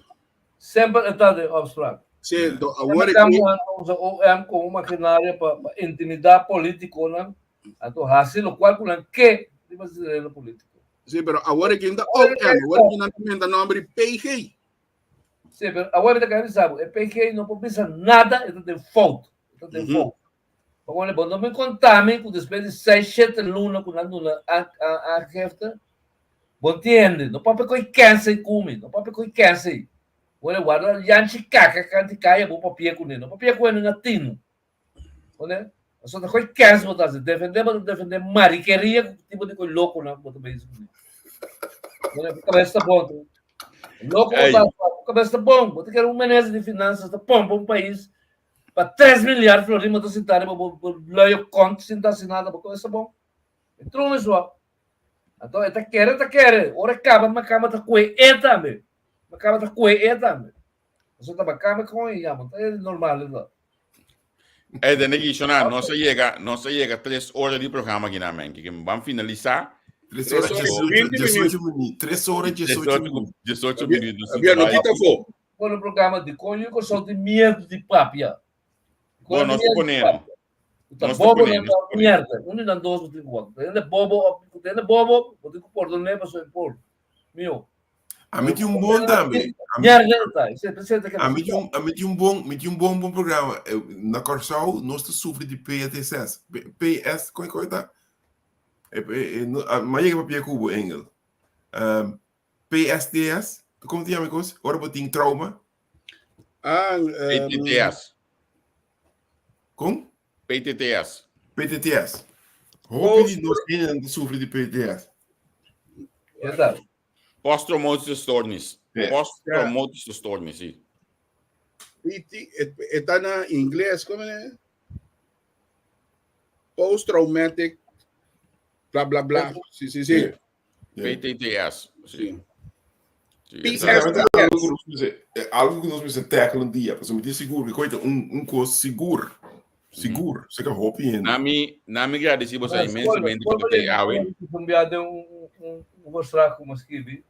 Semper e ta den opspraak. Sí, ento awor aki usa OM komo makinaria pa intimidá polítikonan, anto hasi lokual ku nan ke riba tereno polítiko. Sí, pero awor aki ta OM, awor aki nan ta menta nòmber di PG. Sí, pero awor mi ta kere bisa bo, e PG no por bisa nada, e ta den fout. E ta den fout. Pasobra bo no mi konta mi ku despues di seis, shete luna ku nan duna aangifte, bo entiende, no papia ku e kèns ei ku mi, no papia ku e kèns ei. Bo warda yanchi kaka kanti kaya bo papia kuné, no papia ku hende na tinu. Oné? Pasobra ta koe kèns bo ta hasi, defendé bo ta defendé marikeria ku tipo di koe lokonan ku bo ta bezig kuné. Oné? Bo kabes ta bon tu. Loko bo ta, bo kabes ta bon. Bo ta kere un minister di finansas ta pompa un pais pa tres milyar florin bo ta sinta riba bo luie kont sin ta hasi nada. Bo kabes ta bon. E trome sua. Anto e ta kere ta kere. Ora e kaba makamba ta koe e tambe. Makamba ta koe e tambe. Pasobra ta makamba kon e yama. Ta e normal eso. Ey, tende ki, Shona, nos a yega, nos a yega tres ora di programa aki na, men. Ki ban finalisá. Tres ora, 18 minuut. Tres ora, 18 minuut. 18 minuut. Habia no kita fo. Bueno, programa di coño ko so di miedo di papia. Bon, nos ta pone. Ta bobo na ta mierda. Un di nan dos bo tin ku wak. Tende bobo, tende bobo, bo tin ku pordon'é paso e por. Mio. Ami tin un bon tambe. Ami tin un, ami tin un bon, mi tin un bon bon programa. Na Kòrsou nos ta sufri di PTSS. PS, kon kon ta? Ma yega papia ku bo, Engel. Um, PSTS, kon te yama e kos? Ora bo tin trauma. Ah, um, PTTS. Kon? PTTS. PTTS. Hopi di nos hendenan ta sufri di PTTS. Ja, Post-traumatische stoornis. Post-traumatische stoornis, sí. PT, e ta na ingles, como é? Post-traumatic, bla bla bla. Sí, sí, sí. PTTS. Sí. Algo ku nos mester tackle un dia, pasobra mi tin sigur ku koita un un kos sigur, sigur, se ka hopi hende. Na mi, na mi gradisi boso inmensamente pa te awe. Un bia den un un un verslag ku mi a skibi,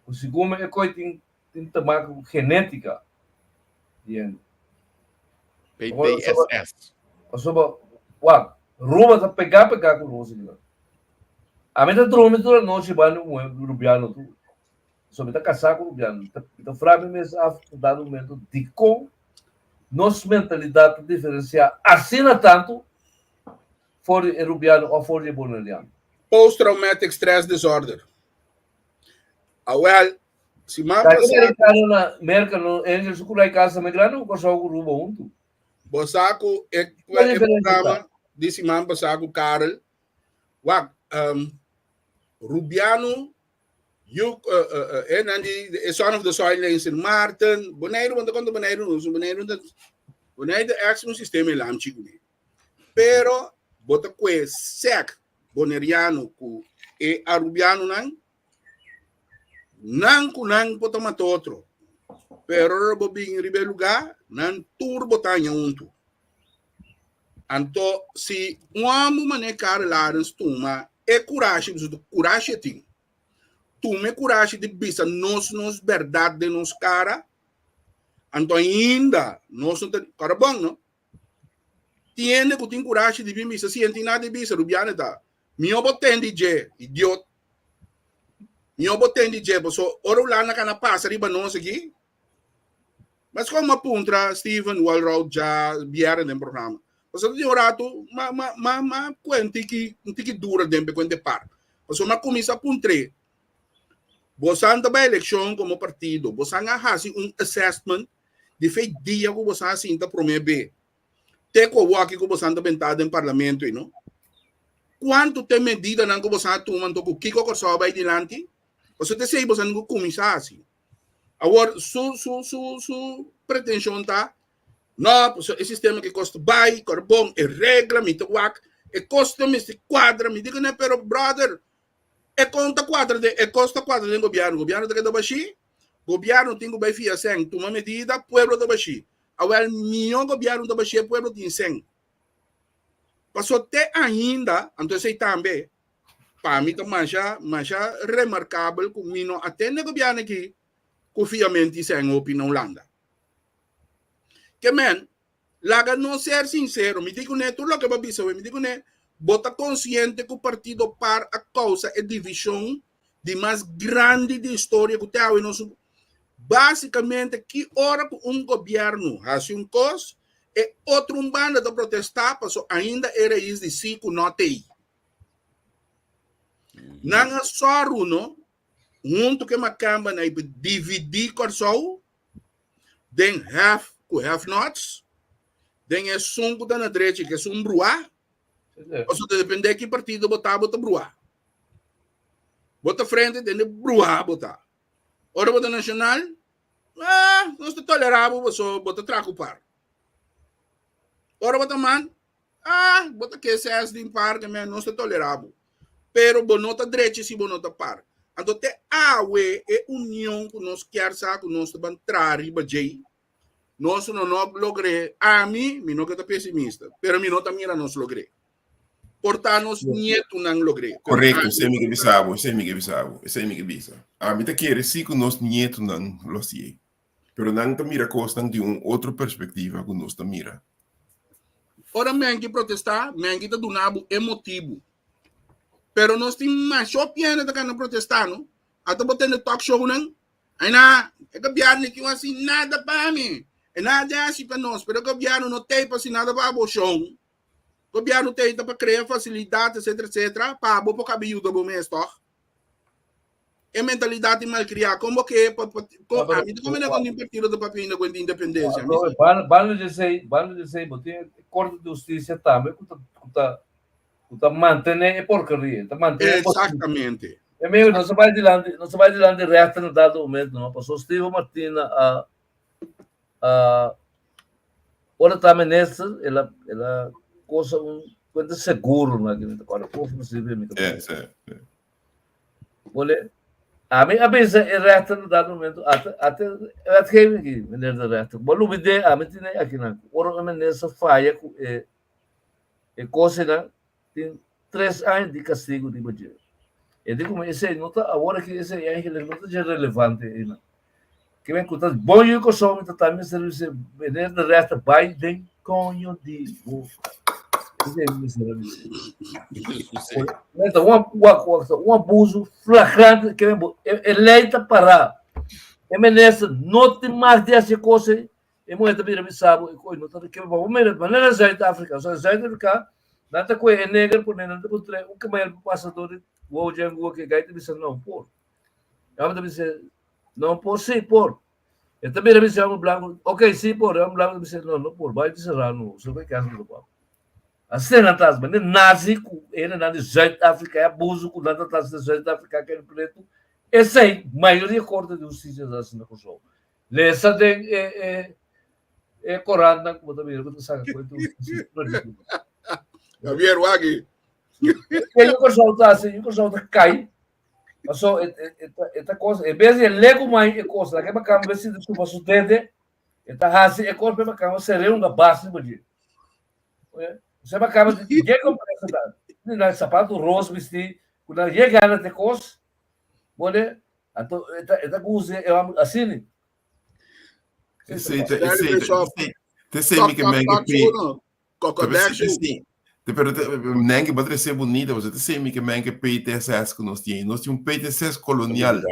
ku segun mi e koi tin tin te maka ku genetika di hende. PTSS. Pasobra, wak, Ruba ta pegá pegá ku nos aki nan. Ami ta drumi tur anochi banda un muhé rubiano tur. Pasobra mi ta kasá ku rubiano. Mi ta fra mi mes af un dado momento dikon nos mentalidat ta diferensiá asina tantu for di e rubiano òf for di e boneriano. Post traumatic stress disorder. Awel, si man Kaya amerikano na Merka no Angel su kurai kasa mai grandi ku Kòrsou ku Ruba huntu. Bo sa ku e, e programa di siman pasá ku Karel, wak, um, Rubiano, yu, uh, uh, uh, e nan di, e son of the soil na in Sint Maarten, Boneiru, want konta Boneiru no, so Boneiru ta, Boneiru ta ex un sistema e lamchi kuné. Pero, bo ta kue sek boneriano ku e arubiano nan, Nan ku nan por ta mata otro, pero ora bo bin riba e lugá, nan tur bo ta haña huntu. Anto, si un hòmber manera Karel Arends tuma e kurashi, pasobra kurashi e tin, tuma e kurashi di bisa nos nos bèrdat den nos kara, anto ainda nos no ta, kòrda bon no, tin hende ku tin kurashi di bin bisa, si e no tin nada di bisa, Rubiano ta, Mihó bo tende dje, idiot. Mihó bo tende dje, paso ora Hulanda kana pasa riba nos aki. Mas kon a puntra Steven Walroud dja bièrnè den programa. Paso tin un ratu ma ma ma ma kue un tiki un tiki dura den pe kuente par. Paso m'a kuminsá puntr'é, Bosan ta bai elekshon komo partido, bosan a hasi un assessment di fe dia ku bosan a sinta promé be Te ku awoki ku bosan ta bentá den parlamento ei no? Kuantu te medidanan ku bosan a tuma anto ku kiko Kòrsou a bai dilanti? Pasobra te esei bosan tin ku kuminsá hasi. Awor su su su su pretenshon ta, no, pasobra e sistema ke kos ta bai, kòrda bon, e regla mi ta wak, e kos ta mester kuadra. Mi di kuné, pero brother, e kon ta kuadra den e kos ta kuadra den gobièrnu? Gobièrnu ta keda bashí? Gobièrnu tin ku bai fia sèn, tuma medida, pueblo ta bashí. Awel mihó gobierno ta bashé pueblo tin sen. Paso te ainda, anto esei tambe, pa mi ta masha, masha remarkabel ku mi no a tende gobierno aki ku fiamenti sen hopi na Hulanda. Ke men, laga nos ser sinsero, mi di kuné tur loke bo a bisa awe, mi di kuné, bo ta konsiente ku partido par a kousa e divishon di mas grandi di historia ku te awe nos Básikamente ki ora ku un gobièrnu hasi un kos, e otro un banda ta protestá paso ainda e rais di sí ku no t'ei. Nan a sòru no huntu ku e makambanan ei pa dividí Kòrsou den have ku have nots, den esun ku ta na drechi ku esun bruá, pasobra ta dependé ki partido bo ta, bo ta bruá. Bo ta frente den e bruá bo ta. Ora bo ta nacional, ah, nos ta tolera bo paso bo ta traha ku par. Ora bo ta man, ah, bo ta ke ses din par ke men nos ta tolera bo. Pero bo no ta drechi si bo no ta par. Anto te awe e union ku nos kier sa ku nos ta ban traha riba djei, nos no no logr'é. Ami, mi no ke ta pesimista, pero mi no ta mira nos logr'é. Por ta nos nietunan logr'é. Korekto, esei mi ke bisa bo, esei mi ke bisa bo, esei mi ke bisa. Ami ta kere si ku nos nietunan lo hasié, pero nan ta mira kosnan di un otro perspektiva ku nos ta mira. Ora menki protestá, menki ta duna bo e motibu. Pero nos tin masha hopi hende ta kana protestá, no? Ata bo tende talk shownan, Aina, e gobierno ki no hasi nada pa mi, e nada hasi pa nos, pero e gobierno no tei pa hasi nada pa bo, shon. Gobierno tei ta pa crea facilidad, etcetera, etcetera, pa bo por cabe yuda bo mes, toch? E mentalidad di malcriá, con bo ke pa, pa, con, Ah, a mi ta comende con tin partido ta papia ainda cu di independencia. Mi Pero, ban, banda di esei, banda di esei, bo tin e Corte di Husticia tambe cu ta, cu ta, cu ta mantene e porkeria, ta mantene e porkeria. Exactamente. E amigo, nos a bai dilanti, nos a bai dilanti rechter na dado momento, no? Pasobra Steven Martina a, a, ora ta minister, el a, el a cosa un cuenta seguro na que me acuerdo como se mi Sí, sí, sí. Bole, ami a bisa e rechter na dado momento, ate, ate wetgeving aki, meneer de rechter. Bo lubidé, ami tine akinan. Ora un meneer sa faya ku e e kosnan, tin tres aña di kastigo riba dje. E di kuma esei no ta, awor aki esei eigenlijk no ta dje relevante einan. Ke men ku ta bon yu Kòrsou mi ta ta mester bisa meneer de rechter bai den koño di bo. Esei mi mester a bisa. Men ta un wak wak un abuso flagrante ke men bo e lei ta pará. E minister no tin mag di hasi e kos ei. E muher ta bira bisa bo e koe no ta ke bo mira manera Zuid Afrika. So Zuid Afrika nan ta koe e neger pone nan ta puntra un kamel pa pasa dor di wou djen wou ke gai ta bisa no por. Nan ta bisa no por si por. E ta bira bisa homber blanco ok si por e homber blanco ta bisa no no por bai di sera no so ke kasa no por. Asina nan ta hasi manera nazi ku hendenan di Zuid Afrika e abuso ku nan ta hasi na Zuid Afrika ku hende pretu esei mayoria korte di hustisia ta hasi na Kòrsou. Lesa den e e e korantnan ku bo ta mira ku ta saka kuenta ridíkulo. Javier, wak. Ke yu Kòrsou ta hasi, yu Kòrsou ta kai. Paso e e e ta e ta kos, en bes di e legu mai e kos, laga e makamba be sinti chupa su dede, e ta hasi e kos pa e makamba ser'é un gabas riba dje. Osea makamba di dje kompresa ta, ni nan sapato ros bistí, ku nan yega na te kos, bone, Anto e ta e ta gusta e hòmber asina. Esei ta esei ta esei ta esei mi ke men ke pi. Te pero te nen ke bo trese bunita pasobra ta esei mi ke men ke PTSS ku nos tin. Nos tin un PTSS kolonial.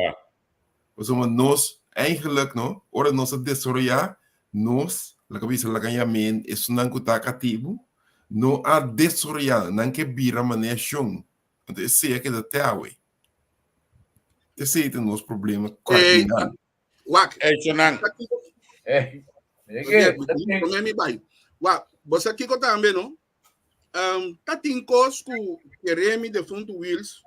Pasobra nos eigenlijk no ora nos a desaroyá nos laga bisa laga yamen esunnan ku ta katibu no a desaroyá nan ke bira manera shon. Anto esei a keda te awe. Esei ta nos problema kardinal. Wak. Ey, Chonan. Eh, Promé mi bai. Wak, bo sa kiko tambe, no? Um, ta tin kos ku Jeremy defuntu Wills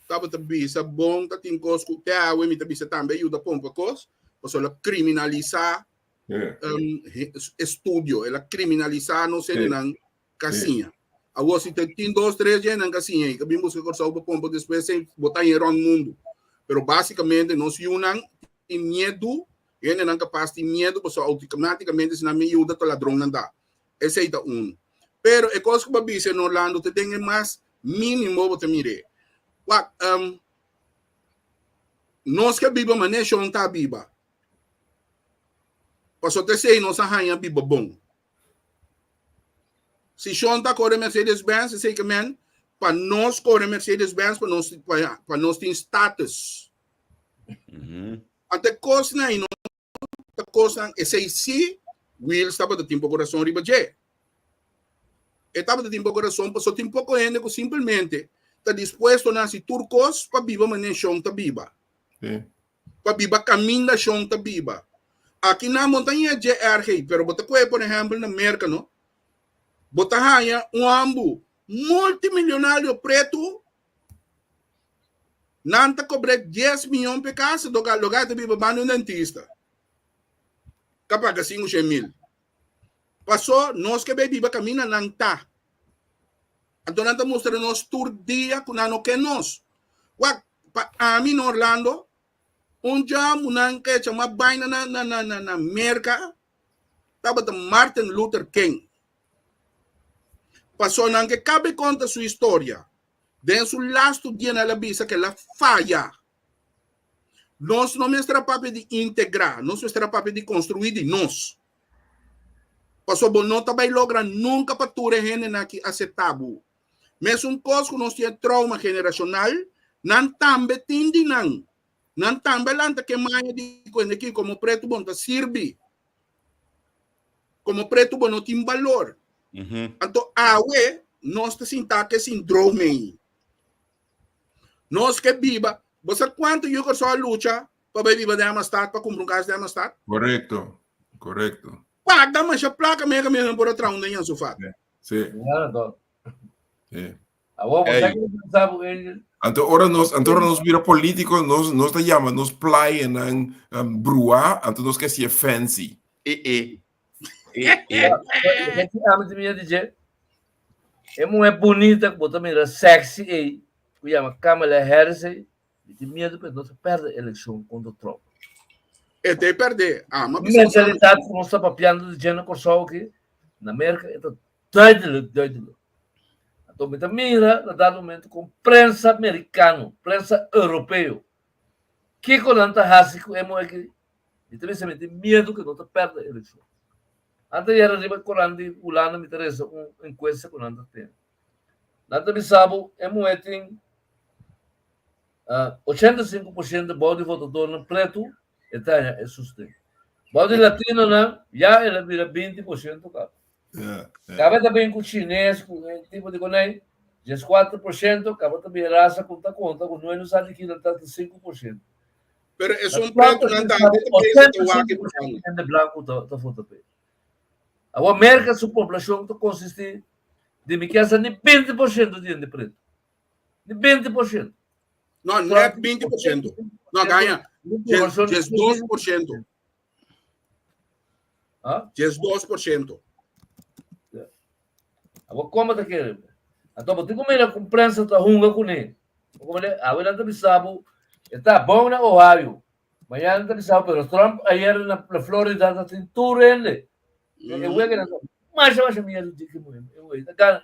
tabata bisa bon, ta tin kos ku te awe mi ta bisa tambe yuda pompa kos, pasobra el a kriminalisá um, estudio, el a kriminalisá nos hendenan ka siña. Awor si tin dos, tres djenan ka siña i ka bin buska Kòrsou pa pompa despues ei bo ta haña rònt mundu. Pero básikamente nos yunan tin miedu, hendenan kapas tin miedu pasobra outomátikamente si nan bin yuda ta ladronnan ta. Esei ta unu. Pero e kos ku bo a bisa en Orlando ta den e mas mínimo bo ta mir'é. Wak, nos ke biba manera shon ta biba. Pasobra ta esei nos a haña biba bon. Si Shon ta kore Mercedes Benz, esei ke men pa nos kore Mercedes Benz pa nos pa nos tin status. Ante kosnan ei no ta kosnan esei si Wiels tabata tin poko rason riba dje. E tabata tin poko rason pasobra tin poko hende ku simpelmente ta dispuesto na hasi tur kos pa biba manera Shon ta biba. Pa biba kaminda shon ta biba. Aki nan bo ta haña JRG, pero bo ta kohe por ehèmpel na Merka no, bo ta haña un hòmbu multimilionario pretu, nan ta kobr'é dies miyon p'e kasa, loga e ta biba banda un dentista ta paga 500 mil. Pasó nos ke bai biba kaminda nan ta. Anto nan ta mustra nos tur dia ku nan no ke nos. Wak, pa ami na Orlando, un djamu nan ke chama baina na na na na na Merka tabata Martin Luther King. Paso nan ke kabe konta su historia. Den su lastu dianan el a bisa ke el a faya. Nos no mester a papia di integrá, nos mester a papia di konstruí di nos. Pasobra bo no ta bai logra nunka pa tur e hendenan aki aseptá bo. Mesun kos ku nos tin e trauma generashonal, nan tambe tin di nan. Nan tambe a lanta ke maña di ku hende aki komo pretu bo no ta sirbi. Komo pretu bo no tin balor. Anto awe nos ta sinta ku e sindrome ei. Nos ke biba, bo sa kuantu yu Kòrsou a lucha pa bai biba den Amastad, pa kumpra un kas den Amastad? Korekto, korekto. Paga masha plaka mega mega nan por a traha un den Yansufat. Sí. Ja, toch. Sí. Awor, bo sa ke pensa bo Angel? Anto ora nos, anto ora nos bira político, nos, nos ta llama nos playanan um, bruá, anto nos ke hasié fancy. E e. E e. Ke ti ami ti mira DJ? E muher bonita ku bo ta mira sexy ei, ku yama Kamala Harris ei. Mi tin miedu pa e no ta pèrdè elekshon kontra Trump. E ta pèrdè. Ah, ma bisa Mentalidat ku nos ta papiando di dje na Kòrsou aki, na Merka e ta duidelik, duidelik. Anto mi ta mira na dado momento kon prensa merikano, prensa europeo, kiko nan ta hasi ku e muhé aki? Mi ta bisa mi tin miedu ku e no ta pèrdè elekshon. Antes yera riba korant di Hulanda mi ta resa un enkuesta ku nan ta tene. Nan ta bisa bo e muhé tin 85% bou di votadornan pretu e ta haña e sosten. Bou di latinonan ya el a bira 20% kaba. Kaba ta bin ku chines ku e tipo di konei 14% kaba ta bin rasa ku ta konta ku no sa di kila ta 5%. Pero esun pretunan tambe ta pensa ta wak e persona. Hende blanku ta vota p'e. Awor Merka su poblashon ta konsistí di mi kier sa ni 20% di hende pretu. Ni 20%. No, net 20%. No, gaña. 12%. Ah? 12%. Awor como ta kere? Anto bo tin ku mira ku prensa ta hunga kuné. Como de, awe nan ta bisa bo, e ta bon na Ohio. Mañana nan ta bisa bo, pero Trump ayer na, na Florida ta tin tur hende. E e wega nan ta masha masha miedu tin ke muhé. E wega ta gana.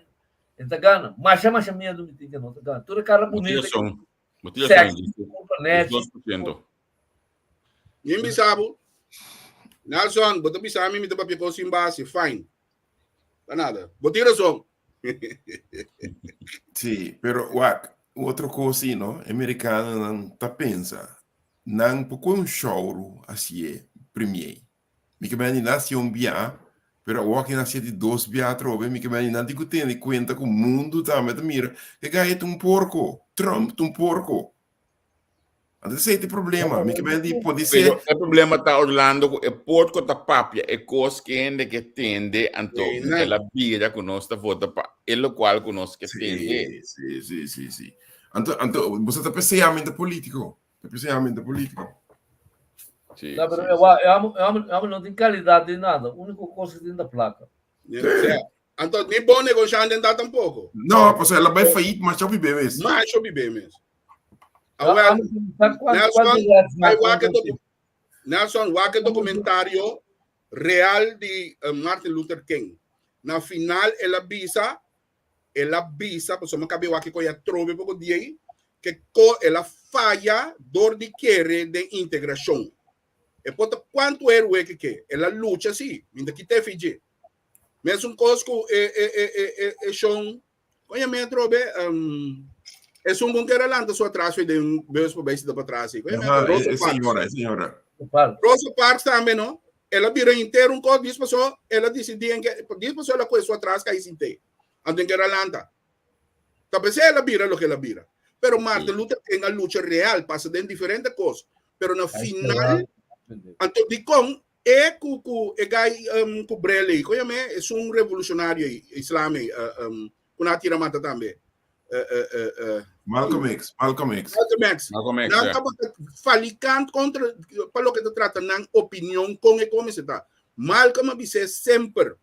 E ta gana. Masha masha miedu mi tin ke no ta gana. Tur e kara bunita. Motivacion. Motivacion. Sexy, kumpa nechi. 2%. Nin bisa bo. Nelson, bo ta bisa mi mi ta papia kos sin base. Fine. Pa nada. Bo tin razon. Sí, pero wak, otro kos sí, no? E merikanonan ta pensa, nan por koe un shouru hasié premier. Mi ke meni nan hasié un bia, pero awor ke nan hasié di dos bia atrobe, mi ke meni nan tin ku tene kuenta ku mundu tambe ta mira, e gai ta un porko, Trump ta un porko. Anto esei ta e problema. Mi ke di podisé. Pero e problema ta Orlando ku e porko ta papia e kos ku hende ke tende, anto el a bira ku nos ta vota pa e lokual ku nos ke tende. Sí, sí, sí, sí. Anto, anto, bo sa ta pesea mente polítiko. Ta pesea mente polítiko. Sí, No, pero sí, e wa- e amo, e amo, e amo no tin calidad di nada. Único cosa que tin ta placa. Sí. Anto ni bon negoshante ta tampoko. No, pasobra el a bai failliet masha hopi be mes. Masha hopi be mes. Awel, Nelson, bai wak e docu Nelson, wak e documentario real di eh, Martin Luther King. Na final el a bisa, el a bisa, pasobra mi kabe wak e koe atrobe poko dia ei, ke ko el a faya dor di kere den integrashon. E por ta kuantu héroe ke ke, el a lucha si, mi ta kita e fidje. Mesun kos ku e e e e e e shon, koña mi atrobe, um, esun kon kere lanta su atras fe den bus pa bai sita pa atras. Koña mi Aha, atrobe, e, Rosa e Parks. señora, e señora. Rosa Parks tambe no. El a bira entero un kos, dis pasó, el a disidí en ke, dis pasó el a kohe su atras kai sint'é. Anto en kere lanta. Ta pesé el a bira loke el a bira. Pero Martin Luther King a lucha real, pasa den diferente kos. Pero na final, anto dikon E ku ku e guy um, ku brel ei, kon yam'é? Esun revolucionario ei, islam ei, uh, um, ku nan a tira mata tambe. Uh, uh, uh, uh, Malcolm X, Malcolm X. Malcolm X. Malcolm X, Nan ja. tabata falikant kontra pa loke ta trata nan opinion kon e kon mester ta. Malcolm a bis'é semper,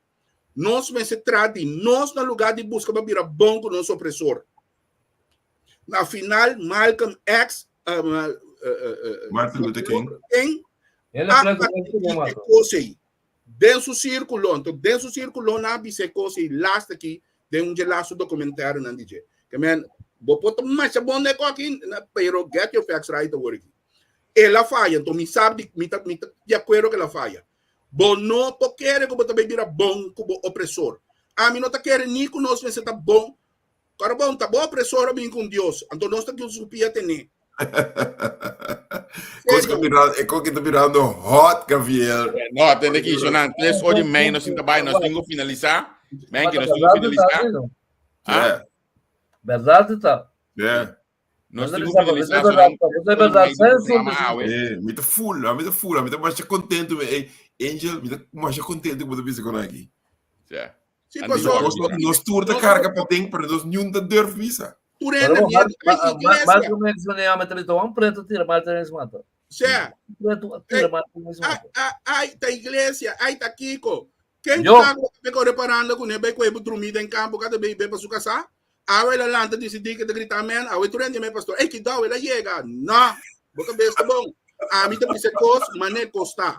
nos mester traha di nos na lugar di buska pa bira bon ku nos opresor. Na final, Malcolm X, um, uh, uh, uh, Martin Luther King. King Ele a planta com ele e kos ei den su sírkulo. Anto den su sírkulo nan a bisa e kos ei last aki den un dje lastu dokumentario nan di dje. Ke men, bo por ta masha bon den e kos aki, pero get your facts right awor aki. El a faya, anto mi sab di, mi ta, mi ta di akuerdo ku el a faya. Bo no por kere ku bo ta bai bira bon ku bo opresor. Ami no ta kere ni ku nos mester ta bon Kòrda bon, ta bo opresor a bin ku un Dios, anto nos ta ku su pia ten'é. Kos ku mirando, e kos ki ta mirando hot, Gavier. No, atende ki, sonan tres ora i mei nos tin ta bai, nos tin ku finalisá. Men ki nos tin ku finalisá. Ah? Berdad ta. Yeah. Nos tin ku finalisá sonan tres ora i mei di programa awe. Eh, mi ta full, mi ta full, mi ta masha contento. Eh, Angel, mi ta masha contento ku bo ta bisa kon aki. Ja. Sí, Andy pasó. Warhol Nos, bisa. nos tur ta carga pa den, pero nos niun ta durf bisa. Tur hende miedo. Ai, iglesia. Malcolm X wanneer met de un preto tira Malcolm X mata. Sea. Preto tira Malcolm X Ai, mata. ai, ai, ta iglesia, ai, ta Kiko. Ken Yo. ta be ko reparando ku ne be ko e drumi den kampo kada be be pa su casa? Awe el a lanta disidí ke ta grita amen, awe tur hende me pastor, ey kidao el a yega. No, bo kabes ta bon. Ami ta bisa kos mane kos ta.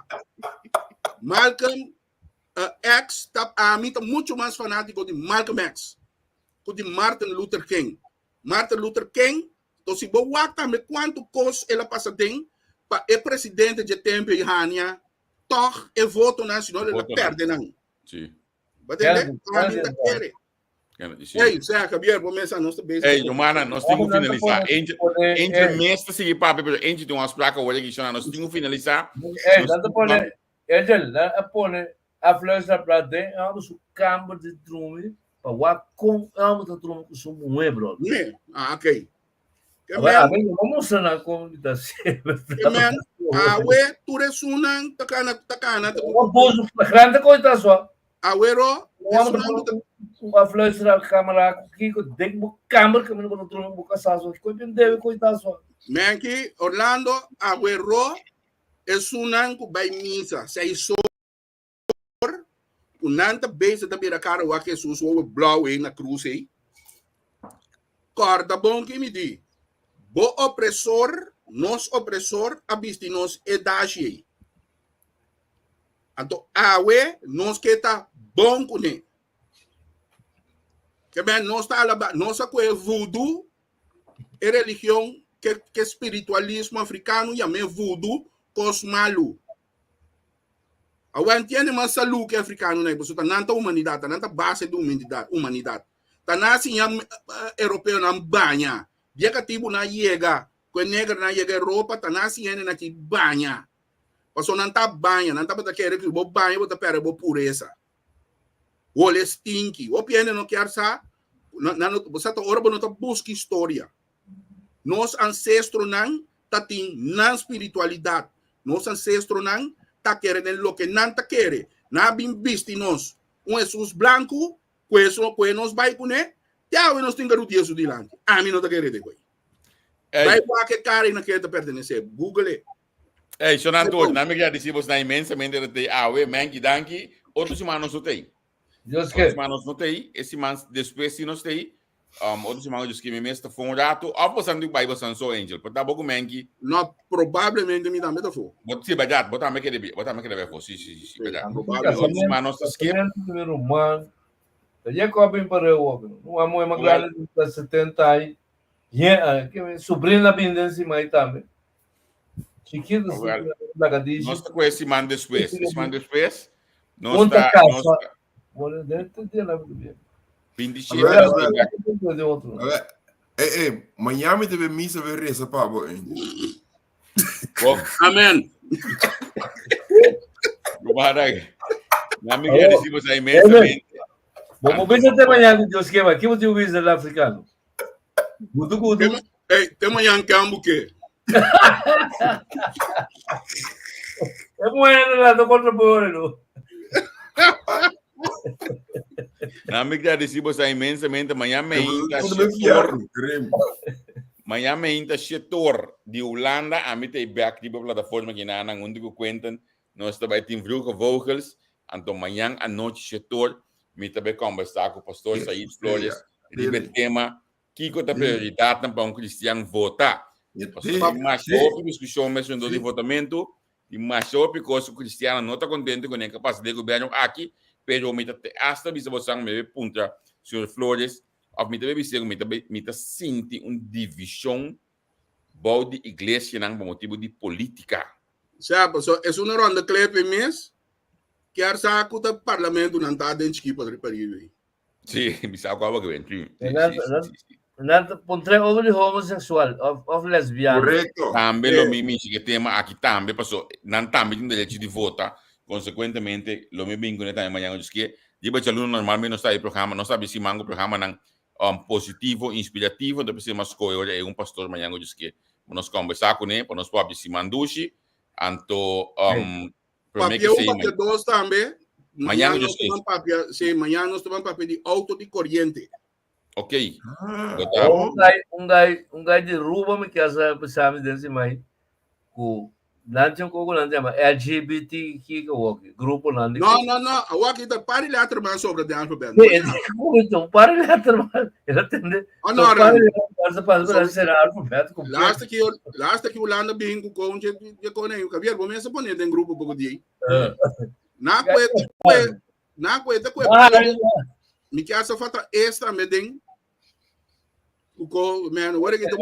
Malcolm uh, X ta ami ta mucho mas fanátiko di Malcolm X ku di Martin Luther King. Martin Luther King, to si bo wak tambe kuantu kos el a pasa den pa e presidente dje tempu ei hania tòg e votonan, si no el a pèrdè nan. Sí. Bo tende? Ami ta kere. Hey, sea, Javier, bo mesa, nos ta bezig. Hey, Jomana, nos tin ku finalisá. Angel, Angel mes ta sigui papia, pero Angel tin un afspraak awor aki, shona, nos tin ku finalisá. Hey, nan ta pone, Angel, nan a pone afluisteraparaat den e homber su kamber di drumi pa wak kon e homber ta drumi ku su muhé, brother. Muhé? Ah, ok. Ke Awe, men, awe, yo no mustra nan kon mi ta hasié. ke men, awe tur esunnan ta kana, ta kana, ta Un abuso flagrante koe ta so. Awero, Un homber esunnan ku ta un afluistera kamera ku kiko den bo kamber kaminda bo ta drumi bo kasá so. Koe bin debe koe ta so. Menki, Orlando, awero, esunnan ku bai misa seis or, ku nan ta bezig ta bira kara wak Hesus wowo blou ei na krus ei. Kòrda bon ki mi di, bo opresor, nos opresor a bisti nos e dashi ei. Anto awe nos ke ta bon kuné. Ke men nos ta alaba, nos a kohe voodoo, e religion ke ke spiritualismo afrikano yam'é voodoo, kos malu. Awe entiende mas salú ke afrikanonan ei, pasobra ta nan ta humanidat, ta nan ta base di humanidat, humanidat. Ta nan a siña europeonan baña. Dia katibunan a yega, ku e negernan a yega Europa, ta nan a siña hendenan aki baña. Pasobra nan ta baña, nan tabata kere ku si bo baña bo ta pèrdè bo puresa. Hole stinky. Hopi hende no kier sa, nan no, bo sa ta ora bo no ta buska historia. Nos ancestronan ta tin nan spiritualidad. Nos ancestronan ta kere den loke nan ta kere. Nan a bin bisti nos un Hesus blanku, ku eso ku e nos bai kuné, te awe nos tin ku rudia su dilanti. Ami no ta kere den koi. Bai wak e kara i na ken ta pertenesé. Google e. Ey, Shonan Toor, nan mi gradisí bosnan inmensamente dat tei awe. Menki, danki. Otro siman nos no tei. Dios Otro ke. siman nos no tei. E siman despues si nos tei. Um, otro siman Dios ke mi mes ta for un rato. Of bosan di bai bosan so, Angel. Por ta bo ku Menki. No, probablemente mi tambe ta for. Bo, sí, berdad. Bo tambe kere bi, bo tambe kere bai for. Sí, sí, sí, sí, berdad. Probablemente. Otro siman nos ta skip. Casamento di mi ruman. Ta ye ku a bin pareu hopi. Un muhé mas Well. grandi ta 70 aña. Ye, ke mi sobrina a bin den siman ei tambe. Chiquito, Oh, well. lagadishi. Nos ta ku e siman despues. E siman despues, nos Punta ta, nos casa. ta Bueno, dentro de la bien. 27 A ver, nos a ver. ta bek. De otro. A ver, eh, eh, mañana mi te ve misa ve reza pa bo, eh. Bo, Amen. Ruman, na mi Aló. agradecimos inmensamente. Vamos ver até mañana com Deus que vai. Que você ouviu do africano? Gudu gudu. Ei, te mañana que ambu que. É bueno lá do contra por Na mi agradecimos inmensamente. Mañana me inta Todo me shetor. fierro, creme. Mañana me inta shetor di Holanda. A mi te back di plataforma que na nang undigo Quentin. Nos ta bai tin Vroege Vogels. Anto mañana anochi shetor mi ta bai conversar ku Pastor Said Flores riba e tema Kiko ta prioridatnan pa un cristian vota. Pasobra tin masha hopi diskushon mes rondó di votamentu, tin masha hopi kos ku cristiannan no ta kontento ku nan kapasidat di gobièrnu aki, pero mi ta te asta bisa bosan mi bai puntra señor Flores òf mi ta bai bis'é ku mi ta bai mi ta sinti un divishon bou di iglesianan pa motibu di polítika. Sea, pasobra esun a ronda klepe mes, kier sa ku ta parlamentonan ta den chikí pa riba ei. Sí, mi sa ku abo ke ben. Sí, sí, Nan, sí, nan, sí, sí. nan ta pontré over di homosexual of, of lesbiana. Correcto. Tambe lo mi mishi ke tema aki tambe paso nan tambe tin derecho di vota. Consecuentemente lo mi bin kuné tambe mañana dus ke riba djaluna normalmente nos ta e programa nos ta bisi mango programanan um, positivo, inspirativo, entonces p'esei mas skohe ora e un pastor mañana dus ke pa nos kombersá kuné, pa nos papia siman dushi, anto um, promé Papia ke un, sei papia dos tambe. Mañana Mañana yo nos sei. ta papia, sí, mañana nos ta papia di auto di corriente. Ok. Ah, Lo ta. Un guy, un guy, un guy di Ruba mi kier sa bisa mi den si mai ku. Nan tin un koko nan yama LGBT kiko woki, grupo nan di. No, no, no, awor aki ta par di letter mas sobra den alfabet. Sí, un par di letter mas. El tende. Oh, no, par di letter mas pa pa será alfabet completo. Laatste ki laatste ki Hulanda bin ku kon je je kon ei, Javier, bo mester pone den grupo poko di. Na kwe kwe na kwe ta kwe. Mi ke asa fata esta me den Ko man, what ik de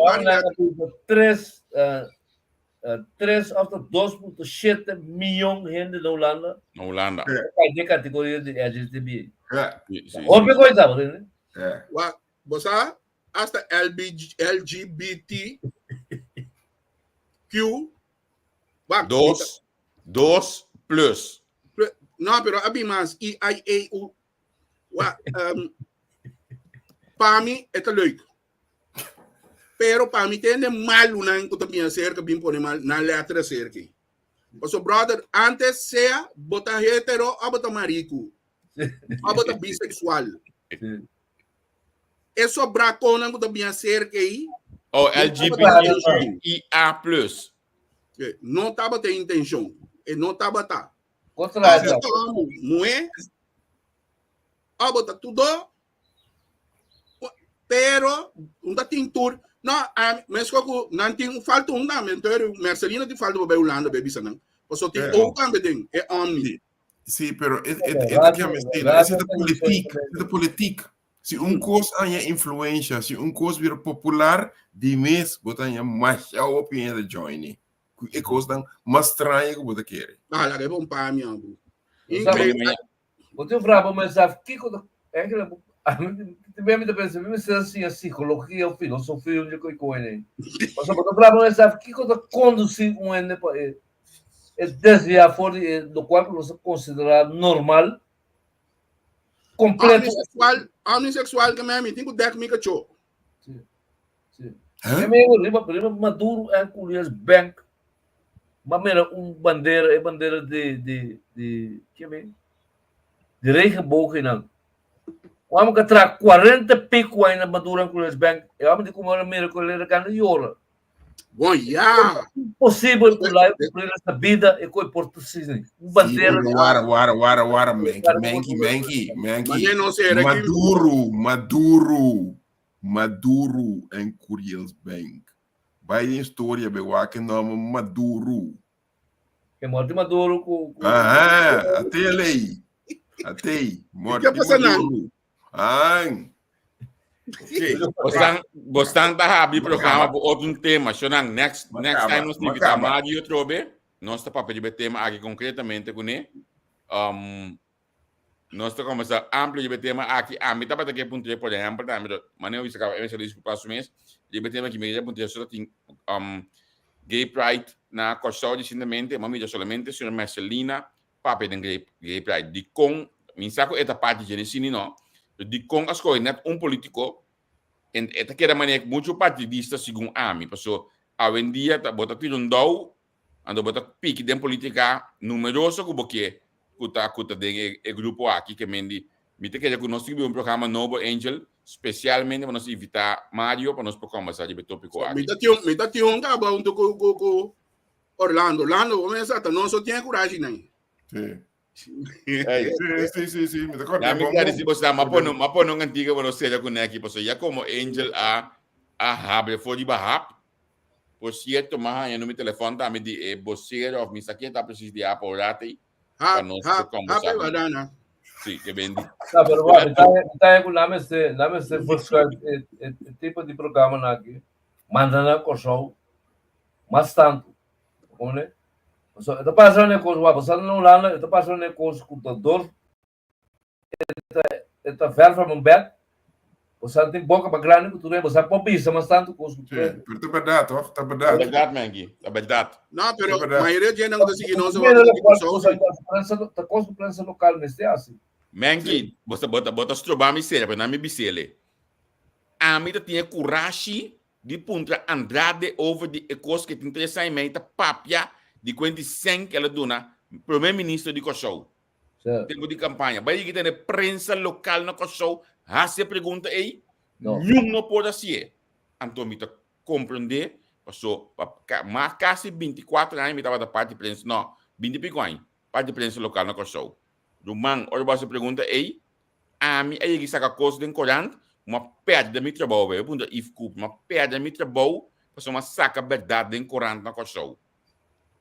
Tres, tres of 2.7 miljoen hende na Hulanda. Na Hulanda. Ja. Categoria de LGTB. Ja. Hopi koi ta, ne? Ja. Wa, bosa, hasta LB, LGBT Q. Wa, dos, dos plus. No, pero abi mas I I A U Wa, um, pa mi e ta leuk. Pero pa mi tende malunan ku ta bin acerca, bin pone mal na letra acerca. Paso brother, antes sea bota hetero o bota mariku. O bota bisexual. E sobrakonan ku ta bin acerca aí. Oh, LGBTQIA+. No tabata intention. E no tabata. Kontra. Muhé, abo ta tudo, pero un ta tin tur. No, a mesko ku nan tin falta un tambe, entonces Mercelina tin falta pa bai Hulanda bai bisa nan. Paso tin o tambe den e omni. Sí, pero e e e ke Mercelina, ese ta politiek, ese ta politiek. Si un kos haña influensha, si un kos bira popular, di mes bo ta haña masha hopi hende join e. Ku e kosnan mas straño ku bo ta kere. Ah, laga e bon pa mi, abu. Increíble. Bo tin vraag bo mezelf, kiko ta, eigenlijk, te ben mi ta pensa, mi mester siña psicologia of filosofia un dje koi nei. Pasobra bo ta vraag bo mezelf, kiko ta conduci un hende pa e e desvia for di e locual ku nos ta considera normal, completo. Omnisexual, omnisexual ke mi tin ku dek mi kachó. Sí. Sí. Huh? Amigo, riba, riba Maduro en Curias Bank, ma mira un bandera, e bandera de, de, de, que me? De regenboog nan. Kwam ka tra 40 pico aí na Maduro en Curias Bank, e amo de como ela mira com ele canta llora. Bom, ja. Impossível que lá cumprir essa vida e coi Porto Cisne. Um bandeira. Wara, wara, wara, wara, menki, menki, menki, menki. Maduro, Maduro. Maduro en Curiels Bank. Bai den historia be wak e nòmber Maduro. E morti Maduro ku. ku Aha, ate lei. Ate, morti Maduro. An. Okay. Bostan, bostan ta habi programa por otro tema. Shonan, next, next time nos invita Mario trobe. Nos ta papia di tema aki concretamente kuné. Um, Nos ta conversa amplio riba e tema aki. Ami tabata ke puntr'é, por ehempel, tambe, pero manera mi bisa caba, e mester disculpa su mes, riba e tema aki mi a puntr'é so ta tin um, Gay Pride na Kòrsou recientemente, mi a mira solamente señora Mercelina papia den Gay, Gay Pride. Dikon, mi sa ku e ta parti dje nesini no, pero dikon a skohe net un politico en e ta keda manera mucho partidista segun ami, paso awendia ta bo ta tira un dou Anto bo ta piki den politica numeroso cu bo ke cu ta cu ta den e e grupo aki ke men di mi ta kere cu nos tin un programa nobo Angel specialmente pa nos invita Mario pa nos por combersa riba e topico Mi aki. ta tin mi ta tin un caba hunto cu cu cu Orlando. Orlando bo mester ta nos no tin e curashi nan. Sí. Hey. Sí, sí, sí, sí, mi ta corda Ya mi bon ta bon. disi bo sa, ma pone ma pone un antiga pa nos sera cu neki pasobra ya como Angel a a habri for di bahap Por cierto, m'a haña no mi telefon tambe di e bocero of mi sa ken ta precies di Apo Rati pa Ha, nos ha, por ha, conversa pe con. badana. Sí, ke bendi. No, pero bueno, mi ta, mi ta ku name se, name se busca e, e, e tipo di programa na aki, manda na Kòrsou mas tantu. Komprende? So, e ta pasa un kos, wa, pasando na Hulanda, e ta pasa un kos ku ta dor e ta ver van un bed. Bosa tin boca pa grandi ku tur hende. Bosa por bisa mas tantu kos ku tur hende. Pero ta berdad, toch? Ta Ta berdad. berdad, Menki. Ta berdad. No, pero Ta berdad. mayoria dje nan ku ta sigui nos Mira ta la sigui cual Kòrsou cosa sí. prensa ta kos ku prensa lokal mester hasi. Menki, bo ta bo ta bo ta stroba mi sera, pero nan mi bisele. Ami ta tin e kurashi di puntra Andrade over di e kos ke tin tres aña i mei ta papia di kuenti sèn ke el a duna prome minister di Kòrsou. Tempu di kampaña. Bai yigi tene prensa lokal na Kòrsou hasi e pregunta ei? No. Niun no por hasié. Anto mi ta komprendé. Paso pa mas kasi 24 aña mi tabata parti prensa, no, 20 i piko aña, parti prensa lokal na Kòrsou. Ruman, ora bo hasi pregunta ei, ami a yega i saka kos den korant, mi a pèrdè mi trabou awe. Mi a puntra Yves Cooper, mi a pèrdè mi trabou pasobra mi a saka bèrdat den korant na Kòrsou.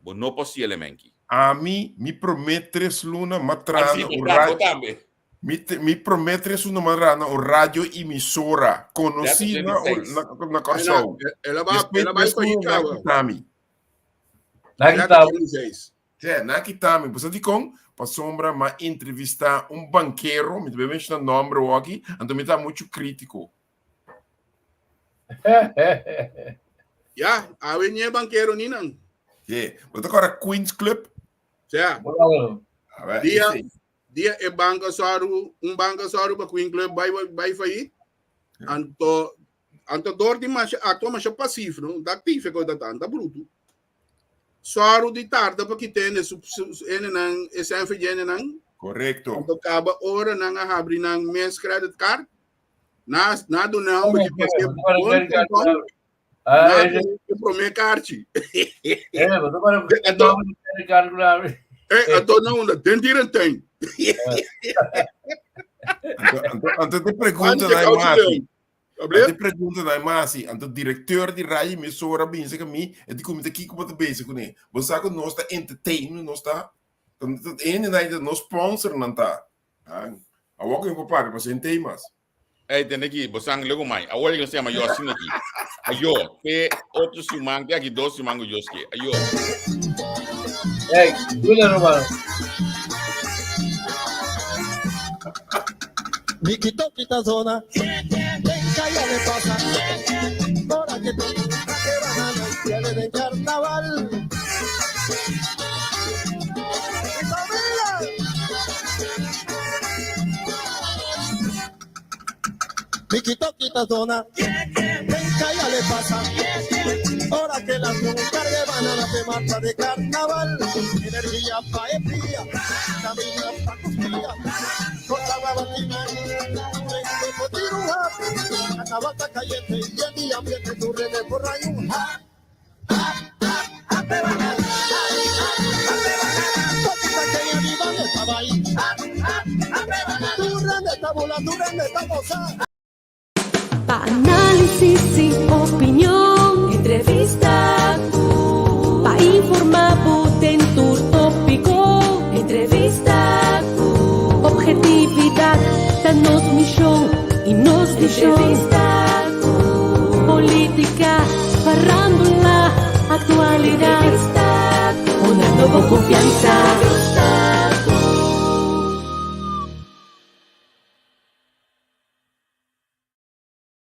Bo no por si elemenki. Ami, mi promé tres luna m'a traha Así, na un bèrdat, bo radio. tambe. Mi, mi promé tres luna m'a traha na un radio emisora konosí na, 36. na, na Kòrsou. El a ba, Despues el a bai tres pa luna nan Icaba. kita mi. Nan El a kita. 36. Sí, nan kita mi. Bo sa dikon? Pasobra m'a entrevistá un bankero, mi ta bai menshoná nòmber awor aki, anto mi ta muchu krítiko. Ja, awe ni e bankero ni nan. Sí. Bo ta kòrda Queens Club? Ja. Bueno, A ver, Dia, esei. dia e banka sòru, un banka sòru pa Queen Club bai bai failliet. Anto anto dor di masha aktua masha pasif, no? Ta aktif e kos ta ta brutu. Sòru di tarda pa kita ene su, su, su ene nan, e sènfe di ene nan. Korekto. Anto kaba ora nan a habri nan mes credit card. Na na duna un beetje pasé bon pompon. Na duna e promé karchi. Anto eh anto na unda den dierentuin. Anto, anto, anto te pregunta Antes na kouchi Masi. leun. Abrir? Anto pregunta na Masi. Anto directeur di radio emisora binse ka mi, e di ku mi ta kiko bo ta bezig kuné. Bo sa ku nos ta entertain, nos ta ene na nos sponsor nan ta. Ah, awor ku mi por papia pasobra e temas. Ey, tende aki, bo sang lego mai. Awor ki nos yama yo asina aki. Ayo, te otro siman, te aki dos siman ku Dios ke. Ayo. Ey, duna ruman. Mi quito zona, en calle le pasa, ora que tú, que banana y tiene de carnaval. ¡Mi familia! Mi quito quita zona, en calle le pasa, ora que la cargue banana se marcha de carnaval. Energía pa' espía, camina pa' costilla, con la babatina, carnaval está caliente y en día ambiente tu redes por ahí un ja, ja, ja, ja, te banana, ja, ja, ja, te banana. Toquita que ya viva estaba ahí, ja, ja, ja, te banana. Tu rende esta bola, tu rende esta cosa. Pa análisis y opinion, entrevista ku. Pa informá bo den tur tópiko, entrevista ku. Objetividat ta nos mishon i nos vishon. Entrevista ku. Polítika, farándula, aktualidat.